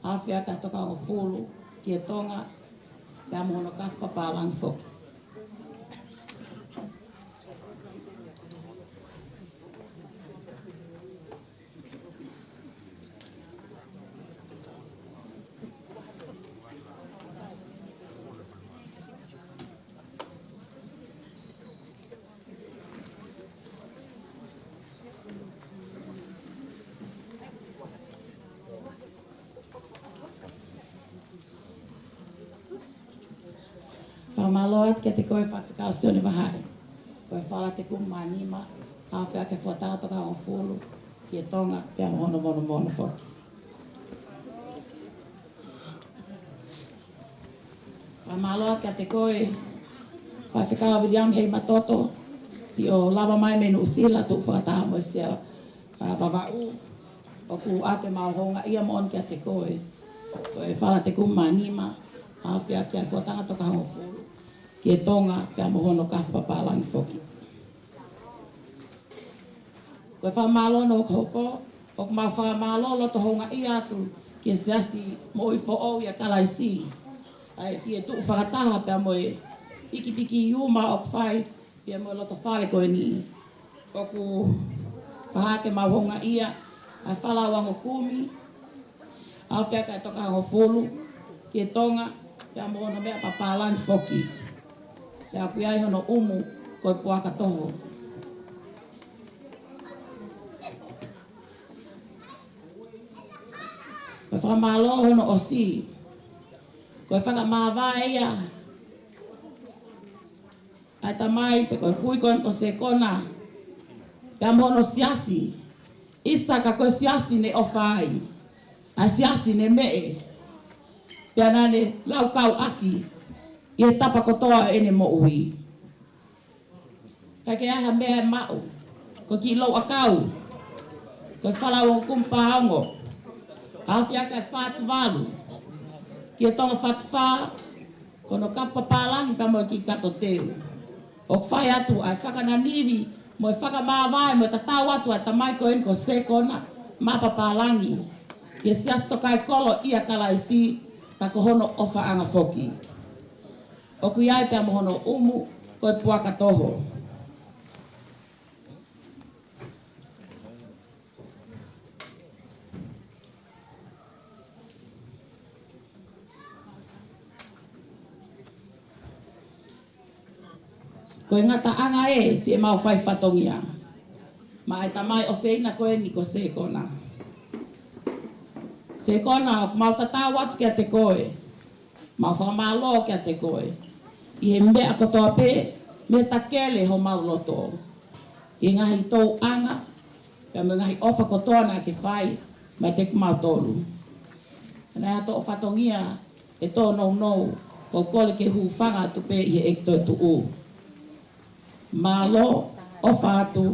ʻa e ʻAfio ʻa e Tokahongofulu, ki Tonga, pea mo hono kafu papālangi foki. Fakamālō atu kiate koe Faifekau Sione Vahaʻi. Ko e Fala Tekumi mā nima, ʻa e ʻAfio ʻa e Fuatanga Tokahongofulu, ki Tonga, pea mo hono monomono foki. Fakamālō atu kiate koe Faifekau Viliami Heimatoto, siʻo lava mai mei Nuʻusila, tuʻu fakataha mo e Sea, ʻa, Vavaʻu, ʻoku ʻoatu ʻemau houngaʻia moʻoni kiate koe. Ko e Fala Tekumi mā nima, ʻa e ʻAfio ʻa e Fuatanga Tokahongofulu, ki Tonga, pea mo hono kafu papālangi foki. Ko e fakamālō hono hoko, ʻoku mau fakamālō loto houngaʻia atu ki he Siasi Moʻui Foʻou ʻia Kalaisi, ʻa e, ki he tuʻu fakataha pea mo e pikipiki uma ʻoku fai pea mo e loto fale ko eni. ʻOku Fakahā ke mau houngaʻia ʻa e Fala ʻo Angokumi, ʻa e Fiaka ʻe Toko Hongofulu, ki Tonga, pea mo hono meʻa papālangi foki. Pea ʻoku ʻi ai hono ʻumu ko e puaka toho. Ko e fakamālō hono ʻosi, ko e fakamāvae ia ʻa e tamai pe ko e kui ko eni ko Sekona, pea mo hono siasi. ʻIsa ka ko e siasi ne ʻofa ai, ʻa e siasi ne meʻe, pea naʻa ne laukau ʻaki ʻi he tapa kotoa ʻene moʻui. Ka ke ʻai ha meʻa ʻe maʻu, ko e kiʻi louʻakau, ko e Fala ʻo Angokumi Paongo, ʻa e Fiaka ʻe Fā Tuvalu, ki he Tonga Fā Tufā, ko hono kapu papālangi pea mo e kiʻi kato teu. ʻOku fai atu ʻa e fakananili mo e fakamāvae mo e tatau atu ʻa e tamai ko eni ko Sekona maʻa papālangi, ʻi he Siasi Tokaikoló ʻia Kalaisi, ka ko hono ʻofaʻanga foki. ʻOku ʻi ai pea mo hono ʻumu ko e puaka toho. Ko e ngataʻanga ē siʻemau fai fatongia maʻa e tamai ʻofeina ko eni ko Sekona. Sekona, ʻoku mau tatau atu kiate koe, mau fakamālō kiate koe ʻi he meʻa kotoa pē, mei he takele homau loto, ʻi he ngaahi tōʻonga pea mo e ngaahi ʻofa kotoa naʻa ke fai meiate kimautolu. Naʻe ʻi ai ha fatongia ʻe tōnounou, ʻoku ou kole ke u hūfanga atu pē ʻi he ʻEiki toetuʻu. Mālō, ʻofa atu,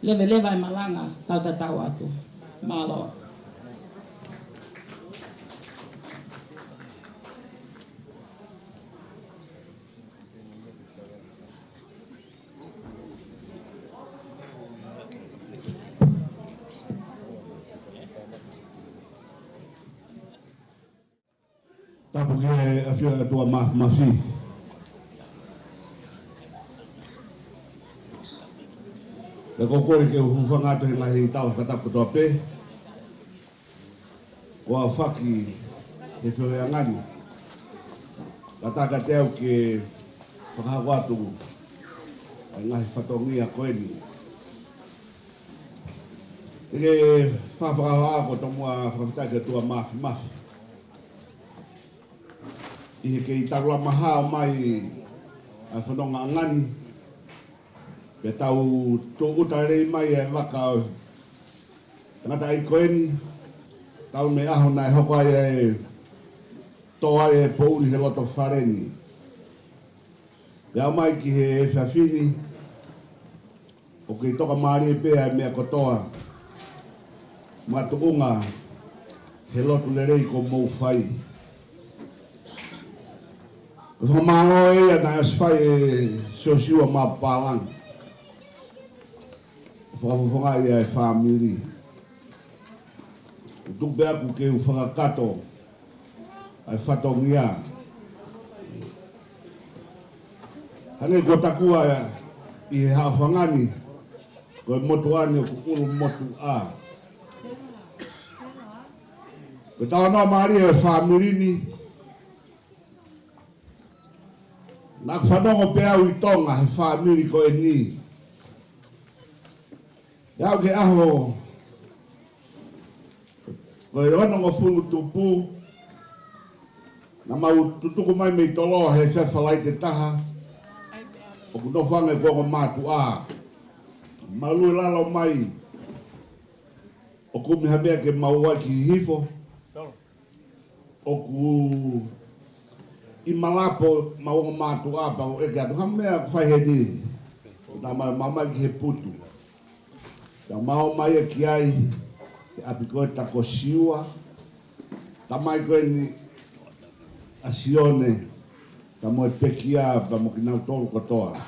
leveleva e malanga, tau tatau atu. Mālō. Tapu ki he ʻafio ʻa e ʻOtua Māfimafi. Pea ʻoku ou kole ke u hūfanga atu he ngaahi tala fakatapu kotoa pē kuo aofaki he feohiʻanga ni, kae ʻatā kiate au ke fakahoko atu ʻa e ngaahi fatongia ko eni. Ke fakahohaʻa, ko e tomuʻa fakafetaʻi ki he ʻOtua Māfimafi ʻi he kei taulama hao mai ʻa e fonongaʻanga ni, pea tau tūʻuta lelei mai ʻa e vaka ʻo e tangataʻeiki ko eni, talu mei he ʻaho naʻe hoko ai ʻa e tō ai e poʻuli he loto fale ni. Pea aʻu mai ki he efiafi ni, ʻoku kei tokamālie pē ʻa e meʻa kotoa, makatuʻunga he lotu lelei kuo mou fai. Ko e fakamālō ia naʻe ʻosi fai ʻe Siosiua maʻa papālangi, fakafofongaʻi ʻa e fāmili. ʻOku tuku pē ʻaku ke u fakakakato ʻa e fatongia. Hangē ko e takua ʻi he haʻofanga ni, ko e motuʻa ni ʻoku ʻulu motuʻa. Ko e talanoa mālie ʻo e fāmili ni, naʻa ku fanongo pē au ʻi Tonga he fāmili ko eni. ʻI he ʻaho ko e onongofulu tupu, naʻa mau tutuku mai mei Toloa he efiafi Falaite taha, ʻoku nofo ange ʻeku ongo mātuʻa. Mau lue lalo mai ʻo kumi ha meʻa ke mau ʻai ki hihifo. ʻOku ʻi malapo ʻemau ongo mātuʻa, pea u ʻeke atu, ha meʻa ʻoku fai heni? Naʻa mau ō mai ki he putu. Naʻa mau ō mai ki ai, he ʻapi ko ē ʻa Siua, tamai ko eni ʻa Sione, pea mo e pekia, pea mo kinautolu kotoa.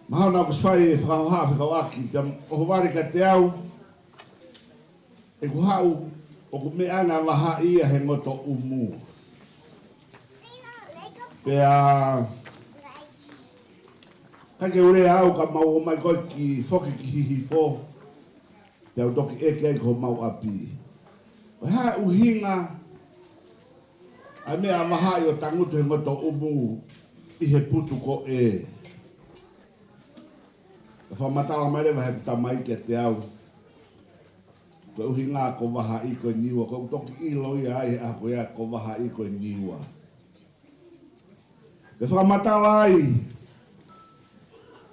Mahalo naʻa ku ʻosi fai e fakahohaʻa fekauʻaki, pea ʻohovale kiate au ʻeku haʻu ʻoku meʻa ʻa e vahaʻa ia he ngoto ʻumu. Pea Ka ke u lea au ka mau ō mai ko ē ki foki ki Hihifo, pea u toki ʻeke ai ki homau ʻapi. Ko e hā e ʻuhinga ʻa e meʻa vahaʻi ʻo tangutu he ngotoʻumu ʻi he putu ko ē? Ka fakamatala mai leva heʻeku tamai kiate au, ko e ʻuhinga ko Vahaʻi ko e Niua, ko ʻeku toki ʻilo ia ai he ʻaho ko ia ko Vahaʻi ko e Niua. Ke fakamatala ai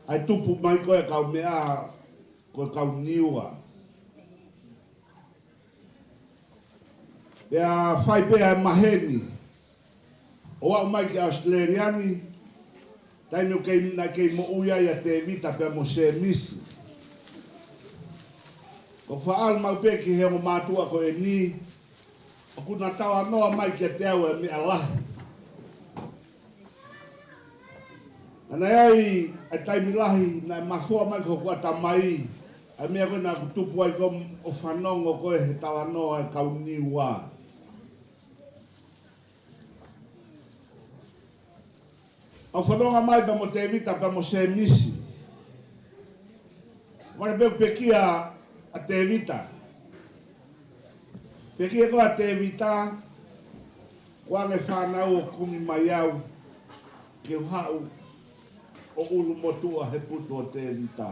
ʻa e tupu mai ko ē ʻa e kau meʻa ko e kau Niua. Pea fai pē ʻa e maheni ʻo aʻu mai ki ʻAositelēlia ni, taimi ʻoku kei, naʻe kei moʻui ai ʻa Tēvita pea mo Sēmisi. Ko e faʻa ʻalu maʻu pē ki he ongo mātuʻa ko eni, ʻoku na talanoa mai kiate au e meʻa lahi. Naʻe ʻi ai e taimi lahi naʻe mafoa mai ki hoku ʻatamai ʻa e meʻa ko ē naʻa ku tupu ai ko ē ʻo fanongo ko ē he talanoa ʻa e kau Niua. ʻO fanongo mai pea mo Tēvita pea mo Sēmisi. Vale pē ʻoku pekia ʻa Tēvita. Pekia ko ē ʻa Tēvita, ko e anga e fānau ʻo kumi mai au ke u haʻu ʻo ʻulumotuʻa he putu ʻo Tēvita.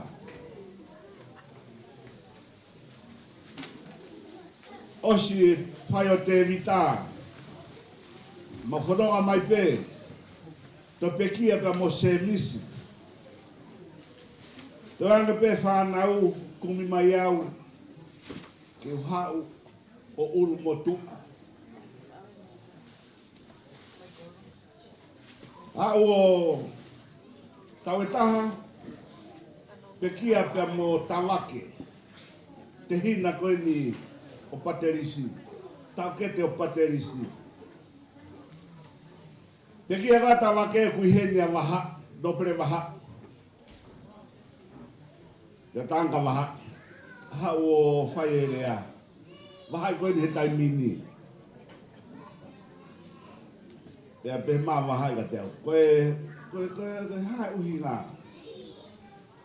ʻOsi e fai ʻo Tēvita, mau fanongo mai pē, toe pekia pea mo Sēmisi. Toe anga pē fānau kumi mai au ke u haʻu ʻo ʻulumotuʻa. Aʻu ʻo taʻu ʻe taha, pekia pea mo Tavake, tehina ko eni ʻo Patelisi, taʻokete ʻo Patelisi. Pekia ko ē ʻa Tavake, ʻoku ʻi heni ʻa Vahaʻi, Nōpele Vahaʻi. Pea tangata Vahaʻi, haʻu ʻo fai e lea. Vahaʻi ko eni he taimi ni. Pea pehē mai ʻa Vahaʻi kiate au, ko e, ko e, ko e, ko e hā e ʻuhinga?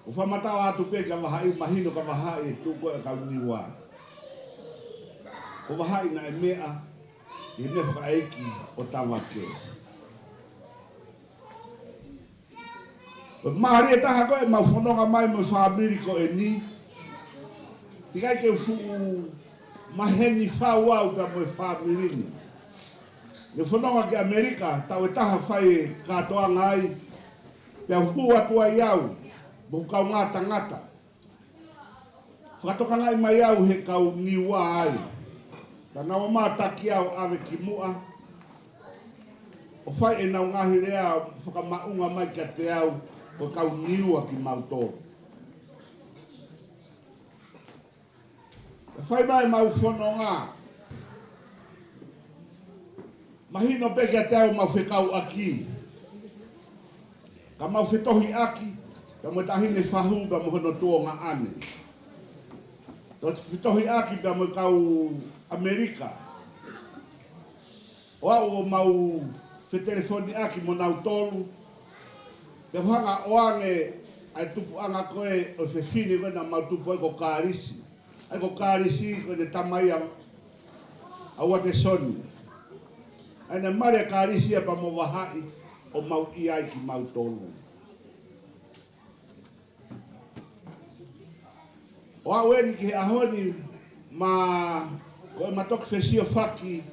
ʻO fakamatala atu pē kia Vahaʻi, mahino kia Vahaʻi e tuʻu ko ē ʻa e kau Niua. Ko Vahaʻi naʻe meʻa ʻi he meʻa fakaʻeiki ʻo Tavake. Ko e mālie taha ko ē ʻemau fononga mai mo e fāmili ko eni. Teʻeki ai ke u fuʻu maheni fau au pea mo e fāmili ni. Ne u fononga ki ʻAmelika, taʻu ʻe taha fai e kātoanga ai, pea u hū atu ai au mo e kaungā tangata. Fakatokangaʻi mai au he kau Niua ai. Pea nau ō mai ʻo taki au ʻo ʻave ki muʻa, ʻo fai ʻenau ngaahi lea fakamaʻunga mai kiate au, ko e kau Niua kimautolu. Pea fai mai ʻemau fononga, mahino pē kiate au ʻemau fekauʻaki. Ka mau fetohiʻaki pea mo e taʻahine fahu pea mo hono tuongaʻane. Toe fetohiʻaki pea mo e kau ʻAmelika. ʻO aʻu ʻo mau fetelefoniʻaki mo nautolu. Pea hanga ʻo ʻoange ʻa e tupuʻanga ko ē ʻo e fefine ko ē naʻa mau tupu ai ko Kalisi. ʻA ia ko Kalisi ko ʻene tamai ʻa, ʻa Uatesoni. ʻA ia naʻe mali ʻa Kalisi ia pea mo Vahaʻi ʻo mau ʻi ai kimautolu. ʻO aʻu eni ki he ʻaho ni, ma, ko ʻema toki fesiofaki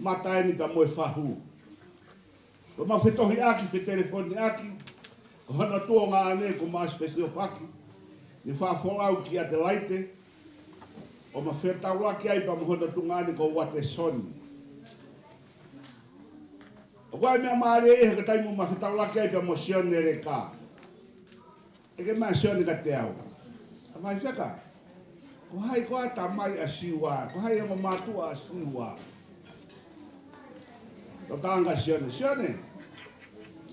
mata eni pea mo e fahu. Ko ʻemau fetohiʻaki, fetelefoniʻaki, ko hono tuongaʻane kuo mau ʻosi fesiofaki, ne faʻa folau ki ʻAtelaite, ʻo ma fetaulaki ai pea mo hono tuongaʻane ko Uatesoni. ʻOku ʻi ai e meʻa mālie he ko e taimi ʻoku ma fetaulaki ai pea mo Sione Leka. ʻEke mai ʻa Sione kiate au, ʻa mai feka, ko hai koā e tamai ʻa Siua, ko hai e ongo mātuʻa ʻa Siua? Tau tala ange kia Sione, Sione,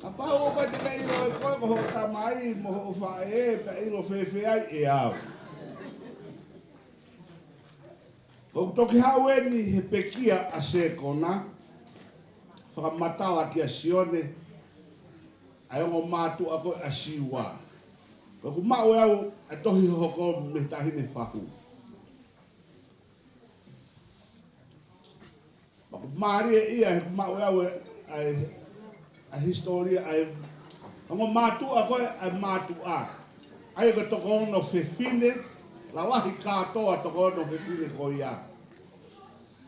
kapau ʻoku ʻikai te ke ʻilo ʻe koe ko hoʻo tamai mo hoʻo faʻē, pea ʻilo fēfē ai ʻe au? ʻOku toki haʻu eni he pekia ʻa Sekona, fakamatala kia Sione ʻa e ongo mātuʻa ko ē ʻa Siua. Ko ʻeku maʻu ʻe au ʻa e tohi hohoko mei he Taʻahine Fahu. Pea ʻoku mālie ia he ʻoku maʻu ʻe au ʻa e, ʻa e, ʻa e hisitōlia, ʻa e ongo mātuʻa ko ē, ʻa e mātuʻa. ʻA ia ko e toko ono fefine, lalahi kātoa toko ono fefine ko ia.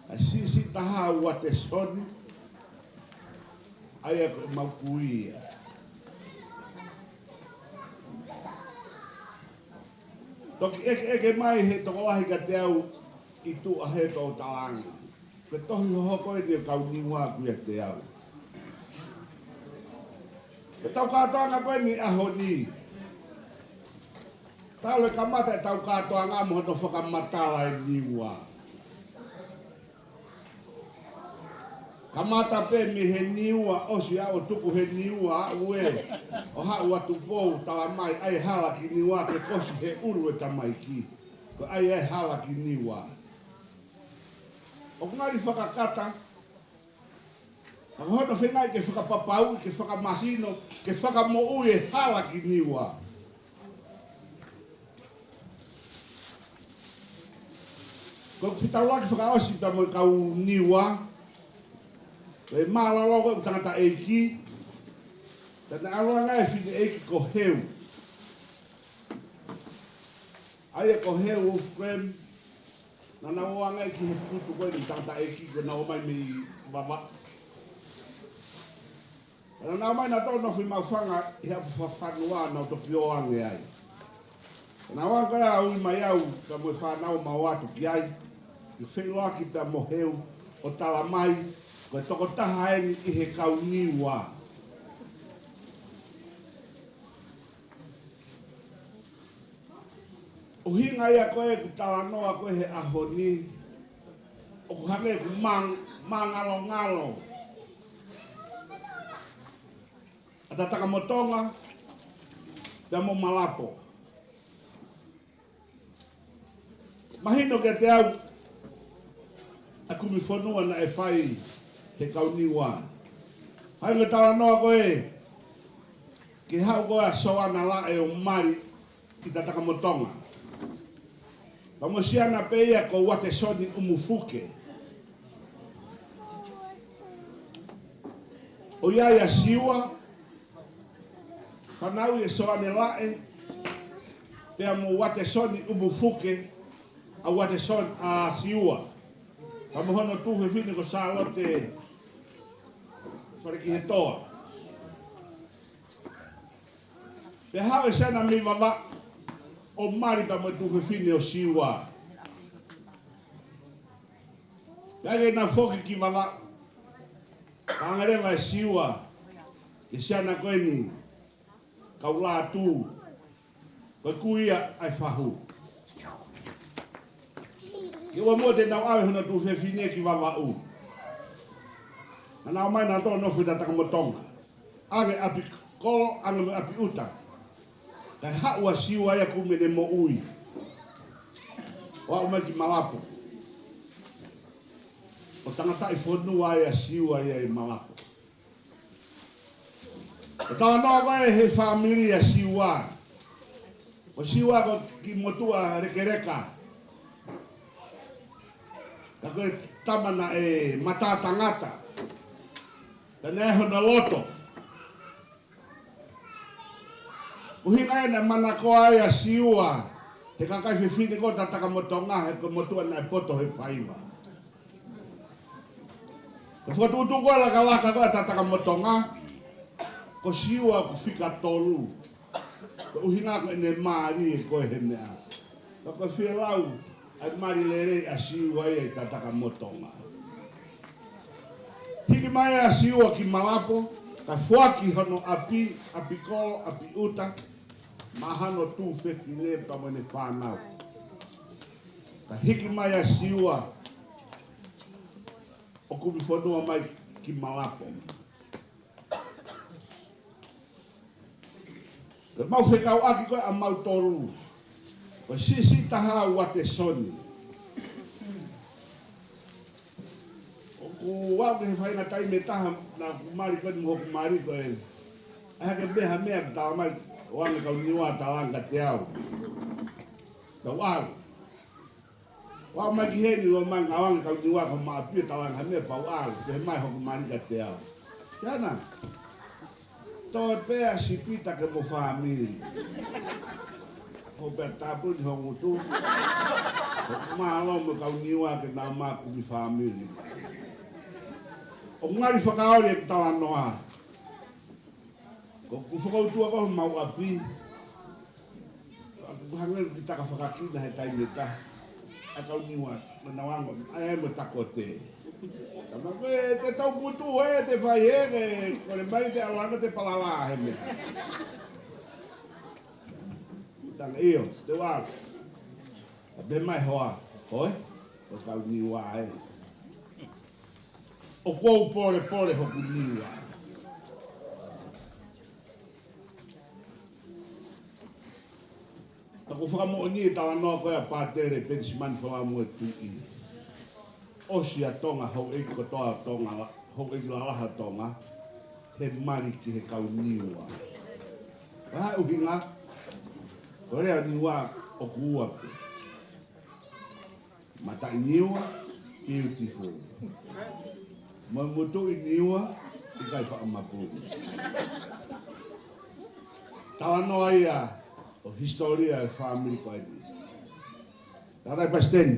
ʻA e siʻisiʻi taha ʻa Uatesoni, ʻa ia ko ʻemau kui ia. Toki ʻekeʻeke mai he tokolahi kiate au ʻi tuʻa he tō talaange. Ko e tohi hohoko eni ʻo e kau Niua ʻoku ʻiate au. Ko ʻetau kātoanga ko eni ʻaho ni. Talu e kamata ʻetau kātoanga mo hono fakamatala e Niua. Kamata pē mei he Niua, ʻosi ʻa ʻo tuku he Niua, ʻa ʻUe, ʻo haʻu ʻa Tupou, talamai ʻa e hala ki Niua ke kosi he ʻulu e tamaiki. Ko e ʻai e hala ki Niua. ʻOku ngali fakakata, ka ko hono feingaʻi ke fakapapauʻi, ke fakamahino, ke fakamoʻui e hala ki Niua. Ko ʻeku fetaulaki fakaʻosi pea mo e kau Niua. Ko e mālōlō ko ē ʻeku tangataʻeiki. Pea naʻe ʻalu ange e fineʻeiki ko Heu. ʻA ia ko Heu Wolfgram. Naʻa nau ō ange ki he putu ko eni tangataʻeiki ko ē naʻa nau ō mai mei Vavaʻu. Naʻa nau ō mai nautolu ʻo nofo ʻi Maʻufanga ʻi he ʻapi fakafanua naʻa nau toki ō ange ai. Naʻa nau ō ange ko ē ʻo ui mai au pea mo e fānau ʻo mau ō atu ki ai. ʻI he feʻiloaki pea mo Heu ʻo talamai ko e tokotaha eni ʻi he kau Niua. ʻUhinga ia ko ē ʻeku talanoa ko ē he ʻaho ni, ʻoku hangē ʻeku mang-, māngalongalo ʻa Tatakamotonga pea mo Malapo. Mahino kiate au ʻa e kumi fonua naʻe fai he kau Niua. Hangē ko e talanoa ko ē, ke haʻu ko ē ʻa Soana Laʻe ʻo mali ʻi Tatakamotonga. Pea mo e siana pē ia ko Uatesoni ʻUmufuke. ʻO ʻi ai ʻa Siua, fanauʻi ʻe Soane Laʻe, pea mo Uatesoni ʻUmufuke, ʻa Uatesoni ʻa Siua. Pea mo hono tuofefine ko Sālote Falekihetoa. Pea haʻu e siana mei Vavaʻu ʻo mali pea mo e tuofefine ʻo Siua. Pea ke nau foki ki Vavaʻu, pea hanga leva ʻe Siua ki he siana ko eni, Kaulātū, ko e kui ia ʻa e Fahu. Ke ʻoua muʻa te nau ʻave hono tuofefine ki Vavaʻu. Naʻa nau ō mai nautolu ʻo nofo ʻi Tatakamotonga. ʻAnge ʻapi kolo, ʻange mo e ʻapi ʻuta. Kae haʻu ʻa Siua ia ʻoku kumi ʻene moʻui ʻo aʻu mai ki Malapo. ʻO tangataʻi fonua ia ʻa Siua ia ʻi Malapo. Ko e talanoa ko ē he fāmili ʻa Siua. Ko Siua ko e kiʻi motuʻa lekeleka. Ka ko e tama naʻe matatangata. Pea naʻe hono loto. ʻUhinga ia naʻe manakoa ai ʻa Siua he kakai fefine ko ē ʻo Tatakamotonga, he ko e motuʻa naʻe poto he faiva. Ko e fokotuʻutuʻu ko ē ʻa e lakalaka ko ē ʻa Tatakamotonga, ko Siua ʻoku fika tolu. Ko e ʻuhinga ko ʻene mālie ko ē he meʻa. Ka ko e fielau ʻa e mali lelei ʻa Siua ia ʻi Tatakamotonga. Hiki mai ʻa Siua ki Malapo, kae foaki hono ʻapi, ʻapi kolo, ʻapi ʻuta, maʻa hono tuofefine pea mo ʻene fānau. Kae hiki mai ʻa Siua ʻo kumi fonua mai ki Malapo. Ko ʻemau fekauʻaki ko ē ʻamautolu, ko e siʻisiʻi taha ʻa Uatesoni. ʻOku ou aʻu ki he faʻahinga taimi ʻe taha naʻa ku mali ko ē mo hoku mali ko ē. ʻAi hake pē ha meʻa ke talamai, ʻOange kau Niua, talaange kiate au. Tau ʻalu. ʻOange mai ki heni, ʻoange kau Niua, ko Maʻapi, talaange ha meʻa pea u ʻalu. Pehē mai hoku mali kiate au, Siana, toe pē ʻa Sipita ke mo fāmili. Ko pea tāpuni ho ngutu. Ko mālō mo kau Niua ke nau ō mai ʻo kumi fāmili. ʻOku ngali fakaoli ʻeku talanoa. Ko ʻeku fokoutua ko homau ʻapi. ʻOku hangē ʻoku taki fakakina he taimi ʻe taha ʻa kau Niua, mo nau ō mai ai mo e takote. Tama ko e te tau putu ē, te fai ē, ke kole mai te ʻalu ange te palala he meʻa. Tanga io, te ua. ʻA pehē mai hoa, ko e, ko kau Niua ē. ʻOku ou polepole hoku Niua. Ka ʻoku fakamoʻoni e talanoa ko ē ʻa Pātele Penisimani Folau mo e Tuʻi. ʻOsi ʻa Tonga, houʻeiki kotoa ʻo Tonga, houʻeiki lalahi ʻo Tonga, he mali ki he kau Niua. Ko e hā e ʻuhinga? Ko e lea Niua ʻoku ua pē. Mataʻi Niua, beautiful. Mo e motuʻi Niua, ʻikai fakamapuni. Talanoa ia ʻo e hisitōlia ʻo e fāmili ko eni. Tangataʻeiki Palesiteni,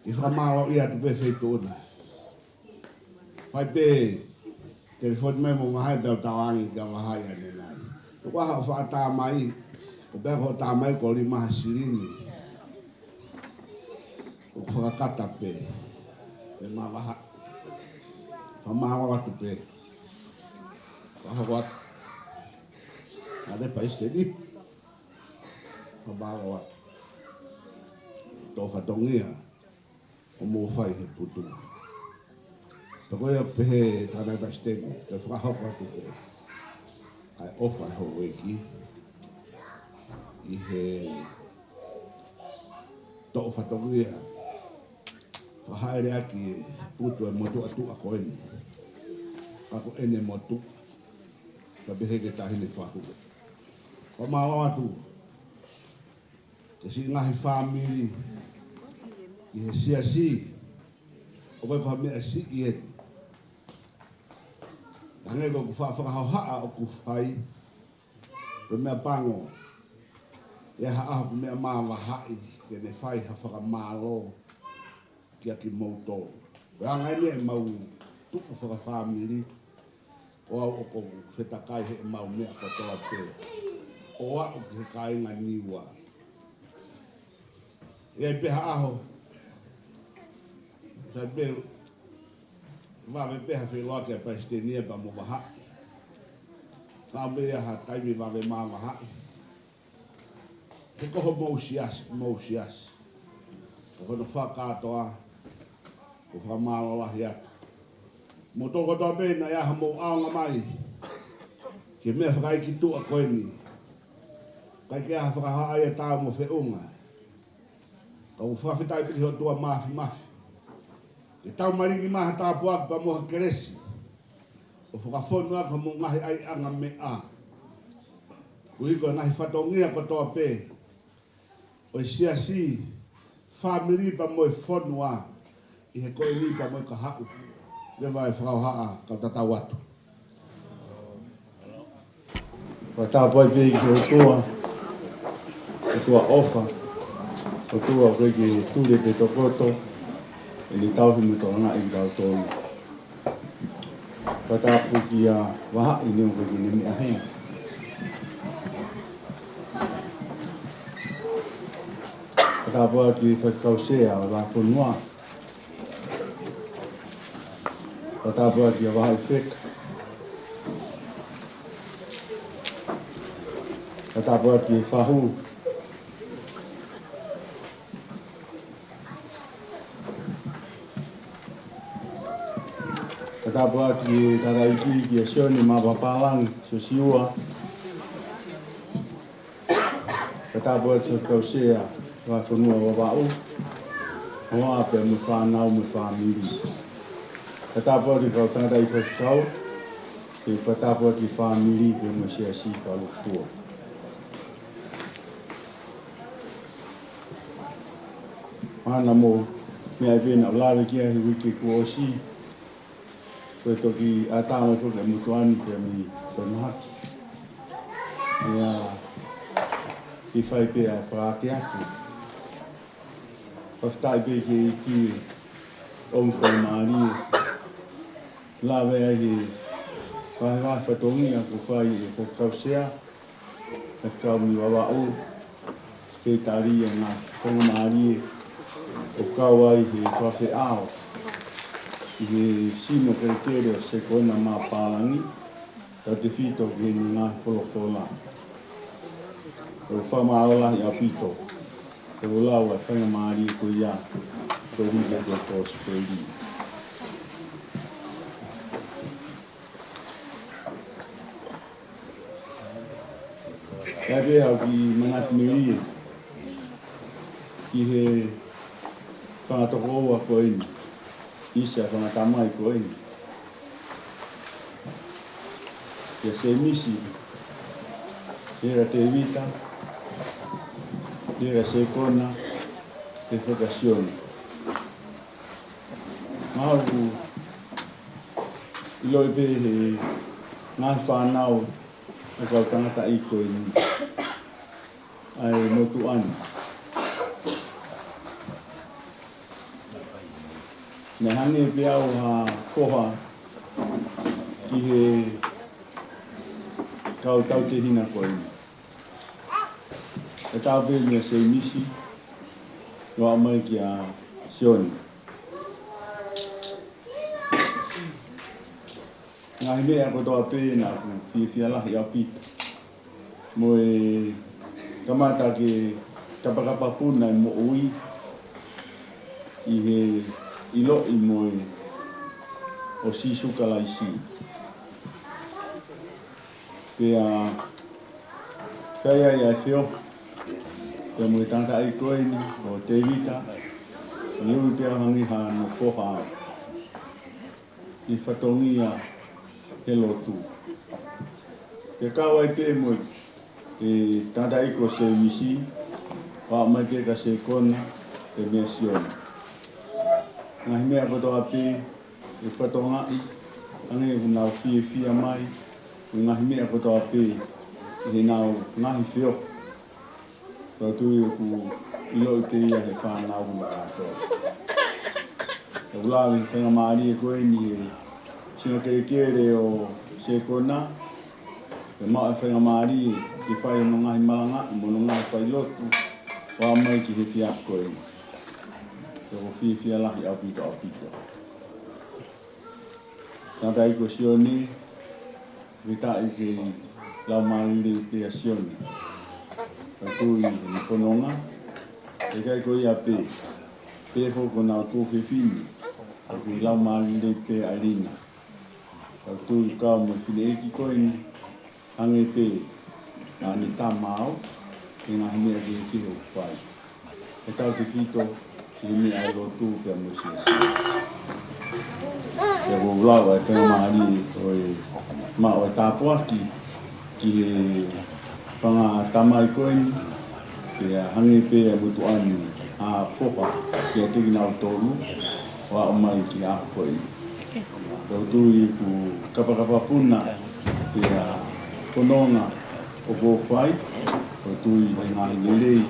ʻi he fakamālōʻia atu pē feituʻu na. Fai pē telefoni mai mo Vahaʻi pea u talaange kia Vahaʻi ʻanenai. Tuku ā haʻo faʻa tā mai, ʻo pea ko hoʻo tā mai ko e lima ha silini. ʻOku fakakata pē. Pea mo Vahaʻi. Fakamālō atu pē. Fakahoko atu. Tangataʻeiki Palesiteni. Fakamālō atu. Tō fatongia. ʻO mou fai he putu. Pea ko ia pehē Tangataʻeiki Palesiteni, ke fakahoko atu pē ʻa e ʻofa ʻa e houʻeiki ʻi he toʻo fatongia. Fakahāʻele ʻaki e putu e motuʻa tuʻa ko eni. Ka ko ʻene motuʻa. Ka pehē ki he taʻahine fahu. Fakamālō atu. Ke siʻi ngaahi fāmili ʻi he siasi, ʻoku ʻikai ko ha meʻa siʻi eni. Hangē ko ʻeku faʻa fakahohaʻa ʻoku fai, ko e meʻa pango, ʻi ha ʻaho ʻoku meʻa mai ʻa Vahaʻi, ke ne fai ha fakamālō kia kimoutolu. Ko e anga eni ʻemau tuʻu fakafāmili, ʻo aʻu ʻo ʻoku ou fetakai heʻemau meʻa kotoa pē. ʻO aʻu ki he kāinga Niua. ʻI ai pē ha ʻaho, sai pē, vave pē ha feʻiloaki ʻa e Palesiteni ia pea mo Vahaʻi. Ka ʻi ai pē ha taimi vave mai ʻa Vahaʻi. He ko homou siasi, mou siasi. Ka ko hono fakakātoa, ʻoku ou fakamālō lahi atu. Mo e tokotaha pē naʻe ʻi ai haʻamou ʻaonga mai ki he meʻa fakaiki tuʻa ko eni. ʻIkai ke ʻi ai ha fakahohaʻa ia ʻo tau mo feʻunga. Ka ʻoku ou fakafetaʻi pē ki he ʻOtua Māfimafi. Ke tau malingi mai ha tāpuaki pea mo ha kelesi. ʻO fakafonu ʻaki homou ngaahi ʻaiʻanga meʻa. Koeʻuhi ko e ngaahi fatongia kotoa pē ʻo e siasi, fāmili pea mo e fonua, ʻi he ko eni pea mo e kahaʻu. Leva e fakahohaʻa, kau tatau atu. Fakatapu ai pē ki he ʻOtua, ʻOtua ʻofa, ʻOtua ʻoku ʻikai ke tuli pe tokoto, ʻene tauhi mo tokangaʻi kitautolu. Fakatapu kia Vahaʻi neongo ʻene meʻa hē. Fakatapu atu ki he Faifekau Sea ʻo e Vāfonua. Fakatapu atu kia Vahaʻi Feka. Fakatapu atu ki he fahu. Fakatapu atu ki he taraiki kia Sione Mavapalani, Siosiua. Fakatapu atu ki he Faifekau Sea ʻo e Vāfonua ʻo Vavaʻu. Hoa pea mo e fānau mo e fāmili. Fakatapu atu ki he kau tangataʻeiki faifekau. Ke fakatapu atu ki he fāmili pea mo e siasi fakalotua. Mahalo mo e meʻa pē naʻa ku lave ki ai he uike kuo ʻosi, ko e toki ʻatā mai foki e motuʻa ni pea mei Tainahaki. ʻIo, ke fai pē ʻa e fakaakeake. Fakafetaʻi pē ki he ʻEiki ʻoku faingamālie. Lave ai he vahevahe fatongia kuo fai ʻe he Faifekau Sea, Faifekau mei Vavaʻu, ke tali ʻa e ngaahi faingamālie ʻoku kau ai he fakafeʻao ʻi he sino kelekele ʻo Sekona mo Pālangi, tautefito ki heʻene ngaahi folofola. ʻOku fakamālō lahi ʻaupito. Te u lau ʻa e faingamālie ko ia, ko e uike ko e Kosipeli. ʻE pehē au ki he manatu melie ki he fanga tokoua ko eni, ʻi he fanga tamai ko eni. Kia Semisi, kia Tēvita, kia Sekona, kia Sione. Mahalo ʻoku ʻiloʻi pē ʻe he ngaahi fānau ʻo e kau tangataʻeiki ko eni ʻa e motuʻa ni. Naʻe hangē pē au ha foha ki he kau tautehina ko eni. ʻE tau pē meia Semisi, ʻo aʻu mai kia Sione. Ngaahi meʻa kotoa pē naʻa ku fiefia lahi ʻaupito. Mo e kamata ke kapakapapuna e moʻui ʻi he ʻiloʻi mo e ʻo Sīsū Kalaisi. Pea fai ai ʻa e feohi pea mo e tangataʻeiki ko eni ʻo Tēvita, ʻo ui pea hangē hano foha ʻi he fatongia he lotu. Pea kau ai pē mo e tangataʻeiki ko Semisi, ʻo aʻu mai pē kia Sekona, pea meia Sione. Ngaahi meʻa kotoa pē ʻe fatongia, hangē ʻoku nau fiefia mai, ko e ngaahi meʻa kotoa pē ʻi heʻenau ngaahi feohi. Tau tui ʻoku ʻiloʻi pē ia ʻe he fānau mo kātoa. Tau lave he faingamālie ko eni he sino kelekele ʻo Sekona, ke maʻu e faingamālie ke fai hono ngaahi malanga, mo hono ngaahi failotu, ʻo aʻu mai ki he efiafi ko eni. Tau fiefia lahi ʻaupito, ʻaupito. Tangataʻeiki ko Sione, fakafetaʻi ki he laumālie lelei pē ʻa Sione. Tau tui ʻi heʻene fononga, ʻikai ko ia pē, pehē foki ko honau tuofefine, ʻoku laumālie lelei pē ʻa Lina. Tau tui kau mo e fineʻeiki ko eni, hangē pē naʻa ne tamaoʻi e ngaahi meʻa kehekehe ʻoku fai. ʻE tautefito ki he meʻa ʻa e lotu pea mo e siasi. Pea ʻoku ou lau ʻa e faingamālie ʻo e maʻu ʻa e tāpuaki ki he fanga tamai ko eni, pea hangē pē ʻa e motuʻa ni ha foha kiate kinautolu, ʻo aʻu mai ki he ʻaho ko eni. Tau tui ʻoku kapakapapuna pea fononga ʻoku fai, ʻo tui he ngaahi lelei,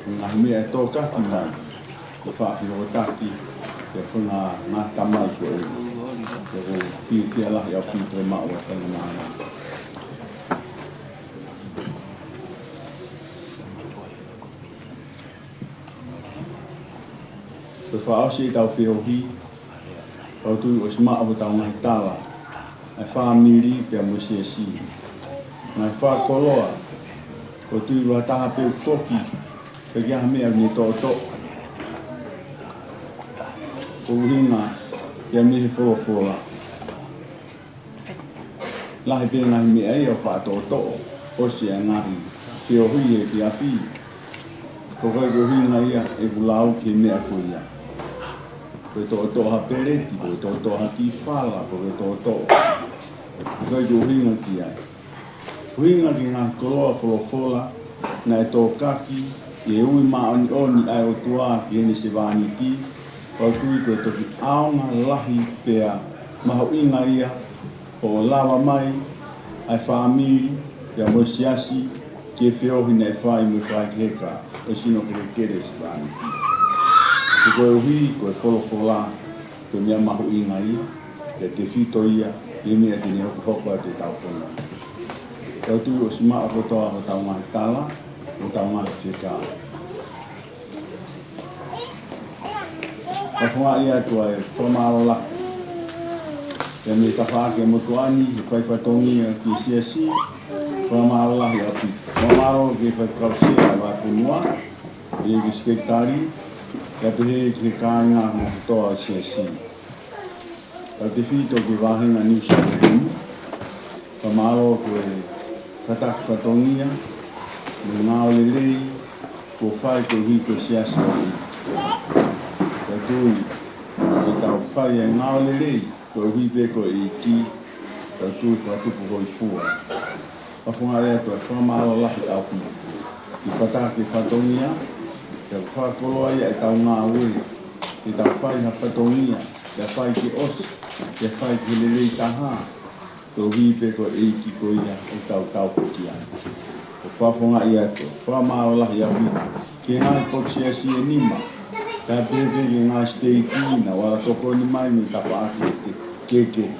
he ngaahi meʻa ʻe tōkaki mai, ʻo faʻa fehokotaki ki he fanga ngaahi tamai ko eni. Pea ʻoku ou fiefia lahi ʻaupito he maʻu ʻa e faingamālie. Ko e fakaʻosi ʻetau feohi, tau tui ʻosi maʻu hotau ngaahi tala, ʻa e fāmili pea mo e siasi. Ngaahi fakakoloa, ʻoku ou tui ʻoku ʻi ai ha taha pē ʻoku foki, ʻikai ha meʻa ʻoku ne toʻotoʻo. Ko e ʻuhinga ia mei he folofola. Lahi pē ngaahi meʻa ia ʻoku faʻa toʻotoʻo, ʻosi ʻa e ngaahi feohi he efiafi. Ko e ʻuhinga ia ʻeku lau ki he meʻa ko ia. Ko e toʻotoʻo ha peleti, ko e toʻotoʻo ha kiʻi fala, ko e toʻotoʻo ʻIkai ke ʻuhinga ki ai. ʻUhinga ki he ngaahi koloa folofola naʻe tōkaki ʻi he ui māʻoniʻoni ʻa e ʻOtua ki heʻene sevāniti, ʻoku ou tui ko e toki ʻaonga lahi pea mahuʻinga ia ʻo lava mai ʻa e fāmili pea mo e siasi ki he feohi naʻe fai mo e faikeheka ʻo e sino kelekele ʻo e sevāniti. He koeʻuhi ko e folofola ko e meʻa mahuʻinga ia, pea tefito ia ʻi he meʻa te ne hokohoko atu ʻetau fononga. Tau tui ʻosi maʻu kotoa hotau ngaahi tala, hotau ngaahi fekau. Fakafofongaʻi atu ʻa e fakamālō lahi. Pea mei he tafaʻaki ʻa e motuʻa ni, he fai fatongia ki he siasi, fakamālō lahi ʻaupito. Fakamālō ki he faifekau sea ʻa e vahefonua, ʻa e ʻEiki Sekelitali, pea pehē ki he kāinga mo e kotoa ʻo e siasi. Tautefito ki he vāhenga New South Wales, fakamālō ko e kātaki fatongia mo e ngāue lelei kuo fai koeʻuhi ko e siasi ʻo e ʻEiki. Tau tui, ʻi heʻetau fai e ngāue lelei koeʻuhi pē ko e ʻEiki, tau tui fakatupu hōifua. Fakafofongaʻi atu ʻa e fakamālō lahi ʻaupito. ʻI he kātaki fatongia, ʻoku fakakoloa ia ʻetau ngāue, ʻetau fai ha fatongia, ʻetau fai ke ʻosi, ʻetau fai ke lelei taha, koeʻuhi pē ko e ʻEiki ko ia ʻoku tau tauhi ki ai. ʻOku fakafofongaʻi atu, fakamālō lahi ʻaupito ki he ngaahi potu siasi ʻe nima, pea pehē ki he ngaahi siteiki naʻa nau ala tokoni mai mei he tafaʻaki kehekehe.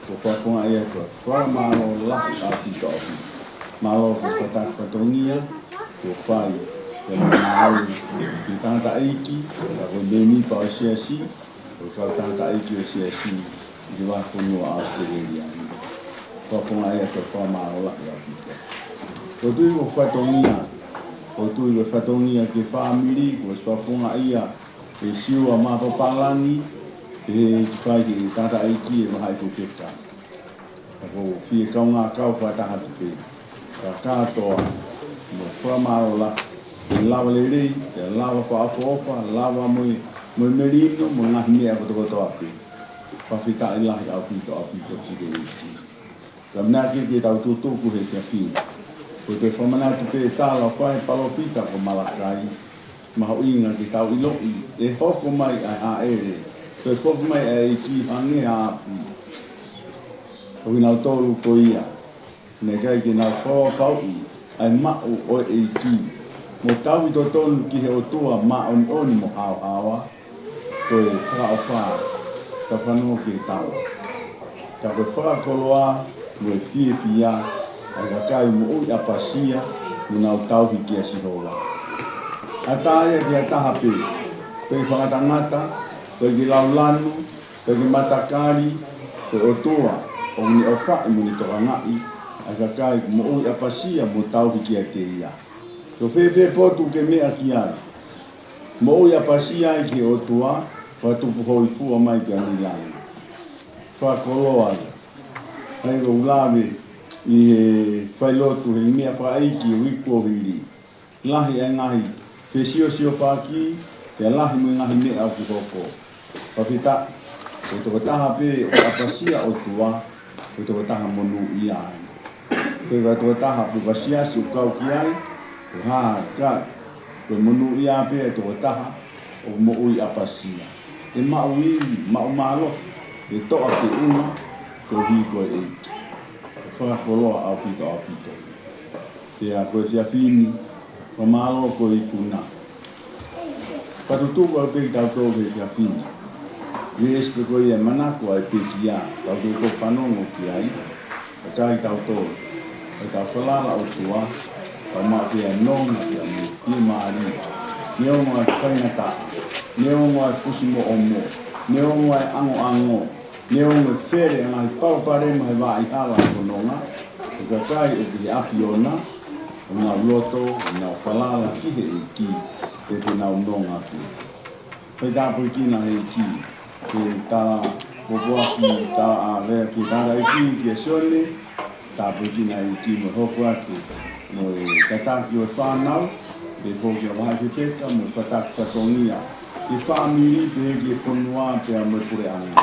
ʻOku fakafofongaʻi atu, fakamālō lahi ʻaupito ʻaupito. Mālō ki he kātaki fatongia kuo fai, pea mo e ngāue ki he tangataʻeiki, pea ko e mēmipa ʻo e siasi, ko e kau tangataʻeiki ʻo e siasi ʻi he vahefonua ʻAositelēlia ni. Fakafofongaʻi atu, fakamālō lahi ʻaupito. ʻOku ou tui ko e fatongia, ʻoku ou tui ko e fatongia ki he fāmili, kuo ʻosi fakafofongaʻi ia ʻe Siua Mapapalani, ʻe he fai ki he tangataʻeiki ʻe Vahaʻi Fefeka. Ka ʻoku ou fie kaungā kau fakataha atu pē. Ka kātoa mo e fakamālō lahi, ke lava lelei, ke lava fakaʻofoʻofa, lava mo e, mo e melino, mo e ngaahi meʻa kotokotoa pē. Fakafetaʻi lahi ʻaupito, ʻaupito ki he ʻEiki. Ka mea ke, ke tau tutuku he efiafi ni. Ko e toe fakamanatu pē e tala ʻoku fai ʻe he palōfita ko Malakai, mahuʻinga ke tau ʻiloʻi, ʻe hoko mai ʻa e hāʻele, toe foki mai ʻa e ʻEiki hangē ha ʻapi. ʻOku ʻi ai kinautolu ko ia naʻe ʻikai ke nau fakapapauʻi ʻa e maʻu ʻo e ʻEiki, mo tauhi totonu ki he ʻOtua māʻoniʻoni mo haohaoa, ko e fakaʻofa, ka fanongo ki he tala. Ka ko e fakakoloa mo e fiefia ʻa e kakai moʻui ʻapasia, mo nau tauhi kia Sihova. ʻAtā ia ki ha taha pē, pe fakangatangata, pe ki laulanu, pe ki matakali, ko e ʻOtua ʻoku ne ʻofaʻi mo ne tokangaʻi ʻa e kakai moʻui ʻapasia mo tauhi kiate ia. Ko fē pē potu ke meʻa ki ai, moʻui ʻapasia ai ki he ʻOtua, fakatupu hōifua mai ki ai ʻi langi. Fakakoloa ia. ʻA ia ʻoku ou lave ʻi he failotu he meʻa fakaʻeiki ʻo e uike kuo hili. Lahi ʻa e ngaahi fesiosiofaki, pea lahi mo e ngaahi meʻa ʻoku hoko. Fakafetaʻi, ko e tokotaha pē ʻoku ʻapasia ʻOtua, ko e tokotaha monūʻia ai. Ko e tokotaha pē ʻoku ʻa e siasi ʻoku kau ki ai, ko e hā, ka, ko e monūʻia pē ʻa e tokotaha ʻoku moʻui ʻapasia. ʻE maʻu ivi, maʻu mālohi, ʻe toʻa ke ʻuna, koeʻuhi ko e ʻEiki. Fakakoloa ʻaupito, ʻaupito. Pea ko e efiafi ni, fakamālō ko e ikuna. Fakatutuku atu pē kitautolu he efiafi ni. Veesi pē ko ia ʻe manako ai pē kia, tautolu ʻoku fanongo ki ai, ʻa kitautolu. ʻOku tau falala ʻOtua, tau maʻu pē ʻa e nonga pea mo e fiemālie. Neongo ʻa e faingataʻa, neongo ʻa e fusimoʻomo, neongo ʻa e ʻangoʻango, neongo e fele ʻa e ngaahi palopalema he vaʻa hala ʻo e fononga, ko e kakai ʻoku ʻi he ʻAfiona, ʻoku nau loto, ʻoku nau falala ki he ʻEiki, ʻoku nau nonga pē. Fai tāpuekina ʻe he ʻEiki, ke tala, pōpoaki, tala ʻa e lea ki he tangataʻeiki, kia Sione, tāpuekina ʻe he ʻEiki mo e hoko atu, mo e kātaki ʻo e fānau, pea foki ʻa Vahaʻi Fefeka, mo e kātaki fatongia, ki he fāmili, pea ki he fonua, pea mo e puleʻanga.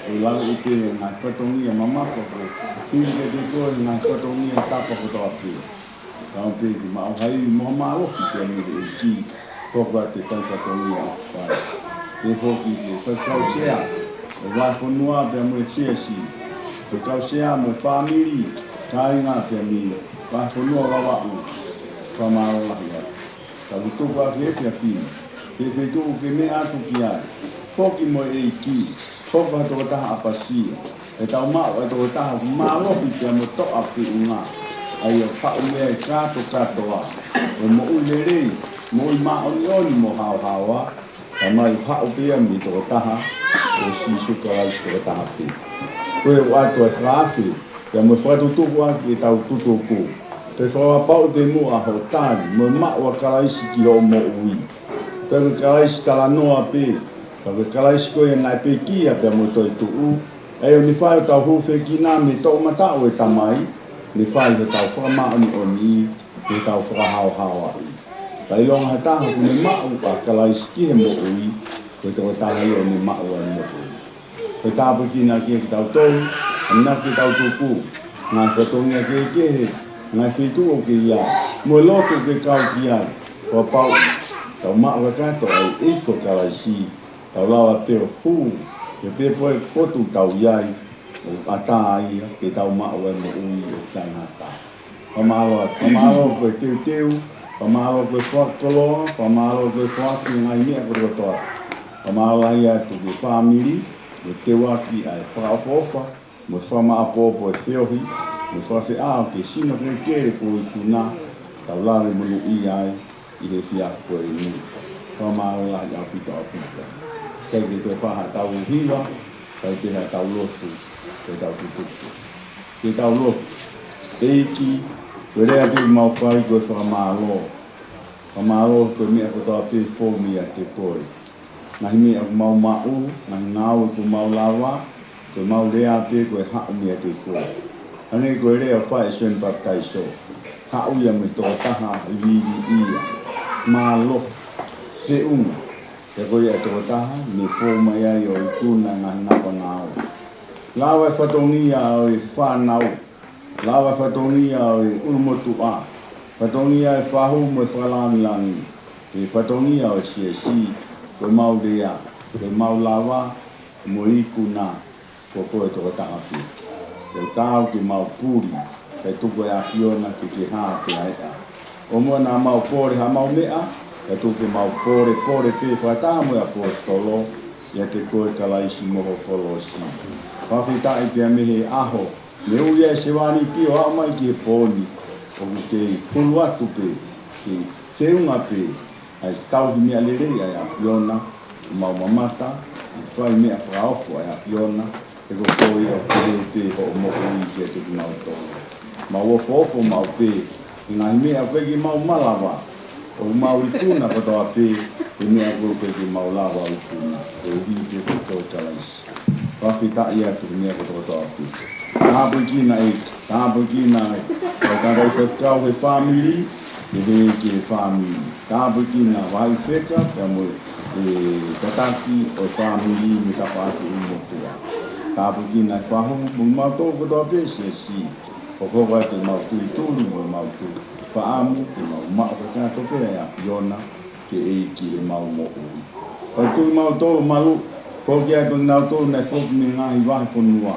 ʻE lava ʻi he ngaahi fatongia mamafa ko ē, hili kiate koe ngaahi fatongia tapa kotoa pē. Tau pē ki maʻu ha ivi mo ha mālohi pea mei he ʻEiki, ko e fai fatongia ʻoku fai. Pehē foki ki he faifekau sea ʻo e vahefonua pea mo e siasi, faifekau sea mo e fāmili, kāinga pea mei he vahefonua Vavaʻu, fakamālō lahi atu. Tau tuku ʻa e efiafi ni ki he feituʻu ʻoku ke meʻa atu ki ai. Foki mo e ʻEiki, hoko ha tokotaha ʻapasia. He tau maʻu ʻa e tokotaha ʻoku mālohi pea mo toʻa feʻunga. ʻA ia ʻoku haʻu mei ai e kātokātoa ʻo e moʻui lelei, moʻui māʻoniʻoni mo haohaoa. Tamai, haʻu pē ia mei he tokotaha ko Sīsū Kalaisi, tokotaha pē. Ko e ʻoatu ʻa e fakaafe pea mo e fakatutuku ʻaki ʻetau tutuku. Toe fakapapauʻi pē muʻa hoʻo tali mo e maʻu ʻa Kalaisi ki hoʻo moʻui. Pea ko Kalaisi talanoa pē, pea ko Kalaisi ko ia naʻe pekia pea mo toetuʻu. ʻA ia ʻoku ne fai hotau hūfekina mei he toʻomataʻu ʻo e Tamai, ne fai hotau fakamāʻoniʻoniʻi, hotau fakahaohaoaʻi. Ka ʻilonga ha taha ʻoku ne maʻu ʻa Kalaisi ki he moʻui, ko e tokotaha ia ʻoku ne maʻu ʻa e moʻui. Ko e tāpuekina kiate kitautolu, ʻamanaki ke tau tuku ngaahi fatongia kehekehe, ngaahi feituʻu ʻoku ke ʻi ai, mo e lotu ʻoku ke kau ki ai. Fakapapauʻi tau maʻu kakato ʻa e ʻEiki ko Kalaisi, tau lava pē ʻo hū, ke pē poe potu tau ʻi ai, ʻo ʻatā ia ke tau maʻu ʻa e moʻui ʻoku taʻengata. Fakamālō, fakamālō ko e teuteu, fakamālō ko e fakakoloa, fakamālō ko e foaki ngaahi meʻa kotokotoa. Fakamālō lahi atu ki he fāmili, mo e teuaki ʻa e fakaʻofoʻofa, mo e fakamaʻopoʻopo e feohi, mo e fakafeʻao ki he sino kelekele ko e ikuna, tau lave monūʻia ai ʻi he efiafi ko eni. Fakamālō lahi ʻaupito ʻaupito. Kae ke toe fai haʻatau hiva, kae pehē haʻatau lotu, kae tau tutuku. Ke tau lotu. ʻEiki, ko e lea pē ʻoku mau fai ko e fakamālō. Fakamālō ko e meʻa kotoa pē fou meiate koe. Ngaahi meʻa ʻoku mau maʻu, ngaahi ngāue ʻoku mau lava, ko ʻemau lea pē ko e haʻu meiate koe. Hangē ko e lea ʻoku fai ʻe Sione Papitaiso. Haʻu ia mo e tokotaha ʻi viviʻia. Mālohi. Feʻunga. Pea ko ia e tokotaha, ne fou mai ai ʻo ikuna ngaahi napangāue. Lava e fatongia ʻo e fānau. Lava e fatongia ʻo e ʻulumotuʻa. Fatongia e fahu mo e fakalāngilangi. He fatongia ʻo e siasi, ko ʻemau lea, ko ʻemau lava, mo e ikuna, ko koe tokotaha pē. Ke tau ke mau puli, kae tuku e ʻAfiona ke ke hā pea ʻeʻa. ʻO mo naʻa mau pole haʻamau meʻa, kae tuku ke mau pole, pole pē fakataha mo e ʻaposetolo, ʻiate koe Kalaisi mo ho kolosi. Fakafetaʻi pea mei he ʻaho, ne ui ai e sevāniti ʻo aʻu mai ki he pō ni, ʻoku kei hulu atu pē, kei feʻunga pē, ʻa e tauhi meʻa lelei ʻa e ʻAfiona, ʻoku mau mamata, ʻi he fai meʻa fakaofo ʻa e ʻAfiona, he ko koe ia ʻoku lelei pē hoʻo moʻui kiate kimautolu. Mau ofoofo maʻu pē, he ngaahi meʻa ʻoku ʻikai ke mau malava, ʻoku mau ikuna kotoa pē, he meʻa ʻoku ʻikai ke mau lava ʻo ikuna, koeʻuhi pē ko koe Kalaisi. Fakafetaʻi atu he meʻa kotokotoa pē. Tāpuekina e, tāpuekina e, kau tangata faifekau he fāmili, pehē ki he fāmili. Tāpuekina Vaifeka, pea mo e tataki ʻo e fāmili mo e tafaʻaki ʻulumotuʻa. Tāpuekina e fahu, mo kimautolu kotoa pē siasi. Hokohoko atu ʻemau tulituli mo ʻemau tuʻu fakaʻamu, ke mau maʻu kakato pē ʻa e ʻAfiona, ke ʻEiki ʻemau moʻui. Pea tuku kimautolu malu, foki atu kinautolu naʻe foki mei he ngaahi vahefonua,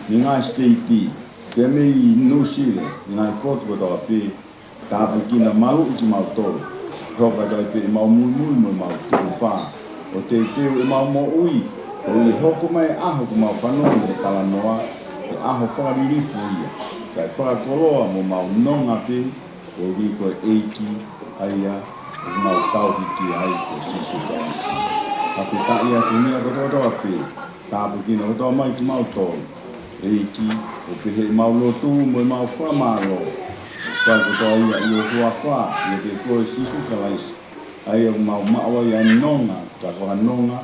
mei he ngaahi siteiti, pea mei Nuʻusila, mei he ngaahi potu kotoa pē, tāpuekina maluʻi kimautolu. Hokohoko atu ai pē ʻemau muimui mo ʻemau tukupā, ʻo teuteu ʻemau moʻui, koeʻuhi ʻe hoko mai e ʻaho ʻoku mau fanongo he talanoa, ko e ʻaho fakalilifu ia, kae fakakoloa mo mau nonga pē, koeʻuhi ko e ʻEiki, ʻa ia ʻoku mau tauhi ki ai ko Sīsū Kalaisi. Fakafetaʻi atu he meʻa kotokotoa pē, tāpuekina kotoa mai kimautolu. ʻEiki, ʻoku pehē ʻemau lotu mo ʻemau fakamālō, ʻoku fai kotoa ia ʻi ho huafa, ʻiate koe Sīsū Kalaisi, ʻa ia ʻoku mau maʻu ai ʻa e nonga, ka ko ha nonga,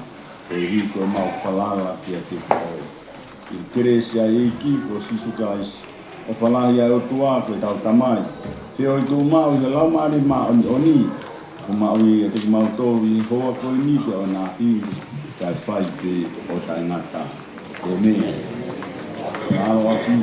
koeʻuhi ko ʻemau falala kiate koe. ʻI he kelesi ʻa e ʻEiki ko Sīsū Kalaisi, ʻofa lahi ʻa e ʻOtua ko ʻetau Tamai, feohi tuʻumaʻu ʻi he Laumālie Māʻoniʻoni, ʻoku maʻu ia ʻiate kimautolu ʻi he houa ko eni pea ʻo e ʻaho ni, kae fai pē ʻo taʻengata. Ko e meʻa. Mālō atu.